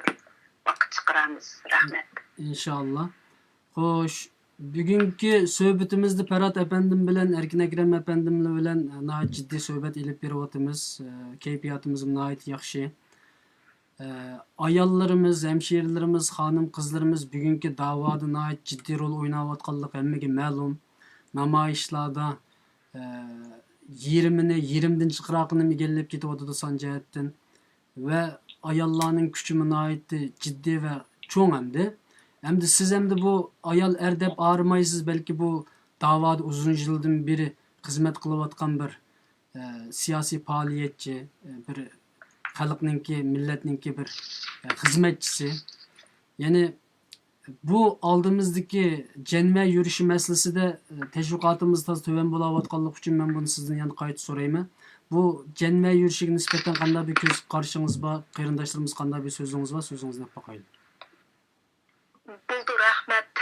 ۋاقىت چىقىرارمىز. رەھمەت. ئىنشائاللا. خوش، بۈگۈنكى سۆھبىتىمىزدە پەرھات ئەپەندىم بىلەن ئەركىن ئەكرەم ئەپەندىملەر بىلەن ناھايىتى جىددىي سۆھبەت ئېلىپ بېرىۋاتىمىز. ئە، كەيپىياتىمىزمۇ ناھايىتى ياخشى. ئە، ئاياللىرىمىز، ھەمشىرىلىرىمىز، خانىم-قىزلىرىمىز بۈگۈنكى داۋادا ناھايىتى جىددىي رول ئويناۋاتقانلىقى ھەممىگە مەلۇم. نامايىشلاردا، ئە، يېرىمىنى، يېرىمدىن جىقراقىنىمۇ ئىگىلەپ كېتىۋاتىدۇ سان جەھەتتىن. ۋە ئاياللارنىڭ كۈچىمۇ ناھايىتى جىددىي ۋە چوڭ ئەمدى. ئەمدى سىز ئەمدى بۇ ئايال ئەر دەپ ئايرىمايسىز، بەلكى بۇ داۋادا ئۇزۇن يىلدىن بېرى خىزمەت قىلىۋاتقان بىر، ئە، سىياسىي پائالىيەتچى، ئە، بىر خەلقنىڭكى، مىللەتنىڭكى بىر، ئە، خىزمەتچىسى. يەنى بۇ ئالدىمىزدىكى جەنۋە يۈرۈشى مەسىلىسىدە، ئە، تەشۋىقاتىمىز تازا تۆۋەن بولاۋاتقانلىقى ئۈچۈن مەن بۇنى سىزدىن يەنە قايتا سورايمەن. بۇ جەنۋە يۈرۈشىگە نىسبەتەن قانداق بىر كۆز قارىشىڭىز بار؟ قېرىنداشلىرىمىز قانداق بىر سۆزىڭىز بار؟ سۆزىڭىزنى ئېلىپ باقايلى. بولدى، رەھمەت.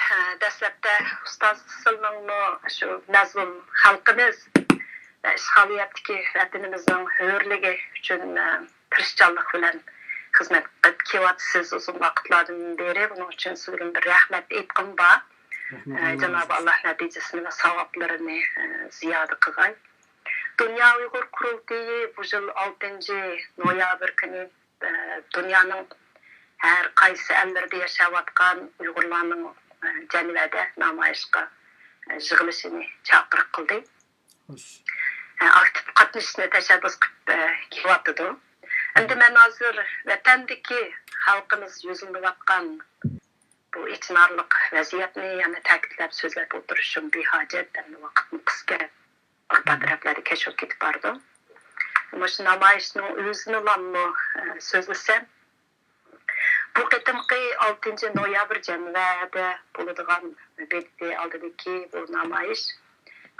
دەسلەپتە ئۇستاز سىلنىڭمۇ شۇ مەزلۇم خەلقىمىز ۋە ئىشغالىيەتتىكى ۋەتىنىمىزنىڭ ھۆرلۈكى ئۈچۈن، ئە، تىرىشچانلىق بىلەن خىزمەت قىلىپ كېلىۋاتىسىز ئۇزۇن ۋاقىتلاردىن بېرى. بۇنىڭ ئۈچۈن سىزگە بىر رەھمەت ئېيتقۇم بار. رەھمەت، ئە، ئاللا جانابى رازى ئاللا نەتىجىسىنى ۋە ساۋابلىرىنى، ئە، زىيادە قىلغاي. دۇنيا ئۇيغۇر قۇرۇلتىيى بۇ يىل ئالتىنچى نويابىر كۈنى، ئە، دۇنيانىڭ ھەر قايسى ئەللىرىدە ياشاۋاتقان ئۇيغۇرلارنىڭ، ئە، جەنۋەدە نامايىشقا، ئە، يىغىلىشىنى چاقىرىق قىلدى. خوش. ئە، ئاكتىپ قاتنىشىشنى تەشەببۇس قىلىپ، ئە، كېلىۋاتىدۇ. ئەمدى مەن ھازىر ۋەتەندىكى خەلقىمىز يۈزلىنىۋاتقان بۇ ئېچىنارلىق ۋەزىيەتنى يەنە تەكىتلەپ سۆزلەپ ئولتۇرۇشۇم بىھاجەت، ئەمدى ۋاقىتمۇ قىسقا. ئارقا تەرەپلەردە كەچۈرۈپ كېتىپ بارىدۇ. مۇشۇ نامايىشنىڭ ئۆزىنىلاممۇ، ئە، سۆزلىسەم، بۇ قېتىمقى ئالتىنچى نويابىر جەنۋەدە بولىدىغان بېدىتى ئالدىدىكى بۇ نامايىش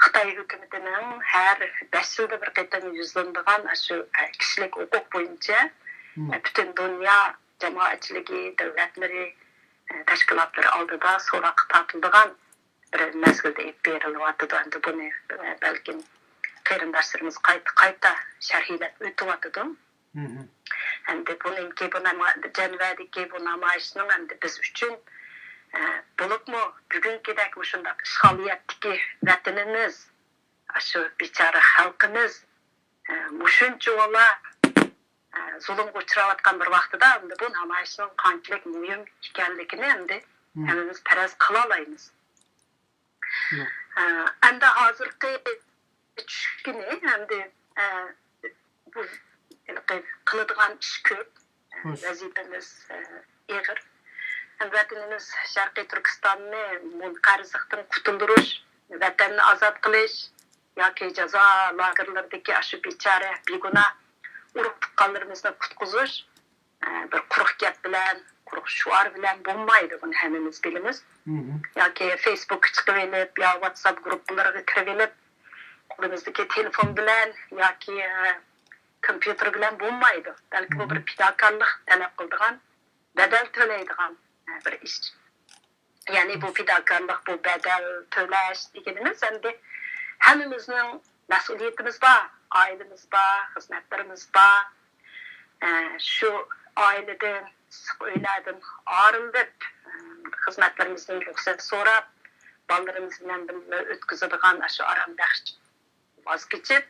خىتاي ھۆكۈمىتىنىڭ ھەر بەش يىلدا بىر قېتىم يۈزلىنىدىغان ئاشۇ، ئە، كىشىلىك ھوقۇق بويىچە، ئە، پۈتۈن دۇنيا جامائەتچىلىكى، دۆلەتلىرى، ئە، تەشكىلاتلىرى ئالدىدا سوراققا تارتىلىدىغان بىر مەزگىلدە ئېلىپ بېرىلىۋاتىدۇ. ئەمدى بۇنى، ئە، بەلكىم قېرىنداشلىرىمىز قايتا، قايتا شەرھلەپ ئۆتۈۋاتىدۇ. مھم. ئەمدى بۇنىڭكى، بۇ ناما-، جەنۋەدىكى بۇ نامايىشنىڭ ئەمدى بىز ئۈچۈن، ئە، بولۇپمۇ بۈگۈنكىدەك مۇشۇنداق ئىشغالىيەتتىكى ۋەتىنىمىز، ئاشۇ بىچارە خەلقىمىز، ئە، مۇشۇنچىۋالا، ئە، زۇلۇمغا ئۇچراۋاتقان بىر ۋاقتىدا ئەمدى بۇ نامايىشنىڭ قانچىلىك مۇھىم ئىكەنلىكىنى ئەمدى مم. ھەممىمىز پەرەز قىلالايمىز. مم. ئە، ئەمدى ھازىرقى چۈشكىنى ئەمدى، ئە، بۇ ھېلىقى قىلىدىغان ئىش كۆپ. خوش. ۋەزىپىمىز، ئە، ئېغىر. ھەم ۋەتىنىمىز شەرقىي تۈركىستاننى مۇنقەرزلىقتىن قۇتۇلدۇرۇش، ۋەتەننى ئازاد قىلىش ياكى جازا لاگېرلىرىدىكى ئاشۇ بىچارە، بىگۇناھ ئۇرۇق تۇغقانلىرىمىزنى قۇتقۇزۇش، ئە، بىر قۇرۇق گەپ بىلەن، قۇرۇق شوئار بىلەن بولمايدۇ، بۇنى ھەممىمىز بىلىمىز. مھم. ياكى فېيسبۇكقا چىقىۋېلىپ، يا ۋاتساپ گۇرۇپپىلىرىغا كىرىۋېلىپ، قولىمىزدىكى تېلېفون بىلەن ياكى، ئە، كومپيۇتېر بىلەن بولمايدۇ. بەلكى بۇ بىر مھم. پىداكارلىق تەلەپ قىلىدىغان، بەدەل تۆلەيدىغان، ئە، بىر ئىش. يەنى بۇ پىداكارلىق، بۇ بەدەل تۆلەش دېگىنىمىز ئەمدى ھەممىمىزنىڭ مەسئۇلىيىتىمىز بار، ئائىلىمىز بار، خىزمەتلىرىمىز بار. ئە، شۇ ئائىلىدىن، ئىسسىق ئۆيلەردىن ئايرىلىپ، ئە، خىزمەتلىرىمىزدىن رۇخسەت سوراپ، بالىلىرىمىز بىلەن بىللە ئۆتكۈزىدىغان ئاشۇ ئارام بەخش ۋاز كېچىپ،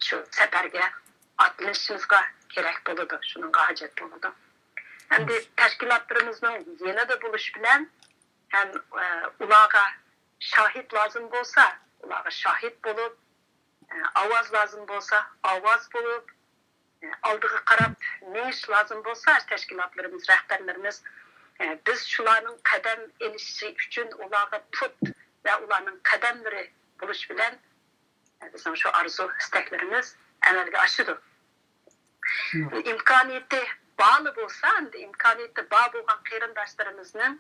شۇ سەپەرگە ئاتلىنىشىمىزغا كېرەك بولىدۇ، شۇنىڭغا ھاجەت بولىدۇ. ئەمدى تەشكىلاتلىرىمىزنىڭ يېنىدا بولۇش بىلەن ھەم، ئە، ئۇلارغا شاھىت لازىم بولسا، ئۇلارغا شاھىت بولۇپ، ئە، ئاۋاز لازىم بولسا، ئاۋاز بولۇپ، ئە، ئالدىغا قاراپ مېڭىش لازىم بولسا، تەشكىلاتلىرىمىز، رەھبەرلىرىمىز، ئە، بىز شۇلارنىڭ قەدەم ئېلىشى ئۈچۈن ئۇلارغا پۇت ۋە ئۇلارنىڭ قەدەملىرى بولۇش بىلەن، بىزنىڭ شۇ ئارزۇ، ئىستەكلىرىمىز ئەمەلگە ئاشىدۇ. شۇنداق. ئىمكانىيىتى بارلا بولسا، ئەمدى ئىمكانىيىتى بار بولغان قېرىنداشلىرىمىزنىڭ،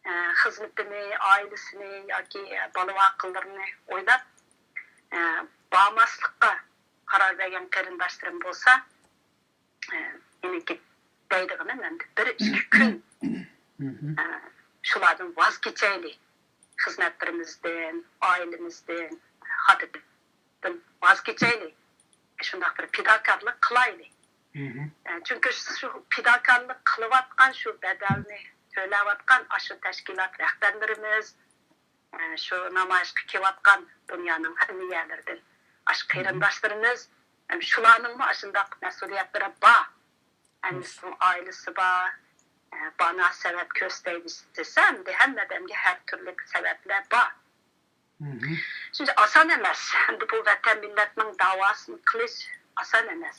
ئە، خىزمىتىنى، ئائىلىسىنى ياكى، ئە، بالا-ۋاقىلىرىنى ئويلاپ، ئە، بارماسلىققا قارار بەرگەن قېرىنداشلىرىم بولسا، ئە، مېنىڭكى دەيدىغىنىم ئەمدى بىر ئىككى كۈن، مھم. ئە، شۇلاردىن ۋاز كېچەيلى. خىزمەتلىرىمىزدىن، ئائىلىمىزدىن، خاتىرىدىن ۋاز كېچەيلى. شۇنداق بىر پىداكارلىق قىلايلى. مھم. ئە، چۈنكى شۇ پىداكارلىق قىلىۋاتقان، شۇ بەدەلنى تۆلەۋاتقان ئاشۇ تەشكىلات رەھبەرلىرىمىز، ئە، شۇ نامايىشقا كېلىۋاتقان دۇنيانىڭ ھەممە يەرلىرىدىن ئاشۇ مھم. قېرىنداشلىرىمىز، ھەم شۇلارنىڭمۇ ئاشۇنداق مەسئۇلىيەتلىرى بار. ھەممىسىنىڭ ئائىلىسى بار، ئە، بانە سەۋەب كۆرسىتەيلى دېسە، ئەمدى ھەممە ئادەمگە ھەر تۈرلۈك سەۋەبلەر بار. مھم. شۇنچە ئاسان ئەمەس. ئەمدى بۇ ۋەتەن، مىللەتنىڭ داۋاسىنى قىلىش ئاسان ئەمەس.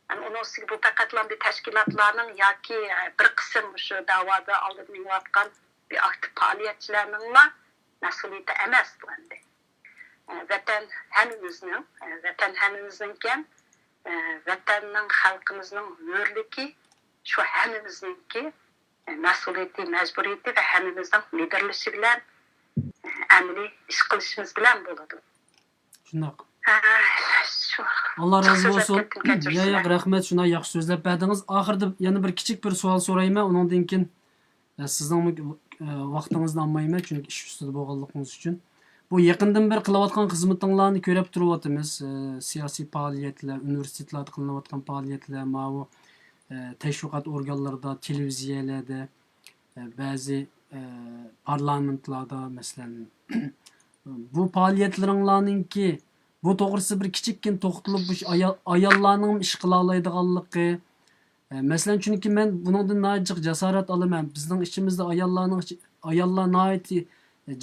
ئەمدى ئۇنىڭ ئۈستىگە بۇ پەقەتلا بىر تەشكىلاتلارنىڭ ياكى، ئە، بىر قىسىم شۇ داۋادا ئالدىدا مېڭىۋاتقان بىر ئاكتىپ پائالىيەتچىلەرنىڭلا مەسئۇلىيىتى ئەمەس بۇ ئەمدى. ئە، ۋەتەن ھەممىمىزنىڭ، ئە، ۋەتەن ھەممىمىزنىڭكەن، ئە، ۋەتەننىڭ، خەلقىمىزنىڭ ھۆرلۈكى شۇ ھەممىمىزنىڭكى. مەسئۇلىيىتى، مەجبۇرىيىتى ۋە ھەممىمىزنىڭ مىدىرلىشى بىلەن، ئەمەلىي ئىش قىلىشىمىز بىلەن بولىدۇ. شۇنداق. ھە، شۇ. ئاللا رازى بولسۇن. يا، ياق، رەھمەت، شۇنداق ياخشى سۆزلەپ بەردىڭىز. ئاخىرىدا يەنە بىر كىچىك بىر سوئال سورايمەن، ئۇنىڭدىن كېيىن، ئە، سىزنىڭمۇ، ئە، ۋاقتىڭىزنى ئالمايمەن، چۈنكى ئىش ئۈستىدە بولغانلىقىڭىز ئۈچۈن. بۇ يېقىندىن بېرى قىلىۋاتقان خىزمىتىڭلارنى كۆرۈپ تۇرۇۋاتىمىز. ئە، سىياسىي پائالىيەتلەر، ئۇنىۋېرسىتېتلاردا قىلىنىۋاتقان پائالىيەتلەر، ماۋۇ، ئە، تەشۋىقات ئورگانلىرىدا، تېلېۋىزىيەلەردە، ئە، بەزى، ئە، پارلامېنتلاردا، مەسىلەن، بۇ پائالىيەتلىرىڭلارنىڭكى، بۇ توغرىسىدا بىر كىچىككىنە توختىلىپ، بۇ ئايال-، ئاياللارنىڭ ئىش قىلالايدىغانلىقى، ئە، مەسىلەن، چۈنكى مەن بۇنىڭدىن ناھايىتى جىق جاسارەت ئالىمەن. بىزنىڭ ئىچىمىزدە ئاياللارنىڭ ئىچ-، ئاياللار ناھايىتى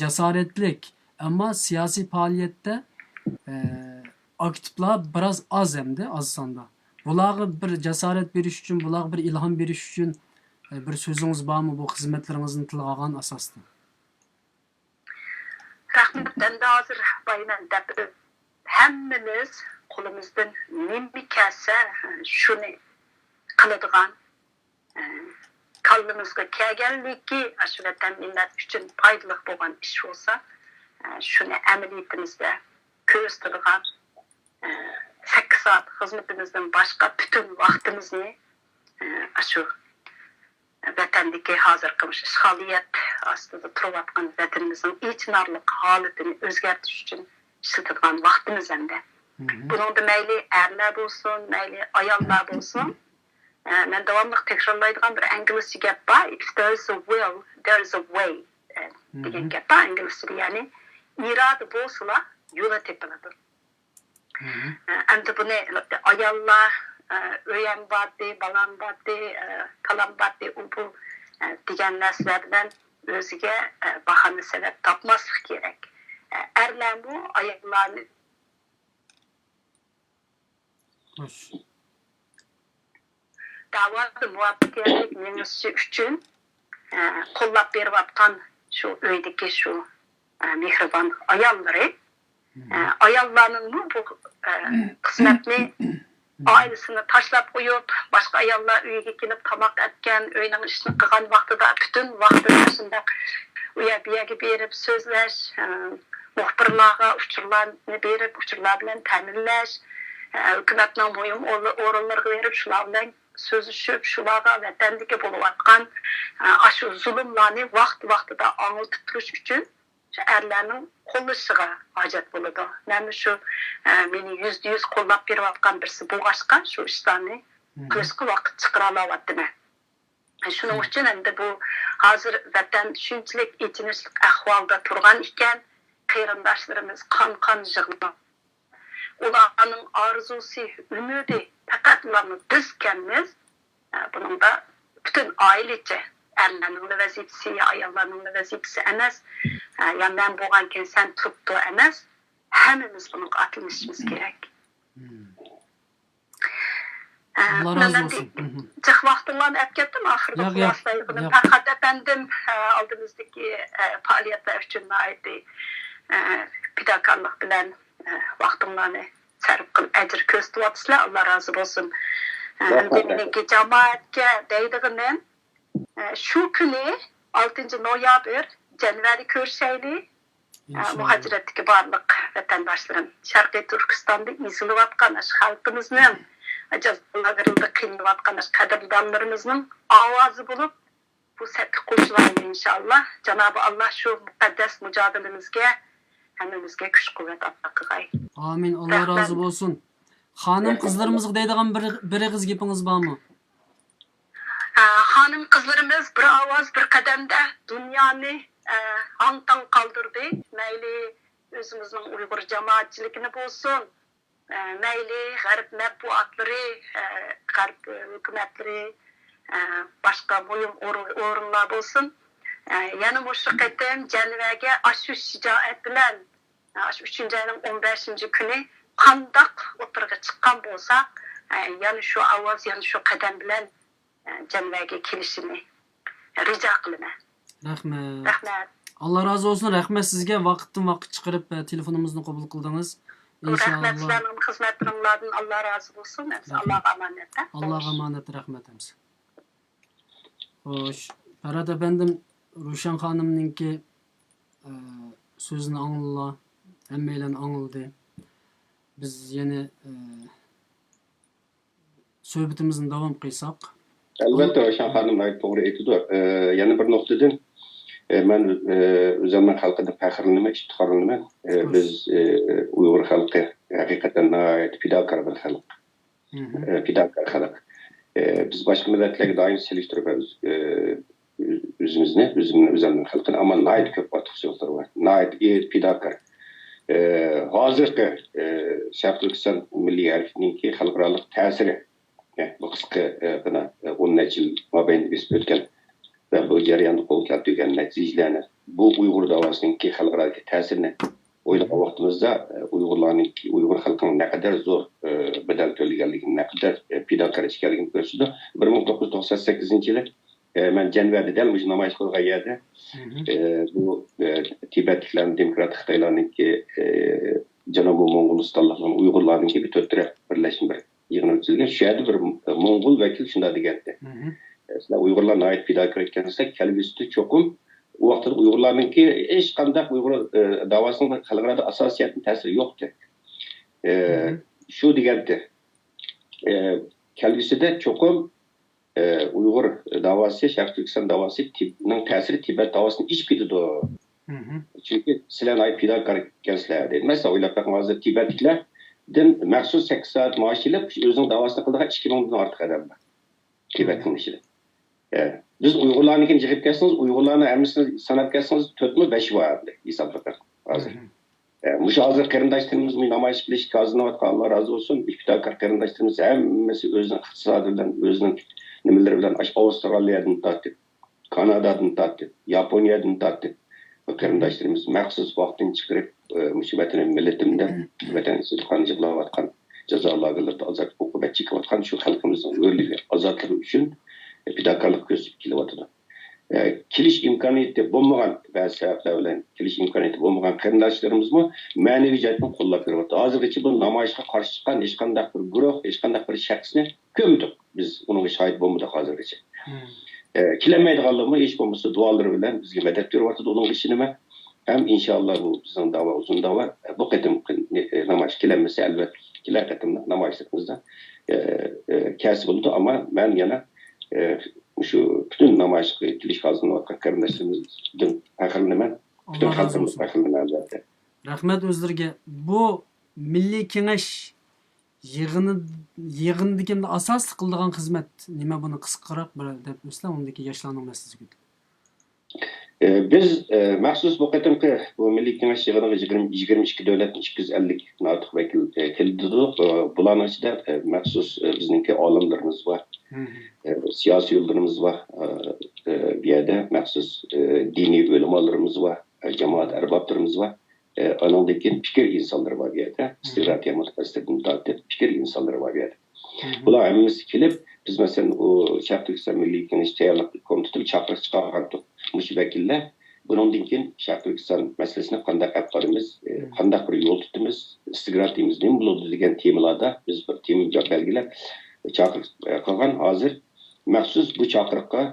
جاسارەتلىك، ئەمما سىياسىي پائالىيەتتە، ئە، ئاكتىپلار بىراز ئاز ئەمدى، ئاز ساندا. بۇلارغا بىر جاسارەت بېرىش ئۈچۈن، بۇلارغا بىر ئىلھام بېرىش ئۈچۈن، ئە، بىر سۆزىڭىز بارمۇ بۇ خىزمەتلىرىڭىزنى تىلغا ئالغان ئاساستا؟ رەھمەت، ئەمدى ھازىر بايىمەن دەپ، ھەممىمىز قولىمىزدىن نېمە كەلسە، شۇنى قىلىدىغان، كاللىمىزغا كەلگەنلىكى، ئاشۇ ۋەتەن، مىللەت ئۈچۈن پايدىلىق بولغان ئىش بولسا، شۇنى ئەمەلىيىتىمىزدە كۆرسىتىدىغان، سەككىز سائەت خىزمىتىمىزدىن باشقا پۈتۈن ۋاقتىمىزنى، ئاشۇ ۋەتەندىكى ھازىرقى مۇشۇ ئىشغالىيەت ئاستىدا تۇرۇۋاتقان ۋەتىنىمىزنىڭ ئېچىنارلىق ھالىتىنى ئۆزگەرتىش ئۈچۈن ئىشلىتىدىغان ۋاقتىمىز ئەمدى. مم. بۇنىڭدا مەيلى ئەرلەر بولسۇن، مەيلى ئاياللار بولسۇن، ئە، مەن داۋاملىق تەكرارلايدىغان بىر ئىنگلىزچە گەپ بار، "If there is a will, there is a way"، ئە، دېگەن مم. گەپ بار ئىنگلىزچىدە، يەنى ئىرادە بولسىلا يولى تېپىلىدۇ. مم. ئەمدى بۇنى ئاياللار، ئۆيەم بارتى، بالام بارتى، تالام بارتى، ئۇ بۇ دېگەن نەرسىلەر بىلەن ئۆزىگە باھانە سەۋەب تاپماسلىق كېرەك. ئەرلەرمۇ ئاياللارنى خوش. دەۋادا مۇۋەپپەقىيەتلىك مېڭىشى ئۈچۈن، ئە، قوللاپ بېرىۋاتقان شۇ ئۆيدىكى شۇ، ئە، مېھرىبان ئاياللىرى، ئە، ئاياللارنىڭمۇ بۇ، ئە، خىزمەتنى، ئائىلىسىنى تاشلاپ قويۇپ، باشقا ئاياللار ئۆيىگە كېلىپ تاماق ئەتكەن، ئۆينىڭ ئىشىنى قىلغان ۋاقتىدا پۈتۈن ۋاقتىدا شۇنداق ئۇ يەر بۇ يەرگە بېرىپ سۆزلەش، ئە، مۇخبىرلارغا ئۇچۇرلارنى بېرىپ، ئۇچۇرلار بىلەن تەمىنلەش، ئە، ھۆكۈمەتنىڭ مۇھىم ئورۇن-، ئورۇنلىرىغا بېرىپ، شۇلار بىلەن سۆزلىشىپ، شۇلارغا ۋەتەندىكى بولۇۋاتقان، ئە، ئاشۇ زۇلۇملارنى ۋاقتى-ۋاقتىدا ئاڭلىتىپ تۇرۇش ئۈچۈن شۇ ئەرلەرنىڭ قوللىشىغا ھاجەت بولىدۇ. مەنمۇ شۇ، ئە، مېنى يۈزدە يۈز قوللاپ بېرىۋاتقان بىرسى بولغاچقا، شۇ ئىشلارنى قىلىشقا ۋاقىت چىقىرالاۋاتىمەن. شۇنىڭ ئۈچۈن ئەمدى بۇ ھازىر ۋەتەن شۇنچىلىك ئېچىنىشلىق ئەھۋالدا تۇرغان ئىكەن، قېرىنداشلىرىمىز قان-قان يىغلاپ، ئۇلارنىڭ ئارزۇسى، ئۈمىدى پەقەت ئۇلارمۇ بىزكەنمىز. بۇنىڭدا پۈتۈن ئائىلىچە، ئەرلەرنىڭلا ۋەزىپىسى يا ئاياللارنىڭلا ۋەزىپىسى ئەمەس، يا مەن بولغانكەن سەن تۇرۇپتۇ ئەمەس، ھەممىمىز بۇنىڭغا ئاتلىنىشىمىز كېرەك. ئاللا رازى بولسۇن. جىق ۋاقتىڭلارنى ئەپ كەتتىم ئاخىرىدا. ياق، ياق، خۇلاسىلىغىنىم ياق. پەرھات ئەپەندىم، ئە، ئالدىمىزدىكى، ئە، پائالىيەتلەر ئۈچۈن ناھايىتى، ئە، پىداكارلىق بىلەن، ئە، ۋاقتىڭلارنى سەرپ قىلىپ ئەجىر كۆرسىتىۋاتىسىلەر، ئاللا رازى بولسۇن. ئە، ئەمدى مېنىڭكى جامائەتكە دەيدىغىنىم، ئە، شۇ كۈنى ئالتىنچى نويابىر جەنۋەدە كۆرۈشەيلى. ئىنشاللا. مۇھاجىرەتتىكى بارلىق ۋەتەنداشلىرىم، شەرقىي تۈركىستاندا ئېزىلىۋاتقان ئاشۇ خەلقىمىزنىڭ، جازالاردا قىينىلىۋاتقان ئاشۇ قەدىردانلىرىمىزنىڭ ئاۋازى بولۇپ، بۇ سەپكە قوشۇلايلى ئىنشاللا. جانابى ئاللا شۇ مۇقەددەس مۇجادىلىمىزگە، ھەممىمىزگە كۈچ-قۇۋۋەت ئاتا قىلغاي. ئامىن. ئاللا رەھمەت. رازى بولسۇن. خانىم قىزلىرىمىزغا دەيدىغان بىر، بىر ئېغىز گېپىڭىز بارمۇ؟ ئە، خانىم قىزلىرىمىز بىر ئاۋاز، بىر قەدەمدە دۇنيانى، ئە، ھاڭ-تاڭ قالدۇردى. مەيلى ئۆزىمىزنىڭ ئۇيغۇر جامائەتچىلىكىنى بولسۇن، ئە، مەيلى غەرب مەتبۇئاتلىرى، ئە، غەرب ھۆكۈمەتلىرى، ئە، باشقا مۇھىم ئورۇن-، ئورۇنلار بولسۇن، ئە، يەنە مۇشۇ قېتىم جەنۋەگە ئاشۇ شىجائەت بىلەن، ئاشۇ ئۈچىنچى ئاينىڭ ئون بەشىنچى كۈنى قانداق ئوتتۇرىغا چىققان بولساق، ئە، يەنە شۇ ئاۋاز، يەنە شۇ قەدەم بىلەن، ئە، جەنۋەگە كېلىشىنى رىجا قىلىمەن. رەھمەت. رەھمەت. ئاللا رازى بولسۇن، رەھمەت سىزگە، ۋاقىتتىن ۋاقىت چىقىرىپ، ئە، تېلېفونىمىزنى قوبۇل قىلدىڭىز. رەھمەت، ئىنشاللا. سىلەرنىڭ خىزمەتلىرىڭلاردىن، ئاللا رازى بولسۇن. ئەمسە رەھمەت. ئاللاغا ئامانەت، ھە؟ ئاللاغا ئامانەت، رەھمەت ئەمسە. خوش. پەرھات ئەپەندىم، روشەن خانىمنىڭكى، ئە، سۆزىنى ئاڭلىدىلا، ھەممەيلەن ئاڭلىدى. بىز يەنە، ئە، سۆھبىتىمىزنى داۋام قىلساق. ئەلۋەتتە، روشەن خانىم ناھايىتى توغرا ئېيتىدۇ. ئە، يەنە بىر نۇقتىدىن، ئە، مەن، ئە، ئۆزۈمنىڭ خەلقىدىن پەخىرلىنىمەن، ئىپتىخارلىنىمەن. ئە، بىز، ئە، ئۇيغۇر خەلقى ھەقىقەتەن ناھايىتى پىداكار بىر خەلق. ئە، پىداكار خەلق. ئە، بىز باشقا مىللەتلەرگە دائىم سېلىشتۇرۇپ، ئە، ئۆزىمىزنى، ئۆزۈمنى، ئۆزۈمنىڭ خەلقىنى، ئەمما ناھايىتى كۆپ ئارتۇقچىلىقلىرى بار. ناھايىتى پىداكار. ئە، ھازىرقى، ئە، شەرقىي تۈركىستان مىللىي ھەرىكىتىنىڭكى خەلقئارالىق تەسىرى، ئە، بۇ قىسقا، ئە، بىنا، ئە، ئون نەچچە يىل مابەينىدە بېسىپ ئۆتكەن ۋە بۇ جەرياندا قولغا كەلتۈرگەن نەتىجىلەرنى، بۇ ئۇيغۇر داۋاسىنىڭكى خەلقئارادىكى تەسىرىنى ئويلىغان ۋاقتىمىزدا، ئە، ئۇيغۇرلارنىڭكى، ئۇيغۇر خەلقىنىڭ نەقەدەر زور، ئە، بەدەل تۆلىگەنلىكىنى، نەقەدەر، ئە، پىداكار ئىكەنلىكىنى كۆرسىتىدۇ. بىر مىڭ توققۇز يۈز توقسان سەككىزىنچى يىلى، ئە، مەن جەنۋەدە دەل مۇشۇ نامايىش قىلغان يەردە، ئە، بۇ، ئە، تىبەتلىكلەرنىڭ، دېموكراتىك خىتايلارنىڭكى، ئە، جەنۇبىي موڭغۇلىستانلىقلارنىڭ، ئۇيغۇرلارنىڭكى بىر تۆت تەرەپ بىرلەشمە بىر يىغىن ئۆتكۈزۈلگەن. شۇ يەردە بىر، ئە، موڭغۇل ۋەكىل شۇنداق دېگەنتى. ئە، سىلەر ئۇيغۇرلار ناھايىتى پىداكار ئىكەنسىلەر، كەلگۈسىدە چوقۇم ئۇ ۋاقىتتا ئۇيغۇرلارنىڭكى ھېچقانداق ئۇيغۇر، ئە، داۋاسىنىڭ خەلقئارادا ئاساسىي جەھەتتىن تەسىرى يوقتى. ئە، شۇ دېگەنتى. ئە، كەلگۈسىدە چوقۇم، ئە، ئۇيغۇر داۋاسى، شەرقىي تۈركىستان داۋاسى تىب-، نىڭ تەسىرى تىبەت داۋاسىنى ئېشىپ كېتىدۇ. چۈنكى سىلەر ناھايىتى پىداكار ئىكەنسىلەر دەيدۇ. مەسىلەن، ئويلاپ بېقىڭ، ھازىر تىبەتلىكلەردىن مەخسۇس سەككىز سائەت مائاش ئېلىپ، ئۆزىنىڭ داۋاسىنى قىلىدىغان ئىككى مىڭدىن ئارتۇق ئادەم بار تىبەتنىڭ ئىچىدە. ئە، بىز ئۇيغۇرلارنىڭكىنى يىغىپ كەلسىڭىز، ئۇيغۇرلارنىڭ ھەممىسىنى ساناپ كەلسىڭىز، تۆتمۇ، بەشى بار ئەمدى، ھېسابلاپ بېقىڭ ھازىر. ئە، مۇشۇ ھازىر قېرىنداشلىرىمىز نامايىش قىلىشقا ھازىرلىنىۋاتقان، ئاللا رازى بولسۇن، ئىپتىكار قېرىنداشلىرىمىز ھەممىسى ئۆزىنىڭ ئىقتىسادى بىلەن، ئۆزىنىڭ نېمىلىرى بىلەن، ئاشۇ ئاۋسترالىيەدىن تارتىپ، كانادادىن تارتىپ، ياپونىيەدىن تارتىپ، بۇ قېرىنداشلىرىمىز مەخسۇس ۋاقتىنى چىقىرىپ، ئە، مۇشۇ ۋەتىنىم، مىللىتىم دەپ، ۋەتەن ئۈچۈن قان يىغلاۋاتقان، جازا لاگېرلىرىدا ئازاب-ئوقۇبەت چېكىۋاتقان شۇ خەلقىمىزنىڭ ھۆرلۈكى، ئازادلىقى ئۈچۈن پىداكارلىق كۆرسىتىپ كېلىۋاتىدۇ. ئە، كېلىش ئىمكانىيىتى بولمىغان، بەزى سەۋەبلەر بىلەن كېلىش ئىمكانىيىتى بولمىغان قېرىنداشلىرىمىزمۇ مەنىۋى جەھەتتىن قوللاپ بېرىۋاتىدۇ. ھازىرغىچە بۇ نامايىشقا قارشى چىققان ھېچقانداق بىر گۇرۇھ، ھېچقانداق بىر شەخسنى كۆرمىدۇق. بىز ئۇنىڭغا شاھىت بولمىدۇق ھازىرغىچە. ئە، كېلەلمەيدىغانلىرىمۇ ھېچ بولمىسا دۇئالىرى بىلەن بىزگە مەدەت بېرىۋاتىدۇ، ئۇنىڭغا ئىشىنىمەن. ھەم ئىنشاللا بۇ بىزنىڭ داۋا ئۇزۇن داۋا. بۇ قېتىمقى، ئە، نامايىش كېلەلمىسە، ئەلۋەتتە كېلەر قېتىملىق نامايىشلىرىمىزدا، ئە، ئە، كەلسە بولىدۇ. ئەمما مەن يەنە، ئە، مۇشۇ پۈتۈن نامايىشقا كېلىشكە ھازىرلىنىۋاتقان قېرىنداشلىرىمىزدىن پەخىرلىنىمەن. پۈتۈن خەلقىمىز پەخىرلىنىمەن، ئەلۋەتتە. رەھمەت ئۆزلىرىگە. بۇ مىللىي كېڭەش يىغىنى، يىغىندىكى ئاساسلىق قىلىدىغان خىزمەت نېمە؟ بۇنى قىسقىراق بىر دەپ ئۆتسەڭ، ئۇندىكى ياشلارنىڭ مەسىلىسىگە. ئە، بىز، ئە، مەخسۇس بۇ قېتىمقى بۇ مىللىي كېڭەش يىغىنىغا يىگىرمە، يىگىرمە ئىككى دۆلەتتىن ئىككى يۈز ئەللىك ئارتۇق ۋەكىل، ئە، كېلىدۇ. ئە، بۇلارنىڭ ئىچىدە، ئە، مەخسۇس، ئە، بىزنىڭكى ئالىملىرىمىز بار، ئە، سىياسىيونلىرىمىز بار، ئە، ئە، بۇ يەردە مەخسۇس، ئە، دىنىي ئۆلىمالىرىمىز بار، ئە، جامائەت ئەربابلىرىمىز بار. ئە، ئانىڭدىن كېيىن پىكىر ئىنسانلىرى بار بۇ يەردە. ئىستىگرافىيە مۇتەخەسسىسلىرىدىن تارتىپ پىكىر ئىنسانلىرى بار بۇ يەردە. بۇلار ھەممىسى كېلىپ، بىز مەسىلەن، ئۇ شەرقىي تۈركىستان مىللىي كېڭىشى تەييارلىق كومىتېتىگە چاقىرىق چىقارغانتۇق. مۇشۇ ۋەكىللەر بۇنىڭدىن كېيىن شەرقىي تۈركىستان مەسىلىسىنى قانداق ئەپ بارىمىز، ئە، قانداق بىر يول تۇتىمىز، ئىستىگرافىيىمىز نېمە بولىدۇ دېگەن تېمىلاردا بىز بىر تېما بەلگىلەپ چاقىرىق، ئە، قىلغان. ھازىر مەخسۇس بۇ چاقىرىققا،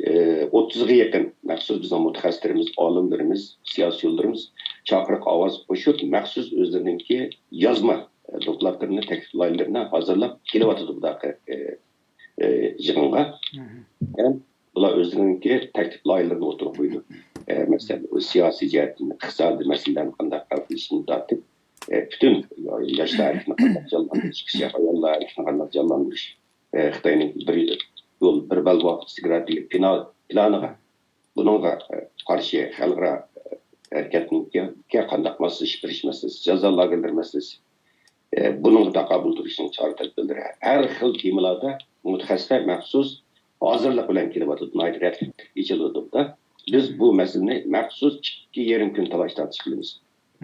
ئە، ئوتتۇزغا يېقىن مەخسۇس بىزنىڭ مۇتەخەسسىسلىرىمىز، ئالىملىرىمىز، سىياسىيونلىرىمىز چاقىرىق ئاۋاز قوشۇپ، مەخسۇس ئۆزلىرىنىڭكى يازما، ئە، دوكلاتلىرىنى، تەكلىپ لايىھەلىرىنى ھازىرلاپ كېلىۋاتىدۇ بۇنداق، ئە، ئە، يىغىنغا. ھەم بۇلار ئۆزلىرىنىڭكى تەكلىپ لايىھەلىرىنى ئوتتۇرىغا قويىدۇ. ئە، مەسىلەن، ئۇ سىياسىي جەھەتتىن، ئىقتىسادىي مەسىلىلەرنى قانداق ھەل قىلىشتىن تارتىپ، ئە، پۈتۈن ياشلار ھەرىكىتىنى قانداق جانلاندۇرۇش، كىشى ئاياللار ھەرىكىتىنى قانداق جانلاندۇرۇش، ئە، خىتاينىڭ بىر يول، بىر بەلباغ ئىستراتېگىيەلىك پىنا-، پىلانىغا، بۇنىڭغا، ئە، قارشى خەلقئارا، ئە، ھەرىكەتنىڭكى قانداق ماسلىشىپ بېرىش مەسىلىسى، جازا لاگېرلىرى مەسىلىسى، ئە، بۇنىڭغا تاقابىل تۇرۇشنىڭ چارە تەدبىرلىرى، ھەر خىل تېمىلاردا مۇتەخەسسىسلەر مەخسۇس ھازىرلىق بىلەن كېلىۋاتىدۇ، ناھايىتى رەتلىك ئېچىلىدۇ. بىز بۇ مەسىلىنى مەخسۇس ئىككى يېرىم كۈن تالاش تارتىش قىلىمىز.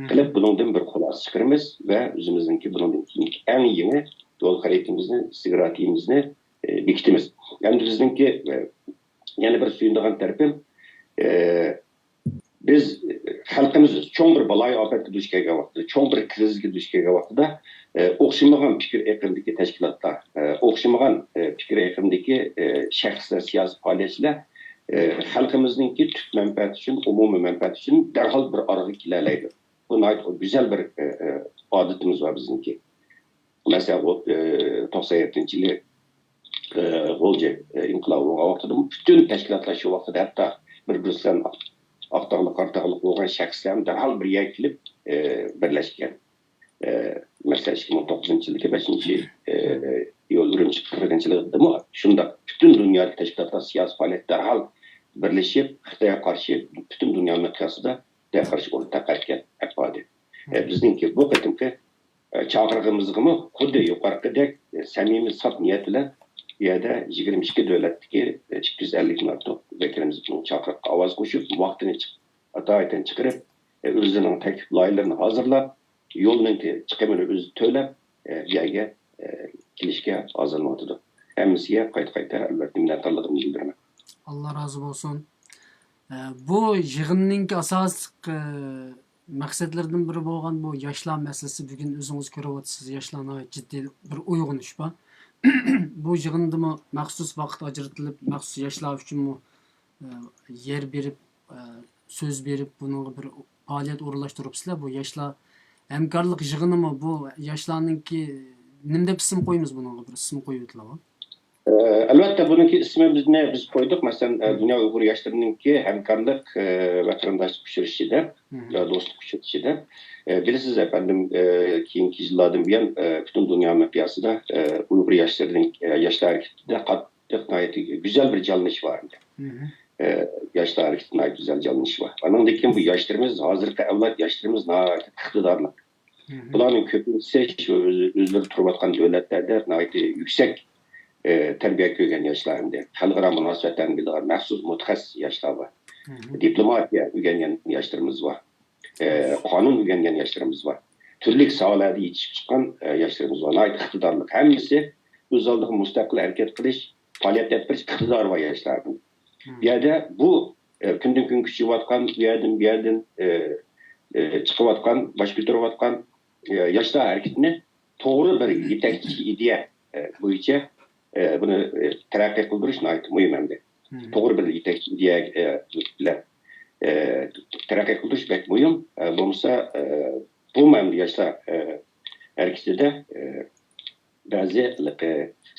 قىلىپ، بۇنىڭدىن بىر خۇلاسە چىقىرىمىز ۋە ئۆزىمىزنىڭكى بۇنىڭدىن كېيىنكى ئەڭ يېڭى يول خەرىتىمىزنى، ئىستراتېگىيىمىزنى، ئە، بېكىتىمىز. ئەمدى بىزنىڭكى، ئە، يەنە بىر سۆيۈنىدىغان تەرىپىم، ئە، بىز، ئە، خەلقىمىز چوڭ بىر بالايىئاپەتكە دۇچ كەلگەن ۋاقتىدا، چوڭ بىر كىرىزىسكە دۇچ كەلگەن ۋاقتىدا، ئە، ئوخشىمىغان پىكىر ئېقىمىدىكى تەشكىلاتلار، ئە، ئوخشىمىغان، ئە، پىكىر ئېقىمىدىكى، ئە، شەخسلەر، سىياسىي پائالىيەتچىلەر ئە، خەلقىمىزنىڭكى تۈپ مەنپەئەتى ئۈچۈن، ئومۇمىي مەنپەئەتى ئۈچۈن دەرھال بىر ئارىغا كېلەلەيدۇ. بۇ ناھايىتى گۈزەل بىر، ئە، ئە، ئادىتىمىز بار بىزنىڭكى. مەسىلەن، ئۇ، ئە، توقسان يەتتىنچى يىلى، ئە، غۇلجا، ئە، ئىنقىلابى بولغان ۋاقتىدا پۈتۈن تەشكىلاتلار شۇ ۋاقتىدا ھەتتا بىر-بىرسى بىلەن ئاق تاغلىق، قارا تاغلىق بولغان شەخسلەر دەرھال بىر يەرگە كېلىپ، ئە، بىرلەشكەن. ئە، مەسىلەن، ئىككى مىڭ توققۇزىنچى يىلدىكى بەشىنچى، ئە، ئىيۇل ئۈرۈمچى قىرغىنچىلىقىدىمۇ شۇنداق پۈتۈن دۇنيادىكى تەشكىلاتلار، سىياسىي پائالىيەت دەرھال بىرلىشىپ، خىتايغا قارشى پۈتۈن دۇنيا مىقياسىدا خىتايغا قارشى ئورتاق ھەرىكەت ئەپ باردى. ئە، بىزنىڭكى بۇ قېتىمقى، ئە، چاقىرىقىمىزغىمۇ خۇددى يۇقىرىقىدەك، ئە، سەمىمىي، ساپ نىيەت بىلەن بۇ يەردە يىگىرمە ئىككى دۆلەتتىكى، ئە، ئىككى يۈز ئەللىكتىن ئارتۇق ۋەكىلىمىز بۇ چاقىرىققا ئاۋاز قوشۇپ، ۋاقتىنى چىق-، ئاتايىتەن چىقىرىپ، ئە، ئۆزلىرىنىڭ تەكلىپ لايىھەلىرىنى ھازىرلاپ، يولنىڭكى چىقىمىنى ئۆزى تۆلەپ، ئە، بۇ يەرگە، ئە، كېلىشكە ھازىرلىنىۋاتىدۇ. ھەممىسىگە قايتا-قايتا، ئەلۋەتتە، مىننەتدارلىقىمنى بىلدۈرىمەن. ئاللا رازى بولسۇن. ئە، بۇ يىغىننىڭكى ئاساسلىق، ئە، مەقسەتلىرىدىن بىرى بولغان بۇ ياشلار مەسىلىسى، بۈگۈن ئۆزىڭىز كۆرۈۋاتىسىز، ياشلار ناھايىتى جىددىي بىر ئويغىنىش بار. بۇ يىغىندىمۇ مەخسۇس ۋاقىت ئاجرىتىلىپ، مەخسۇس ياشلار ئۈچۈنمۇ، ئە، يەر بېرىپ، ئە، سۆز بېرىپ، بۇنىڭغا بىر پائالىيەت ئورۇنلاشتۇرۇپسىلەر. بۇ ياشلار ھەمكارلىق يىغىنىمۇ، بۇ ياشلارنىڭكى، نېمە دەپ ئىسىم قويىمىز بۇنىڭغا؟ بىر ئىسىم قويۇۋېتىلىغۇ. ئە، ئەلۋەتتە، بۇنىڭكى ئىسمى بىزنى، بىز قويدۇق. مەسىلەن، ئە، دۇنيا ئۇيغۇر ياشلىرىنىڭكى ھەمكارلىق، ئە، ۋە قېرىنداشلىق ئۇچرىشىشى دەپ، يا دوستلۇق ئۇچرىشىشى دەپ. ئە، بىلىسىز، ئەپەندىم، ئە، كېيىنكى يىللاردىن بۇيان، ئە، پۈتۈن دۇنيا مىقياسىدا، ئە، ئۇيغۇر ياشلىرىنىڭ، ئە، ياشلار ھەرىكىتىدە قاتتىق، ناھايىتى گۈزەل بىر جانلىنىش بار ئىدى. ئە، ياشلار ھەرىكىتىدە ناھايىتى گۈزەل جانلىنىش بار. ئانىڭدىن كېيىن بۇ ياشلىرىمىز، ھازىرقى ئەۋلاد ياشلىرىمىز ناھايىتى ئىقتىدارلىق. بۇلارنىڭ كۆپىنچىسى شۇ ئۆز-، ئۆزلىرى تۇرۇۋاتقان دۆلەتلەردە ناھايىتى يۈكسەك، ئە، تەربىيە كۆرگەن ياشلار ئەمدى. خەلقئارا مۇناسىۋەتلەرنى بىلىدىغان، مەخسۇس مۇتەخەسسىس ياشلار بار. دىپلوماتىيە ئۆگەنگەن ياشلىرىمىز بار. ئە، قانۇن ئۆگەنگەن ياشلىرىمىز بار. تۈرلۈك ساھەلەردە يېتىشىپ چىققان، ئە، ياشلىرىمىز بار. ناھايىتى ئىقتىدارلىق. ھەممىسى ئۆز ئالدىغا مۇستەقىل ھەرىكەت قىلىش، پائالىيەت ئېلىپ بېرىش ئىقتىدارى بار ياشلار. بۇ يەردە بۇ، ئە، كۈندىن كۈنگە كۈچىيىۋاتقان، بۇ يەردىن، بۇ يەردىن، ئە، ئە، چىقىۋاتقان، باش كۆتۈرۈۋاتقان، ئە، ياشلار ھەرىكىتىنى توغرا بىر يېتەكچى ئىدىيە، ئە، بويىچە، ئە، بۇنى، ئە، تەرەققىي قىلدۇرۇش ناھايىتى مۇھىم ئەمدى. توغرا بىر يېتەكچى ئىدىيە، ئە، بىلەن، ئە، تەرەققىي قىلدۇرۇش بەك مۇھىم. ئە، بولمىسا، ئە، بۇ مەمدە ياشلار، ئە، ھەرىكىتىدە، ئە، بەزى ھېلىقى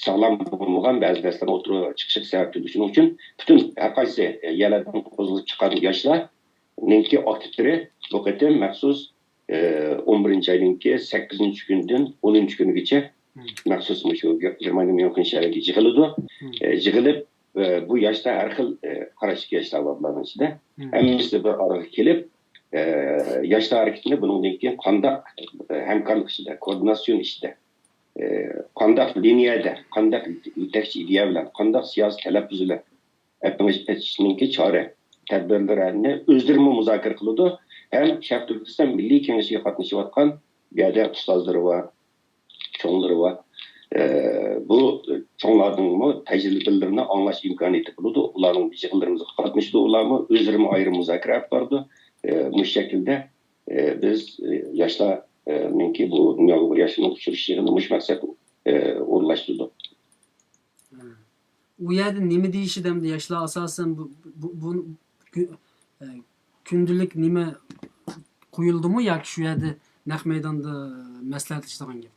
ساغلام بولمىغان بەزى نەرسىلەرنىڭ ئوتتۇرىغا چىقىشىغا سەۋەب بولىدۇ. شۇنىڭ ئۈچۈن پۈتۈن ھەر قايسى يەرلەردىن قوزغىلىپ چىققان ياشلارنىڭكى ئاكتىپلىرى بۇ قېتىم مەخسۇس، ئە، ئون بىرىنچى ئاينىڭكى سەككىزىنچى كۈنىدىن ئونىنچى كۈنىگىچە مەخسۇس مۇشۇ گېرمانىيە ميۇنخېن شەھىرىگە يىغىلىدۇ. ئە، يىغىلىپ، ئە، بۇ ياشلار ھەر خىل، ئە، قاراشتىكى ياشلار بار بۇلارنىڭ ئىچىدە. ھەممىسى بىر ئارىغا كېلىپ، ئە، ياشلار ھەرىكىتىنى بۇنىڭدىن كېيىن قانداق، ئە، ھەمكارلىق ئىچىدە، كوئوردىناتسىيون ئىچىدە، ئە، قانداق لىنىيەدە، قانداق يېتەكچى ئىدىيە بىلەن، قانداق سىياسىي تەلەپپۇز بىلەن ئېلىپ بېرىشنىڭكى چارە تەدبىرلىرىنى ئۆزلىرىمۇ مۇزاكىرە قىلىدۇ. ھەم شەرقىي تۈركىستان مىللىي كېڭىشىگە قاتنىشىۋاتقان بۇ يەردە ئۇستازلىرى بار، چوڭلىرى بار. ئە، بۇ چوڭلاردىنمۇ تەجرىبىلىرىنى ئاڭلاش ئىمكانىيىتى بولىدۇ. ئۇلارنىڭ يىغىنلىرىمىزغا قاتنىشىدۇ. ئۇلارمۇ ئۆزلىرىمۇ ئايرىم مۇزاكىرە ئېلىپ بارىدۇ. ئە، مۇشۇ شەكىلدە، ئە، بىز، ئە، ياشلارنىڭكى بۇ دۇنيا ئۇيغۇر ياشلىرىنىڭ ئۇچرىشىش يىغىنى مۇشۇ مەقسەت، ئە، ئورۇنلاشتۇردۇق. ئۇ يەردە نېمە دېيىشىدۇ ئەمدى ياشلار؟ ئاساسەن بۇ، بۇ، بۇ، كۈ-، ئە، كۈندىلىك نېمە قويۇلدىمۇ ياكى شۇ يەردە نەق مەيداندا مەسلىھەتلىشىدىغان گەپمۇ؟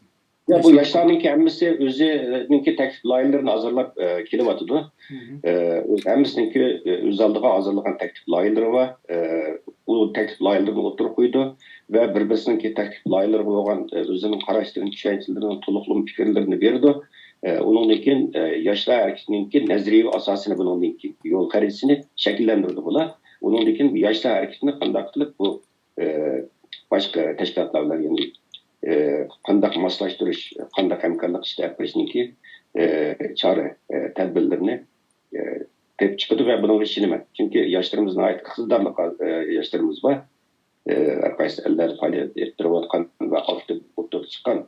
يا، بۇ ياشلارنىڭكى ھەممىسى ئۆزىنىڭكى تەكلىپ لايىھەلىرىنى ھازىرلاپ، ئە، كېلىۋاتىدۇ. ئە، ئۆز-، ھەممىسىنىڭكى، ئە، ئۆز ئالدىغا ھازىرلىغان تەكلىپ لايىھەلىرى بار. ئە، ئۇ تەكلىپ لايىھەلىرىنى ئوتتۇرىغا قويىدۇ ۋە بىر-، بىرسىنىڭكى تەكلىپ لايىھەلىرىگە بولغان، ئە، ئۆزىنىڭ قاراشلىرىنى، چۈشەنچىلىرىنى، تولۇقلىما پىكىرلىرىنى بېرىدۇ. ئە، ئۇنىڭدىن كېيىن، ئە، ياشلار ھەرىكىتىنىڭكى نەزەرىيەۋى ئاساسىنى، بۇنىڭدىن كېيىن يول خەرىتىسىنى شەكىللەندۈرىدۇ بۇلار. ئۇنىڭدىن كېيىن ياشلار ھەرىكىتىنى قانداق قىلىپ بۇ ئە، باشقا تەشكىلاتلار بىلەن يەنە، ئە، قانداق ماسلاشتۇرۇش، قانداق ھەمكارلىق ئىشلەپ بېرىشنىڭكى، ئە، چارە، ئە، تەدبىرلىرىنى، ئە، تېپىپ چىقىدۇ ۋە بۇنىڭغا ئىشىنىمەن. چۈنكى ياشلىرىمىز ناھايىتى ئىقتىدارلىق، ئە، ياشلىرىمىز بار. ئە، ھەر قايسى ئەللەردە پائالىيەت ئېلىپ بېرىۋاتقان ۋە ئاكتىپ ئوتتۇرىغا چىققان،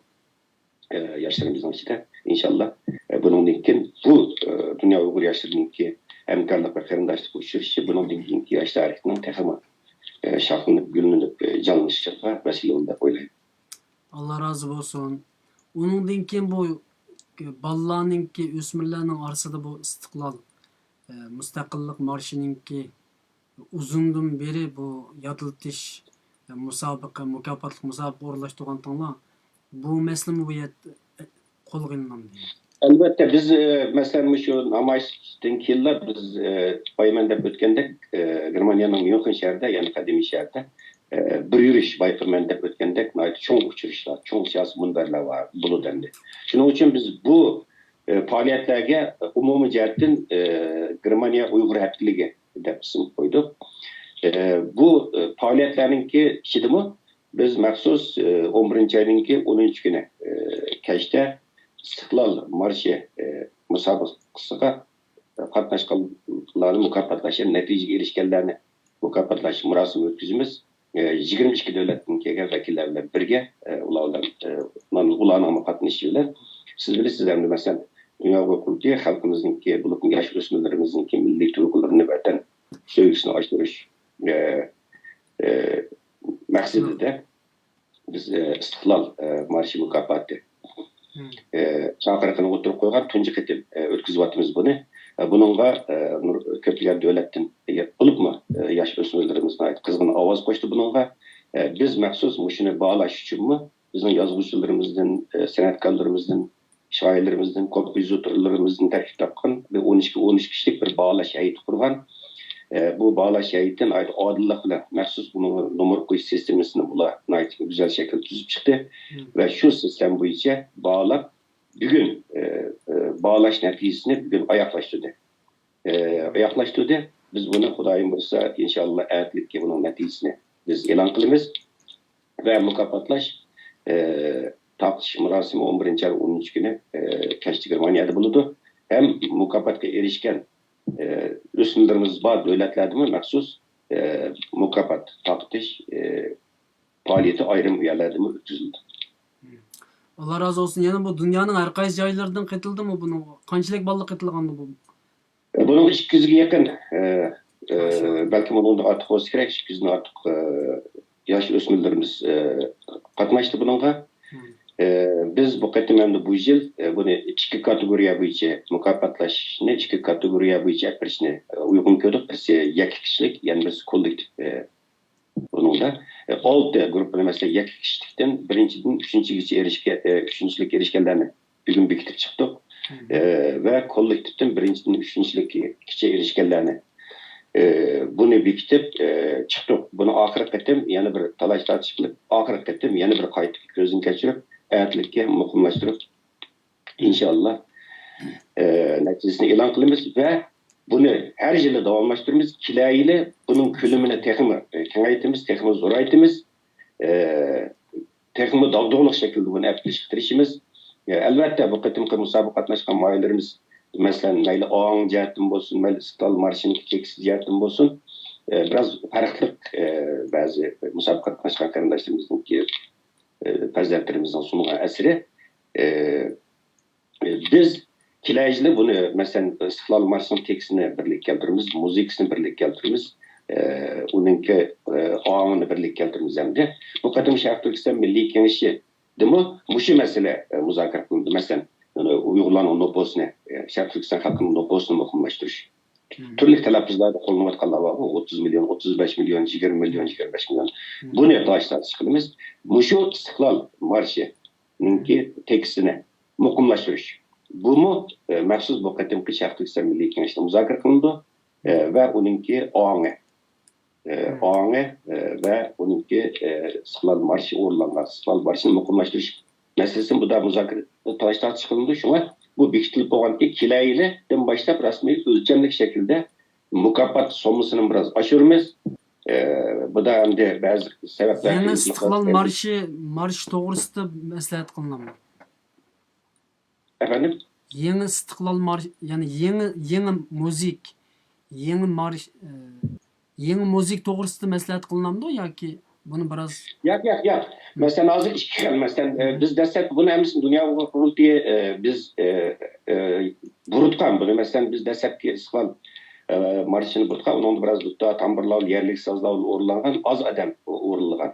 ئە، ياشلىرىمىزنىڭ ئىچىدە، ئىنشاللا، ئە، بۇنىڭدىن كېيىن بۇ، ئە، دۇنيا ئۇيغۇر ياشلىرىنىڭكى ھەمكارلىق ۋە قېرىنداشلىق ئۇچرىشىشى بۇنىڭدىن كېيىنكى ياشلار ھەرىكىتىنىڭ تېخىمۇ، ئە، شاخلىنىپ، گۈللىنىپ، ئە، جانلىنىشىغا ۋەسىلە بولىدۇ دەپ ئويلايمەن. ئاللا رازى بولسۇن. ئۇنىڭدىن كېيىن بۇ بالىلارنىڭكى، ئۆسمۈرلەرنىڭ ئارىسىدا بۇ ئىستىقلال، مۇستەقىللىق مارشىنىڭكى ئۇزۇندىن بېرى بۇ يادلىتىش، ئە، مۇسابىقە، مۇكاپاتلىق مۇسابىقە ئورۇنلاشتۇرغانتىڭلار. بۇ مەسىلىمۇ بۇ يەردە، ئە، قولغا ئېلىنامدۇ؟ ئەلۋەتتە، بىز، ئە، مەسىلەن، مۇشۇ نامايىشتىن كېيىنلا بىز، ئە، بايا مەن دەپ ئۆتكەندەك، ئە، گېرمانىيەنىڭ ميۇنخېن شەھىرىدە، يەنى قەدىمىي شەھەردە، ئە، بىر يۈرۈش بايقىمەن دەپ ئۆتكەندەك، ناھايىتى چوڭ ئۇچرىشىشلار، چوڭ سىياسىي مۇنبەرلەر بار، بولىدۇ ئەمدى. شۇنىڭ ئۈچۈن بىز بۇ، ئە، پائالىيەتلەرگە، ئە، ئومۇمىي جەھەتتىن، ئە، گېرمانىيە ئۇيغۇر ھەپتىلىكى دەپ ئىسىم قويدۇق. ئە، بۇ، ئە، پائالىيەتلەرنىڭكى ئىچىدىمۇ بىز مەخسۇس، ئە، ئون بىرىنچى ئاينىڭكى ئونىنچى كۈنى، ئە، كەچتە ئىستىقلال مارشى، ئە، مۇسابىقىسىغا قاتناشقانلارنى مۇكاپاتلاش، نەتىجىگە ئېرىشكەنلەرنى مۇكاپاتلاش مۇراسىمى ئۆتكۈزىمىز. ئە، يىگىرمە ئىككى دۆلەتتىن كەلگەن ۋەكىللەر بىلەن بىرگە، ئە، ئۇلار بىلەن، ئە، ئۇلارنىڭمۇ قاتنىشىشى بىلەن، سىز بىلىسىز ئەمدى، مەسىلەن، دۇنيا ئۇيغۇر قۇرۇلتىيى خەلقىمىزنىڭكى، بولۇپمۇ ياش ئۆسمۈرلىرىمىزنىڭكى مىللىي تۇيغۇلىرىنى، ۋەتەن سۆيگۈسىنى ئاشۇرۇش، ئە، ئە، مەقسىتىدە بىز، ئە، ئىستىقلال، ئە، مارشى مۇكاپاتى، ئە، چاقىرىقىنى ئوتتۇرىغا قويغان تۇنجى قېتىم، ئە، ئۆتكۈزۈۋاتىمىز بۇنى. ئە، بۇنىڭغا، ئە، نۇر-، كۆپلىگەن دۆلەتتىن، ئە، بولۇپمۇ، ئە، ياش ئۆسمۈرلىرىمىز ناھايىتى قىزغىن ئاۋاز قوشتى بۇنىڭغا. ئە، بىز مەخسۇس مۇشۇنى باھالاش ئۈچۈنمۇ بىزنىڭ يازغۇچىلىرىمىزدىن، ئە، سەنئەتكارلىرىمىزدىن، شائىرلىرىمىزدىن، كومپوزىتورلىرىمىزدىن تەركىب تاپقان بىر ئون ئىككى، ئون ئۈچ كىشىلىك بىر باھالاش ھەيئىتى قۇرغان. ئە، بۇ باھالاش ھەيئىتى ناھايىتى ئادىللىق بىلەن مەخسۇس بۇنىڭ نومۇر قويۇش سىستېمىسىنى بۇلار ناھايىتى گۈزەل شەكىلدە تۈزۈپ چىقتى. ۋە شۇ سىستېما بويىچە باھالاپ، بۈگۈن، ئە، ئە، باھالاش نەتىجىسىنى بۈگۈن ئاياغلاشتۇردى. ئە، ئاياغلاشتۇردى. بىز بۇنى خۇدايىم بۇيرۇسا، ئىنشاللا ئەتىلىككە بۇنىڭ نەتىجىسىنى بىز ئېلان قىلىمىز. ۋە مۇكاپاتلاش، ئە، تارقىتىش مۇراسىمى ئون بىرىنچى ئاي ئونىنچى كۈنى، ئە، كەچتە گېرمانىيەدە بولىدۇ. ھەم مۇكاپاتقا ئېرىشكەن، ئە، ئۆسمۈرلىرىمىز بار دۆلەتلەردىمۇ مەخسۇس، ئە، مۇكاپات تارقىتىش، ئە، پائالىيىتى ئايرىم يەرلەردىمۇ ئۆتكۈزۈلىدۇ. ئاللا رازى بولسۇن. يەنە بۇ دۇنيانىڭ ھەر قايسى جايلىرىدىن قېتىلدىمۇ بۇنىڭغا؟ قانچىلىك بالا قېتىلغاندۇ بۇ؟ بۇنىڭغا ئىككى يۈزگە يېقىن، ئە، ئە، بەلكىم ئۇنىڭدىن ئارتۇق بولسا كېرەك، ئىككى يۈزدىن ئارتۇق، ئە، ياش ئۆسمۈرلىرىمىز، ئە، قاتناشتى بۇنىڭغا. ئە، بىز بۇ قېتىم ئەمدى بۇ يىل، ئە، بۇنى ئىككى كاتېگورىيە بويىچە مۇكاپاتلاشنى، ئىككى كاتېگورىيە بويىچە ئەپ بېرىشنى، ئە، ئۇيغۇن كۆردۇق. بىرسى يەككە كىشىلىك، يەنە بىرسى كوللېكتىپ، ئە، بۇنىڭدا، ئە، ئالتە گۇرۇپپىنى، مەسىلەن، يەككە كىشىلىكتىن بىرىنچىدىن ئۈچىنچىگىچە ئېرىشكە-، ئە، ئۈچىنچىلىككە ئېرىشكەنلەرنى بۈگۈن بېكىتىپ چىقتۇق. ئە، ۋە كوللېكتىپتىن بىرىنچىدىن ئۈچىنچىلىككىچە ئېرىشكەنلەرنى، ئە، بۇنى بېكىتىپ، ئە، چىقتۇق. بۇنى ئاخىرقى قېتىم يەنە بىر تالاش-تارتىش قىلىپ، ئاخىرقى قېتىم يەنە بىر قايتا كۆزدىن كەچۈرۈپ، ئەتىلىككە مۇقىملاشتۇرۇپ، ئىنشاللا، ئە، نەتىجىسىنى ئېلان قىلىمىز ۋە بۇنى ھەر يىلى داۋاملاشتۇرىمىز. كېلەر يىلى بۇنىڭ كۆلىمىنى تېخىمۇ، ئە، كېڭەيتىمىز، تېخىمۇ زورايتىمىز. ئە، تېخىمۇ داغدۇغىلىق شەكىلدە بۇنى ئەپ كېلىشكە تىرىشىمىز. ئە، ئەلۋەتتە، بۇ قېتىمقى مۇسابىقىگە قاتناشقان ماھىرلىرىمىز، مەسىلەن، مەيلى ئاڭ جەھەتتىن بولسۇن، مەيلى ئىستىل مارشىنىڭ تېكىستى جەھەتتىن بولسۇن، ئە، بىراز پەرقلىق، ئە، بەزى مۇسابىقىگە قاتناشقان قېرىنداشلىرىمىزنىڭكى، ئە، پەرزەنتلىرىمىزنىڭ سۇنغان ئەسىرى. ئە، بىز كېلەر يىلى بۇنى، مەسىلەن، ئىستىقلال مارشىنىڭ تېكىستىنى بىرلىككە كەلتۈرىمىز، مۇزىكىسىنى بىرلىككە كەلتۈرىمىز، ئە، ئۇنىڭكى، ئە، ئاڭىنى بىرلىككە كەلتۈرىمىز ئەمدى. بۇ قېتىم شەرقىي تۈركىستان مىللىي كېڭىشىدىمۇ مۇشۇ مەسىلە، ئە، مۇزاكىرە قىلىندى. مەسىلەن، ئۇيغۇرلارنىڭ نوپۇسىنى، ئە، شەرقىي تۈركىستان خەلقىنىڭ نوپۇسىنى مۇقىملاشتۇرۇش. تۈرلۈك تەلەپپۇزلاردا قوللىنىۋاتقانلار بار، ئوتتۇز مىليون، ئوتتۇز بەش مىليون، يىگىرمە مىليون، يىگىرمە بەش مىليون. بۇنى تالاش-تارتىش قىلىمىز. مۇشۇ ئىستىقلال مارشىنىڭكى تېكىستىنى مۇقىملاشتۇرۇش. بۇمۇ، ئە، مەخسۇس بۇ قېتىمقى شەرقىي تۈركىستان مىللىي كېڭىشىدە مۇزاكىرە قىلىنىدۇ، ئە، ۋە ئۇنىڭكى ئاڭى، ئە، ئاڭى، ئە، ۋە ئۇنىڭكى، ئە، ئىستىقلال مارشى ئورۇنلانغان ئىستىقلال مارشىنى مۇقىملاشتۇرۇش مەسىلىسىنى بۇدا مۇزاكىرە، تالاش-تارتىش قىلىنىدۇ. شۇڭا بۇ بېكىتىلىپ بولغاندىن كېيىن، كېلەر يىلىدىن باشلاپ رەسمىي ئۆلچەملىك شەكىلدە مۇكاپات سوممىسىنى بىراز ئاشۇرىمىز. ئە، بۇدا ئەمدى بەزى سەۋەبلەر يېڭى ئىستىقلال مارشى، مارشى توغرىسىدا مەسلىھەت قىلىنامدۇ؟ ئەپەندىم؟ يېڭى ئىستىقلال مارشى، يەنى يېڭى، يېڭى مۇزىك، يېڭى مارش، ئە، يېڭى مۇزىك توغرىسىدا مەسلىھەت قىلىنامدۇ ياكى بۇنى بىراز؟ ياق، ياق، ياق. مەسىلەن، ھازىر ئىككى خىل. مەسىلەن، ئە، بىز دەسلەپ بۇنى ھەممىسىنى دۇنيا ئۇيغۇر قۇرۇلتىيى، ئە، بىز، ئە، ئە، بۇرۇتقان بۇنى. مەسىلەن، بىز دەسلەپكى ئىستىقلال، ئە، مارشىنى بۇرۇتقان، ئۇنىڭدا بىراز دۇتار، تامبۇرلار، يەرلىك سازلار ئورۇنلانغان، ئاز ئادەم ئورۇنلىغان.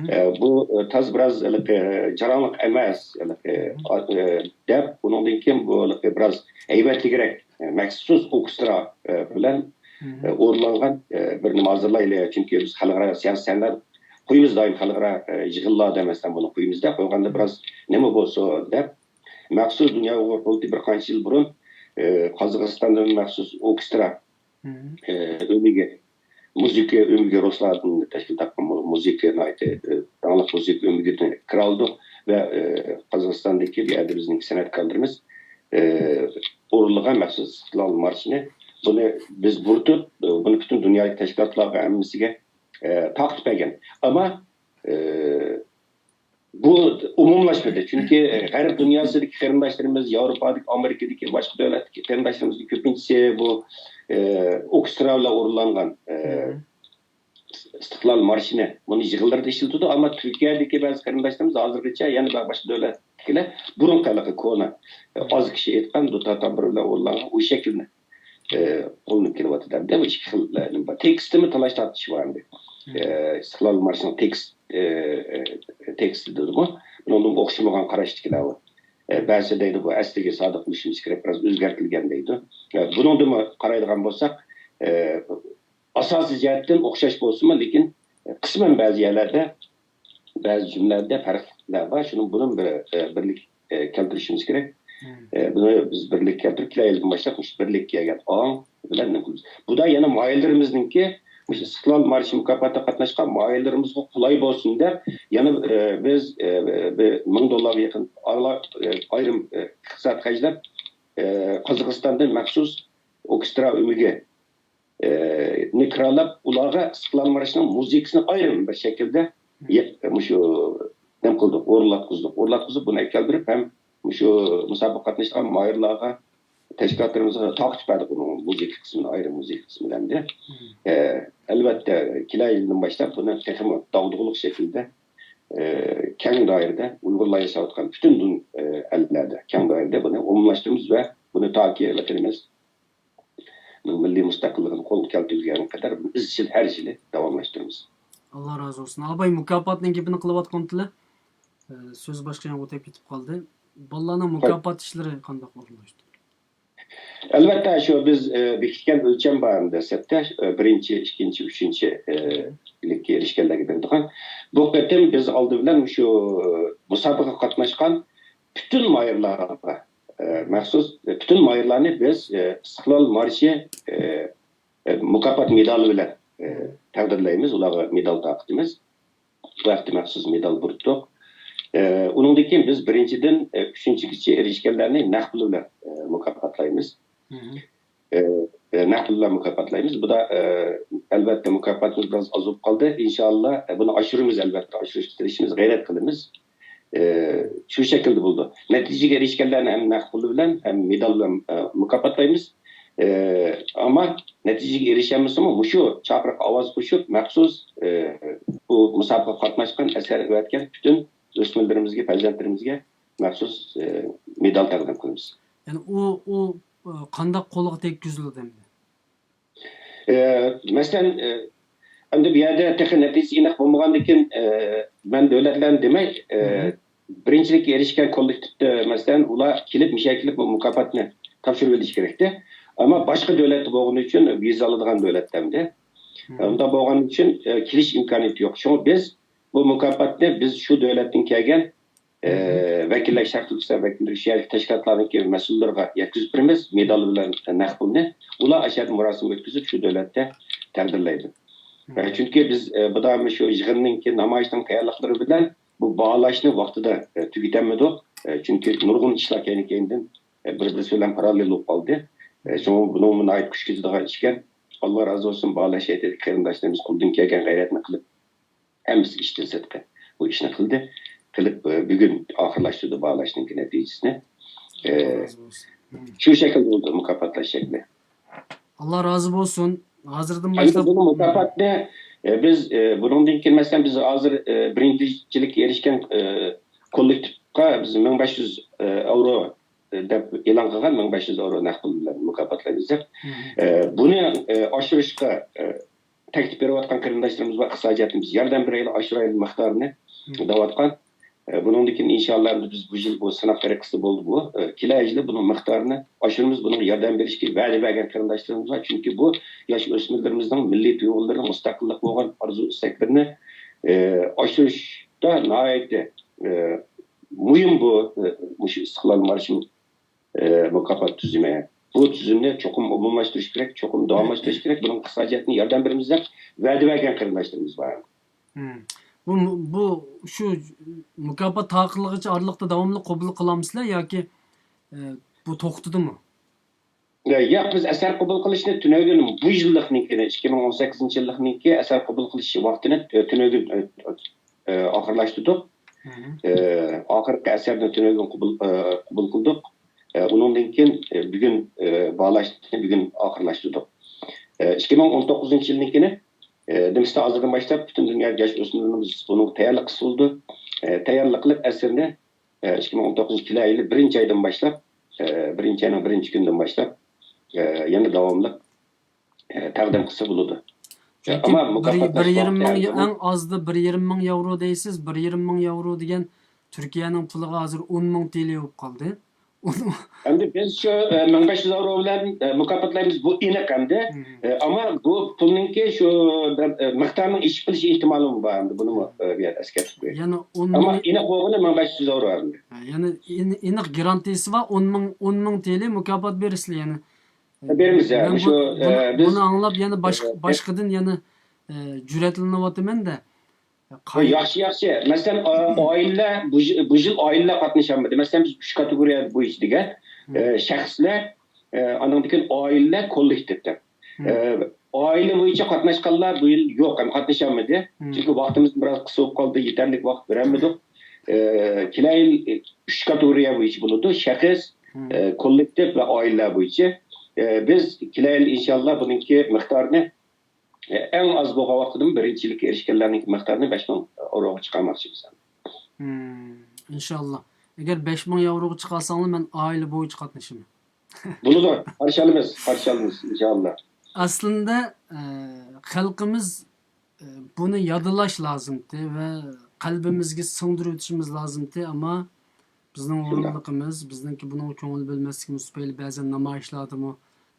ئە، بۇ، ئە، تاز بىراز ھېلىقى جاراڭلىق ئەمەس، ھېلىقى، ئە، دەپ، ئۇنىڭدىن كېيىن بۇ ھېلىقى بىراز ھەيۋەتلىكرەك، ئە، مەخسۇس ئوركېسترا ئە، بىلەن، ئە، ئورۇنلانغان، ئە، بىر نېمە ھازىرلايلى. چۈنكى بىز خەلقئارا سىياسىي سەھنىلەر قويىمىز، دائىم خەلقئارا، ئە، يىغىنلاردا، مەسىلەن، بۇنى قويىمىزدا، قويغاندا بىراز نېمە بولسۇن دەپ، مەخسۇس دۇنيا ئۇيغۇر قۇرۇلتىيى بىر قانچە يىل بۇرۇن، ئە، قازاقىستاندىن مەخسۇس ئوركېسترا، ئە، ئۆمىكى، مۇزىكا ئۆمىكى رۇسلاردىن تەشكىل تاپقان مۇ-، مۇزىكا ناھايىتى، ئە، داڭلىق مۇزىكا ئۆمىكىدىن كىرالدۇق ۋە، ئە، قازاقىستاندىكى بۇ يەردە بىزنىڭ سەنئەتكارلىرىمىز، ئە، ئورۇنلىغان مەخسۇس ئىستىقلال مارشىنى، بۇنى بىز بۇرىتىپ، ئە، بۇنى پۈتۈن دۇنيادىكى تەشكىلاتلارغا ھەممىسىگە، ئە، تارقىتىپ بەرگەن. ئەمما، ئە، بۇ ئومۇملاشمىدى. چۈنكى غەرب دۇنياسىدىكى قېرىنداشلىرىمىز، ياۋروپادىكى، ئامېرىكىدىكى، باشقا دۆلەتتىكى قېرىنداشلىرىمىزنىڭ كۆپىنچىسى بۇ، ئە، ئوركېسترا بىلەن ئورۇنلانغان، ئە، ئىستىقلال مارشىنى بۇنى يىغىنلىرىدا ئىشلىتىدۇ. ئەمما تۈركىيەدىكى بەزى قېرىنداشلىرىمىز ھازىرغىچە يەنە باشقا دۆلەتتىكىلەر بۇرۇنقى ھېلىقى كونا، ئاز كىشى ئېيتقان دۇتار تامبۇر بىلەن ئورۇنلانغان ئۇ شەكىلنى، ئە، قوللىنىپ كېلىۋاتىدۇ. ئەمدى بۇ ئىككى خىل، ئە، نېمە بار. تېكىستىمۇ تالاش تارتىشى بار ئەمدى. ئە، ئىستىقلال مارشىنىڭ تېكىست، ئە، ئە، تېكىستى دېدىغۇ. بۇنىڭدىن ئوخشىمىغان قاراشتىكىلەر بار. ئە، بەزى دەيدۇ، بۇ ئەسلىگە سادىق بولۇشىمىز كېرەك، بىراز ئۆزگەرتىلگەن دەيدۇ. ئە، بۇنىڭدىنمۇ قارايدىغان بولساق، ئە، ئاساسىي جەھەتتىن ئوخشاش بولسىمۇ، لېكىن قىسمەن بەزى يەرلەردە، بەزى جۈملىلەردە پەرقلىقلار بار. شۇنىڭ بۇنى بىر، ئە، بىرلىك، ئە، كەلتۈرۈشىمىز كېرەك. ئە، بۇنى بىز بىرلىك كەلتۈرۈپ، كېلەر يىلدىن باشلاپ مۇشۇ بىرلىككە كەلگەن ئاڭ بىلەن نېمە قىلىمىز. بۇدا يەنە ماھىرلىرىمىزنىڭكى مۇشۇ ئىستىقلال مارشى مۇكاپاتىغا قاتناشقان ماھىرلىرىمىزغا قولاي بولسۇن دەپ، يەنە، ئە، بىز، ئە، بىر مىڭ دوللارغا يېقىن ئارىلا-، ئە، ئايرىم، ئە، ئىقتىساد خەجلەپ، ئە، قازاقىستاندىن مەخسۇس ئوركېسترا ئۆمىكى ئى، نى كىرالاپ، ئۇلارغا ئىستىقلال مارشىنىڭ مۇزىكىسىنى ئايرىم بىر شەكىلدە يە-، مۇشۇ نېمە قىلدۇق، ئورۇنلاتقۇزدۇق. ئورۇنلاتقۇزۇپ، بۇنى ئەكەلدۈرۈپ ھەم مۇشۇ مۇسابىقىگە قاتنىشىدىغان ماھىرلارغا، تەشكىلاتلىرىمىزغا تارقىتىپ بەردۇق ئۇنىڭ مۇزىكا قىسمىنى، ئايرىم مۇزىكا قىسمىنى ئەمدى. ئى، ئەلۋەتتە، كېلەر يىلدىن باشلاپ بۇنى تېخىمۇ داغدۇغىلىق شەكىلدە، ئى، كەڭ دائىرىدە ئۇيغۇرلار ياشاۋاتقان پۈتۈن دۇن-، ئى، ئەللەردە كەڭ دائىرىدە بۇنى ئومۇملاشتۇرىمىز ۋە بۇنى تاكى ۋەتىنىمىز مىللىي مۇستەقىللىقىنى قولغا كەلتۈرگەنگە قەدەر ئىزچىل ھەر يىلى داۋاملاشتۇرىمىز. ئاللا رازى بولسۇن. ئاباي مۇكاپاتنىڭ گېپىنى قىلىۋاتقانتىلا، ئە، سۆز باشقا يانغا ئۆتۈپ كېتىپ قالدى. بالىلارنىڭ مۇكاپات ئىشلىرى قانداق ئورۇنلاشتى؟ ئەلۋەتتە، شۇ بىز، ئە، بېكىتكەن ئۆلچەم بار ئەمدى دەسلەپتە، ئە، بىرىنچى، ئىككىنچى، ئۈچىنچى، ئە، لىككە ئېرىشكەنلەرگە بېرىدىغان. بۇ قېتىم بىز ئالدى بىلەن شۇ مۇسابىقىگە قاتناشقان پۈتۈن ماھىرلارغا، ئە، مەخسۇس، پۈتۈن ماھىرلارنى بىز، ئە، ئىستىقلال مارشى، ئە، ئە، مۇكاپات مېدالى بىلەن، ئە، تەقدىرلەيمىز، ئۇلارغا مېدال تارقىتىمىز. بۇ ھەقتە مەخسۇس مېدال بۇرىتتۇق. ئە، ئۇنىڭدىن كېيىن بىز بىرىنچىدىن، ئە، ئۈچىنچىگىچە ئېرىشكەنلەرنى نەق پۇل بىلەن، ئە، مۇكاپاتلايمىز. ئە، ئە، نەق پۇل بىلەن مۇكاپاتلايمىز. بۇدا، ئە، ئەلۋەتتە، مۇكاپاتىمىز بىراز ئاز بولۇپ قالدى. ئىنشاللا، ئە، بۇنى ئاشۇرىمىز، ئەلۋەتتە، ئاشۇرۇشقا تىرىشىمىز، غەيرەت قىلىمىز. ئە، شۇ شەكىلدە بولىدۇ. نەتىجىگە ئېرىشكەنلەرنى ھەم نەق پۇل بىلەن، ھەم مېدال بىلەن، ئە، مۇكاپاتلايمىز. ئە، ئەمما نەتىجىگە ئېرىشەلمىسىمۇ، مۇشۇ چاقىرىققا ئاۋاز قوشۇپ، مەخسۇس، ئە، بۇ مۇسابىقىگە قاتناشقان، ئەسەر ئەۋەتكەن پۈتۈن ئۆسمۈرلىرىمىزگە، پەرزەنتلىرىمىزگە مەخسۇس، ئە، مېدال تەقدىم قىلىمىز. يەنى ئۇ، ئۇ، ئە، قانداق قولغا تەگكۈزۈلىدۇ ئەمدى؟ ئە، مەسىلەن، ئە، ئەمدى بۇ يەردە تېخى نەتىجىسى ئېنىق بولمىغاندىكىن، ئە، مەن دۆلەتلەرنى دېمەي، ئە، بىرىنچىلىككە ئېرىشكەن كوللېكتىپتە، مەسىلەن، ئۇلار كېلىپ، مۇشۇ يەرگە كېلىپ بۇ مۇكاپاتنى تاپشۇرۇۋېلىشى كېرەكتى. ئەمما باشقا دۆلەتتە بولغىنى ئۈچۈن ۋىزا ئالىدىغان دۆلەتتە ئەمدى. ئۇنداق بولغىنى ئۈچۈن، ئە، كېلىش ئىمكانىيىتى يوق. شۇڭا بىز بۇ مۇكاپاتنى بىز شۇ دۆلەتتىن كەلگەن ئە، ۋەكىللەر، شەرقىي تۈركىستان ۋەكىللىرى شۇ يەردىكى تەشكىلاتلارنىڭكى مەسئۇللىرىغا يەتكۈزۈپ بېرىمىز، مېدال بىلەن نەق پۇلنى. ئۇلار ئاشۇ يەردە مۇراسىم ئۆتكۈزۈپ، شۇ دۆلەتتە تەقدىرلەيدۇ. ئە، چۈنكى بىز، ئە، بۇدا شۇ يىغىننىڭكى، نامايىشنىڭ تەييارلىقلىرى بىلەن بۇ باھالاشنى ۋاقتىدا، ئە، تۈگىتەلمىدۇق. ئە، چۈنكى نۇرغۇن ئىشلار كەينى-كەينىدىن، ئە، بىر-بىرسى بىلەن پاراللېل بولۇپ قالدى. ئە، شۇڭا بۇنىڭمۇ ناھايىتى كۈچ كېتىدىغان ئىشكەن. ئاللا رازى بولسۇن، باھالاش ھەيئىتىدىكى قېرىنداشلىرىمىز قولىدىن كەلگەن غەيرەتنى قىلىپ، ھەممىسى ئىشتىن سىرتقى. بۇ ئىشنى قىلدى. قىلىپ، ئە، بۈگۈن ئاخىرلاشتۇردى باھالاشنىڭكى نەتىجىسىنى. ئە، شۇ شەكىلدە بولدى مۇكاپاتلاش شەكلى. ئاللا رازى بولسۇن. ھازىردىن باشلاپ بۇنى مۇكاپاتنى، ئە، بىز، ئە، بۇنىڭدىن كېيىن، مەسىلەن، بىز ھازىر، ئە، بىرىنچىلىككە ئېرىشكەن، ئە، كوللېكتىپقا بىز مىڭ بەش يۈز، ئە، ئاۋرو، ئە، دەپ ئېلان قىلغان، مىڭ بەش يۈز ئاۋرو نەق پۇل بىلەن مۇكاپاتلايمىز دەپ. ئە، بۇنى، ئە، ئاشۇرۇشقا، ئە، تەكلىپ بېرىۋاتقان قېرىنداشلىرىمىز بار، ئىقتىسادىي جەھەتتىن بىز ياردەم بېرەيلى، ئاشۇرايلى مىقدارىنى دەۋاتقان. ئە، بۇنىڭدىن كېيىن ئىنشاللا ئەمدى بىز بۇ يىل بۇ سىناق تەرىقىسىدە بولدى بۇ. ئە، كېلەر يىلى بۇنىڭ مىقدارىنى ئاشۇرىمىز، بۇنىڭغا ياردەم بېرىشكە ۋەدە بەرگەن قېرىنداشلىرىمىز بار. چۈنكى بۇ ياش ئۆسمۈرلىرىمىزنىڭ مىللىي تۇيغۇلىرى، مۇستەقىللىققا بولغان ئارزۇ ئىستەكلىرىنى، ئە، ئاشۇرۇشتا ناھايىتى، ئە، مۇھىم بۇ، ئە، مۇشۇ ئىستىقلال مارشى، ئە، مۇكاپات تۈزۈمى. بۇ تۈزۈمنى چوقۇم ئومۇملاشتۇرۇش كېرەك، چوقۇم داۋاملاشتۇرۇش كېرەك. بۇنىڭغا ئىقتىسادىي جەھەتتىن ياردەم بېرىمىز دەپ ۋەدە بەرگەن قېرىنداشلىرىمىز بار. مم. بۇ، بۇ، شۇ مۇكاپات تا قىلغىچە ئارىلىقتا داۋاملىق قوبۇل قىلامسىلەر ياكى، ئە، بۇ توختىدىمۇ؟ ياق، بىز ئەسەر قوبۇل قىلىشنى تۈنۈگۈن بۇ يىللىقنىڭكىنى، ئىككى مىڭ ئون سەككىزىنچى يىللىقنىڭكى ئەسەر قوبۇل قىلىش ۋاقتىنى، ئە، تۈنۈگۈن، ئە، ئە، ئاخىرلاشتۇردۇق. مم. ئە، ئاخىرقى ئەسەرنى تۈنۈگۈن قوبۇل، ئە، قوبۇل قىلدۇق. ئە، ئۇنىڭدىن كېيىن، ئە، بۈگۈن، ئە، باھالاشنى بۈگۈن ئاخىرلاشتۇردۇق. ئە، ئىككى مىڭ ئون توققۇزىنچى يىلنىڭكىنى، ئە، دېمىسىتە ھازىردىن باشلاپ پۈتۈن دۇنيا ياش ئۆسمۈرلىرىمىز بۇنىڭغا تەييارلىق قىلسا بولىدۇ. ئە، تەييارلىق قىلىپ ئەسەرنى، ئە، ئىككى مىڭ ئون توققۇزىنچى يىل كېلەر يىلى بىرىنچى ئايدىن باشلاپ، ئە، بىرىنچى ئاينىڭ بىرىنچى كۈنىدىن باشلاپ، ئە، يەنە داۋاملىق، ئە، تەقدىم قىلسا بولىدۇ. چۈنكى ئەمما بىر، مۇكاپاتلاش بىر يېرىم ۋاقتى مىڭ، ھەرگىز ئەڭ ئازدا بىر يېرىم مىڭ ياۋرو دەيسىز، بىر يېرىم مىڭ ياۋرو دېگەن تۈركىيەنىڭ پۇلىغا ھازىر ئون مىڭ تىلى بولۇپ قالدى. ئەمدى بىز شۇ، ئە، مىڭ بەش يۈز ياۋرو بىلەن، ئە، مۇكاپاتلايمىز، بۇ ئېنىق ئەمدى. مم. ئە، ئەمما بۇ پۇلنىڭكى شۇ بىر، ئە، مىقدارنىڭ ئېشىپ قېلىش ئېھتىمالىمۇ بار ئەمدى، بۇنىمۇ، ئە، بۇ يەردە ئەسكەرتىپ قوياي. يەنە ئون مىڭ. ئەمما ئېنىق بولغىنى مىڭ بەش يۈز ياۋرو ئەمدى. ھە، يەنە ئېنى-، ئېنىق گارانتىسى بار، ئون مىڭ، ئون مىڭ تىلى مۇكاپات بېرىسىلەر يەنە. بېرىمىز، يەنى مەن شۇ، بۇ-، بۇنى، ئە، بىز، بۇنى ئاڭلاپ يەنە باشقا، ئە، باشقىدىن يەنە، ئە، جۈرئەتلىنىۋاتىمەن-دە. قاي- ياخشى، ياخشى. مەسىلەن، ئا-، ئائىلىلەر، بۇ يىل، بۇ يىل ئائىلىلەر قاتنىشالمىدى. مەسىلەن، بىز ئۈچ كاتېگورىيە بويىچە دېگەن، مم. ئە، شەخسلەر، ئە، ئاندىن كېيىن ئائىلىلەر، كوللېكتىپ دەپ. مم. ئە، ئائىلە بويىچە قاتناشقانلار بۇ يىل يوق، ھەم قاتنىشالمىدى. مم. چۈنكى ۋاقتىمىز بىراز قىسا بولۇپ قالدى، يېتەرلىك ۋاقىت بېرەلمىدۇق. ئە، كېلەر يىل، ئە، ئۈچ كاتېگورىيە بويىچە بولىدۇ، شەخس، مم. ئە، كوللېكتىپ ۋە ئائىلىلەر بويىچە. ئە، بىز كېلەر يىل ئىنشاللا بۇنىڭكى مىقدارىنى ئەڭ ئاز بولغان ۋاقتىدىمۇ بىرىنچىلىككە ئېرىشكەنلەرنىڭكى مىقدارىنى بەش مىڭ ياۋروغا چىقارماقچىمىز. مم، ئىنشاللا. ئەگەر بەش مىڭ ياۋروغا چىقارساڭلار، مەن ئائىلە بويىچە قاتنىشىمەن. بولىدۇ، قارشى ئالىمىز، قارشى ئالىمىز، ئىنشاللا. ئەسلىندە، ئە، خەلقىمىز، ئە، بۇنى يادلاش لازىمتى ۋە قەلبىمىزگە سىڭدۈرۈۋېتىشىمىز لازىمتى، ئەمما بىزنىڭ شۇنداق. ئورۇنلۇقىمىز، بىزنىڭكى بۇنىڭغا كۆڭۈل بۆلمەسلىكىمىز تۈپەيلى بەزەن نامايىشلاردىمۇ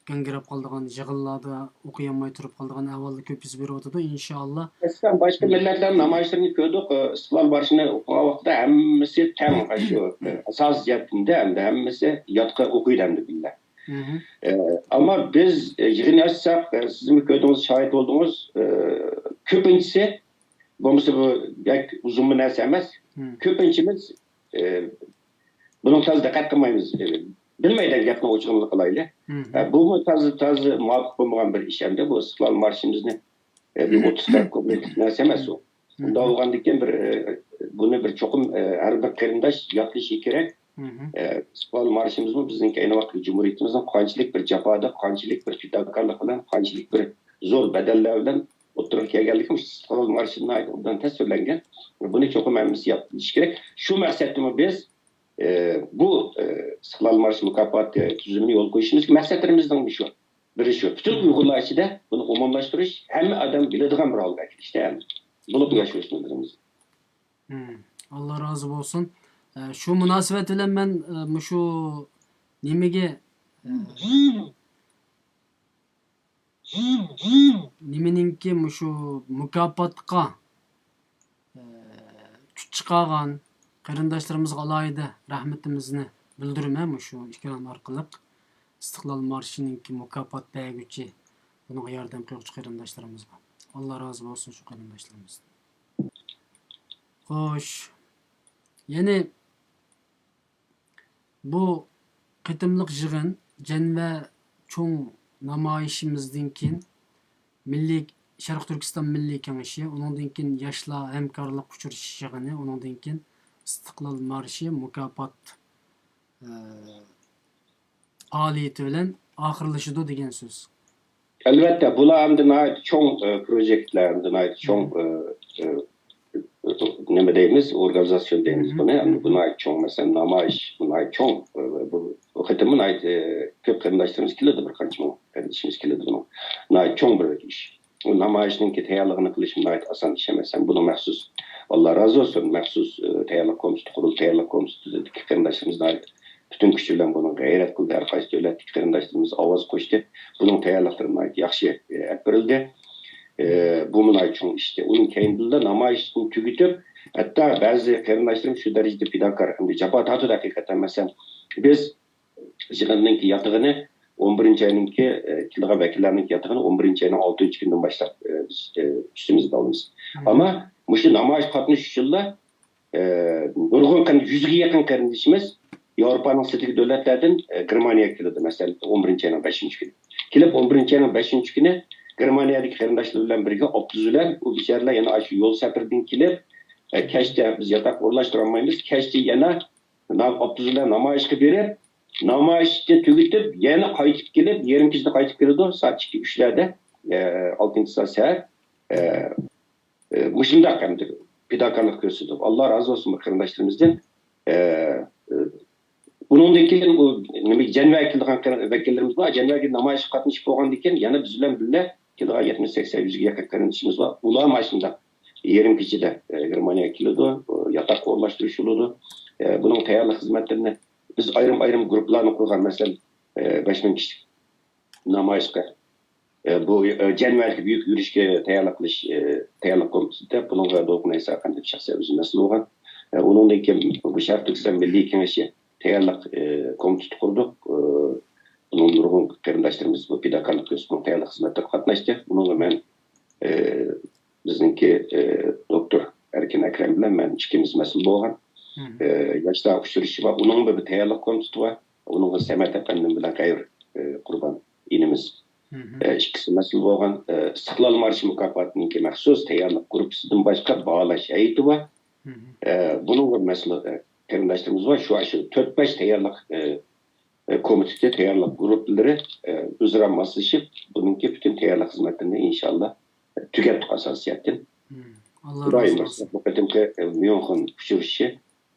گاڭگىراپ قالىدىغان، يىغىنلاردا ئوقۇيالماي تۇرۇپ قالىدىغان ئەھۋاللار كۆپ يۈز بېرىۋاتىدۇ، ئىنشائاللا. مەسىلەن، باشقا مىللەتلەرنىڭ نامايىشلىرىنى كۆردۇق، ئىستىقلال مارشىنى ئوقۇغان ۋاقىتتا ھەممىسى تەڭ، شۇ، ئاساسىي جەھەتتىن ئەمدى ھەممىسى يادقا ئوقۇيدۇ ئەمدى بىللە. مم. ئەمما بىز يىغىن ئاچساق، سىزمۇ كۆردىڭىز، شاھىت بولدىڭىز، كۆپىنچىسى، بولمىسا بۇ بەك ئۇزۇنمۇ نەرسە ئەمەس، مم. كۆپىنچىمىز ئە، بۇنىڭغا تازا دىققەت قىلمايمىز. ئە، بىلمەيدىغان گەپنىڭ ئوچۇقىنى قىلايلى. مم. ئە، بۇمۇ تازا، تازا مۇۋاپىق بولمىغان بىر ئىش ئەمدى. بۇ ئىستىقلال مارشىمىزنى، ئە، بىر ئوتتۇز قىرىق كۇبلېتلىك نەرسە ئەمەس ئۇ. مم. ئۇنداق بولغاندىكىن بىر، ئە، بۇنى بىر چوقۇم، ئە، ھەر بىر قېرىنداش يادلىشى كېرەك. مم. ئە، ئىستىقلال مارشىمىزمۇ بىزنىڭكى ئەينى ۋاقىتتا جۇمھۇرىيىتىمىزنىڭ قانچىلىك بىر جاپادا، قانچىلىك بىر پىداكارلىق بىلەن، قانچىلىك بىر زور بەدەللەر بىلەن ئوتتۇرىغا كەلگەنلىكى مۇشۇ ئىستىقلال مارشىدا ناھايىتى ئوبدان تەسۋىرلەنگەن. بۇنى چوقۇم ھەممىسى ياد قىلىشى كېرەك. شۇ مەقسەتتىمۇ بىز، ئە، بۇ، ئە، ئىستىقلال مارشى مۇكاپاتى تۈزۈمىنى يولغا قويۇشىمىز مەقسەتلىرىمىزنىڭ شۇ. بىرى شۇ. پۈتۈن ئۇيغۇرلار ئىچىدە بۇنى ئومۇملاشتۇرۇش، ھەممە ئادەم بىلىدىغان بىر ھالغا كېلىشتە، بولۇپمۇ ياش ئۆسمۈرلىرىمىز. مم. ئاللا رازى بولسۇن. ئە، شۇ مۇناسىۋەت بىلەن مەن، ئە، مۇشۇ نېمىگە، ئە، نېمىنىڭكى مۇشۇ مۇكاپاتقا، ئە، كۈچ چىقارغان قېرىنداشلىرىمىزغا ئالاھىدە رەھمىتىمىزنى بىلدۈرىمەن مۇشۇ ئېكران ئارقىلىق. ئىستىقلال مارشىنىڭكى مۇكاپات بەرگۈچى، بۇنىڭغا ياردەم قىلغۇچى قېرىنداشلىرىمىزغا. ئاللا رازى بولسۇن شۇ قېرىنداشلىرىمىزدىن. خوش. يەنى بۇ قېتىملىق يىغىن جەنۋە چوڭ نامايىشىمىزدىن كېيىن، مىللىي، شەرقىي تۈركىستان مىللىي كېڭىشى، ئۇنىڭدىن كېيىن ياشلار ھەمكارلىق ئۇچرىشىش يىغىنى، ئۇنىڭدىن كېيىن ئىستىقلال مارشى مۇكاپات، ئە، پائالىيىتى بىلەن ئاخىرلىشىدۇ دېگەن سۆز. ئەلۋەتتە، بۇلار ئەمدى ناھايىتى چوڭ، ئە، پروژېكتلار، ئەمدى ناھايىتى چوڭ، ئە، ئە، نېمە دەيمىز، ئورگانىزاتسىيە دەيمىز بۇنى. ئەمدى بۇ ناھايىتى چوڭ، مەسىلەن، نامايىش، بۇ ناھايىتى چوڭ، ئە، بۇ، بۇ قېتىممۇ ناھايىتى، ئە، كۆپ قېرىنداشلىرىمىز كېلىدۇ، بىر قانچە مىڭ قېرىندىشىمىز كېلىدۇ بۇنىڭ. ناھايىتى چوڭ بىر ئىش. ئۇ نامايىشنىڭكى تەييارلىقىنى قىلىش ناھايىتى ئاسان ئىش ئەمەس. ھەم بۇنىڭ مەخسۇس ئاللا رازى بولسۇن، مەخسۇس، ئە، تەييارلىق كومىتېتى قۇرۇلدى. تەييارلىق كومىتېتىدىكى قېرىنداشلىرىمىز ناھايىتى پۈتۈن كۈچى بىلەن بۇنىڭغا غەيرەت قىلدى. ھەر قايسى دۆلەتتىكى قېرىنداشلىرىمىز ئاۋاز قوشتى. بۇنىڭ تەييارلىقلىرى ناھايىتى ياخشى، ئە، ئېلىپ بېرىلدى. ئە، بۇمۇ ناھايىتى چوڭ ئىشتى. ئۇنىڭ كەينىدىنلا نامايىشنى تۈگىتىپ، ھەتتا بەزى قېرىنداشلىرىمىز شۇ دەرىجىدە پىداكار، ئەمدى جاپا تارتىدۇ ھەقىقەتەن. مەسىلەن، بىز يىغىننىڭكى ياتىقىنى ئون بىرىنچى ئاينىڭكى، ئە، كېلىدىغان ۋەكىللەرنىڭكى ياتىقىنى ئون بىرىنچى ئاينىڭ ئالتىنچى كۈنىدىن باشلاپ، ئە، بىز، ئە، ئۈستىمىزگە ئالىمىز. ئەمما مۇشۇ نامايىشقا قاتنىشىش ئۈچۈنلا، ئە، نۇرغۇن قېرىن-، يۈزگە يېقىن قېرىندىشىمىز ياۋروپانىڭ سىرتىدىكى دۆلەتلەردىن، ئە، گېرمانىيەگە كېلىدۇ، مەسىلەن، ئون بىرىنچى ئاينىڭ بەشىنچى كۈنى. كېلىپ، ئون بىرىنچى ئاينىڭ بەشىنچى كۈنى گېرمانىيەدىكى قېرىنداشلار بىلەن بىرگە ئاپتوبۇس بىلەن ئۇ بىچارىلەر يەنە ئاشۇ يول سەپىرىدىن كېلىپ، ئە، كەچتە بىز ياتاق ئورۇنلاشتۇرالمايمىز، كەچتە يەنە نا-، ئاپتوبۇس بىلەن نامايىشقا بېرىپ، نامايىشنى تۈگىتىپ، يەنە قايتىپ كېلىپ، يېرىم كېچىدە قايتىپ كېلىدۇ، سائەت ئىككى، ئۈچلەردە، ئە، ئالتىنچى سائەت سەھەر. ئە، ئە، مۇشۇنداق ئەمدى پىداكارلىق كۆرسىتىدۇ. ئاللا رازى بولسۇن بۇ قېرىنداشلىرىمىزدىن. ئە، ئە، ئۇنىڭدىن كېيىن بۇ نېمە، جەنۋەگە كېلىدىغان قېرىن-، ۋەكىللىرىمىز بار. جەنۋەگە نامايىشقا قاتنىشىپ بولغاندىن كېيىن يەنە بىز بىلەن بىللە كېلىدىغان يەتمىش، سەكسەن، يۈزگە يېقىن قېرىندىشىمىز بار. ئۇلار مانا شۇنداق يېرىم كېچىدە، ئە، گېرمانىيەگە كېلىدۇ، ياتاققا ئورۇنلاشتۇرۇش بولىدۇ. ئە، بۇنىڭ تەييارلىق خىزمەتلىرىنى بىز ئايرىم-ئايرىم گۇرۇپپىلارنى قۇرغان، مەسىلەن، ئە، بەش مىڭ كىشىلىك نامايىشقا، ئە، بۇ، ئە، جەنۋەدىكى بۈيۈك يۈرۈشكە تەييارلىق قىلىش، ئە، تەييارلىق كومىتېتى دەپ، بۇنىڭغا دولقۇن ئەيسا ئەپەندى شەخسەن ئۆزى مەسئۇل بولغان. ئە، ئۇنىڭدىن كېيىن بۇ شەرقىي تۈركىستان مىللىي كېڭىشى تەييارلىق، ئە، كومىتېتى قۇردۇق. ئە، بۇنىڭ نۇرغۇن قېرىنداشلىرىمىز بۇ پىداكارلىق كۆرسىتىپ تەييارلىق خىزمەتلىرىگە قاتناشتى. بۇنىڭغا مەن، ئە، بىزنىڭكى، ئە، دوكتور ئەركىن ئەكرەم بىلەن مەن ئىككىمىز مەسئۇل بولغان. ئە، ياشلار ئۇچرىشىشى بار. ئۇنىڭ بىر تەييارلىق كومىتېتى بار. ئۇنىڭغا سەمەت ئەپەندىم بىلەن غەيۋۇر، ئە، قۇربان ئىنىمىز، ئە، ئىككىسى مەسئۇل بولغان. ئە، ئىستىقلال مارشى مۇكاپاتىنىڭكى مەخسۇس تەييارلىق گۇرۇپپىسىدىن باشقا باھالاش ھەيئىتى بار. ئە، بۇنىڭغا مەسئۇل، ئە، قېرىنداشلىرىمىز بار. شۇ، شۇ تۆت، بەش تەييارلىق، ئە، ئە، كومىتېتى، تەييارلىق گۇرۇپپىلىرى، ئە، ئۆزئارا ماسلىشىپ، بۇنىڭكى پۈتۈن تەييارلىق خىزمەتلىرىنى ئىنشاللا، ئە، تۈگەتتۇق ئاساسىيەتتىن. ئاللا خۇدايىم رازى بۇيرۇسا، بولسۇن. بۇ قېتىمقى، ئە، ميۇنخېن ئۇچرىشىشى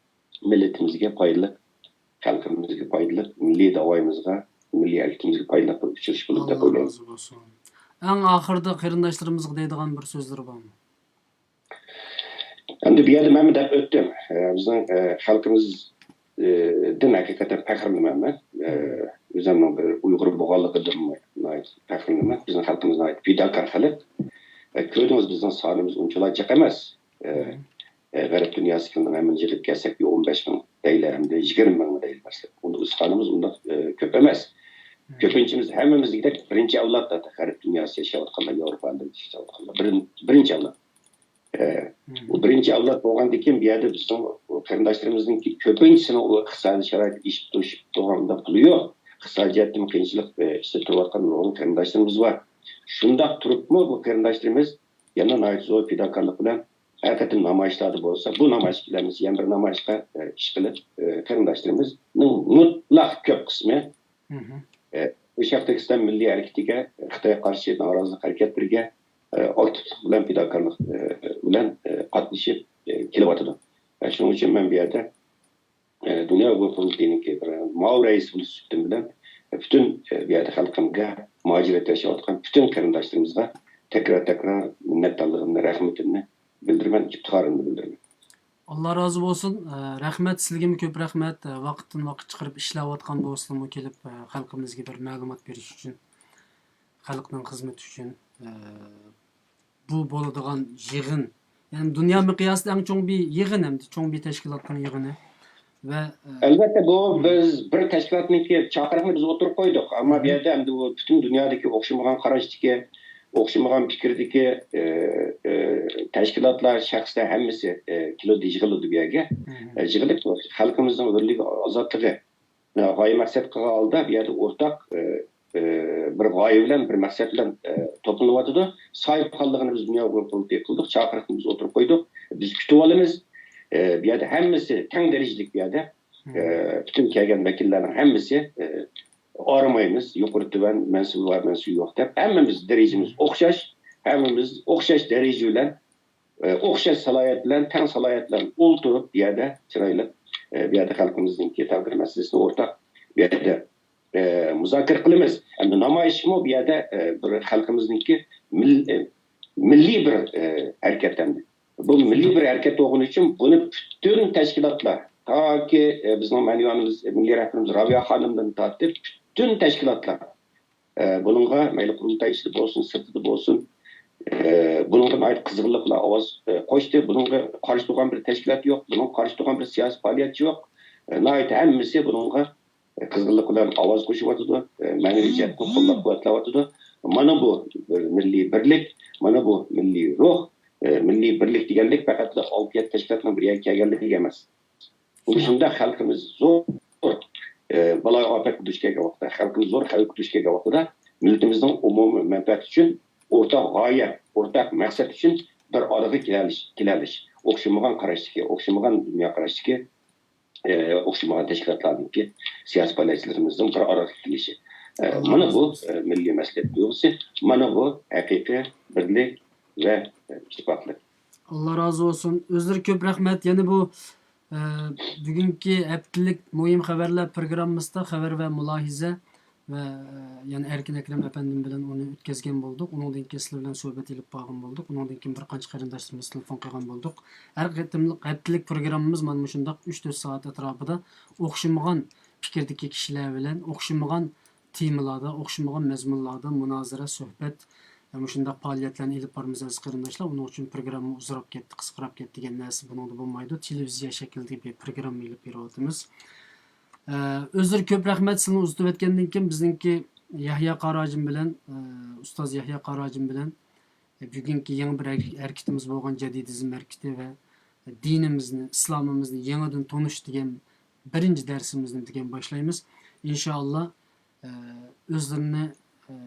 مىللىتىمىزگە پايدىلىق، خەلقىمىزگە پايدىلىق، مىللىي داۋايىمىزغا، مىللىي ھەرىكىتىمىزگە پايدىلىق بىر ئۇچرىشىش بولىدۇ دەپ ئاللا ئويلايمەن. رازى بولسۇن. ئەڭ ئاخىرىدا قېرىنداشلىرىمىزغا دەيدىغان بىر سۆزلىرى بارمۇ؟ ئەمدى بۇ يەردە مەنمۇ دەپ ئۆتتۈم. ئە، بىزنىڭ، ئە، خەلقىمىز، ئە، دىن ھەقىقەتەن پەخىرلىنىمەن مەن. ئە، ئۆزۈمنىڭ بىر ئۇيغۇر بولغانلىقىدىن ناھايىتى پەخىرلىنىمەن. بىزنىڭ خەلقىمىز ناھايىتى پىداكار خەلق. ئە، كۆردىڭىز، بىزنىڭ سانىمىز ئۇنچىلا جىق ئەمەس. ئە، ئە، غەرب دۇنياسىدىكىلەرنىڭ ھەممىنى يىغىپ كەلسەك، بىر ئون بەش مىڭ دەيلى، ئەمدى يىگىرمە مىڭ دەيلى مەسىلەن. ئۇنداق سانىمىز ئۇنداق، ئە، كۆپ ئەمەس. كۆپىنچىمىز، ھەممىمىز دېگۈدەك بىرىنچى ئەۋلاد، غەرب دۇنياسى ياشاۋاتقانلار، ياۋروپادا ياشاۋاتقانلار. بىرىن-، بىرىنچى ئەۋلاد. ئە، بۇ بىرىنچى ئەۋلاد بولغاندىن كېيىن، بۇ يەردە بىزنىڭ قېرىنداشلىرىمىزنىڭكى كۆپىنچىسىنىڭ ئۇ ئىقتىسادىي شارائىتى ئېشىپ توشۇپ تۇرغان ئۇنداق پۇلى يوق. ئىقتىسادىي جەھەتتىن قىيىنچىلىق، ئە، ئىچىدە تۇرۇۋاتقان نۇرغۇن قېرىنداشلىرىمىز بار. شۇنداق تۇرۇپمۇ بۇ قېرىنداشلىرىمىز يەنە ناھايىتى زور پىداكارلىق بىلەن ھەر قېتىم نامايىشلاردا بولسا، بۇ نامايىش بىلەن يەنە بىر نامايىشقا، ئە، ئىشقىلىپ، ئە، قېرىنداشلىرىمىزنىڭ مۇتلەق كۆپ قىسمى ئە، بۇ شەرقىي تۈركىستان مىللىي ھەرىكىتىگە، خىتايغا قارشى نارازىلىق ھەرىكەتلىرىگە، ئە، ئاكتىپلىق بىلەن، پىداكارلىق، ئە، بىلەن، ئە، قاتنىشىپ، ئە، كېلىۋاتىدۇ. ئە، شۇنىڭ ئۈچۈن مەن بۇ يەردە، ئە، دۇنيا ئۇيغۇر قۇرۇلتىيىنىڭكى بىر ماۋۇ رەئىس بولۇش سۈپىتىم بىلەن، ئە، پۈتۈن، ئە، بۇ يەردە خەلقىمگە، مۇھاجىرەتتە ياشاۋاتقان پۈتۈن قېرىنداشلىرىمىزغا تەكرار-تەكرار مىننەتدارلىقىمنى، رەھمىتىمنى بىلدۈرىمەن، ئىپتىخارىمنى بىلدۈرىمەن. ئاللا رازى بولسۇن. ئە، رەھمەت، سىزگىمۇ كۆپ رەھمەت. ئە، ۋاقىتتىن ۋاقىت چىقىرىپ ئىشلەۋاتقان دوستلىرىمۇ كېلىپ، ئە، خەلقىمىزگە بىر مەلۇمات بېرىش ئۈچۈن، خەلقنىڭ خىزمىتى ئۈچۈن، ئە، بۇ بولىدىغان يىغىن، يەنى دۇنيا مىقياسىدا ئەڭ چوڭ بىر يىغىن، ھەمدە چوڭ بىر تەشكىلاتنىڭ يىغىنى. ۋە، ئە، ئەلۋەتتە، بۇ بىز بىر تەشكىلاتنىڭكى چاقىرىقىنى بىز ئوتتۇرىغا قويدۇق. ئەمما بۇ يەردە ئەمدى بۇ پۈتۈن دۇنيادىكى ئوخشىمىغان قاراشتىكى، ئوخشىمىغان پىكىردىكى، ئە، ئە، تەشكىلاتلار، شەخسلەر ھەممىسى، ئە، كېلىدۇ، يىغىلىدۇ بۇ يەرگە. ئە، يىغىلىپ خەلقىمىزنىڭ ھۆرلۈكى، ئازادلىقى، ئە، غايە مەقسەت قىلغان ھالدا بۇ يەردە ئورتاق، ئە، ئە، بىر غايە بىلەن، بىر مەقسەت بىلەن، ئە، توپلىنىۋاتىدۇ. ساھىبخانلىقىنى بىز دۇنيا ئۇيغۇر قۇرۇلتىيى قىلدۇق، چاقىرىقنى بىز ئوتتۇرىغا قويدۇق. بىز كۈتۈۋالىمىز. ئە، بۇ يەردە ھەممىسى تەڭ دەرىجىلىك بۇ يەردە. ئە، پۈتۈن كەلگەن ۋەكىللەرنىڭ ھەممىسى، ئە، ئايرىمايمىز، يۇقىرى تۆۋەن، مەنسۇبى بار، مەنسۇبى يوق دەپ، ھەممىمىز دەرىجىمىز ئوخشاش، ھەممىمىز ئوخشاش دەرىجە بىلەن، ئە، ئوخشاش سالاھىيەت بىلەن، تەڭ سالاھىيەت بىلەن ئولتۇرۇپ، بۇ يەردە چىرايلىق، ئە، بۇ يەردە خەلقىمىزنىڭكى تەقدىر مەسىلىسىنى ئورتاق بۇ يەردە، ئە، مۇزاكىرە قىلىمىز. ئەمدى نامايىشمۇ بۇ يەردە، ئە، بىر خەلقىمىزنىڭكى مىل-، ئە، مىللىي بىر، ئە، ھەرىكەت ئەمدى. بۇ مىللىي بىر ھەرىكەت بولغىنى ئۈچۈن بۇنى پۈتۈن تەشكىلاتلار، تاكى، ئە، بىزنىڭ مەنىۋىمىز، مىللىي رەھبىرىمىز رابىيە خانىمدىن تارتىپ پۈتۈن تەشكىلاتلار، ئە، بۇنىڭغا مەيلى قۇرۇلتاي ئىچىدە بولسۇن، سىرتىدا بولسۇن، ئە، بۇنىڭغا ناھايىتى قىزغىنلىق بىلەن ئاۋاز، ئە، قوشتى. بۇنىڭغا قارشى تۇرغان بىر تەشكىلات يوق، بۇنىڭغا قارشى تۇرغان بىر سىياسىي پائالىيەتچى يوق. ئە، ناھايىتى ھەممىسى بۇنىڭغا قىزغىنلىق بىلەن ئاۋاز قوشۇۋاتىدۇ، ئە، مەنىۋى جەھەتتىن قوللاپ-قۇۋۋەتلەۋاتىدۇ. مانا بۇ بىر مىللىي بىرلىك، مانا بۇ مىللىي روھ، ئە، مىللىي بىرلىك دېگەنلىك پەقەتلا ئالتە يەتتە تەشكىلاتنىڭ بىر يەرگە كەلگەنلىكى ئەمەس. مۇشۇنداق خەلقىمىز زور، ئە، بالايىئاپەتكە دۇچ كەلگەن ۋاقىتتا، خەلقىمىز زور خەۋپكە دۇچ كەلگەن ۋاقتىدا مىللىتىمىزنىڭ ئومۇمىي مەنپەئەتى ئۈچۈن، ئورتاق غايە، ئورتاق مەقسەت ئۈچۈن بىر ئارىغا كېلەلىش، كېلەلىش. ئوخشىمىغان قاراشتىكى، ئوخشىمىغان دۇنيا قاراشتىكى، ئە، ئوخشىمىغان تەشكىلاتلاردىكى سىياسىي پائالىيەتچىلىرىمىزنىڭ بىر ئارىغا كېلىشى. ئە، ئاللا مانا رازى بۇ، بولسۇن. ئە، مىللىي مەسلىھەت تۇيغۇسى، مانا بۇ ھەقىقىي بىرلىك ۋە، ئە، ئىتتىپاقلىق. ئاللا رازى بولسۇن. ئۆزلىرىگە كۆپ رەھمەت. يەنە بۇ، ئە، بۈگۈنكى ھەپتىلىك مۇھىم خەۋەرلەر پروگراممىسىدا خەۋەر ۋە مۇلاھىزە ۋە، ئە، يەنە ئەركىن ئەكرەم ئەپەندىم بىلەن ئۇنى ئۆتكۈزگەن بولدۇق. ئۇنىڭدىن كېيىن سىلەر بىلەن سۆھبەت ئېلىپ بارغان بولدۇق. ئۇنىڭدىن كېيىن بىر قانچە قېرىنداشلىرىمىز تېلېفون قىلغان بولدۇق. ھەر قېتىملىق ھەپتىلىك پروگراممىمىز مانا مۇشۇنداق ئۈچ تۆت سائەت ئەتراپىدا ئوخشىمىغان پىكىردىكى كىشىلەر بىلەن ئوخشىمىغان تېمىلاردا، ئوخشىمىغان مەزمۇنلاردا مۇنازىرە، سۆھبەت، مۇشۇنداق پائالىيەتلەرنى ئېلىپ بارىمىز، ئەزىز قېرىنداشلار. ئۇنىڭ ئۈچۈن پروگرامما ئۇزىراپ كەتتى، قىسقىراپ كەتتى دېگەن نەرسە بۇنىڭدا بولمايدۇ. تېلېۋىزىيە شەكلىدىكى بىر پروگرامما ئېلىپ بېرىۋاتىمىز. ئە، ئۆزلىرىگە كۆپ رەھمەت، سىلىنى ئۇزىتىۋەتكەندىن كېيىن. بىزنىڭكى يەھيا قارا ھاجىم بىلەن، ئە، ئۇستاز يەھيا قارا ھاجىم بىلەن، ئە، بۈگۈنكى يېڭى بىر ھەرىكىتىمىز بولغان جەدىدىزم ھەرىكىتى ۋە دىنىمىزنى، ئىسلامىمىزنى يېڭىدىن تونۇش دېگەن بىرىنچى دەرسىمىزنى بۈگۈن باشلايمىز. ئىنشائاللا، ئە، ئۆزلىرىنى، ئە،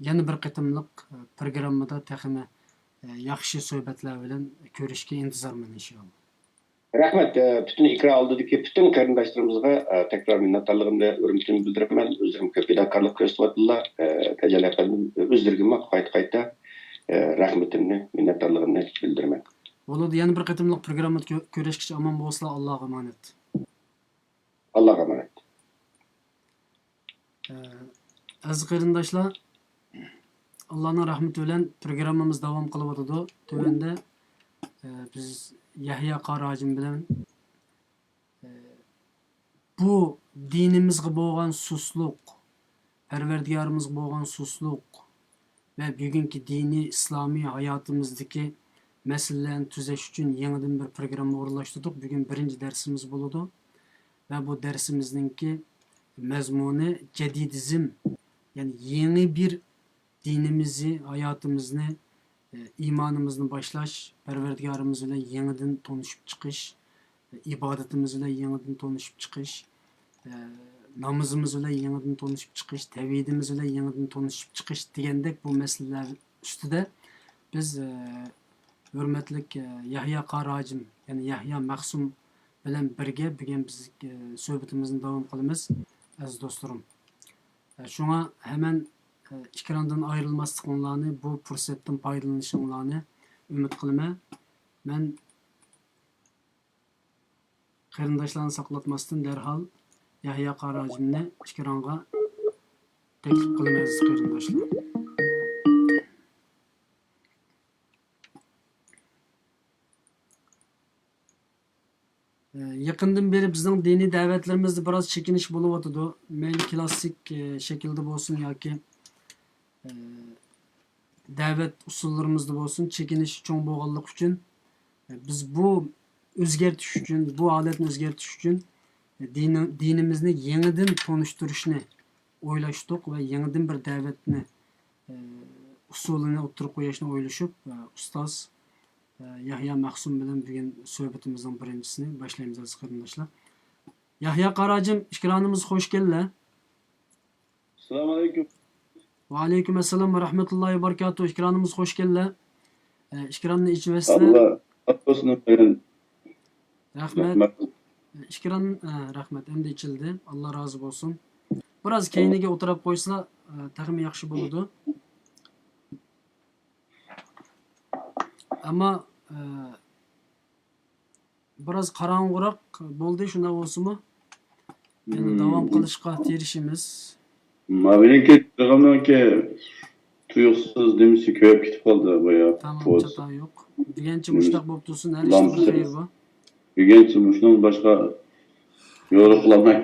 يەنە بىر قېتىملىق، ئە، پروگراممىدا تېخىمۇ، ئە، ياخشى سۆھبەتلەر بىلەن كۆرۈشكە ئىنتىزارمەن، ئىنشائاللا. رەھمەت، ئە، پۈتۈن ئېكران ئالدىدىكى پۈتۈن قېرىنداشلىرىمىزغا، ئە، تەكرار مىننەتدارلىقىمنى، ھۆرمىتىمنى بىلدۈرىمەن. ئۆزلىرىمۇ كۆپ پىداكارلىق كۆرسىتىۋاتىدىلا. ئە، تەجەللى ئەپەندىم، ئۆزلىرىگىمۇ قايتا-قايتا، ئە، رەھمىتىمنى، مىننەتدارلىقىمنى بىلدۈرىمەن. بولىدۇ، يەنە بىر قېتىملىق پروگراممىدا كۆ-، كۆرۈشكىچە ئامان بولسىلا، ئاللاغا ئامانەت. ئاللاغا ئامانەت. ئەزىز قېرىنداشلار، ئاللانىڭ رەھمىتى بىلەن پروگراممىمىز داۋام قىلىۋاتىدۇ. تۆۋەندە، ئە، بىز يەھيا قارا ھاجىم بىلەن، ئە، بۇ دىنىمىزغا بولغان سۇسلۇق، پەرۋەردىگارىمىزغا بولغان سۇسلۇق، ۋە بۈگۈنكى دىنىي ئىسلامىي ھاياتىمىزدىكى مەسىلىلەرنى تۈزەش ئۈچۈن يېڭىدىن بىر پروگرامما ئورۇنلاشتۇردۇق. بۈگۈن بىرىنچى دەرسىمىز بولىدۇ. ۋە بۇ دەرسىمىزنىڭكى مەزمۇنى جەدىدىزم، يەنى يېڭى بىر دىنىمىزنى، ھاياتىمىزنى، ئە، ئىمانىمىزنى باشلاش، پەرۋەردىگارىمىز بىلەن يېڭىدىن تونۇشۇپ چىقىش، ئىبادىتىمىز بىلەن يېڭىدىن تونۇشۇپ چىقىش، ئە، نامىزىمىز بىلەن يېڭىدىن تونۇشۇپ چىقىش، تەۋھىدىمىز بىلەن يېڭىدىن تونۇشۇپ چىقىش دېگەندەك بۇ مەسىلىلەر ئۈستىدە بىز، ئە، ھۆرمەتلىك، ئە، يەھيا قارا ھاجىم، يەنى يەھيا مەخسۇم بىلەن بىرگە بۈگۈن بىز، ئە، سۆھبىتىمىزنى داۋام قىلىمىز، ئەزىز دوستلىرىم. ئە، شۇڭا ھەمەن، ئە، ئېكراندىن ئايرىلماسلىقىڭلارنى، بۇ پۇرسەتتىن پايدىلىنىشىڭلارنى ئۈمىد قىلىمەن. مەن قېرىنداشلارنى ساقلاتماستىن دەرھال يەھيا قارا ھاجىمنى ئېكرانغا تەكلىپ قىلىمەن، ئەزىز قېرىنداشلار. يېقىندىن بېرى بىزنىڭ دىنىي دەۋەتلىرىمىزدە بىراز چېكىنىش بولۇۋاتىدۇ. مەيلى كلاسسىك، ئە، شەكىلدە بولسۇن ياكى، ئە، دەۋەت ئۇسۇللىرىمىزدا بولسۇن، چېكىنىش چوڭ بولغانلىقى ئۈچۈن، ئە، بىز بۇ ئۆزگەرتىش ئۈچۈن، بۇ ھالەتنى ئۆزگەرتىش ئۈچۈن، ئە، دىنى-، دىنىمىزنى يېڭىدىن تونۇشتۇرۇشنى ئويلاشتۇق ۋە يېڭىدىن بىر دەۋەتنى، ئە، ئۇسۇلىنى ئوتتۇرىغا قويۇشنى ئويلىشىپ، ئە، ئۇستاز، ئە، يەھيا مەخسۇم بىلەن بۈگۈن سۆھبىتىمىزنىڭ بىرىنچىسىنى باشلايمىز، ئەزىز قېرىنداشلار. يەھيا قارا ھاجىم، ئېكرانىمىزغا خوش كەلدىلە. ئەسسالامۇ ئەلەيكۇم. ۋەئەلەيكۇم ئەسسالام ۋە رەھمەتۇللاھى ۋە بەرىكاتۇھ. ئېكرانىمىزغا خوش كەلدىلە. ئە، ئېكراننى ئېچىۋەتسىلە. ئاللا رازى بولسۇن ئەپەندىم. رەھمەت. رەھمەت. ئېكران، ئە، رەھمەت. ئەمدى ئېچىلدى. ئاللا رازى بولسۇن. بىراز كەينىگە ئولتۇراپ قويسىلا، ئە، تېخىمۇ ياخشى بولىدۇ. ئەمما، ئە، بىراز قاراڭغۇراق بولدى، شۇنداق بولسىمۇ، يەنە داۋام قىلىشقا تىرىشىمىز. ماۋىنىڭكى، جىغىمنىڭكى تۇيۇقسىز نېمىسى كۆيۈپ كېتىپ قالدى بايا. تامام، چاتا يوق. دېگەنچە مۇشۇنداق بولۇپ تۇرسۇن، ھەر ئىشتا بىر خەير بار. دېگەنچە مۇشۇنىڭ باشقا يورۇقلىماي.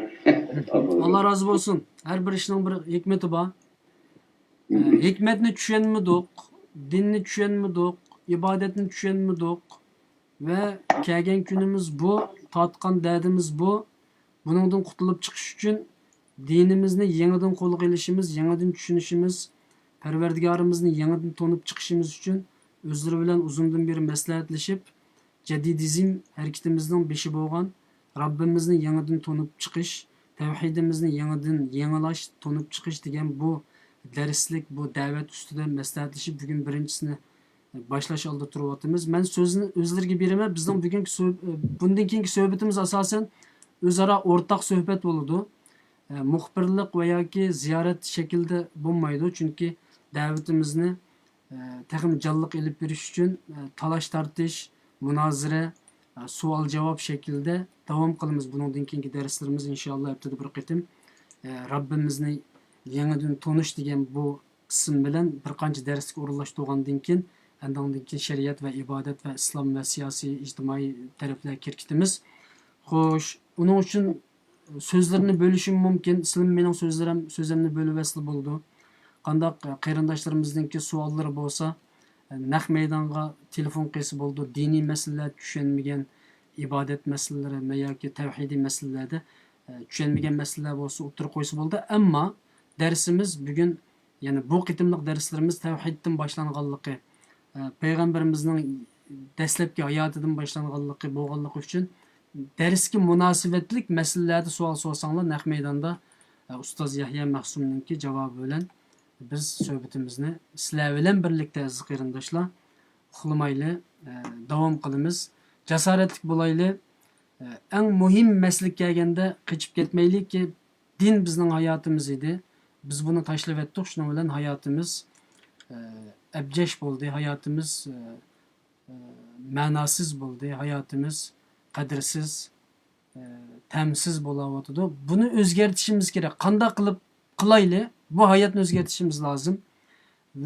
ئاللا رازى بولسۇن. ھەر بىر ئىشنىڭ بىر ھېكمىتى بار. ھېكمەتنى چۈشەنمىدۇق، دىننى چۈشەنمىدۇق، ئىبادەتنى چۈشەنمىدۇق ۋە كەلگەن كۈنىمىز بۇ، تارتقان دەردىمىز بۇ. بۇنىڭدىن قۇتۇلۇپ چىقىش ئۈچۈن دىنىمىزنى يېڭىدىن قولغا ئېلىشىمىز، يېڭىدىن چۈشىنىشىمىز، پەرۋەردىگارىمىزنى يېڭىدىن تونۇپ چىقىشىمىز ئۈچۈن ئۆزلىرى بىلەن ئۇزۇندىن بېرى مەسلىھەتلىشىپ، جەدىدىزم ھەرىكىتىمىزنىڭ بېشى بولغان رەببىمىزنى يېڭىدىن تونۇپ چىقىش، تەۋھىدىمىزنى يېڭىدىن يېڭىلاش، تونۇپ چىقىش دېگەن بۇ دەرسلىك، بۇ دەۋەت ئۈستىدە مەسلىھەتلىشىپ، بۈگۈن بىرىنچىسىنى باشلاش ئالدىدا تۇرۇۋاتىمىز. مەن سۆزنى ئۆزلىرىگە بېرىمەن. بىزنىڭ بۈگۈنكى سۆ-، بۇندىن كېيىنكى سۆھبىتىمىز ئاساسەن ئۆزئارا ئورتاق سۆھبەت بولىدۇ. مۇخبىرلىق ۋە ياكى زىيارەت شەكلىدە بولمايدۇ، چۈنكى دەۋىتىمىزنى تېخىمۇ جانلىق ئېلىپ بېرىش ئۈچۈن تالاش-تارتىش، مۇنازىرە، سوئال-جاۋاب شەكلىدە داۋام قىلىمىز. بۇنىڭدىن كېيىنكى دەرسلىرىمىز ئىنشائاللا ھەپتىدە بىر قېتىم رەببىمىزنى يېڭىدىن تونۇش دېگەن بۇ قىسىم بىلەن بىر قانچە دەرسلىك ئورۇنلاشتۇرغاندىن كېيىن، ئاندىن كېيىن شەرىئەت ۋە ئىبادەت ۋە ئىسلام ۋە سىياسىي، ئىجتىمائىي تەرەپلەرگە كىرىپ كېتىمىز. خوش، ئۇنىڭ ئۈچۈن سۆزلىرىنى بۆلۈشۈم مۇمكىن. سىلىمۇ مېنىڭ سۆزلىرىم، سۆزۈمنى بۆلۈۋەتسىلا بولىدۇ. قانداق، ئە، قېرىنداشلىرىمىزنىڭكى سوئاللىرى بولسا، ئە، نەق مەيدانغا تېلېفون قىلسا بولىدۇ. دىنىي مەسىلىلەر، چۈشەنمىگەن ئىبادەت مەسىلىلىرى ۋە ياكى تەۋھىدىي مەسىلىلەردە، ئە، چۈشەنمىگەن مەسىلىلەر بولسا ئوتتۇرىغا قويسا بولىدۇ. ئەمما دەرسىمىز بۈگۈن، يەنى بۇ قېتىملىق دەرسلىرىمىز تەۋھىدتىن باشلانغانلىقى، ئە، پەيغەمبىرىمىزنىڭ دەسلەپكى ھاياتىدىن باشلانغانلىقى بولغانلىقى ئۈچۈن، دەرسكە مۇناسىۋەتلىك مەسىلىلەردە سوئال سورىساڭلار، نەق مەيداندا، ئە، ئۇستاز يەھيا مەخسۇمنىڭكى جاۋابى بىلەن بىز سۆھبىتىمىزنى سىلەر بىلەن بىرلىكتە، ئەزىز قېرىنداشلار، ئۇخلىمايلى، ئە، داۋام قىلىمىز. جاسارەتلىك بولايلى. ئە، ئەڭ مۇھىم مەسىلىگە كەلگەندە، قېچىپ كەتمەيلىكى، دىن بىزنىڭ ھاياتىمىز ئىدى. بىز بۇنى تاشلىۋەتتۇق، شۇنىڭ بىلەن ھاياتىمىز، ئە، ئەبجەش بولدى، ھاياتىمىز، ئە، ئە، مەناسىز بولدى، ھاياتىمىز قەدىرسىز، ئە، تەمسىز بولاۋاتىدۇ. بۇنى ئۆزگەرتىشىمىز كېرەك. قانداق قىلىپ قىلايلى؟ بۇ ھاياتنى ئۆزگەرتىشىمىز لازىم.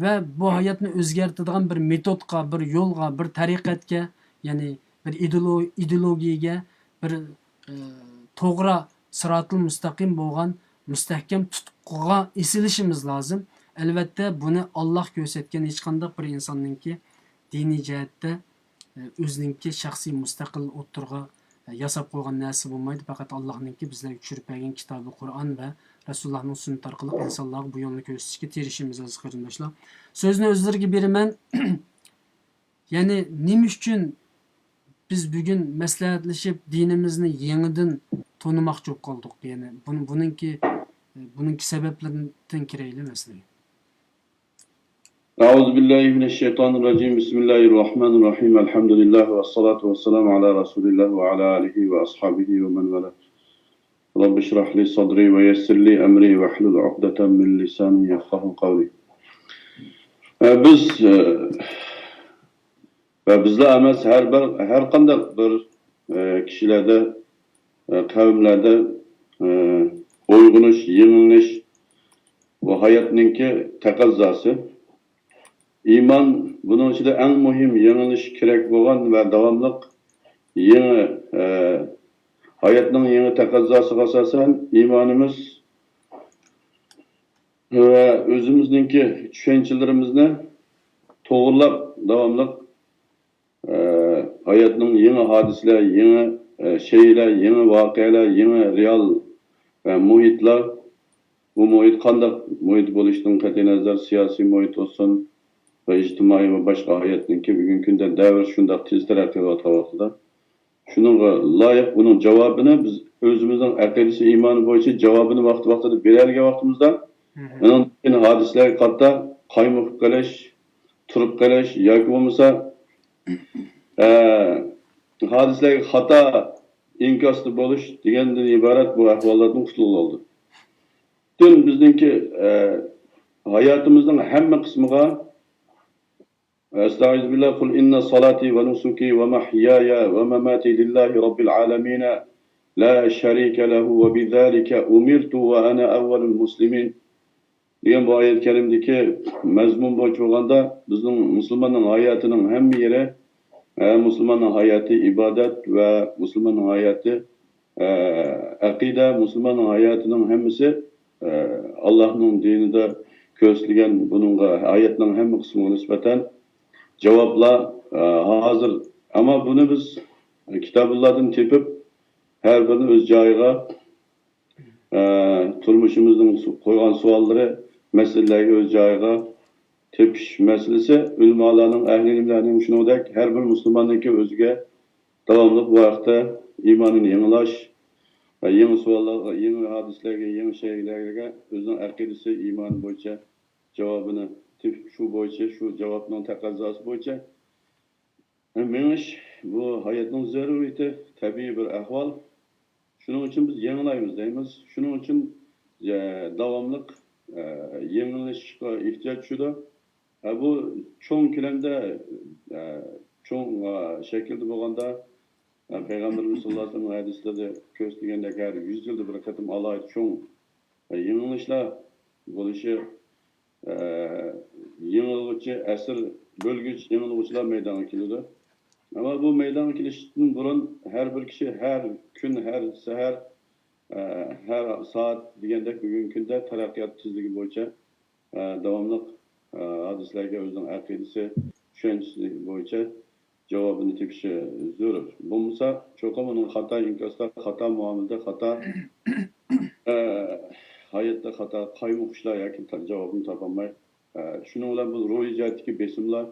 ۋە بۇ ھاياتنى ئۆزگەرتىدىغان بىر مېتودقا، بىر يولغا، بىر تەرىقەتكە، يەنى بىر ئىدېئولو-، ئىدېئولوگىيەگە، بىر، ئە، توغرا سىراتىل مۇستەقىم بولغان مۇستەھكەم تۇتقىغا ئېسىلىشىمىز لازىم. ئەلۋەتتە، بۇنى ئاللاھ كۆرسەتكەن، ھېچقانداق بىر ئىنساننىڭكى دىنىي جەھەتتە، ئە، ئۆزىنىڭكى شەخسىي مۇستەقىل ئوتتۇرىغا، ئە، ياساپ قويغان نەرسە بولمايدۇ. پەقەت ئاللاھنىڭكى بىزلەرگە چۈشۈرۈپ بەرگەن كىتابى قۇرئان ۋە رەسۇلۇللاھنىڭ سۈننىتى ئارقىلىق ئىنسانلارغا بۇ يولنى كۆرسىتىشكە تىرىشىمىز، ئەزىز قېرىنداشلار. سۆزنى ئۆزلىرىگە بېرىمەن. يەنى نېمە ئۈچۈن بىز بۈگۈن مەسلىھەتلىشىپ دىنىمىزنى يېڭىدىن تونۇماقچى بولۇپ قالدۇق؟ يەنى بۇنى، بۇنىڭكى، بۇنىڭكى سەۋەبلىرىدىن كىرەيلى مەسىلىگە. أعوذ بالله من الشيطان الرجيم. بسم الله الرحمن الرحيم. الحمد لله والصلاة والسلام على رسول الله وعلى آله وأصحابه ومن والاه. رب اشرح لي صدري ويسر لي أمري واحلل عقدة من لساني يفقهوا قولي. ئە، بىز، ئە، ۋە بىزلا ئەمەس، ھەر بىر، ھەر قانداق بىر، ئە، كىشىلەردە، ئە، قەۋملەردە، ئە، ئويغىنىش، يېڭىلىنىش، بۇ ھاياتنىڭكى تەقەززاسى. ئىمان بۇنىڭ ئىچىدە ئەڭ مۇھىم، يېڭىلىش كېرەك بولغان ۋە داۋاملىق يېڭى، ئە، ھاياتنىڭ يېڭى تەقەززاسىغا ئاساسەن ئىمانىمىز ۋە ئۆزىمىزنىڭكى چۈشەنچىلىرىمىزنى توغرىلاپ، داۋاملىق، ئە، ھاياتنىڭ يېڭى ھادىسىلەر، يېڭى، ئە، شەيئىلەر، يېڭى ۋەقەلەر، يېڭى رېئال، ئە، مۇھىتلار، بۇ مۇھىت قانداق مۇھىت بولۇشىدىن قەتئىينەزەر، سىياسىي مۇھىت بولسۇن ۋە ئىجتىمائىي ۋە باشقا ھاياتنىڭكى بۈگۈنكى كۈندە دەۋر شۇنداق تېز تەرەققىي قىلىۋاتقان ۋاقتىدا، شۇنىڭغا لايىق ئۇنىڭ جاۋابىنى بىز ئۆزىمىزنىڭ ئەقىدىسى، ئىمانى بويىچە جاۋابىنى ۋاقتى-ۋاقتىدا بېرەلىگەن ۋاقتىمىزدا، مم، ئۇنىڭدىن كېيىن ھادىسىلەرگە قارىتا قايمۇقۇپ قېلىش، تۇرۇپ قېلىش ياكى بولمىسا، ئە، ھادىسىلەرگە خاتا ئىنكاستا بولۇش دېگەندىن ئىبارەت بۇ ئەھۋاللاردىن قۇتۇلغىلى بولىدۇ. پۈتۈن بىزنىڭكى، ئە، ھاياتىمىزنىڭ ھەممە قىسمىغا، ئەستەئىزۇ بىللا، قۇل ئىننا سالاتى ۋە نۇسۇكى ۋە مەھيايە ۋە مەماتى لىللاھى رەببىل ئالەمىنە لا شەرىكە لەھۇ ۋە بىزالىكە ئۇمىرتۇ ۋە ئەنە ئەۋۋەلۇل مۇسلىمىن دېگەن بۇ ئايەت كەرىمدىكى مەزمۇن بويىچە بولغاندا، بىزنىڭ مۇسۇلماننىڭ ھاياتىنىڭ ھەممە يېرى ئە، مۇسۇلماننىڭ ھاياتى ئىبادەت ۋە مۇسۇلماننىڭ ھاياتى، ئە، ئەقىدە، مۇسۇلماننىڭ ھاياتىنىڭ ھەممىسى، ئە، ئاللاھنىڭ دىنىدا كۆرسىتىلگەن بۇنىڭغا ھاياتنىڭ ھەممە قىسمىغا نىسبەتەن جاۋابلار، ئە، ھازىر. ئەمما بۇنى بىز كىتابۇللاھدىن تېپىپ، ھەر بىرىنى ئۆز جايىغا، ئە، تۇرمۇشىمىزنىڭ سو-، قويغان سوئاللىرى، مەسىلىلەرگە ئۆز جايىغا تېپىش مەسىلىسى ئۆلىمالارنىڭ، ئەھلى ئىلىملەرنىڭ، شۇنىڭدەك ھەر بىر مۇسۇلماننىڭكى ئۆزىگە داۋاملىق بۇ ھەقتە ئىمانىنى يېڭىلاش ۋە يېڭى سوئاللارغا، يېڭى ھادىسىلەرگە، يېڭى شەيئىلەرگە ئۆزىنىڭ ئەقىدىسى، ئىمانى بويىچە جاۋابىنى تېپىپ، شۇ بويىچە، شۇ جاۋابنىڭ تەقەززاسى بويىچە مېڭىش، بۇ ھاياتنىڭ زۆرۈرىيىتى، تەبىئىي بىر ئەھۋال. شۇنىڭ ئۈچۈن بىز يېڭىلايمىز دەيمىز. شۇنىڭ ئۈچۈن، ئە، داۋاملىق، ئە، يېڭىلىشىشقا ئېھتىياج چۈشىدۇ. ھە، بۇ چوڭ كۆلەمدە، ئە، چوڭ، ئە، شەكىلدە بولغاندا، ئە، پەيغەمبىرىمىز ساللاللاھۇ ئەلەيھى ۋەسەللەم ھەدىسلىرىدە كۆرسىتىلگەندەك، ھەر يۈز يىلدا بىر قېتىم ئالاھىدە چوڭ، ئە، يېڭىلىشلار بولۇشى، ئە، يېڭىلغۇچى، ئەسىر بۆلگۈچ يېڭىلغۇچىلار مەيدانغا كېلىدۇ. ئەمما بۇ مەيدانغا كېلىشتىن بۇرۇن ھەر بىر كىشى ھەر كۈن، ھەر سەھەر، ئە، ھەر سائەت دېگەندەك بۈگۈنكى كۈندە تەرەققىيات تېزلىكى بويىچە، ئە، داۋاملىق، ئە، ھادىسىلەرگە ئۆزىنىڭ ئەقىدىسى، چۈشەنچىسى بويىچە جاۋابىنى تېپىشى زۆرۈر. بولمىسا، چوقۇم ئۇنىڭ خاتا ئىنكاستا، خاتا مۇئامىلىدە، خاتا، ئە، ھاياتتا خاتا قايمۇقۇشلار ياكى تا-، جاۋابنى تاپالماي، ئە، شۇنىڭ بىلەن بۇ روھىي جەھەتتىكى بېسىملار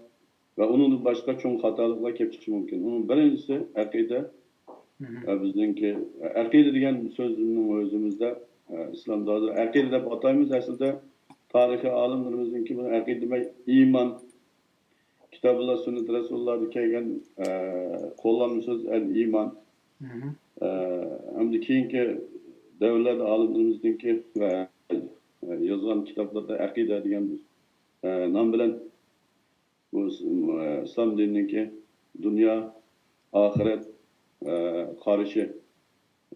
ۋە ئۇنىڭدىن باشقا چوڭ خاتالىقلار كېلىپ چىقىشى مۇمكىن. ئۇنىڭ بىرىنچىسى ئەقىدە. مم. ئە، بىزنىڭكى ئەقىدە دېگەن سۆزنىڭ ئۆزىمىزدە، ئە، ئىسلامدا ھازىر ئەقىدە دەپ ئاتايمىز، ئەسلىدە تارىخىي ئالىملىرىمىزنىڭكى بۇنى ئەقىدە دېمەي، ئىمان، كىتابۇللا، سۈننەت رەسۇلۇللادا كەلگەن، ئە، قوللانما سۆز ئەل ئىمان. مم. ئە، ئەمدى كېيىنكى دەۋرلەردە ئالىملىرىمىزنىڭكى ۋە، ئە، يازغان كىتابلىرىدا ئەقىدە دېگەن، ئە، نام بىلەن بۇ ئىس-، ئىسلام دىنىنىڭكى دۇنيا، ئاخىرەت، ئە، قارىشى،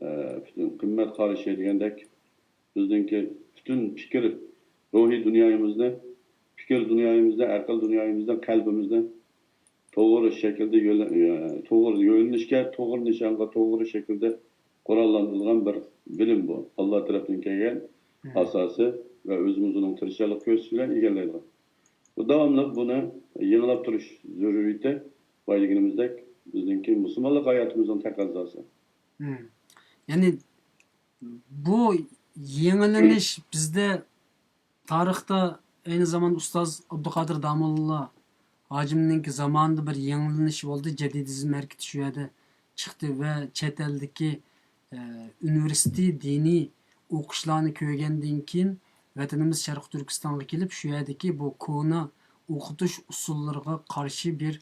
ئە، پۈتۈن قىممەت قارىشى دېگەندەك، بىزنىڭكى پۈتۈن پىكىر، روھىي دۇنيايىمىزنى، پىكىر دۇنيايىمىزنى، ئەقىل دۇنيايىمىزنى، قەلبىمىزنى توغرا شەكىلدە يۆنە-، ئە، توغرا يۆنىلىشكە، توغرا نىشانغا، توغرا شەكىلدە قوراللاندۇرۇلغان بىر بىلىم بۇ. ئاللا تەرەپتىن كەلگەن مم. ئاساسى ۋە ئۆزىمىز ئۇنىڭ تىرىشچانلىق كۆرسىتىشى بىلەن ئىگىلەيدىغان. بۇ داۋاملىق بۇنى يېڭىلاپ تۇرۇش زۆرۈرىيىتى، بايا دېگىنىمىزدەك، بىزنىڭكى مۇسۇلمانلىق ھاياتىمىزنىڭ تەقەززاسى. مم. يەنى بۇ يېڭىلىنىش بىزدە تارىختا ئەينى زامان ئۇستاز ئابدۇقادىر داموللا ھاجىمنىڭكى زامانىدا بىر يېڭىلىنىش بولدى. جەدىدىزم ھەرىكىتى شۇ يەردە چىقتى ۋە چەت ئەلدىكى، ئە، ئۇنىۋېرسىتېت دىنىي ئوقۇشلارنى كۆرگەندىن كېيىن، ۋەتىنىمىز شەرقىي تۈركىستانغا كېلىپ، شۇ يەردىكى بۇ كونا ئوقۇتۇش ئۇسۇللىرىغا قارشى بىر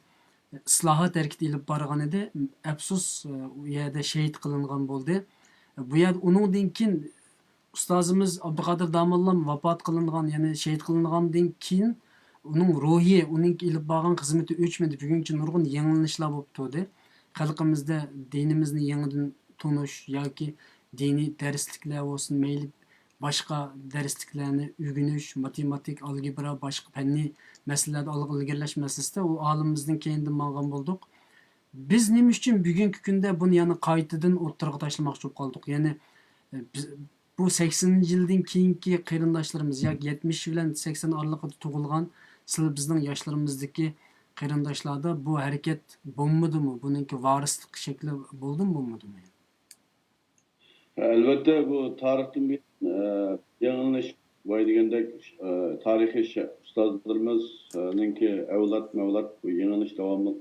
ئىسلاھات ھەرىكىتى ئېلىپ بارغان ئىدى. ئەپسۇس، ئۇ يەردە شېھىت قىلىنغان بولدى. بۇ يەردە ئۇنىڭدىن كېيىن ئۇستازىمىز ئابدۇقادىر داموللام ۋاپات قىلىنغان، يەنى شېھىت قىلىنغاندىن كېيىن ئۇنىڭ روھى، ئۇنىڭ ئېلىپ بارغان خىزمىتى ئۆچمىدى. بۈگۈنگىچە نۇرغۇن يېڭىلىنىشلار بولۇپ تۇردى. خەلقىمىزدە دىنىمىزنى يېڭىدىن تونۇش ياكى دىنىي دەرسلىكلەر بولسۇن، مەيلى باشقا دەرسلىكلەرنى ئۆگىنىش، ماتېماتىك، ئالگېبرا، باشقا پەننىي مەسىلىلەردە ئالغا ئىلگىرىلەش مەسىلىسىدە ئۇ ئالىمىمىزدىن كەينىدىن ماڭغان بولدۇق. بىز نېمە ئۈچۈن بۈگۈنكى كۈندە بۇنى يەنە قايتىدىن ئوتتۇرىغا تاشلىماقچى بولۇپ قالدۇق؟ يەنى، ئە، بىز، بۇ سەكسىنىنچى يىلدىن كېيىنكى قېرىنداشلىرىمىز ياكى يەتمىش بىلەن سەكسەن ئارىلىقىدا تۇغۇلغان سىلى بىزنىڭ ياشلىرىمىزدىكى قېرىنداشلاردا بۇ ھەرىكەت بولمىدىمۇ؟ بۇنىڭكى ۋارىسلىق شەكلى بولدىمۇ، بولمىدىمۇ؟ ئەلۋەتتە، بۇ تارىختىن بۇيان، ئە، يېڭىلىنىش، بايا دېگەندەك، ئە، تارىخىي شە-، ئۇستازلىرىمىزنىڭكى ئەۋلاد-مەۋلاد بۇ يېڭىلىنىش داۋاملىق،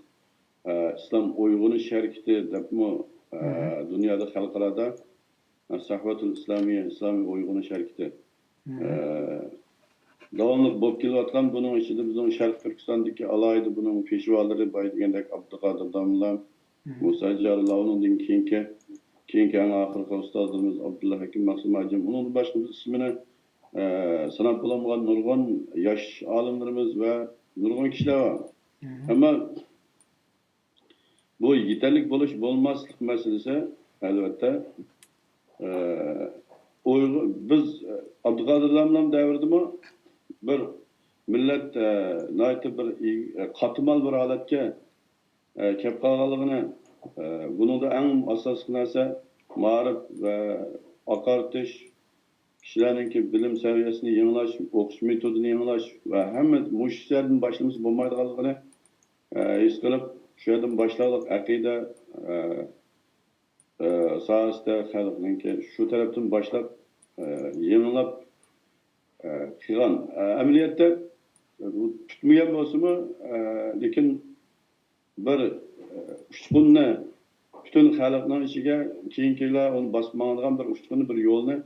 ئە، ئىسلام ئويغىنىش ھەرىكىتى دەپمۇ، ئە، مھم. دۇنيادا، خەلقئارادا، ئە، سەھۋەتۇل ئىسلامىيە، ئىسلامىي ئويغىنىش ھەرىكىتى. مھم. ئە، داۋاملىق بولۇپ كېلىۋاتقان، بۇنىڭ ئىچىدە بىزنىڭ شەرقىي تۈركىستاندىكى ئالاھىدە بۇنىڭ پېشۋالىرى، بايا دېگەندەك ئابدۇقادىر داموللا، مھم. مۇسا جارىللا، ئۇنىڭدىن كېيىنكى، كېيىنكى ئەڭ ئاخىرقى ئۇستازلىرىمىز ئابدۇللا ھەكىم، مەخسۇم ھاجىم. ئۇنىڭدىن باشقا بىز ئىسمىنى، ئە، ساناپ بولمىغان نۇرغۇن ياش ئالىملىرىمىز ۋە نۇرغۇن كىشىلەر بار. مھم. ئەمما بۇ يېتەرلىك بولۇش بولماسلىق مەسىلىسى، ئەلۋەتتە، ئە، ئۇيغۇر، بىز، ئە، ئابدۇقادىر داموللام دەۋرىدىمۇ بىر مىللەت، ئە، ناھايىتى بىر ئى-، ئە، قاتمال بىر ھالەتكە، ئە، كەپ قالغانلىقىنى، ئە، بۇنىڭدا ئەڭ ئاساسلىق نەرسە مائارىپ ۋە ئاقارتىش، كىشىلەرنىڭكى بىلىم سەۋىيەسىنى يېڭىلاش، ئوقۇش مېتودىنى يېڭىلاش ۋە ھەممە مۇشۇ يەردىن باشلىمىسا بولمايدىغانلىقىنى، ئە، ھېس قىلىپ، شۇ يەردىن باشلايلىق. ئەقىدە، ئە، ئە، ساھەسىدە خەلقنىڭكى شۇ تەرەپتىن باشلاپ، ئە، يېڭىلاپ، ئە، قىلغان. ئە، ئەمەلىيەتتە، ئە، بۇ پۈتمىگەن بولسىمۇ، ئە، لېكىن بىر، ئە، ئۇچقۇننى پۈتۈن خەلقنىڭ ئىچىگە كېيىنكىلەر ئۇنى باسىپ ماڭىدىغان بىر ئۇچقۇننى، بىر يولنى،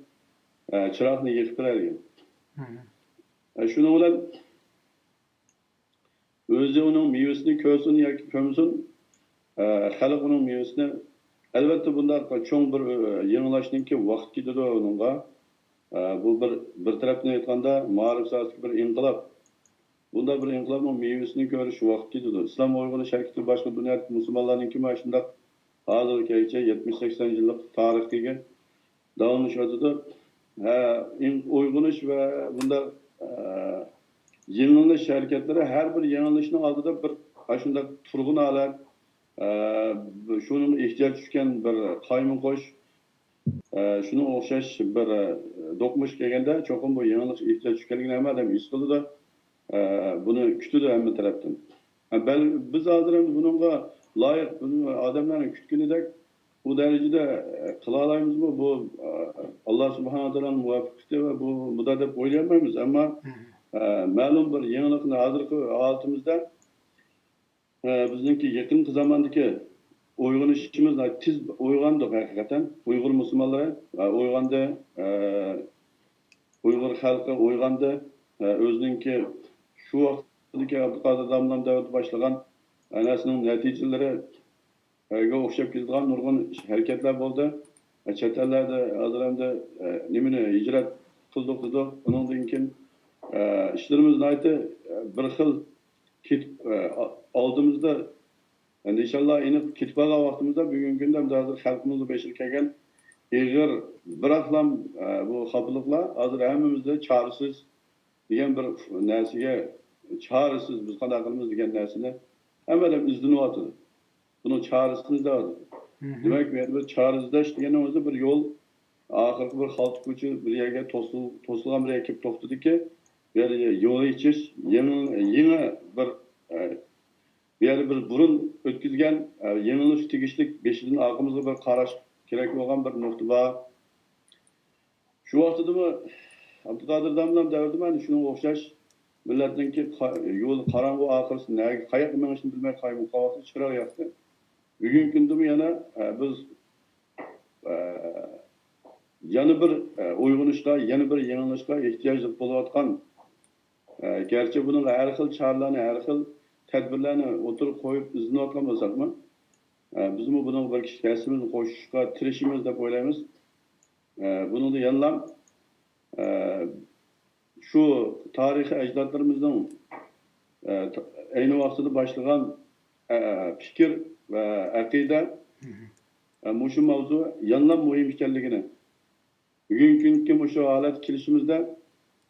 ئە، چىراغنى يېقىپ بېرەلىگەن. مم. ئە، شۇنىڭ بىلەن ئۆزى ئۇنىڭ مېۋىسىنى كۆرسۇن ياكى كۆرمىسۇن، ئە، خەلق ئۇنىڭ مېۋىسىنى، ئەلۋەتتە، بۇنداق چوڭ بىر، ئە، يېڭىلاشنىڭكى ۋاقتى كېتىدۇ ئۇنىڭغا. ئە، بۇ بىر، بىر تەرەپتىن ئېيتقاندا، مائارىپ ساھەسىدىكى بىر ئىنقىلاب. بۇنداق بىر ئىنقىلابنىڭ مېۋىسىنى كۆرۈش ۋاقتى كېتىدۇ. ئىسلام ئويغىنىش ھەرىكىتى باشقا دۇنيادىكى مۇسۇلمانلارنىڭكىمۇ ئاشۇنداق ھازىرغا كەلگۈچە يەتمىش سەكسەن يىللىق تارىخقا ئىگە. داۋاملىشىۋاتىدۇ. ھە، ئىن-، ئويغىنىش ۋە بۇنداق، ئە، يېڭىلىنىش ھەرىكەتلىرى، ھەر بىر يېڭىلىنىشنىڭ ئالدىدا بىر ئاشۇنداق تۇرغۇن ھالەت، ئە، شۇنىڭغا ئېھتىياج چۈشكەن بىر قايمۇقۇش، ئە، شۇنىڭغا ئوخشاش بىر، ئە، دوقمۇش كەلگەندە، چوقۇم بۇ يېڭىلىق ئېھتىياج چۈشكەنلىكىنى ھەممە ئادەم ھېس قىلىدۇ. ئە، بۇنى كۈتىدۇ ھەممە تەرەپتىن. ئە، بەل-، بىز ھازىر ئەمدى بۇنىڭغا لايىق، بۇنى ئادەملەرنىڭ كۈتكىنىدەك بۇ دەرىجىدە، ئە، قىلالايمىزمۇ؟ بۇ، ئە، ئاللا سۇبھانەھۇ ۋە تائالانىڭ مۇۋەپپەقىيىتى ۋە بۇ، بۇنداق دەپ ئويلىيالمايمىز. ئەمما، ئە، مەلۇم بىر يېڭىلىقنى ھازىرقى ھالىتىمىزدە، ئە، بىزنىڭكى يېقىنقى زاماندىكى ئويغىنىشىمىز، تېز ئويغاندۇق ھەقىقەتەن. ئۇيغۇر مۇسۇلمانلىرى، ئە، ئويغاندى، ئە، ئۇيغۇر خەلقى ئويغاندى، ئە، ئۆزىنىڭكى شۇ ۋاقىتتىكى ئابدۇقادىر داموللام دەۋرىدە باشلىغان، ئە، نەرسىنىڭ نەتىجىلىرى، ئە، گە ئوخشاپ كېتىدىغان نۇرغۇن ھەرىكەتلەر بولدى. ئە، چەت ئەللەردە ھازىر ئەمدى، ئە، نېمىنى ھىجرەت قىلدۇق دېدۇق. ئۇنىڭدىن كېيىن، ئە، ئىشلىرىمىز ناھايىتى، ئە، بىر خىل كېتىپ، ئە، ئالدىمىزدا، ئەمدى ئىنشاللا ئېنىق كېتىپ بارغان ۋاقتىمىزدا، بۈگۈنكى كۈندە ئەمدى ھازىر خەلقىمىزنىڭ بېشىغا كەلگەن ئېغىر بىراقلام، ئە، بۇ خاپىلىقلار ھازىر ھەممىمىزدە چارىسىز دېگەن بىر نەرسىگە، چارىسىز، بىز قانداق قىلىمىز دېگەن نەرسىنى ھەممە ئادەم ئىزدىنىۋاتىدۇ. بۇنىڭ چارىسىنى ئىزدەۋاتىدۇ. دېمەك، بۇ يەردە بىر چارە ئىزدەش دېگەننىڭ ئۆزى بىر يول، ئاخىرقى بىر خالتا كوچا بىر يەرگە توسۇل-، توسۇلغان بىر يەرگە كېلىپ توختىدىكى، بۇ يەردە يول ئېچىش، يېڭى، يېڭى بىر، ئە، بۇ يەردە بىز بۇرۇن ئۆتكۈزگەن، ئە، يېڭىلىنىشقا تېگىشلىك بېشىدىن ئارقىمىزغا بىر قاراش كېرەك بولغان بىر نۇقتا بار. شۇ ۋاقتىدىمۇ ئابدۇقادىر داموللام دەۋرىدىمۇ ئەنە شۇنىڭغا ئوخشاش مىللەتنىڭكى قا-، يولى قاراڭغۇ، ئاخىرسى نەگە، قاياققا مېڭىشنى بىلمەي قايمۇققان ۋاقتى چىراغ ياقتى. بۈگۈنكى كۈندىمۇ يەنە، ئە، بىز، ئە، يەنە بىر، ئە، ئويغىنىشقا، يەنە بىر يېڭىلىنىشقا ئېھتىياجلىق بولۇۋاتقان، ئە، گەرچە بۇنىڭغا ھەر خىل چارىلەرنى، ھەر خىل تەدبىرلەرنى ئوتتۇرىغا قويۇپ ئىزدىنىۋاتقان بولساقمۇ، ئە، بىزمۇ بۇنىڭغا بىر كىشىلىك ھەسسىمىزنى قوشۇشقا تىرىشىمىز دەپ ئويلايمىز. ئە، بۇنىڭدا يەنىلا، ئە، شۇ تارىخىي ئەجدادلىرىمىزنىڭ، ئە، ئەينى ۋاقتىدا باشلىغان، ئە، پىكىر ۋە ئەقىدە، ئە، مۇشۇ ماۋزۇ يەنىلا مۇھىم ئىكەنلىكىنى، بۈگۈنكى كۈنكى مۇشۇ ھالەتكە كېلىشىمىزدە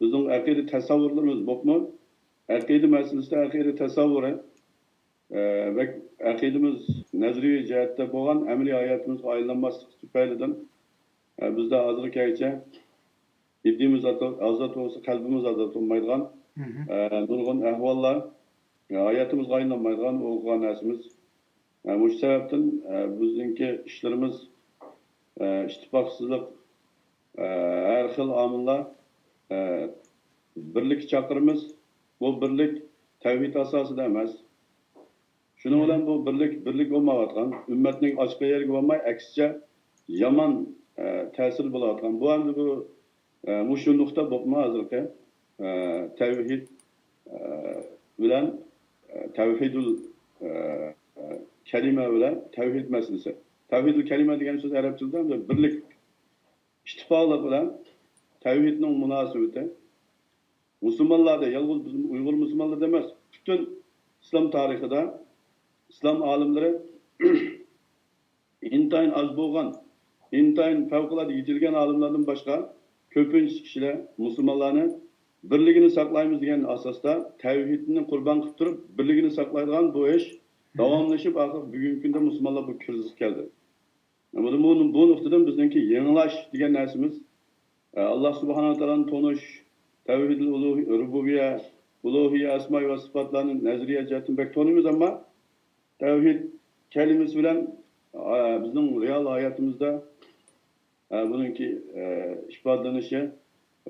بىزنىڭ ئەقىدە تەسەۋۋۇرلىرىمىز بولۇپمۇ، ئەقىدە مەسىلىسىدە ئەقىدە تەسەۋۋۇرى، ئە، بەك ئەقىدىمىز نەزەرىيە جەھەتتە بولغان، ئەمەلىي ھاياتىمىزغا ئايلانماسلىقى تۈپەيلىدىن، ئە، بىزدە ھازىرغا كەلگۈچە ھىدىمىز ئازاد، ئازاد بولسا، قەلبىمىز ئازاد بولمايدىغان، ئە، نۇرغۇن ئەھۋاللار، ئە، ھاياتىمىزغا ئايلانمايدىغان ئوخۇغان نەرسىمىز. ئە، مۇشۇ سەۋەبتىن، ئە، بىزنىڭكى ئىشلىرىمىز، ئە، ئىتتىپاقسىزلىق، ئە، ھەر خىل ئامىللار، ئە، بىرلىككە چاقىرىمىز. بۇ بىرلىك تەۋھىد ئاساسىدا ئەمەس. شۇنىڭ بىلەن بۇ بىرلىك، بىرلىك بولمايۋاتقان، ئۈممەتنىڭ ئاچقان يېرىگە بارماي، ئەكسىچە يامان، ئە، تەسىر بولۇۋاتقان. بۇ ئەمدى بۇ، ئە، مۇشۇ نۇقتا بولۇپمۇ ھازىرقى، ئە، تەۋھىد، ئە، بىلەن، ئە، تەۋھىدۇل، ئە، ئە، كەلىمە بىلەن تەۋھىد مەسىلىسى. تەۋھىدۇل كەلىمە دېگەن سۆز ئەرەب تىلىدا بىرلىك، ئىتتىپاقلىق بىلەن تەۋھىدنىڭ مۇناسىۋىتى. مۇسۇلمانلاردا، يالغۇز بىز ئۇيغۇر مۇسۇلمانلىرىدا ئەمەس، پۈتۈن ئىسلام تارىخىدا ئىسلام ئالىملىرى ئىنتايىن ئاز بولغان، ئىنتايىن پەۋقۇلئاددە يېتىلگەن ئالىملاردىن باشقا، كۆپىنچىسى كىشىلەر مۇسۇلمانلارنى بىرلىكىنى ساقلايمىز دېگەن ئاساستا تەۋھىدنى قۇربان قىلىپ تۇرۇپ، بىرلىكىنى ساقلايدىغان بۇ ئىش داۋاملىشىپ، ئاخىر بۈگۈنكى كۈندە مۇسۇلمانلار بۇ كىرىزىسقا كەلدى. بۇ، بۇ، بۇ نۇقتىدىن بىزنىڭكى يېڭىلاش دېگەن نەرسىمىز، ئە، ئاللا سۇبھانەھۇ ۋە تائالانى تونۇش، تەۋھىدۇل ئۇلۇھ-، رۇبۇبىيە، ئۇلۇھىيە، ئەسمائى ۋە سىپاتلارنى نەزەرىيە جەھەتتىن بەك تونۇيمىز، ئەمما تەۋھىد كەلىمىسى بىلەن، ئە، بىزنىڭ رېئال ھاياتىمىزدا، ئە، بۇنىڭكى، ئە، ئىپادىلىنىشى،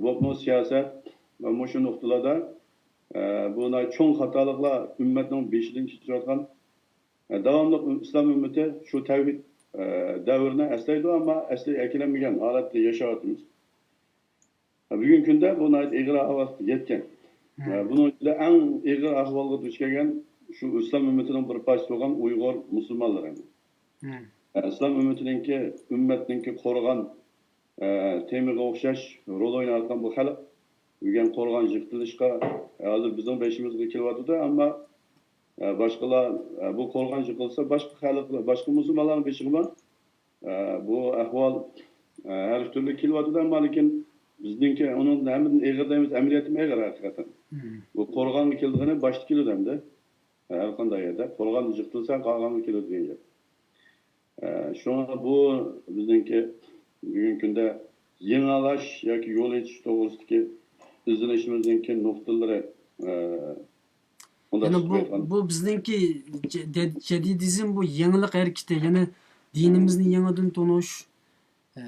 بولۇپمۇ سىياسەت ۋە مۇشۇ نۇقتىلاردا، ئە، بۇ ناھايىتى چوڭ خاتالىقلار ئۈممەتنىڭ بېشىدىن كېچىۋاتقان، ئە، داۋاملىق ئىسلام ئۈممىتى شۇ تەۋھىد، ئە، دەۋرىنى ئەسلەيدۇ، ئەمما ئەسلى ئەكېلەلمىگەن ھالەتتە ياشاۋاتىمىز. بۈگۈنكى كۈندە بۇ ناھايىتى ئېغىر ئەھۋالغا يەتكەن. مم. ئە، بۇنىڭ ئىچىدە ئەڭ ئېغىر ئەھۋالغا دۇچ كەلگەن شۇ ئىسلام ئۈممىتىنىڭ بىر پارچىسى بولغان ئۇيغۇر مۇسۇلمانلىرى. مم. ئە، ئىسلام ئۈممىتىنىڭكى، ئۈممەتنىڭكى قورغان، ئە، تېمىغا ئوخشاش رول ئويناۋاتقان بۇ خەلق بۈگۈن قورغان يىقىتىلىشقا، ئە، ھازىر بىزنىڭ بېشىمىزغا كېلىۋاتىدۇ، ئەمما، ئە، باشقىلار، ئە، بۇ قورغان يىقىلسا باشقا خەلق، باشقا مۇسۇلمانلارنىڭ بېشىغىمۇ ئە، بۇ ئەھۋال، ئە، ھەر تۈرلۈك كېلىۋاتىدۇ، ئەمما لېكىن بىزنىڭكى ئۇنىڭ ھەممىدىن ئېغىر دەيمىز، ئەمەلىيەتتىمۇ ئېغىر ھەقىقەتەن. مم. بۇ قورغانغا كېلىدىغىنى باشتا كېلىدۇ ئەمدى. ھەر قانداق يەردە قورغان يىقىلسا قالغانغا كېلىدۇ دېگەن گەپ. ئە، شۇڭا بۇ بىزنىڭكى بۈگۈنكى كۈندە يېڭىلاش ياكى يول ئېچىش توغرىسىدىكى ئىزدىنىشىمىزنىڭكى نۇقتىلىرى، ئە، ئۇنداق يەنى بۇ، بۇ بىزنىڭكى جە-، جە-، جەدىدىزم، بۇ يېڭىلىق ھەرىكىتى، يەنى دىنىمىزنى يېڭىدىن تونۇش، ئە،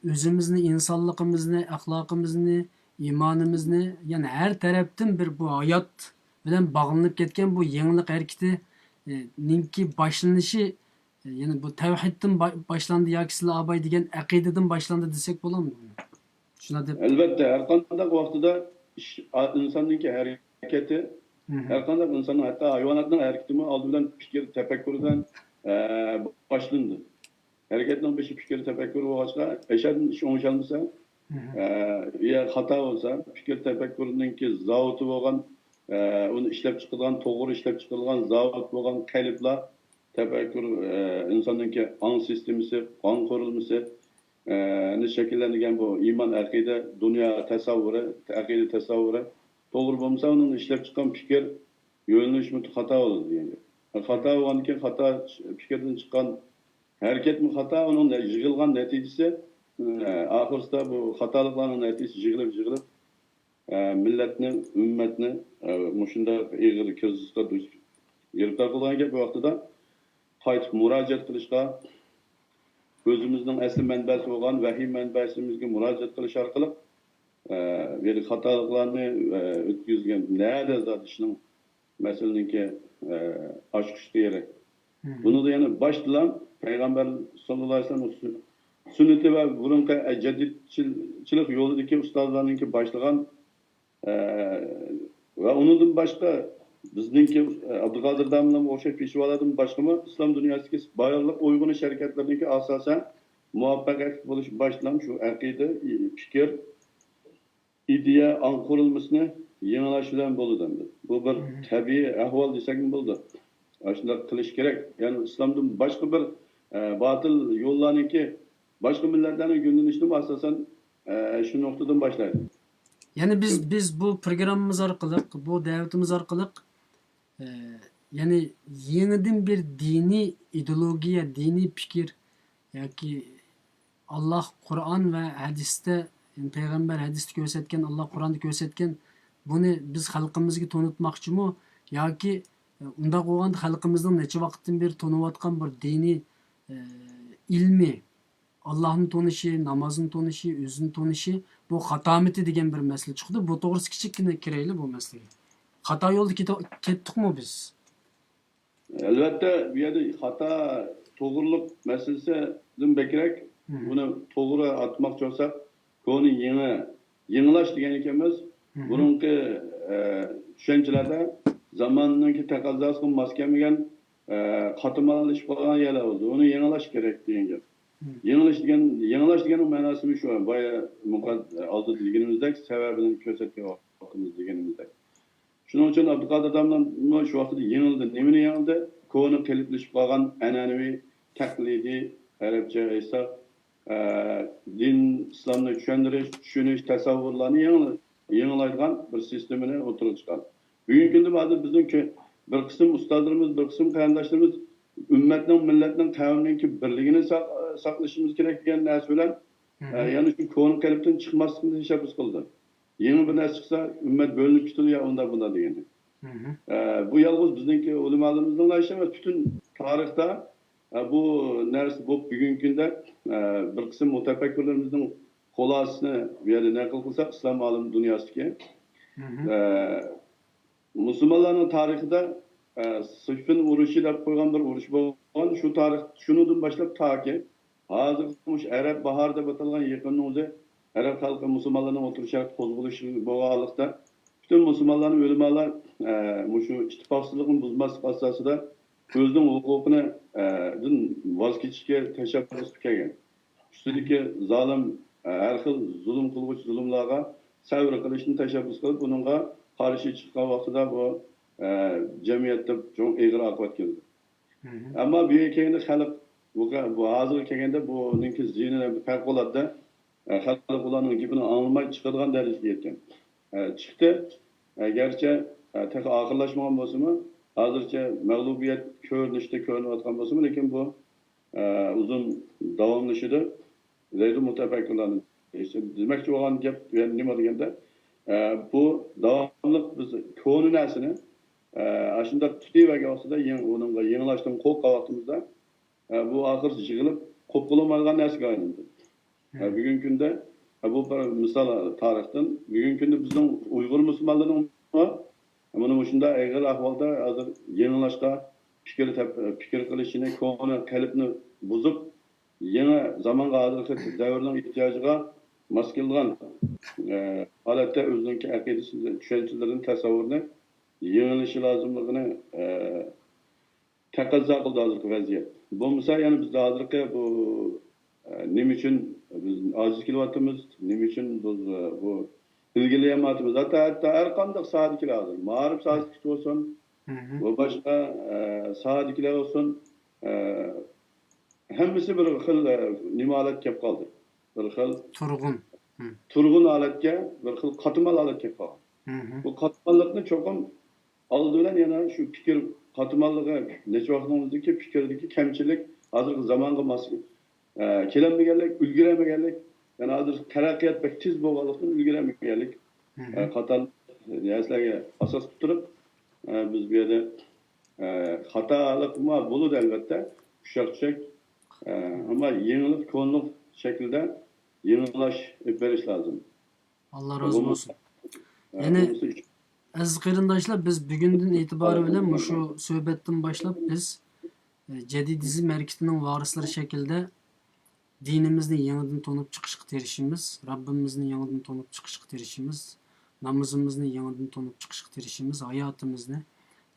ئۆزىمىزنى، ئىنسانلىقىمىزنى، ئەخلاقىمىزنى، ئىمانىمىزنى، يەنى ھەر تەرەپتىن بىر بۇ ھايات بىلەن باغلىنىپ كەتكەن بۇ يېڭىلىق ھەرىكىتى، ئە، نىڭكى باشلىنىشى، ئە، يەنى بۇ تەۋھىدتىن با-، باشلاندى ياكى سىلە ئاباي دېگەن ئەقىدىدىن باشلاندى دېسەك بولامدۇ؟ شۇنداق دەپ. ئەلۋەتتە، ھەر قانداق ۋاقتىدا ئىش، ئا-، ئىنساننىڭكى ھەرىكىتى، مم. ھەر قانداق ئىنساننىڭ، ھەتتا ھايۋاناتنىڭ ھەرىكىتىمۇ ئالدى بىلەن پىكىر، تەپەككۇردىن، ئە، باشلىنىدۇ. ھەرىكەتنىڭ بېشى پىكىر، تەپەككۇر بولغاچقا، ئەشەدىن ئىش ئوڭشالمىسا، مم. ئە، يا خاتا بولسا، پىكىر، تەپەككۇرنىڭكى زاۋۇتى بولغان، ئە، ئۇنى ئىشلەپچىقىرىدىغان، توغرا ئىشلەپچىقىرىدىغان زاۋۇت بولغان قېلىپلار، تەپەككۇر، ئە، ئىنساننىڭكى ئاڭ سىستېمىسى، ئاڭ قۇرۇلمىسى، ئە، نى شەكىللەندۈرگەن بۇ ئىمان، ئەقىدە، دۇنيا تەسەۋۋۇرى، ئەقىدە تەسەۋۋۇرى توغرا بولمىسا، ئۇنىڭ ئىشلەپچىققان پىكىر يۆنىلىشىمۇ خاتا بولىدۇ دېگەن گەپ. خاتا بولغاندىن كېيىن خاتا پىكىردىن چىققان ھەرىكەتمۇ خاتا، ئۇنىڭ نە-، يىغىلغان نەتىجىسى، ئە، ئاخىرسىدا بۇ خاتالىقلارنىڭ نەتىجىسى يىغىلىپ، يىغىلىپ، ئە، مىللەتنى، ئۈممەتنى، ئە، مۇشۇنداق ئېغىر كىرىزىسقا دۇچ-، گىرىپتار قىلغان گەپ. بۇ ۋاقتىدا قايتىپ مۇراجىئەت قىلىشقا، ئۆزىمىزنىڭ ئەسلى مەنبەسى بولغان ۋەھىي مەنبەسىمىزگە مۇراجىئەت قىلىش ئارقىلىق، ئە، بىر خاتالىقلارنى، ئە، ئۆتكۈزگەن، نەدە زادى ئىشنىڭ، مەسىلىنىڭكى، ئە، ئاچقۇچلۇق يېرى. مم. بۇنىڭدا يەنە باشتىلا پەيغەمبەر ساللاللاھۇ ئەلەيھى ۋەسەللەم سۈننىتى ۋە بۇرۇنقى، ئە، جەدىدچىلىق يولىدىكى ئۇستازلارنىڭكى باشلىغان، ئە، ۋە ئۇنىڭدىن باشقا بىزنىڭكى، ئە، ئابدۇقادىر داموللامغا ئوخشاش پېشۋالاردىن باشقىمۇ ئىسلام دۇنياسىدىكى بارلىق ئويغىنىش ھەرىكەتلىرىنىڭكى ئاساسەن مۇۋەپپەقىيەتلىك بولۇش باشلام شۇ ئەقىدە، پىكىر، ئىدىيە، ئاڭ قۇرۇلمىسىنى يېڭىلاش بىلەن بولىدۇ ئەمدى. بۇ بىر مم. تەبىئىي ئەھۋال دېسەكمۇ بولىدۇ. ئاشۇنداق قىلىش كېرەك. يەنى ئىسلامدىن باشقا بىر، ئە، باتىل يوللارنىڭكى، باشقا مىللەتلەرنىڭ يۆنىلىشىنىمۇ ئاساسەن، ئە، شۇ نۇقتىدىن باشلايدۇ. يەنى بىز، بىز بۇ پروگراممىمىز ئارقىلىق، بۇ دەۋىتىمىز ئارقىلىق، ئە، يەنى يېڭىدىن بىر دىنىي ئىدېئولوگىيە، دىنىي پىكىر ياكى ئاللاھ قۇرئان ۋە ھەدىستە، يەنى پەيغەمبەر ھەدىستە كۆرسەتكەن، ئاللاھ قۇرئاندا كۆرسەتكەن، بۇنى بىز خەلقىمىزگە تونۇتماقچىمۇ ياكى، ئە، ئۇنداق بولغاندا خەلقىمىزنىڭ نەچچە ۋاقىتتىن بېرى تونۇۋاتقان بىر دىنىي، ئە، ئىلمى، ئاللاھنى تونۇشى، نامازنى تونۇشى، ئۆزىنى تونۇشى، بۇ خاتامىتى دېگەن بىر مەسىلە چىقىدۇ. بۇ توغرىسىدا كىچىككىنە كىرەيلى بۇ مەسىلىگە. خاتا يولدا كېتە-، كەتتۇقمۇ بىز؟ ئەلۋەتتە، بۇ يەردە خاتا، توغرىلىق مەسىلىسىدىن بەكرەك، مم. بۇنى توغرا ئاتماقچى بولساق، كونا يېڭى، يېڭىلاش دېگەن ئىكەنمىز. مم. بۇرۇنقى، ئە، چۈشەنچىلەردە زاماننىڭكى تەقەززاسىغا ماس كەلمىگەن، ئە، قاتماللىشىپ قالغان يەرلەر بولدى. ئۇنى يېڭىلاش كېرەك دېگەن گەپ. مم. يېڭىلىش دېگەن، يېڭىلاش دېگەننىڭ مەناسىمۇ شۇ. بايا مۇقەد-، ئالدىدا دېگىنىمىزدەك، سەۋەبىنى كۆرسەتكەن ۋاقتىمىز دېگىنىمىزدەك. شۇنىڭ ئۈچۈن ئابدۇقادىر داموللاممۇ شۇ ۋاقتىدا يېڭىلدى. نېمىنى يېڭىلدى؟ كونا قېلىپلىشىپ قالغان ئەنئەنىۋى تەقلىدىي، ئەرەبچە ئېيتساق، ئە، دىن، ئىسلامنى چۈشەندۈرۈش، چۈشىنىش، تەسەۋۋۇرلارنى يېڭىلا-، يېڭىلايدىغان بىر سىستېمىنى ئوتتۇرىغا چىقاردى. بۈگۈنكى كۈندە ھازىر بىزنىڭ كۆ-، بىر قىسىم ئۇستازلىرىمىز، بىر قىسىم قېرىنداشلىرىمىز ئۈممەتنىڭ، مىللەتنىڭ، قەۋمنىڭكى بىرلىكىنى ساق-، ساقلىشىمىز كېرەك دېگەن نەرسە بىلەن، ئە، يەنى شۇ كونا قېلىپتىن چىقماسلىقنى تەشەببۇس قىلىدۇ. يېڭى بىر نەرسە چىقسا، ئۈممەت بۆلۈنۈپ كېتىدۇ يا ئۇنداق بۇنداق دېگەندەك. ئە، بۇ يالغۇز بىزنىڭكى ئۆلىمالىرىمىزنىڭلا ئىشى ئەمەس، پۈتۈن تارىختا، ئە، بۇ نەرسە بولۇپ بۈگۈنكى كۈندە، ئە، بىر قىسىم مۇتەپەككۇرلىرىمىزنىڭ خۇلاسىسىنى بۇ يەردە نەقىل قىلساق، ئىسلام ئالىمى دۇنياسىدىكى، ئە، مۇسۇلمانلارنىڭ تارىخىدا، ئە، سىففىن ئۇرۇشى دەپ قويغان بىر ئۇرۇش بولغان. شۇ تارىخ، شۇنىڭدىن باشلاپ تاكى ھازىرغىچە مۇشۇ ئەرەب باھارى دەپ ئاتالغان يېقىننىڭ ئۆزى ئەرەب خەلقى مۇسۇلمانلارنىڭ ئوتتۇرا شەرق قوزغىلىشى بولغانلىقتا، پۈتۈن مۇسۇلمانلارنى ئۆلىمالار، ئە، مۇشۇ ئىتتىپاقسىزلىقنى بۇزماسلىق ئاساسىدا ئۆزىنىڭ ھوقۇقىنى، ئە، دىن ۋاز كېچىشكە تەشەببۇس قىلىپ كەلگەن. ئۈستىدىكى زالىم، ئە، ھەر خىل زۇلۇم قىلغۇچى زۇلۇملارغا سەۋر قىلىشنى تەشەببۇس قىلىپ، ئۇنىڭغا قارشى چىققان ۋاقتىدا بۇ، ئە، جەمئىيەتتە چوڭ ئېغىر ئاقىۋەت كېلىدۇ. ئەمما بۇ يەرگە كەلگەندە خەلق، بۇ، بۇ ھازىرغا كەلگەندە بۇنىڭكى زىيىنى پەۋقۇلئاددە، ئە، خەلق ئۇلارنىڭ گېپىنى ئاڭلىماي چىقىدىغان دەرىجىگە يەتكەن. ئە، چىقتى. ئە، گەرچە، ئە، تېخى ئاخىرلاشمىغان بولسىمۇ، ھازىرچە مەغلۇبىيەت كۆرۈنۈشتە كۆرۈنۈۋاتقان بولسىمۇ، لېكىن بۇ، ئە، ئۇزۇن داۋاملىشىدۇ دەيدۇ مۇتەپەككۇرلارنىڭ. دېمەكچى بولغان گەپ يەنە نېمە دېگەندە، ئە، بۇ داۋاملىق بىز كونا نەرسىنى، ئە، ئاشۇنداق تۇتۇۋەرگەن ۋاقتىدا يېڭى، ئۇنىڭغا يېڭىلاشتىن قورققان ۋاقتىمىزدا، ئە، بۇ ئاخىرى يىغىلىپ قوپۇپ بولمايدىغان نەرسىگە ئايلاندى. ئە، بۈگۈنكى كۈندە، ئە، بۇ بىر مىسال تارىختىن. بۈگۈنكى كۈندە بىزنىڭ ئۇيغۇر مۇسۇلمانلىرىنىڭ مانا مۇشۇنداق ئېغىر ئەھۋالدا ھازىر يېڭىلاشقا پىكىر تەپ-، پىكىر قىلىشىنى، كونا قېلىپنى بۇزۇپ، يېڭى زامانغا، ھازىرقى دەۋرنىڭ ئېھتىياجىغا ماس كېلىدىغان، ئە، ھالەتتە ئۆزىنىڭكى ئەقىدىسىنى، چۈشەنچىلىرىنى، تەسەۋۋۇرىنى يېڭىلىشى لازىملىقىنى، ئە، تەقەززا قىلىدۇ ھازىرقى ۋەزىيەت. بولمىسا يەنە بىز ھازىرقى بۇ، ئە، نېمە ئۈچۈن بىز ئاجىز كېلىۋاتىمىز، نېمە ئۈچۈن بىز، ئە، بۇ ئىلگىرىلىيەلمەيۋاتىمىز. ھەتتا، ھەتتا ھەر قانداق ساھەدىكىلەر ھازىر، مائارىپ ساھەسىدىكى بولسۇن، ۋە باشقا، ئە، ساھەدىكىلەر بولسۇن، ئە، ھەممىسى بىر خىل، ئە، نېمە ھالەتكە كەپ قالدى. بىر خىل تۇرغۇن. تۇرغۇن ھالەتكە، بىر خىل قاتمال ھالەتكە كەپ قالغان. بۇ قاتماللىقنى چوقۇم ئالدى بىلەن يەنە شۇ پىكىر قاتماللىقى، نەچچە ۋاقتىمىزدىكى پىكىردىكى كەمچىلىك، ھازىرقى زامانغا ماس، ئە، كېلەلمىگەنلىك، ئۈلگۈرەلمىگەنلىك، يەنە ھازىر تەرەققىيات بەك تېز بولغانلىقتىن ئۈلگۈرەلمىگەنلىك، ئە، قاتار نەرسىلەرگە ئاساس قىلىپ تۇرۇپ، ئە، بىز بۇ يەردە، ئە، خاتالىقمۇ بولىدۇ ئەلۋەتتە، ئۇششاق-چۈششەك، ئە، ئەمما يېڭىلىق، كونىلىق شەكلىدە يېڭىلاش ئېلىپ بېرىش لازىم. ئاللا رازى بولسۇن. يەنە ئەزىز قېرىنداشلار، بىز بۈگۈندىن ئېتىبارى بىلەن مۇشۇ سۆھبەتتىن باشلاپ بىز، ئە، جەدىدىزم ھەرىكىتىنىڭ ۋارىسلىرى شەكلىدە دىنىمىزنى يېڭىدىن تونۇپ چىقىشقا تىرىشىمىز، رەببىمىزنى يېڭىدىن تونۇپ چىقىشقا تىرىشىمىز، نامىزىمىزنى يېڭىدىن تونۇپ چىقىشقا تىرىشىمىز، ھاياتىمىزنى،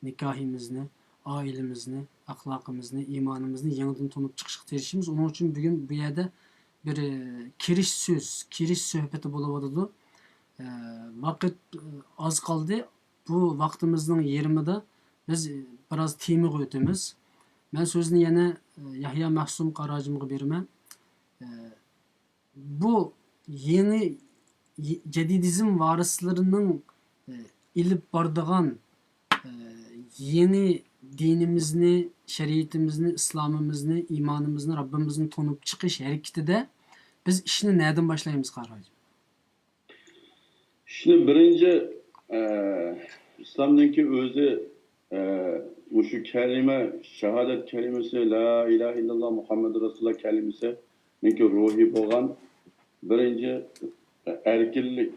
نىكاھىمىزنى، ئائىلىمىزنى، ئەخلاقىمىزنى، ئىمانىمىزنى يېڭىدىن تونۇپ چىقىشقا تىرىشىمىز. ئۇنىڭ ئۈچۈن بۈگۈن بۇ يەردە بىر، ئە، كىرىش سۆز، كىرىش سۆھبىتى بولۇۋاتىدۇ. ئە، ۋاقىت، ئە، ئاز قالدى. بۇ ۋاقتىمىزنىڭ يېرىمىدا بىز، ئە، بىراز تېمىغا ئۆتىمىز. مەن سۆزنى يەنە، ئە، يەھيا مەخسۇم قاراجىمغا بېرىمەن. ئە، بۇ يېڭى، ي-، جەدىدىزم ۋارىسلىرىنىڭ، ئە، ئېلىپ بارىدىغان، ئە، يېڭى دىنىمىزنى، شەرىئىتىمىزنى، ئىسلامىمىزنى، ئىمانىمىزنى، رەببىمىزنى تونۇپ چىقىش ھەرىكىتىدە بىز ئىشنى نەدىن باشلايمىز، قاراجىم؟ ئىشنى بىرىنچى، ئە، ئىسلامنىڭكى ئۆزى، ئە، مۇشۇ كەلىمە، شاھادەت كەلىمىسى، لا ئىلاھە ئىللاللا مۇھەممەدۇر رەسۇلۇللا كەلىمىسىنىڭكى روھى بولغان بىرىنچى، ئە، ئەركىنلىك،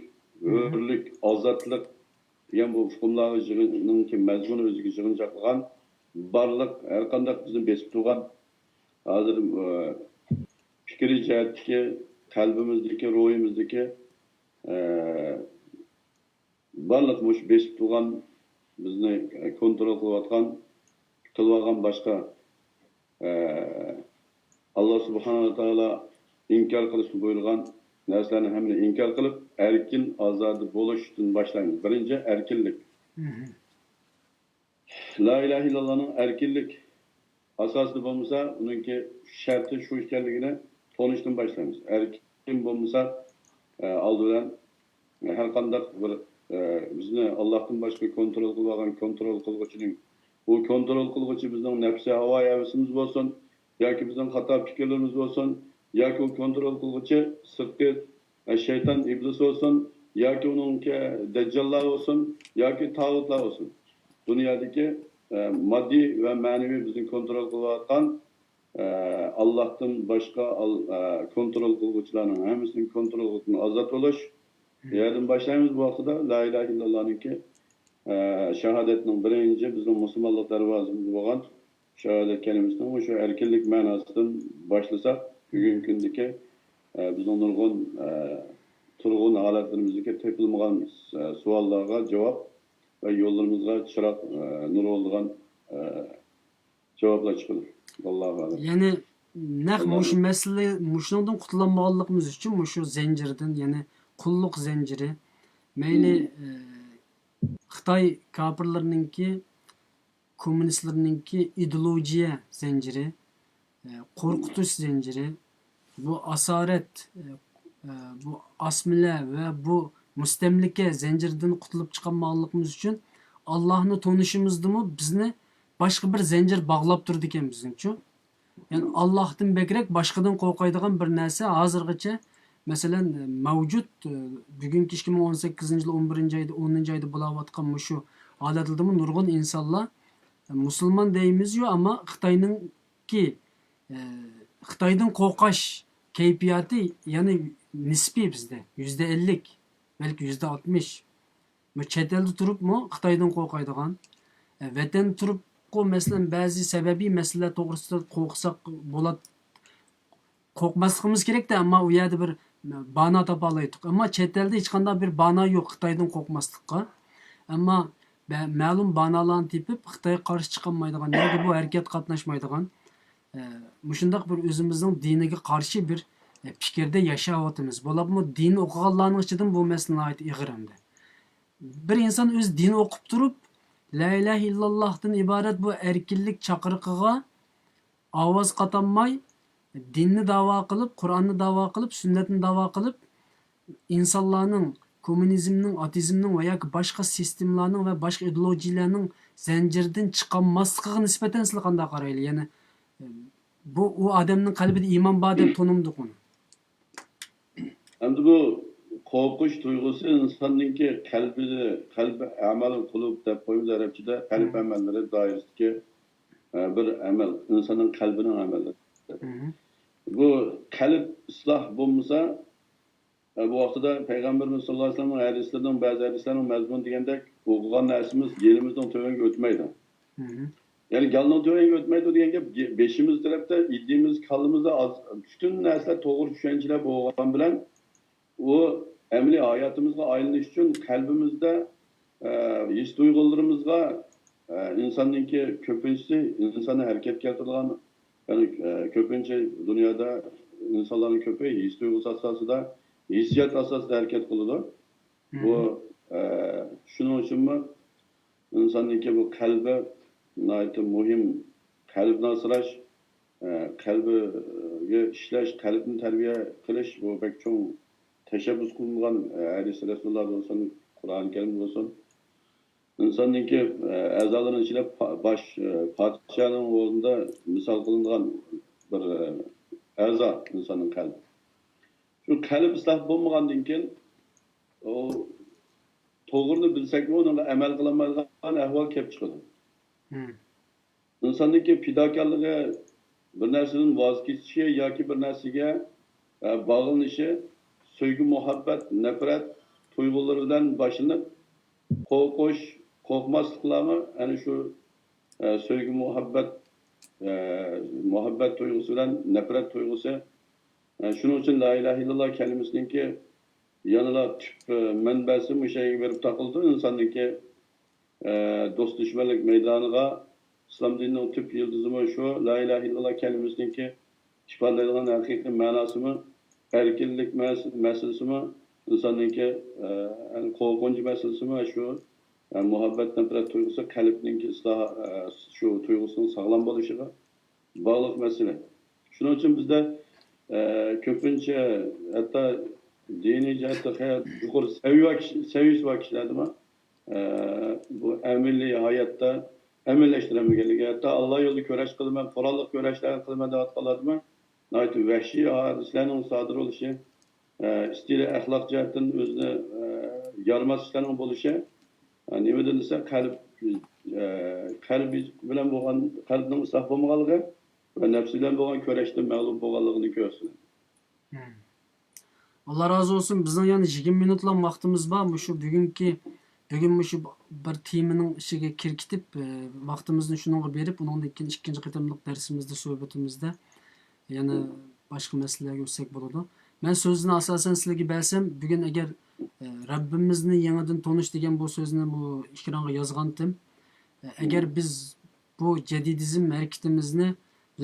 ھۆرلۈك، ئازادلىق دېگەن بۇ ئۇقۇملارغا يىغىننىڭكى مەزمۇنى ئۆزىگە يىغىنچاقلىغان بارلىق ھەرقانداق بىزنى بېسىپ تۇرغان ھازىر، ئە، پىكرىي جەھەتتىكى، قەلبىمىزدىكى، روھىمىزدىكى، ئە، بارلىق مۇشۇ بېسىپ تۇرغان، بىزنى كونترول قىلىۋاتقان، قىلىۋالغان باشقا، ئە، ئاللا سۇبھانەھۇ ۋە تائالا ئىنكار قىلىشنى بۇيرۇغان نەرسىلەرنى ھەممىنى ئىنكار قىلىپ، ئەركىن، ئازادە بولۇشتىن باشلايمىز. بىرىنچى، ئەركىنلىك. لا ئىلاھە ئىللاللانىڭ ئەركىنلىك ئاساسىدا بولمىسا، ئۇنىڭكى شەرتى شۇ ئىكەنلىكىنى تونۇشتىن باشلايمىز. ئەركىن بولمىسا، ئە، ئالدى بىلەن ھەرقانداق بىر، ئە، بىزنى ئاللاھتىن باشقا كونترول قىلىۋالغان كونترول قىلغۇچىنىڭ ئۇ كونترول قىلغۇچى بىزنىڭ نەپسى ھاۋا ھەۋىسىمىز بولسۇن، ياكى بىزنىڭ خاتا پىكىرلىرىمىز بولسۇن، ياكى ئۇ كونترول قىلغۇچى سىرتقى، ئە، شەيتان ئىبلىس بولسۇن، ياكى ئۇنىڭكى دەججاللار بولسۇن، ياكى تاغۇتلار بولسۇن. دۇنيادىكى، ئە، ماددىي ۋە مەنىۋى بىزنى كونترول قىلىۋاتقان، ئە، ئاللاھتىن باشقا ئال-، ئە، كونترول قىلغۇچىلارنىڭ ھەممىسىنىڭ كونترولىدىن ئازاد بولۇش. بۇ يەردىن باشلايمىز بۇ ۋاقتىدا لا ئىلاھە ئىللاللانىڭكى، ئە، شاھادەتنىڭ بىرىنچى بىزنىڭ مۇسۇلمانلىق دەرۋازىمىز بولغان شاھادەت كەلىمىسىنىڭ مۇشۇ ئەركىنلىك مەناسىدىن باشلىساق، بۈگۈنكى كۈندىكى، ئە، بىزنىڭ نۇرغۇن، ئە، تۇرغۇن ھالەتلىرىمىزدىكى تېپىلمىغان، ئە، سوئاللارغا جاۋاب ۋە يوللىرىمىزغا چىراغ، ئە، نۇر بولىدىغان، ئە، جاۋابلار چىقىدۇ. ۋاللاھۇ ئەلەم. يەنى نەق مۇشۇ مەسىلە، مۇشۇنىڭدىن قۇتۇلالمىغانلىقىمىز ئۈچۈن مۇشۇ زەنجىردىن، يەنى قۇللۇق زەنجىرى، مەيلى، ئە، خىتاي كاپىرلىرىنىڭكى، كوممۇنىستلىرىنىڭكى ئىدېئولوگىيە زەنجىرى، ئە، قورقۇتۇش زەنجىرى، بۇ ئاسارەت، ئە، ئە، بۇ ئاسمىلە ۋە بۇ مۇستەملىكە زەنجىرىدىن قۇتۇلۇپ چىقالمىغانلىقىمىز ئۈچۈن، ئاللاھنى تونۇشىمىزدىمۇ بىزنى باشقا بىر زەنجىر باغلاپ تۇرىدىكەن بىزنىڭچۇ. يەنى ئاللاھتىن بەكرەك باشقىدىن قورقايدىغان بىر نەرسە ھازىرغىچە، مەسىلەن، مەۋجۇت، بۈگۈنكى ئىككى مىڭ ئون سەككىزىنچى يىل ئون بىرىنچى ئايدا، ئونىنچى ئايدا بولاۋاتقان مۇشۇ ھالەتلەردىمۇ نۇرغۇن ئىنسانلار مۇسۇلمان دەيمىزيۇ، ئەمما خىتاينىڭكى، ئە، خىتايدىن قورقاش كەيپىياتى يەنى نىسپىي بىزدە، يۈزدە ئەللىك، بەلكى يۈزدە ئاتمىش. بۇ چەت ئەلدە تۇرۇپمۇ خىتايدىن قورقايدىغان، ئە، ۋەتەندە تۇرۇپقۇ، مەسىلەن، بەزى سەۋەبىي مەسىلىلەر توغرىسىدا قورقساق بولات-، قورقماسلىقىمىز كېرەكتە، ئەمما ئۇ يەردە بىر بانا تاپالايتتۇق. ئەمما چەت ئەلدە ھېچقانداق بىر بانا يوق خىتايدىن قورقماسلىققا. ئەمما بە-، مەلۇم بانالارنى تېپىپ، خىتايغا قارشى چىقالمايدىغان ياكى بۇ ھەرىكەتكە قاتناشمايدىغان، ئە، مۇشۇنداق بىر ئۆزىمىزنىڭ دىنىگە قارشى بىر، ئە، پىكىردە ياشاۋاتىمىز. بولۇپمۇ دىن ئوقۇغانلارنىڭ ئىچىدىمۇ بۇ مەسىلە ناھايىتى ئېغىر ئەمدى. بىر ئىنسان ئۆزى دىن ئوقۇپ تۇرۇپ، لا ئىلاھە ئىللاللاھتىن ئىبارەت بۇ ئەركىنلىك چاقىرىقىغا ئاۋاز قاتالماي، دىننى داۋا قىلىپ، قۇرئاننى داۋا قىلىپ، سۈننەتنى داۋا قىلىپ، ئىنسانلارنىڭ، كوممۇنىزمنىڭ، ئاتېئىزمنىڭ ۋە ياكى باشقا سىستېمىلارنىڭ ۋە باشقا ئىدېئولوگىيەلەرنىڭ زەنجىرىدىن چىقالماسلىقىغا نىسبەتەن سىلەر قانداق قارايلى؟ يەنى، بۇ، ئۇ ئادەمنىڭ قەلبىدە ئىمان بار دەپ تونۇمدۇق ئۇنى. ئەمدى بۇ قورقۇش تۇيغۇسى ئىنساننىڭكى قەلبىدە، قەلب ئەمەل قۇلۇب دەپ قويىمىز ئەرەبچىدە، قەلب ئەمەللىرى دائىرىسىدىكى، ئە، بىر ئەمەل، ئىنساننىڭ قەلبىنىڭ ئەمەللىرى. بۇ قەلب ئىسلاھ بولمىسا، ئە، بۇ ۋاقتىدا پەيغەمبىرىمىز ساللاللاھۇ ئەلەيھى ۋەسەللەمنىڭ ھەدىسلىرىنىڭ، بەزى ھەدىسلەرنىڭ مەزمۇنى دېگەندەك، ئوقۇغان نەرسىمىز يېلىمىزنىڭ تۆۋىنىگە ئۆتمەيدۇ. يەنى گالنىڭ تۆۋىنىگە ئۆتمەيدۇ دېگەن گەپ، گە-، بېشىمىز تەرەپتە، ئىدىيىمىز، كاللىمىزدا ئاز، پۈتۈن نەرسىلەر توغرا چۈشەنچىلەر بولغان بىلەن، ئۇ ئەمەلىي ھاياتىمىزغا ئايلىنىش ئۈچۈن قەلبىمىزدە، ئە، ھېس تۇيغۇلىرىمىزغا، ئە، ئىنساننىڭكى كۆپىنچىسى، ئىنساننى ھەرىكەتكە كەلتۈرىدىغان، يەنى، ئە، كۆپىنچە دۇنيادا ئىنسانلارنىڭ كۆپى ھېس تۇيغۇسى ئاساسىدا، ھېسسىيات ئاساسىدا ھەرىكەت قىلىدۇ. بۇ، ئە، شۇنىڭ ئۈچۈنمۇ ئىنساننىڭكى بۇ قەلبى ناھايىتى مۇھىم. قەلبنى ئاسراش، ئە، قەلبىگە ئىشلەش، قەلبنى تەربىيە قىلىش، بۇ بەك چوڭ تەشەببۇس قىلىنغان، ئە، ھەدىس رەسۇلۇللاھدا بولسۇن، قۇرئان كەرىمدە بولسۇن. ئىنساننىڭكى، ئە، ئەزالىرىنىڭ ئىچىدە پا-، باش، ئە، پادىشاھنىڭ ئورنىدا مىسال قىلىنغان بىر، ئە، ئەزا ئىنساننىڭ قەلبى. شۇ قەلب ئىسلاھ بولمىغاندىن كېيىن، ئۇ توغرىنى بىلسەكمۇ، ئۇنىڭغا ئەمەل قىلالمايدىغان ئەھۋال كېلىپ چىقىدۇ. ئىنساننىڭكى پىداكارلىقى، بىر نەرسىدىن ۋاز كېچىشى ياكى بىر نەرسىگە، ئە، باغلىنىشى سۆيگۈ، مۇھەببەت، نەپرەت تۇيغۇلىرى بىلەن باشلىنىپ، قورقۇش، قورقماسلىقلارمۇ ئەنە شۇ، ئە، سۆيگۈ، مۇھەببەت، ئە، مۇھەببەت تۇيغۇسى بىلەن نەپرەت تۇيغۇسى. ئە، شۇنىڭ ئۈچۈن لا ئىلاھە ئىللاللا كەلىمىسىنىڭكى يەنىلا تۈپ، ئە، مەنبەسى مۇشۇ يەرگە بېرىپ تاقىلىدۇ. ئىنساننىڭكى، ئە، دوست دۈشمەنلىك مەيدانىغا، ئىسلام دىنىنىڭ تۈپ يىلتىزىمۇ شۇ، لا ئىلاھە ئىللاللا كەلىمىسىنىڭكى ئىپادىلەيدىغان ھەقىقىي مەناسىمۇ، ئەركىنلىك مەس-، مەسىلىسىمۇ، ئىنساننىڭكى، ئە، يەنى قورقۇنچ مەسىلىسىمۇ شۇ، ئە، مۇھەببەت، نەپرەت تۇيغۇسى قەلبنىڭكى ئىسلاھ-، ئە، شۇ تۇيغۇسىنىڭ ساغلام بولۇشىغا باغلىق مەسىلە. شۇنىڭ ئۈچۈن بىزدە، ئە، كۆپىنچە ھەتتا دىنىي جەھەتتە خېلى يۇقىرى سەۋىيە كىشى-، سەۋىيەسى بار كىشىلەردىمۇ، ئە، بۇ ئەمەلىي ھاياتتا ئەمەلىيلەشتۈرەلمىگەنلىكى، ھەتتا ئاللا يولىدا كۈرەش قىلىمەن، قوراللىق كۈرەشلەر قىلىمەن دەۋاتقانلاردىمۇ ناھايىتى ۋەھشىي ھادىسىلەرنىڭ سادىر بولۇشى، ئە، ئىستىلى ئەخلاق جەھەتتىن ئۆزىنى، ئە، يارىماس ئىشلارنىڭ بولۇشى، ئە، نېمىدىن دېسە، قەلب، ئە، قەلب بىلەن بولغان، قەلبنىڭ ئىسلاھ بولمىغانلىقى ۋە نەپسى بىلەن بولغان كۈرەشتە مەغلۇپ بولغانلىقىنى كۆرسىتىدۇ. مم. ئاللا رازى بولسۇن. بىزنىڭ يەنە يىگىرمە مىنۇتلا ۋاقتىمىز بار. مۇشۇ بۈگۈنكى، بۈگۈن مۇشۇ بىر تېمىنىڭ ئىچىگە كىركىتىپ، ئە، ۋاقتىمىزنى شۇنىڭغا بېرىپ، ئۇنىڭدىن كېيىن ئىككىنچى قېتىملىق دەرسىمىزدە، سۆھبىتىمىزدە يەنە باشقا مەسىلىلەرگە ئۆتسەك بولىدۇ. مەن سۆزنى ئاساسەن سىلەرگە بەرسەم، بۈگۈن ئەگەر، ئە، رەببىمىزنى يېڭىدىن تونۇش دېگەن بۇ سۆزنى بۇ ئېكرانغا يازغانتىم. ئە، ئەگەر بىز بۇ جەدىدىزم ھەرىكىتىمىزنى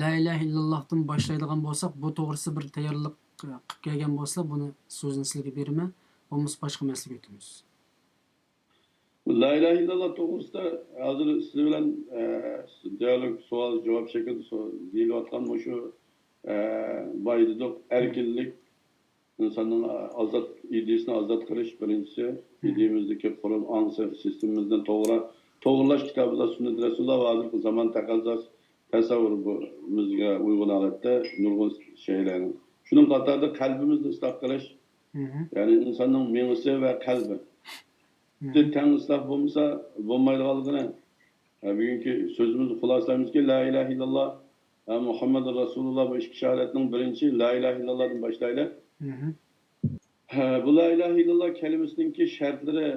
لا ئىلاھە ئىللاللاھتىن باشلايدىغان بولساق، بۇ توغرىسىدا بىر تەييارلىق، ئە، قىلىپ كەلگەن بولسا، بۇنى سۆزنى سىلەرگە بېرىمەن. بولمىسا باشقا مەسىلىگە ئۆتىمىز. لا ئىلاھە ئىللاللا توغرىسىدا ھازىر سىلەر بىلەن، ئە، دىيالوگ، سوئال، جاۋاب شەكلىدە سو-، دېيىلىۋاتقان مۇشۇ، ئە، بايا دېدۇق، ئەركىنلىك، ئىنساننىڭ ئازاد، ئىدىيىسىنى ئازاد قىلىش بىرىنچىسى، ئىدىيىمىزدىكى قۇرۇم ئاڭ سى-، سىستېمىمىزنى توغرا، توغرىلاش كىتابىدا سۈننەت رەسۇلۇللا ۋە ھازىرقى زامان تەقەززاسى تەسەۋۋۇرىمىزگە ئۇيغۇن ھالەتتە نۇرغۇن شەيئىلەرنى. شۇنىڭ قاتارىدا قەلبىمىزنى ئىسلاھ قىلىش، يەنى ئىنساننىڭ مېڭىسى ۋە قەلبى. تەڭ ئىسلاھ بولمىسا بولمايدىغانلىقىنى، ھە، بۈگۈنكى سۆزىمىزنى خۇلاسىلايمىزكى، لا ئىلاھە ئىللاللا ھە، مۇھەممەدۇر رەسۇلۇللا بۇ ئىككى شاھادەتنىڭ بىرىنچى لا ئىلاھە ئىللاللادىن باشلايلى. ھە، بۇ لا ئىلاھە ئىللاللا كەلىمىسىنىڭكى شەرتلىرى،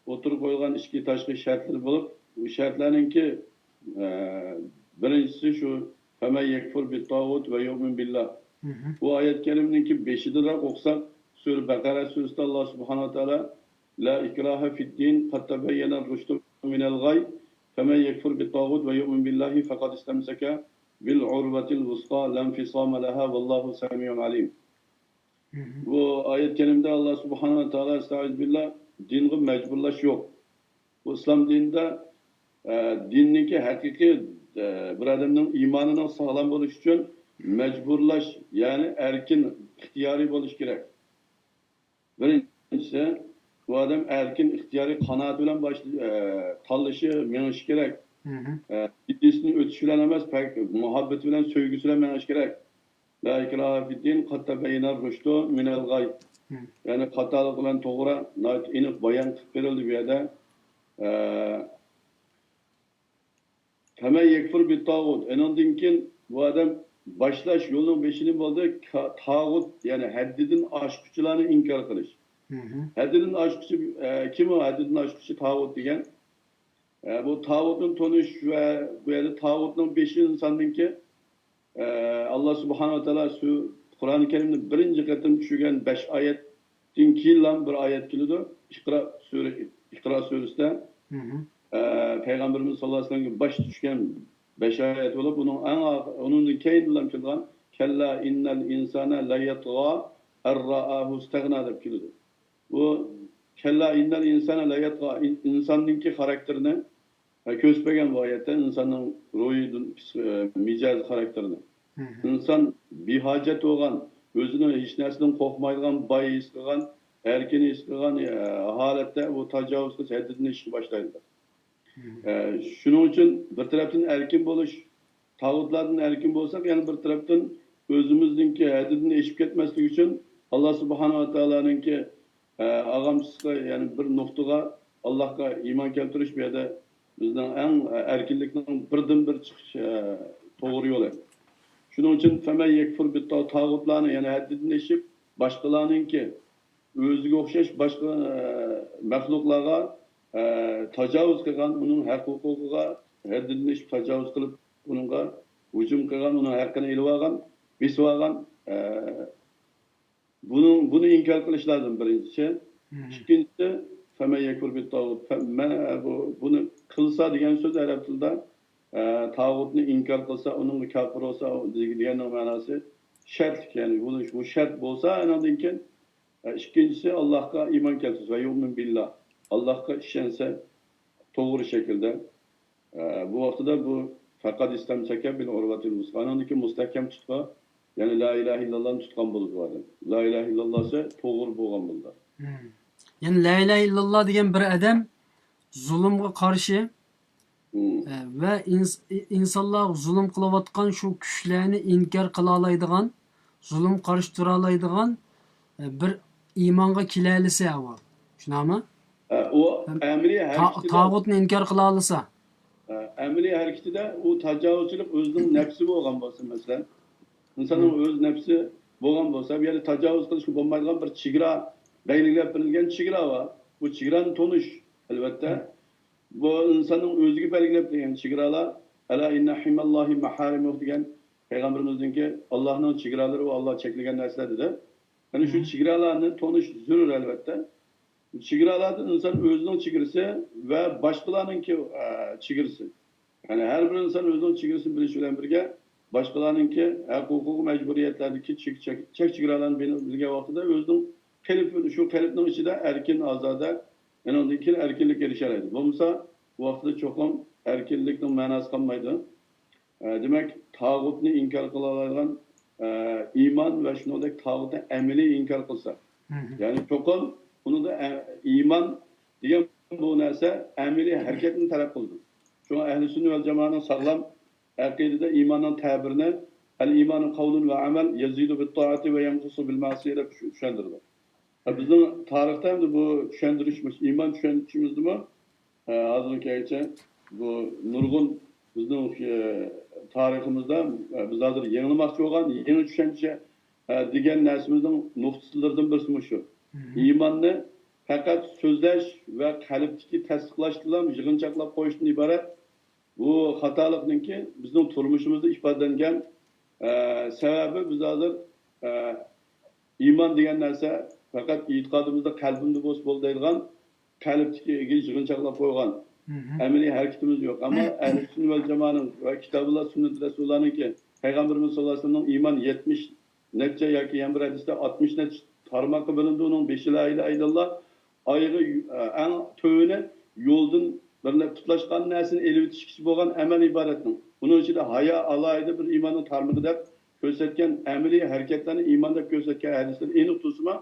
ئوتتۇرىغا قويۇلغان ئىچكى تاشقى شەرتلىرى بولۇپ، بۇ شەرتلەرنىڭكى، ئە، بىرىنچىسى شۇ، فەمەن يەكفۇر بىتتاغۇت ۋە يۇئمىن بىللا. بۇ ئايەت كەرىمىنىڭكى بېشىدىراق ئوقۇساق، سۈرە بەقەرە سۈرىسىدە ئاللا سۇبھانەھۇ ۋە تائالا لا ئىكراھە فىددىن، قەد تەبەييەنەر رۇشدۇ مىنەل غەي، فەمەن يەكفۇر بىتتاغۇت ۋە يۇئمىن بىللاھى فەقەد ئىستەمسەكە بىل ئۇرۋەتىل ۋۇسقا لەنفىسامە لەھا ۋەللاھۇ سەمىئۇن ئەلىم. بۇ ئايەت كەرىمدە ئاللا سۇبھانەھۇ ۋە تائالا، ئەستەئىزۇبىللا، دىنغا مەجبۇرلاش يوق. بۇ ئىسلام دىنىدا، ئە، دىننىڭكى ھەقىقىي، ئە، بىر ئادەمنىڭ ئىمانىنىڭ ساغلام بولۇشى ئۈچۈن مەجبۇرلاش، يەنى ئەركىن، ئىختىيارىي بولۇشى كېرەك. بىرىنچىسى، بۇ ئادەم ئەركىن ئىختىيارىي قانائەت بىلەن باش-، ئە، تاللىشى، مېڭىشى كېرەك. ئە، ئىدىيىسىدىن ئۆتۈش بىلەن ئەمەس، پەك-، مۇھەببىتى بىلەن، سۆيگۈسى بىلەن مېڭىشى كېرەك. لا ئىكراھە فىددىن، قەد تەبەييەنەر رۇشدۇ مىنەل غەي. يەنى خاتالىق بىلەن توغرا ناھايىتى ئېنىق بايان قىلىپ بېرىلدى بۇ يەردە. ئە، فەمەن يەكفۇر بىتتاغۇت. ئېنىڭدىن كېيىن بۇ ئادەم باشلاش يولىنىڭ بېشى نېمە بولدى؟ كا-، تاغۇت، يەنى ھەددىدىن ئاشقۇچىلارنى ئىنكار قىلىش. ھەددىدىن ئاشقۇچى، ئە، كىم ئۇ ھەددىدىن ئاشقۇچى تاغۇت دېگەن؟ ئە، بۇ تاغۇتنى تونۇش ۋە بۇ يەردە تاغۇتنىڭ بېشى ئىنساننىڭكى، ئە، ئاللا سۇبھانەھۇ ۋە تائالا سۈ-، قۇرئان كەرىمنى بىرىنچى قېتىم چۈشۈرگەن بەش ئايەتتىن كېيىنلا بىر ئايەت كېلىدۇ. ئىقرا سۈرە، ئىقرا سۈرىسىدە، ئە، پەيغەمبىرىمىز ساللاللاھۇ ئەلەيھى ۋەسەللەمگە باش چۈشكەن بەش ئايەت بولۇپ، ئۇنىڭ ئەڭ ئاخ-، ئۇنىڭدىن كېيىنلا كېلىدىغان كەللا ئىننەل ئىنسانە لەيەتغا ئەررائاھۇ ئىستەغنا دەپ كېلىدۇ. بۇ كەللا ئىننەل ئىنسانە لەيەتغا، ئىن-، ئىنساننىڭكى خاراكتېرىنى، ھە، كۆرسىتىپ بەرگەن بۇ ئايەتتە ئىنساننىڭ روھىي دۇن-، پس-، ئە، مىجەز خاراكتېرىنى. ئىنسان بىھاجەت بولغان، ئۆزىنى ھېچ نەرسىدىن قورقمايدىغان، باي ھېس قىلغان، ئەركىن ھېس قىلغان، ئە، ھالەتتە ئۇ تاجاۋۇز قىلىش ھەددىدىن ئېشىشقا باشلايدۇ. ئە، شۇنىڭ ئۈچۈن بىر تەرەپتىن ئەركىن بولۇش، تاغۇتلاردىن ئەركىن بولساق، يەنە بىر تەرەپتىن ئۆزىمىزنىڭكى ھەددىدىن ئېشىپ كەتمەسلىك ئۈچۈن، ئاللا سۇبھانەھۇ ۋە تائالانىڭكى، ئە، ئالغامچىسىغا، يەنى بىر نۇقتىغا ئاللاھقا ئىمان كەلتۈرۈش بۇ يەردە بىزنىڭ ئەڭ، ئە، ئەركىنلىكنىڭ بىردىنبىر چىقىش، ئە، توغرا يولى. شۇنىڭ ئۈچۈن فەمەن يەكفۇر بىتتاغۇت، تاغۇتلارنى، يەنى ھەددىدىن ئېشىپ، باشقىلارنىڭكى ئۆزىگە ئوخشاش باشقا، ئە، مەخلۇقلارغا، ئە، تاجاۋۇز قىلغان، ئۇنىڭ ھەق ھوقۇقىغا ھەددىدىن ئېشىپ تاجاۋۇز قىلىپ، ئۇنىڭغا ھۇجۇم قىلغان، ئۇنىڭ ھەققىنى ئېلىۋالغان، بېسىۋالغان، ئە، بۇنىڭ، بۇنى ئىنكار قىلىش لازىم، بىرىنچىسى. ئىككىنچىسى، فەمەن يەكفۇر بىتتاغۇت. فە-، مە-، بۇ، بۇنى قىلسا دېگەن سۆز ئەرەب تىلىدا، ئە، تاغۇتنى ئىنكار قىلسا، ئۇنىڭغا كاپىر بولسا، دېگەننىڭ مەناسى شەرتلىك، يەنى بۇ، بۇ شەرت بولسا، ئاندىن كېيىن ئە، ئىككىنچىسى، ئاللاھقا ئىمان كەلتۈرسە، ۋە يۇئمىن بىللا، ئاللاھقا ئىشەنسە، توغرا شەكىلدە، ئە، بۇ ۋاقتىدا بۇ فەقەد ئىستەمسەكە بىل ئۇرۋەتىل ۋۇسقا، ئانىڭدىكى مۇستەھكەم تۇتقا، يەنى لا ئىلاھە ئىللاللانى تۇتقان بولىدۇ ئۇ ئادەم. لا ئىلاھە ئىللاللا دېسە، توغرا بولغان بولىدۇ. يەنى لا ئىلاھە ئىللاللا دېگەن بىر ئادەم زۇلۇمغا قارشى، ئە، ۋە ئىنس-، ئىنسانلارغا زۇلۇم قىلىۋاتقان شۇ كۈچلەرنى ئىنكار قىلالايدىغان، زۇلۇم قارشى تۇرالايدىغان، ئە، بىر ئىمانغا كېلەلىسە ئاۋۋال. شۇنداقمۇ؟ ئە، ئۇ ھەم ئەمەلىي تا-، ھەرىكىتىدە تاغۇتنى ئىنكار قىلالايسا. ئە، ئەمەلىي ھەرىكىتىدە ئۇ تاجاۋۇزچىلىق ئۆزىنىڭ نەپسى بولغان بولسا، مەسىلەن، ئىنساننىڭ ئۆز نەپسى بولغان بولسا، بۇ يەردە تاجاۋۇز قىلىشقا بولمايدىغان بىر چېگرا، بەلگىلەپ بېرىلگەن چېگرا بار. بۇ چېگرانى تونۇش، ئەلۋەتتە. بۇ ئىنساننىڭ ئۆزىگە بەلگىلەپ بەرگەن چېگرالار، «ئەلا ئىننە ھىماللاھى مەھارىمۇھ» دېگەن پەيغەمبىرىمىزنىڭكى، «ئاللاھنىڭ چېگرالىرى ئۇ ئاللا چەكلىگەن نەرسىلەر» دېدى. يەنى شۇ چېگرالارنى تونۇش زۆرۈر، ئەلۋەتتە. چېگرالاردا ئىنسان ئۆزىنىڭ چېگرىسى ۋە باشقىلارنىڭكى، ئە، چېگرىسى. يەنى ھەر بىر ئىنسان ئۆزىنىڭ چېگرىسىنى بىلىشى بىلەن بىرگە، باشقىلارنىڭكى ھەق-ھوقۇق، مەجبۇرىيەتلەردىكى چېك-، چەك-، چەك-چېگرالارنى بىل-، بىلگەن ۋاقتىدا ئۆزىنىڭ قېلىپ، شۇ قېلىپنىڭ ئىچىدە ئەركىن، ئازادە، ئۇنىڭدىن كېيىن ئەركىنلىككە ئېرىشەلەيدۇ. بولمىسا، بۇ ۋاقىتتا چوقۇم ئەركىنلىكنىڭ مەناسى قالمايدۇ. ئە، دېمەك، تاغۇتنى ئىنكار قىلالايدىغان، ئە، ئىمان ۋە شۇنىڭدەك تاغۇتنى ئەمەلىي ئىنكار قىلسا، يەنى چوقۇم ئۇنىڭدا ئە-، ئىمان دېگەن بۇ نەرسە ئەمەلىي ھەرىكەتنى تەلەپ قىلىدۇ. شۇڭا ئەھلى سۈننە ۋەل جامائەنىڭ ساغلام ئەقىدىدە ئىماننىڭ تەبىرىنى «ئەل-ئىمانۇ قەۋلۇن ۋە ئەمەل، يەزىدۇ بىت-تائەتى ۋە يەنقۇسۇ بىل-مەئسىيە» دەپ چۈ-، چۈشەندۈرىدۇ. ھە، بىزنىڭ تارىختا ھەمدە بۇ چۈشەندۈرۈش، مۇشۇ ئىمان چۈشەندۈرۈشىمىزدىمۇ، ھە، ھازىرغىچە بۇ نۇرغۇن بىزنىڭ، ھە، تارىخىمىزدا، ھە، بىز ھازىر يېڭىلىماقچى بولغان يېڭى چۈشەنچە، ھە، دېگەن نەرسىمىزنىڭ نۇقتىلىرىدىن بىرسى مۇشۇ. ئىماننى پەقەت سۆزلەش ۋە قەلبتىكى تەستىقلاشتىنلا يىغىنچاقلاپ قويۇشتىن ئىبارەت بۇ خاتالىقنىڭكى بىزنىڭ تۇرمۇشىمىزدا ئىپادىلەنگەن، ئە، سەۋەبى بىز ھازىر، ئە، ئىمان دېگەن نەرسە پەقەت ئېتىقادىمىزدا، قەلبىمىزدە بولسا بولدى دەيدىغان قەلبتىكى يىغىنچاقلاپ قويغان ئەمەلىي ھەرىكىتىمىز يوق. ئەمما ئەھلى سۈننە ۋەل جامائەنىڭ ۋە كىتابۇللا سۈننەت رەسۇلۇللانىڭكى، پەيغەمبىرىمىز ساللاللاھۇ ئەلەيھى ۋەسەللەمنىڭ ئىمان يەتمىش نەچچە ياكى يەنە بىر ھەدىستە ئاتمىش نەچچە تارماققا بۆلۈنىدۇ. ئۇنىڭ بېشى لا ئىلاھە ئىللاللا، ئايىغى، ئەڭ تۆۋىنى يولدىن بىر نە-، پۇتلاشقان نەرسىنى ئېلىۋېتىشكىچە بولغان ئەمەل ئىبادەتنىڭ. ئۇنىڭ ئىچىدە ھايا ئالاھىدە بىر ئىماننىڭ تارمىقى دەپ كۆرسەتكەن ئەمەلىي ھەرىكەتلەرنى ئىمان دەپ كۆرسەتكەن ھەدىسلىرى ئېنىق تۇرسىمۇ،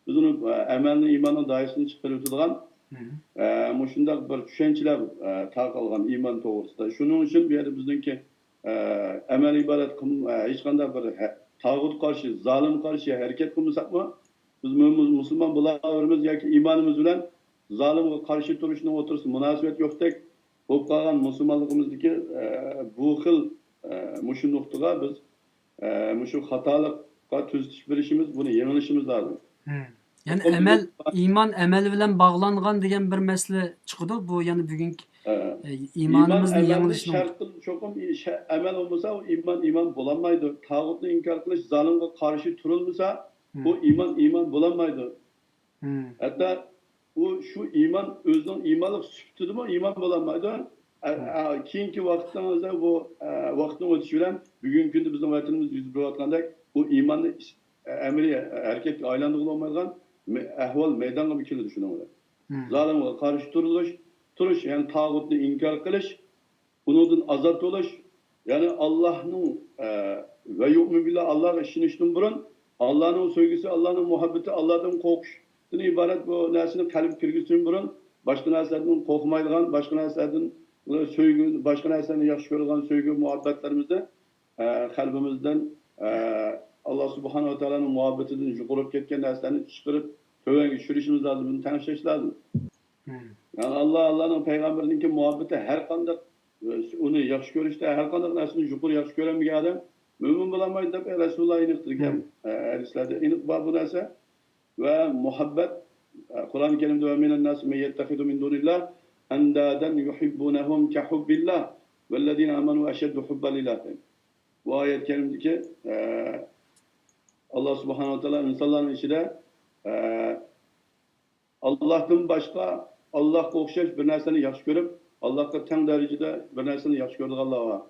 بىز ئۇنى، ئە، ئەمەلنى ئىماننىڭ دائىرىسىدىن چىقىرىۋېتىدىغان، ئە، مۇشۇنداق بىر چۈشەنچىلەر، ئە، تارقالغان ئىمان توغرىسىدا. شۇنىڭ ئۈچۈن بۇ يەردە بىزنىڭكى، ئە، ئەمەل ئىبادەت قىلم-، ئە، ھېچقانداق بىر ھە-، تاغۇت قارشى، زالىم قارشى ھەرىكەت قىلمىساقمۇ، بىز مۇ-، مۇ-، مۇسۇلمان بولاۋېرىمىز ياكى ئىمانىمىز بىلەن زالىمغا قارشى تۇرۇشنىڭ ئوتتۇرىسىدا مۇناسىۋەت يوقتەك بولۇپ قالغان مۇسۇلمانلىقىمىزدىكى، ئە، بۇ خىل، ئە، مۇشۇ نۇقتىغا بىز، ئە، مۇشۇ خاتالىققا تۈزىتىش بېرىشىمىز، بۇنى يېڭىشىمىز لازىم. يەنى چوقۇم ئەمەل، بىز ئىمان ئەمەل بىلەن باغلانغان دېگەن بىر مەسىلە چىقىدۇ. بۇ يەنى بۈگۈنكى، ئە، ئە، ئىمان ئىمانىمىزنى ئەمەلنى يېڭىلىشىنىڭ شەرت قىل-، چوقۇم ئىش-، ئەمەل بولمىسا، ئۇ ئىمان ئىمان بولالمايدۇ. تاغۇتنى ئىنكار قىلىش، زالىمغا قارشى تۇرۇلمىسا، ئۇ ئىمان ئىمان بولالمايدۇ. ھەتتا ئۇ شۇ ئىمان ئۆزىنىڭ ئىمانلىق سۈپىتىدىمۇ ئىمان بولالمايدۇ. ئە، ئە، كېيىنكى ۋاقىتلىرىڭىزدا بۇ، ئە، ۋاقىتنىڭ ئۆتۈشى بىلەن بۈگۈنكى كۈندە بىزنىڭ ۋەتىنىمىزدە يۈز بېرىۋاتقاندەك بۇ ئىماننى ئىش-، ئە، ئەمەلىي ھەرىكەتكە ئايلاندۇرغىلى بولمايدىغان مە-، ئەھۋال مەيدانغا كېلىدۇ شۇنىڭ بىلەن. زالىمغا قارشى تۇرۇلۇش، تۇرۇش، يەنى تاغۇتنى ئىنكار قىلىش، ئۇنىڭدىن ئازاد بولۇش، يەنى ئاللاھنىڭ، ئە، ۋە يۇئمىن بىللا، ئاللاھقا ئىشىنىشتىن بۇرۇن ئاللاھنىڭ سۆيگۈسى، ئاللاھنىڭ مۇھەببىتى، ئاللاھتىن قورقۇشتىن ئىبارەت بۇ نەرسىنى قەلبكە كىرگۈزۈشتىن بۇرۇن باشقا نەرسىلەردىن قورقمايدىغان، باشقا نەرسىلەردىن سۆيگۈ، باشقا نەرسىلەرنى ياخشى كۆرىدىغان سۆيگۈ مۇھەببەتلىرىمىزنى، ئە، قەلبىمىزدىن، ئە، ئاللا سۇبھانەھۇ ۋە تائالانىڭ مۇھەببىتىدىن يۇقىرى بولۇپ كەتكەن نەرسىلەرنى چىقىرىپ تۆۋەنگە چۈشۈرۈشىمىز لازىم، بۇنى تەڭشەش لازىم. يەنى ئاللا، ئاللانىڭ پەيغەمبىرىنىڭكى مۇھەببىتى ھەر قانداق، ئۇنى ياخشى كۆرۈشتە ھەر قانداق نەرسىنى يۇقىرى ياخشى كۆرەلمىگەن ئادەم مۆمىن بولالمايدۇ دەپ رەسۇلۇللا ئېنىق دېگەن، ئە، ھەدىسلەردە ئېنىق بار بۇ نەرسە. ۋە مۇھەببەت، ئە، قۇرئان كەرىمدە «ۋە مىنەن ناسى مەن يەتتەخىزۇ مىن دۇنىللاھ ئەندادەن يۇھىببۇنەھۇم كەھۇببىللاھ ۋەللەزىنە ئامەنۇ ئەشەددۇ ھۇببەن لىللاھ» دەيدۇ. بۇ ئايەت كەرىمدىكى، ئە، ئاللا سۇبھانەھۇ ۋە تائالا ئىنسانلارنىڭ ئىچىدە، ئە، ئاللاھتىن باشقا، ئاللاھقا ئوخشاش بىر نەرسىنى ياخشى كۆرۈپ، ئاللاھقا تەڭ دەرىجىدە بىر نەرسىنى ياخشى كۆرىدىغانلار بار.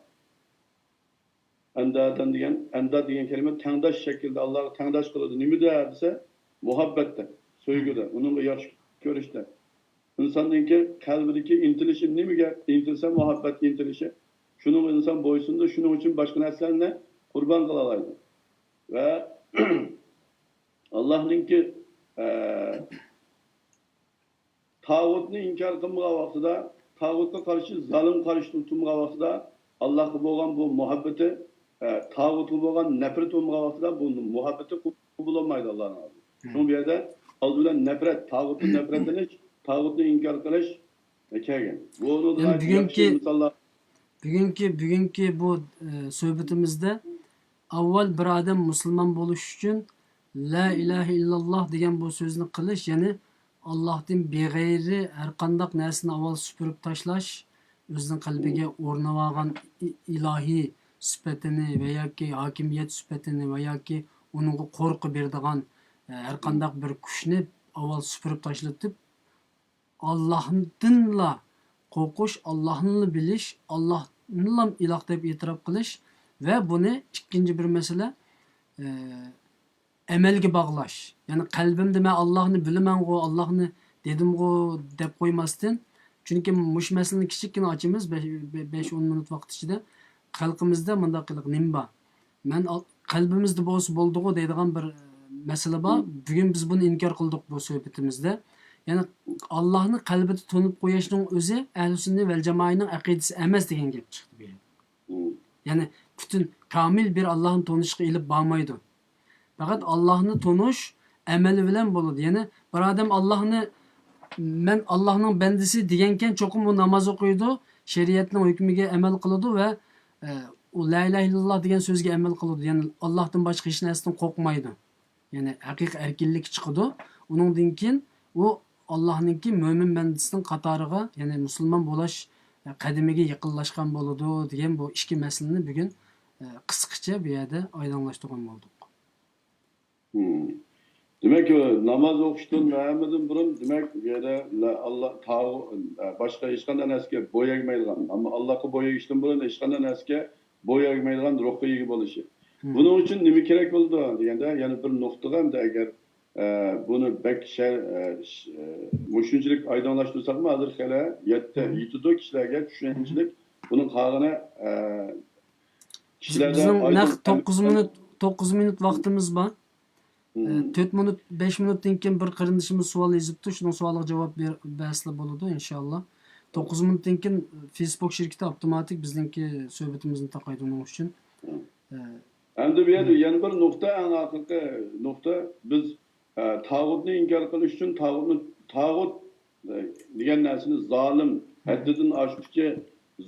ئەندادەن دېگەن، ئەنداد دېگەن كەلىمە تەڭداش شەكلىدە، ئاللاھقا تەڭداش قىلىدۇ. نېمىدە دېسە، مۇھەببەتتە، سۆيگۈدە، ئۇنىڭغا ياخشى كۆرۈشتە. ئىنساننىڭكى قەلبىدىكى ئىنتىلىشى نېمىگە ئىنتىلسە، مۇھەببەتكە ئىنتىلىشى، شۇنىڭغا ئىنسان بويسۇنىدۇ، شۇنىڭ ئۈچۈن باشقا نەرسىلەرنى قۇربان قىلالايدۇ. ۋە ئاللاھنىڭكى، ئە، تاغۇتنى ئىنكار قىلمىغان ۋاقتىدا تاغۇتقا قارشى، زالىمغا قارشى تۇرمىغان ۋاقتىدا، ئاللاھقا بولغان بۇ مۇھەببىتى، ئە، تاغۇتقا بولغان نەپرىتى بولمىغان ۋاقتىدا بۇ مۇھەببىتى قوبۇل بولمايدۇ ئاللاھنىڭ ئالدىدا. شۇڭا بۇ يەردە ئالدى بىلەن نەپرەت، تاغۇتتىن نەپرەتلىنىش، تاغۇتنى ئىنكار قىلىش، ئە، كەلگەن. بۇنىڭدىن يەنى ئايرىپ بۈگۈنكى، ياخشى مىساللار. بۈگۈنكى، بۈگۈنكى بۇ، ئە، سۆھبىتىمىزدە ئاۋۋال بىر ئادەم مۇسۇلمان بولۇش ئۈچۈن لا ئىلاھە ئىللاللاھ دېگەن بۇ سۆزنى قىلىش، يەنى ئاللاھتىن بىغەيرى ھەرقانداق نەرسىنى ئاۋۋال سۈپۈرۈپ تاشلاش، ئۆزىنىڭ قەلبىگە ئورنىۋالغان ئى-، ئىلاھىي سۈپىتىنى ۋە ياكى ھاكىمىيەت سۈپىتىنى ۋە ياكى ئۇنىڭغا قورقۇ بېرىدىغان، ئە، ھەرقانداق بىر كۈچنى ئاۋۋال سۈپۈرۈپ تاشلىتىپ، ئاللاھتىنلا قورقۇش، ئاللاھنىلا بىلىش، ئاللاھنىلا ئىلاھ دەپ ئېتىراپ قىلىش ۋە بۇنى ئىككىنچى بىر مەسىلە، ئە، ئەمەلگە باغلاش. يەنى قەلبىمدە مەن ئاللاھنى بىلىمەنغۇ، ئاللاھنى دېدىمغۇ دەپ قويماستىن، چۈنكى مۇشۇ مەسىلىنى كىچىككىنە ئاچىمىز، بەش، بەش، ئون مىنۇت ۋاقىت ئىچىدە خەلقىمىزدە مۇنداق قىلىق نېمە بار؟ مەن ئال-، قەلبىمىزدە بولسا بولدىغۇ دەيدىغان بىر، ئە، مەسىلە بار. بۈگۈن بىز بۇنى ئىنكار قىلدۇق بۇ سۆھبىتىمىزدە. يەنى ئاللاھنى قەلبىدە تونۇپ قويۇشنىڭ ئۆزى ئەھلى سۈننە ۋەل جامائەنىڭ ئەقىدىسى ئەمەس دېگەن گەپ چىقتى بۇ يەردە. يەنى پۈتۈن كامىل بىر ئاللاھنى تونۇشقا ئېلىپ بارمايدۇ. پەقەت ئاللاھنى تونۇش ئەمەل بىلەن بولىدۇ. يەنى بىر ئادەم ئاللاھنى، مەن ئاللاھنىڭ بەندىسى دېگەنكەن، چوقۇم ئۇ ناماز ئوقۇيدۇ، شەرىئەتنىڭ ھۆكمىگە ئەمەل قىلىدۇ ۋە، ئە، ئۇ لا ئىلاھە ئىللاللاھ دېگەن سۆزگە ئەمەل قىلىدۇ. يەنى ئاللاھتىن باشقا ھېچ نەرسىدىن قورقمايدۇ. يەنى ھەقىقىي ئەركىنلىككە چىقىدۇ. ئۇنىڭدىن كېيىن ئۇ ئاللاھنىڭكى مۆمىن بەندىسىنىڭ قاتارىغا، يەنى مۇسۇلمان بولاش قەدىمىگە يېقىنلاشقان بولىدۇ دېگەن بۇ ئىككى مەسىلىنى بۈگۈن، ئە، قىسقىچە بۇ يەردە ئايدىڭلاشتۇرغان بولدۇق. مم. دېمەك، ناماز ئوقۇشتىن ھەممىدىن بۇرۇن، دېمەك، بۇ يەردە لا-، ئاللا، تاغۇ-، ئە، باشقا ھېچقانداق نەرسىگە بويۇن ئەگمەيدىغان، ئەمما ئاللاغا بويۇن ئەگىشتىن بۇرۇن ھېچقانداق نەرسىگە بويۇن ئەگمەيدىغان روھقا ئىگە بولۇشى. مم. بۇنىڭ ئۈچۈن نېمە كېرەك بولىدۇ دېگەندە، يەنە بىر نۇقتىغا ئەمدى ئەگەر، ئە، بۇنى بەك شە-، ئە، ش-، ئە، مۇشۇنچىلىك ئايدىڭلاشتۇرساقمۇ، ھازىر خېلى يەتتە، مم، يېتىدۇ كىشىلەرگە چۈشەنچىلىك. بۇنىڭ قالغىنى، ئە، بىز، كىشىلەردە بىزنىڭ نەق ئايدىڭ توققۇز مىنۇت، توققۇز مىنۇت ۋاقتىمىز بار. ئە، مم. تۆت مىنۇت، بەش مىنۇتتىن كېيىن بىر قېرىندىشىمىز سوئال يېزىپتۇ. شۇنىڭ سوئالىغا جاۋاب بېر-، بەرسىلا بولىدۇ، ئىنشاللا. توققۇز مىنۇتتىن كېيىن فېيسبۇك شىركىتى ئاپتوماتىك بىزنىڭكى سۆھبىتىمىزنى تاقايدۇ ئۇنىڭ ئۈچۈن. مم. ئە، ئەمدى بۇ يەردە يەنە بىر نۇقتا، ئەڭ ئاخىرقى نۇقتا. بىز، ئە، تاغۇتنى ئىنكار قىلىش ئۈچۈن تاغۇتنى، تاغۇت دېگەن نەرسىنى زالىم، ھەددىدىن ئاشقۇچى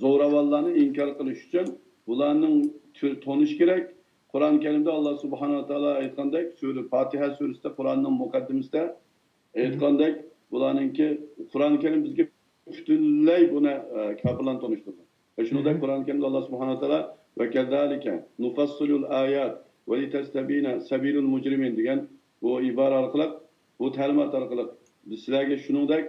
زوراۋانلارنى ئىنكار قىلىش ئۈچۈن بۇلارنىڭ تۇ-، تونۇشى كېرەك. قۇرئان كەرىمدە ئاللا سۇبھانەھۇ ۋە تائالا ئېيتقاندەك، سۈرە پاتىھە سۈرىسىدە، قۇرئاننىڭ مۇقەددىمىسىدە ئېيتقاندەك، بۇلارنىڭكى، قۇرئان كەرىم بىزگە پۈتۈنلەي بۇنى، ئە، كاپىرلارنى تونۇشتۇردى. ۋە شۇنىڭدەك قۇرئان كەرىمدە ئاللا سۇبھانەھۇ ۋە تائالا «ۋە كەزالىكە نۇفەسسىلۇل ئايات ۋە لىتەستەبىنە سەبىلۇل مۇجرىمىن» دېگەن بۇ ئىبارە ئارقىلىق، بۇ تەلىمات ئارقىلىق بىز سىلەرگە شۇنىڭدەك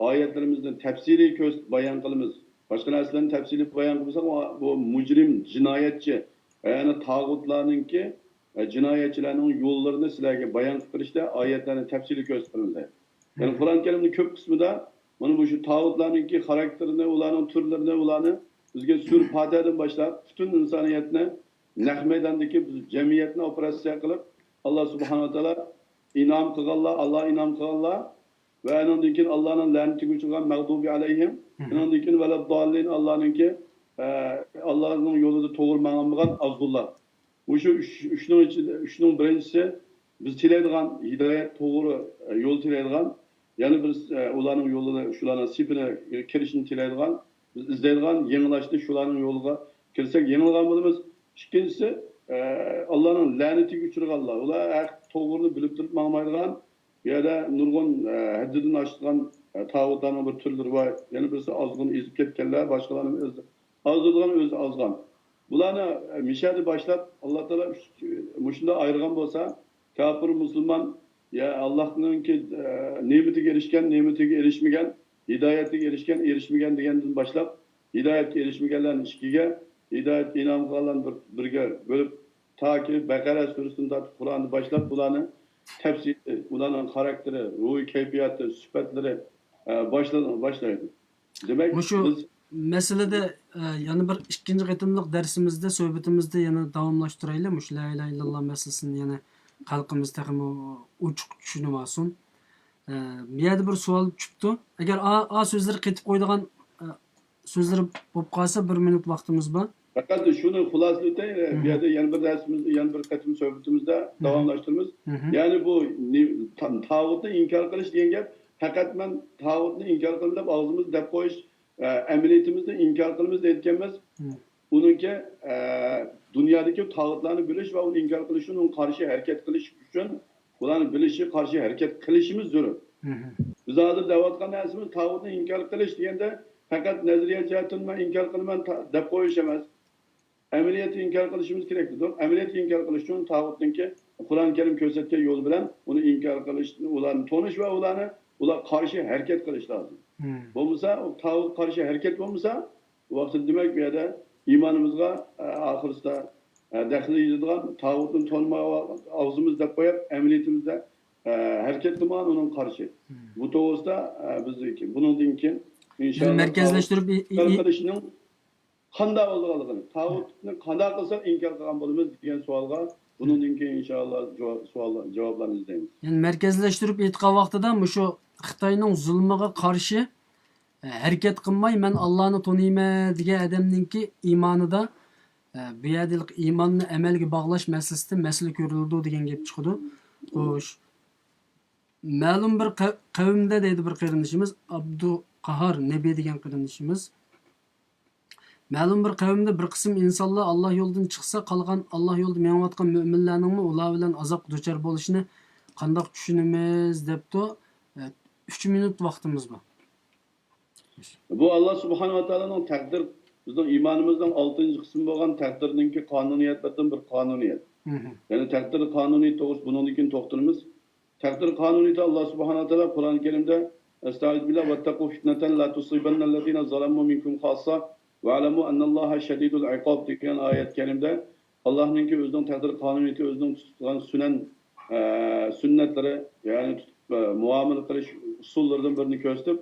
ئايەتلىرىمىزنى تەپسىلىي كۆرسىتىپ بايان قىلىمىز. باشقا نەرسىلەرنى تەپسىلىي بايان قىلمىساق، بۇ مۇجرىم، جىنايەتچى، يەنى تاغۇتلارنىڭكى، ئە، جىنايەتچىلەرنىڭ يوللىرىنى سىلەرگە بايان قىلىپ بېرىشتە ئايەتلەرنى تەپسىلىي كۆرسىتىپ بېرىمىز. يەنى قۇرئان كەرىمنىڭ كۆپ قىسمىدا مانا مۇشۇ تاغۇتلارنىڭكى خاراكتېرىنى، ئۇلارنىڭ تۈرلىرىنى، ئۇلارنى بىزگە سۈرە پاتىھەدىن باشلاپ پۈتۈن ئىنسانىيەتنى نەق مەيداندىكى بىز جەمئىيەتنى ئوپېراتسىيە قىلىپ، ئاللا سۇبھانەھۇ ۋە تائالا ئىنئام قىلغانلار، ئاللا ئىنئام قىلغانلار ۋە ئۇنىڭدىن كېيىن ئاللانىڭ لەنىتىگە ئۇچرىغان مەغدۇبى ئەلەيھىم، ئۇنىڭدىن كېيىن ۋەلەدداللىن، ئاللانىڭكى، ئە، ئاللانىڭ يولىدا توغرا ماڭالمىغان ئازغۇنلار. مۇشۇ ئۈچ، ئۈچنىڭ ئىچىدە، ئۈچنىڭ بىرىنچىسى بىز تىلەيدىغان ھىدايەت، توغرا، ئە، يول تىلەيدىغان، يەنە بىرسى، ئە، ئۇلارنىڭ يولىدا شۇلارنىڭ سېپىنى كىرىشىنى تىلەيدىغان، بىز ئىزدەيدىغان يېڭىلاشنى شۇلارنىڭ يولىغا كىرسەك يېڭىلغان بولىمىز. ئىككىنچىسى، ئە، ئاللانىڭ لەنىتىگە ئۇچرىغانلار، ئۇلار ھەق توغرىنى بىلىپ تۇرۇپ ماڭمايدىغان، بۇ يەردە نۇرغۇن، ئە، ھەددىدىن ئاشىدىغان، ئە، تاغۇتلارنىڭ بىر تۈرلىرى بار. يەنە بىرسى ئازغۇن ئېزىپ كەتكەنلەر، باشقىلارنى ئۆزى ئازدۇرىدىغان، ئۆزى ئازغان. بۇلارنى، ئە، مىشەدە باشلاپ، ئاللا تائالا ئۈچ، مۇشۇنداق ئايرىغان بولسا، كاپىر، مۇسۇلمان، يا ئاللاھنىڭكى، ئە، نېمىتىگە ئېرىشكەن، نېمىتىگە ئېرىشمىگەن، ھىدايەتىگە ئېرىشكەن، ئېرىشمىگەن دېگەندىن باشلاپ، ھىدايەتكە ئېرىشمىگەنلەرنى ئىككىگە، ھىدايەتكە ئىنئام قىلغانلارنى بىر، بىرگە بۆلۈپ، تاكى بەقەرە سۈرىسىدىن تارتىپ قۇرئاننى باشلاپ، بۇلارنى تەپسىلىي، ئۇلارنىڭ خاراكتېرى، روھىي كەيپىياتى، سۈپەتلىرى، ئە، باشلا-، باشلايدۇ. دېمەك، مۇشۇ بىز مەسىلىدە، ئە، يەنە بىر ئىككىنچى قېتىملىق دەرسىمىزدە، سۆھبىتىمىزدە يەنە داۋاملاشتۇرايلى. مۇشۇ لا ئىلاھە ئىللاللا مەسىلىسىنى يەنە خەلقىمىز تېخىمۇ ئوچۇق چۈشىنىۋالسۇن. ئە، بۇ يەردە بىر سوئال چۈشۈپتۇ. ئەگەر ئا، ئا سۆزلىرى قېتىپ قويىدىغان، ئە، سۆزلىرى بولۇپ قالسا، بىر مىنۇت ۋاقتىمىز بار. پەقەت شۇنى خۇلاسىلىۋېتەي، بۇ يەردە يەنە بىر دەرسىمىزدە، يەنە بىر قېتىم سۆھبىتىمىزدە داۋاملاشتۇرىمىز. يەنى بۇ نى-، تا-، تاغۇتنى ئىنكار قىلىش دېگەن گەپ، پەقەت مەن تاغۇتنى ئىنكار قىلىمەن دەپ ئاغزىمىزدا دەپ قويۇش، ئە، ئەمەلىيىتىمىزدە ئىنكار قىلىمىز دەيدىكەنمىز. ئۇنىڭكى، ئە، دۇنيادىكى تاغۇتلارنى بىلىش ۋە ئۇنى ئىنكار قىلىش، ئۇنىڭغا قارشى ھەرىكەت قىلىش ئۈچۈن، ئۇلارنى بىلىشى، قارشى ھەرىكەت قىلىشىمىز زۆرۈر. بىز ھازىر دەۋاتقان نەرسىمىز تاغۇتنى ئىنكار قىلىش دېگەندە، پەقەت نەزەرىيە جەھەتتىن مەن ئىنكار قىلىمەن تا-، دەپ قويۇش ئەمەس. ئەمەلىيەتتە ئىنكار قىلىشىمىز كېرەك دېدۇق. ئەمەلىيەتتە ئىنكار قىلىش ئۈچۈن تاغۇتنىڭكى قۇرئان كەرىم كۆرسەتكەن يول بىلەن ئۇنى ئىنكار قىلىش، ئۇلارنى تونۇش ۋە ئۇلارنى، ئۇلارغا قارشى ھەرىكەت قىلىش لازىم. بولمىسا، ئۇ تاغۇتقا قارشى ھەرىكەت بولمىسا، ئۇ ۋاقىتتا دېمەك بۇ يەردە ئىمانىمىزغا، ئە، ئاخىرسىدا، ئە، دەخلى يېتىدىغان تاغۇتنى تونۇماي ئاغزىمىز دەپ قويۇپ، ئەمەلىيىتىمىزدە، ئە، ھەرىكەت قىلمىغان ئۇنىڭغا قارشى. بۇ توغرىسىدا، ئە، بىزدىكى بۇنىڭدىن كېيىن يەنى ئىنشاللا مەركەزلەشتۈرۈپ ئى-، ئى-، ئى- قىلىشنىڭ قانداق بولىدىغانلىقىنى، تاغۇتنى قانداق قىلساق ئىنكار قىلغان بولىمىز دېگەن سوئالغا بۇنىڭدىن كېيىن ئىنشاللا جاۋاب، سوئال، جاۋابلارنى ئىزدەيمىز. يەنى مەركەزلەشتۈرۈپ ئېيتقان ۋاقتىدا مۇشۇ خىتاينىڭ زۇلمىغا قارشى، ئە، ھەرىكەت قىلماي، مەن ئاللانى تونۇيمەن دېگەن ئادەمنىڭكى ئىمانىدا، ئە، بۇ يەردە ئىماننى ئەمەلگە باغلاش مەسىلىسىدە مەسىلە كۆرۈلىدۇ دېگەن گەپ چىقىدۇ. خوش. مەلۇم بىر قە-، قەۋمدە دەيدۇ بىر قېرىندىشىمىز، ئابدۇقاھار نەبى دېگەن قېرىندىشىمىز. مەلۇم بىر قەۋمدە بىر قىسىم ئىنسانلار ئاللا يولىدىن چىقسا، قالغان ئاللا يولىدا مېڭىۋاتقان مۆمىنلەرنىڭمۇ ئۇلار بىلەن ئازابقا دۇچار بولۇشىنى قانداق چۈشىنىمىز؟ دەپتۇ. ئە، ئۈچ مىنۇت ۋاقتىمىز بار. بۇ ئاللا سۇبھانەھۇ ۋە تائالانىڭ تەقدىر، بىزنىڭ ئىمانىمىزنىڭ ئالتىنچى قىسمى بولغان تەقدىرنىڭكى قانۇنىيەتلىرىدىن بىر قانۇنىيەت. يەنى تەقدىر قانۇنىيىتى توغرىسىدا بۇنىڭدىن كېيىن توختىلىمىز. تەقدىر قانۇنىيىتى، ئاللا سۇبھانەھۇ ۋە تائالا قۇرئان كەرىمدە، ئەستەئىزۇ بىللا، ۋەتتەقۇ فىتنەتەن لا تۇسىبەننەللەزىنە زالەمۇ مىنكۇم خاسسا ۋەئلەمۇ ئەننەللاھە شەدىدۇل ئىقاب دېگەن ئايەت كەرىمدە، ئاللانىڭكى ئۆزىنىڭ تەقدىر قانۇنىيىتى، ئۆزىنىڭ تۇتقان سۈنەن، ئە، سۈننەتلىرى، يەنى تۇتۇپ، ئە، مۇئامىلە قىلىش ئۇسۇللىرىدىن بىرىنى كۆرسىتىپ،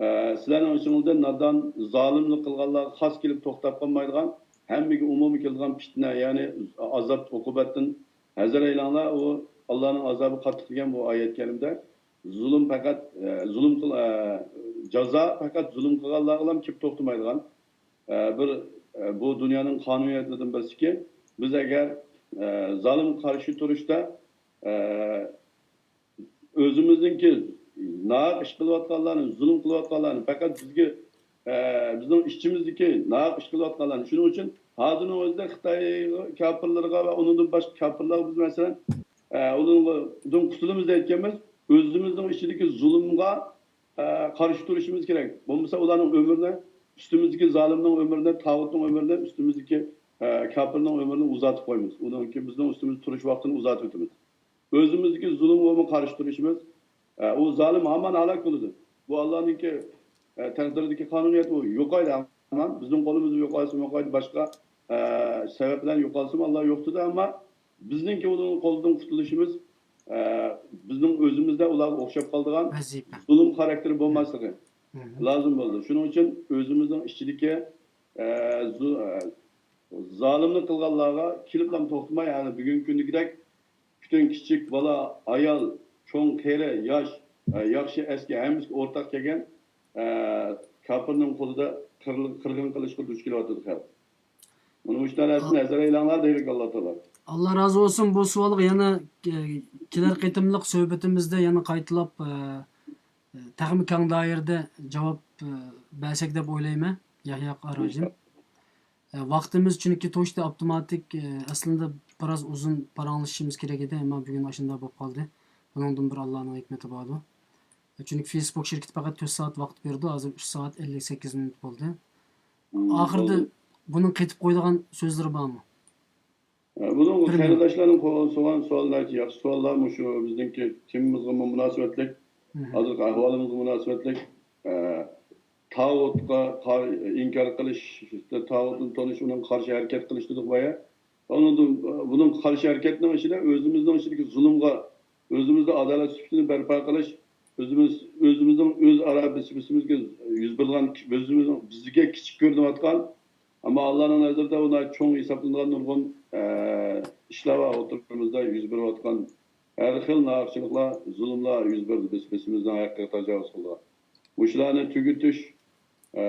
ئە، سىلەرنىڭ ئىچىڭىزدە نادان، زالىملىق قىلغانلارغا خاس كېلىپ توختاپ قالمايدىغان، ھەممىگە ئومۇمىي كېلىدىغان پىتنە، يەنى ئازاب، ئوقۇبەتتىن ھەزەر ئەيلەڭلار، ئۇ ئاللانىڭ ئازابى قاتتىق دېگەن بۇ ئايەت كەرىمدە. زۇلۇم پەقەت، ئە، زۇلۇم قىل-، ئە، جازا پەقەت زۇلۇم قىلغانلارغىلا كېلىپ توختىمايدىغان، ئە، بىر، ئە، بۇ دۇنيانىڭ قانۇنىيەتلىرىدىن بىرسىكى، بىز ئەگەر، ئە، زالىمغا قارشى تۇرۇشتا، ئە، ئۆزىمىزنىڭكى ناھەق ئىش قىلىۋاتقانلارنى، زۇلۇم قىلىۋاتقانلارنى، پەقەت بىزگە، ئە، بىزنىڭ ئىچىمىزدىكى ناھەق ئىش قىلىۋاتقانلارنى، شۇنىڭ ئۈچۈن ھازىرنىڭ ئۆزىدە خىتاي كاپىرلىرىغا ۋە ئۇنىڭدىن باشقا كاپىرلارغا بىز، مەسىلەن، ئە، ئۇنىڭدىن قۇتۇلىمىز دەيدىكەنمىز، ئۆزىمىزنىڭ ئىچىدىكى زۇلۇمغا، ئە، قارشى تۇرۇشىمىز كېرەك. بولمىسا ئۇلارنىڭ ئۆمرىنى، ئۈستىمىزدىكى زالىمنىڭ ئۆمرىنى، تاغۇتنىڭ ئۆمرىنى، ئۈستىمىزدىكى، ئە، كاپىرنىڭ ئۆمرىنى ئۇزارتىپ قويىمىز. ئۇنىڭكى بىزنىڭ ئۈستىمىزدە تۇرۇش ۋاقتىنى ئۇزارتىۋېتىمىز. ئۆزىمىزدىكى زۇلۇمغىمۇ قارشى تۇرۇشىمىز، ئە، ئۇ زالىم ھامان ھالاك بولىدۇ. بۇ ئاللانىڭكى، ئە، تەقدىرىدىكى قانۇنىيەت، ئۇ يوقايدۇ ھامان. بىزنىڭ قولىمىزدا يوقالسىمۇ يوقايدۇ، باشقا، ئە، سەۋەب بىلەن يوقالسىمۇ ئاللا يوقىتىدۇ، ئەمما بىزنىڭكى ئۇنىڭ قولىدىن قۇتۇلۇشىمىز، ئە، بىزنىڭ ئۆزىمىزدە ئۇلارغا ئوخشاپ قالىدىغان ۋەزىپە، زۇلۇم خاراكتېرى بولماسلىقى لازىم بولىدۇ. شۇنىڭ ئۈچۈن ئۆزىمىزنىڭ ئىچىدىكى، ئە، زۇ-، ئە، زالىملىق قىلغانلارغا كېلىپلا توختىماي، يەنى بۈگۈنكى كۈندىكىدەك پۈتۈن كىچىك بالا، ئايال، چوڭ قېرى، ياش، ئە، ياخشى ئەسكى ھەممىسىگە ئورتاق كەلگەن، ئە، كاپىرنىڭ قولىدا قىرىل-، قىرغىن قىلىشقا دۇچ كېلىۋاتىدۇ خەلق. مانا مۇشۇ نەرسىنى ھەزەر ئەيلەڭلار دەيدىكەن ئاللا تائالا. ئاللا رازى بولسۇن. بۇ سوئالغا يەنە، ئە، كېلەر قېتىملىق سۆھبىتىمىزدە يەنە قايتىلاپ، ئە، تېخىمۇ كەڭ دائىرىدە جاۋاب، ئە، بەرسەك دەپ ئويلايمەن، يەھيا قاراجىم. ئىنشاللا. ئە، ۋاقتىمىز چۈنكى توشتى ئاپتوماتىك، ئە، ئەسلىدە بىراز ئۇزۇن پاراڭلىشىشىمىز كېرەك ئىدى، ئەمما بۈگۈن ئاشۇنداق بولۇپ قالدى. بۇنىڭدىن بىر ئاللانىڭ ھېكمىتى باردۇر. ئە، چۈنكى فېيسبۇك شىركىتى پەقەت تۆت سائەت ۋاقىت بېرىدۇ، ھازىر ئۈچ سائەت ئەللىك سەككىز مىنۇت بولدى. مم، ئاخىرىدا بۇنىڭ قېتىپ قويىدىغان سۆزلىرى بارمۇ؟ ئە، بۇنىڭ قېرىنداشلارنىڭ قويغان سوئال، سوئاللار ياخشى سوئاللار، مۇشۇ بىزنىڭكى تېمىمىزغىمۇ مۇناسىۋەتلىك، ھازىرقى ئەھۋالىمىزغا مۇناسىۋەتلىك. ئە، تاغۇتقا قار-، ئىنكار قىلىش، تاغۇتنى تونۇش، ئۇنىڭغا قارشى ھەرىكەت قىلىش دېدۇق بايا. ئۇنىڭدىن، بۇنىڭغا قارشى ھەرىكەتنىڭ ئىچىدە ئۆزىمىزنىڭ ئىچىدىكى زۇلۇمغا، ئۆزىمىزدە ئادالەتسىزلىكنى بەرپا قىلىش، ئۆزىمىز، ئۆزىمىزنىڭ ئۆزئارا بېسىمىزگە يۈز بېرىدىغان، ئۆزىمىزنىڭ بىزگە كىچىك كۆرۈنۈۋاتقان، ئەمما ئاللانىڭ نەزىرىدە ئۇ ناھايىتى چوڭ ھېسابلىنىدىغان نۇرغۇن، ئە، ئىشلار بار ئوتتۇرىمىزدا يۈز بېرىۋاتقان. ھەر خىل ناھەقچىلىقلار، زۇلۇملار يۈز بېرىدۇ، بىز، بىز بىزنىڭ ھەققىگە تاجاۋۇز قىلىدىغان. مۇشۇلارنى تۈگىتىش، ئە،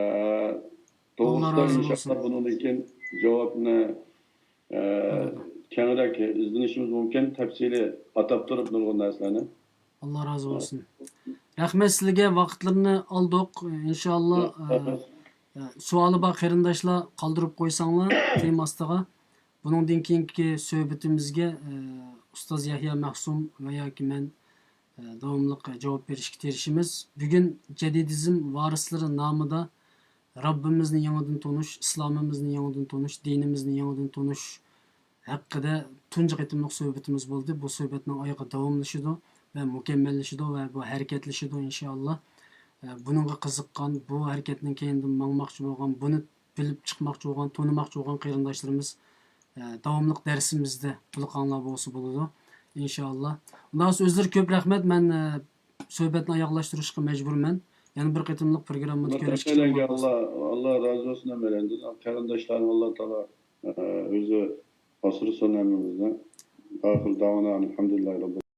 توغرىسىدا ئىنشاللا بۇنىڭدىن كېيىن جاۋابنى، ئە، كەڭرەك ئىزدىنىشىمىز مۇمكىن، تەپسىلىي ئاتاپ تۇرۇپ نۇرغۇن نەرسىلەرنى. ئاللا رازى بولسۇن. رەھمەت سىلىگە، ۋاقىتلىرىنى ئالدۇق. ئىنشاللا، ئە، ئە، سوئالى بار قېرىنداشلار قالدۇرۇپ قويساڭلار تېما ئاستىغا. بۇنىڭدىن كېيىنكى سۆھبىتىمىزگە، ئە، ئۇستاز يەھيا مەخسۇم ۋە ياكى مەن، ئە، داۋاملىق جاۋاب بېرىشكە تىرىشىمىز. بۈگۈن جەدىدىزم ۋارىسلىرى نامىدا رەببىمىزنى يېڭىدىن تونۇش، ئىسلامىمىزنى يېڭىدىن تونۇش، دىنىمىزنى يېڭىدىن تونۇش ھەققىدە تۇنجى قېتىملىق سۆھبىتىمىز بولدى. بۇ سۆھبەتنىڭ ئايىغى داۋاملىشىدۇ ۋە مۇكەممەللىشىدۇ ۋە بۇ ھەرىكەتلىشىدۇ، ئىنشائاللا. ئە، بۇنىڭغا قىزىققان، بۇ ھەرىكەتنىڭ كەينىدىن ماڭماقچى بولغان، بۇنى بىلىپ چىقماقچى بولغان، تونۇماقچى بولغان قېرىنداشلىرىمىز، ئە، داۋاملىق دەرسىمىزدە قۇلاق ئاڭلاپ بولسا بولىدۇ، ئىنشائاللا. ئۇنداق بولسا ئۆزلىرىگە كۆپ رەھمەت. مەن، ئە، سۆھبەتنى ئاياغلاشتۇرۇشقا مەجبۇرمەن. يەنە بىر قېتىملىق پروگراممىدا كۆرۈشكىچە، ئاللا، ئاللا رازى بولسۇن ھەممەيلەندىن. قېرىنداشلارنى ئاللا تائالا، ئە، ئۆزى ئاسرىسۇن ھەممىمىزنى. ئاخىر داۋانا ئەلھەمدۇلىللاھى رەببىل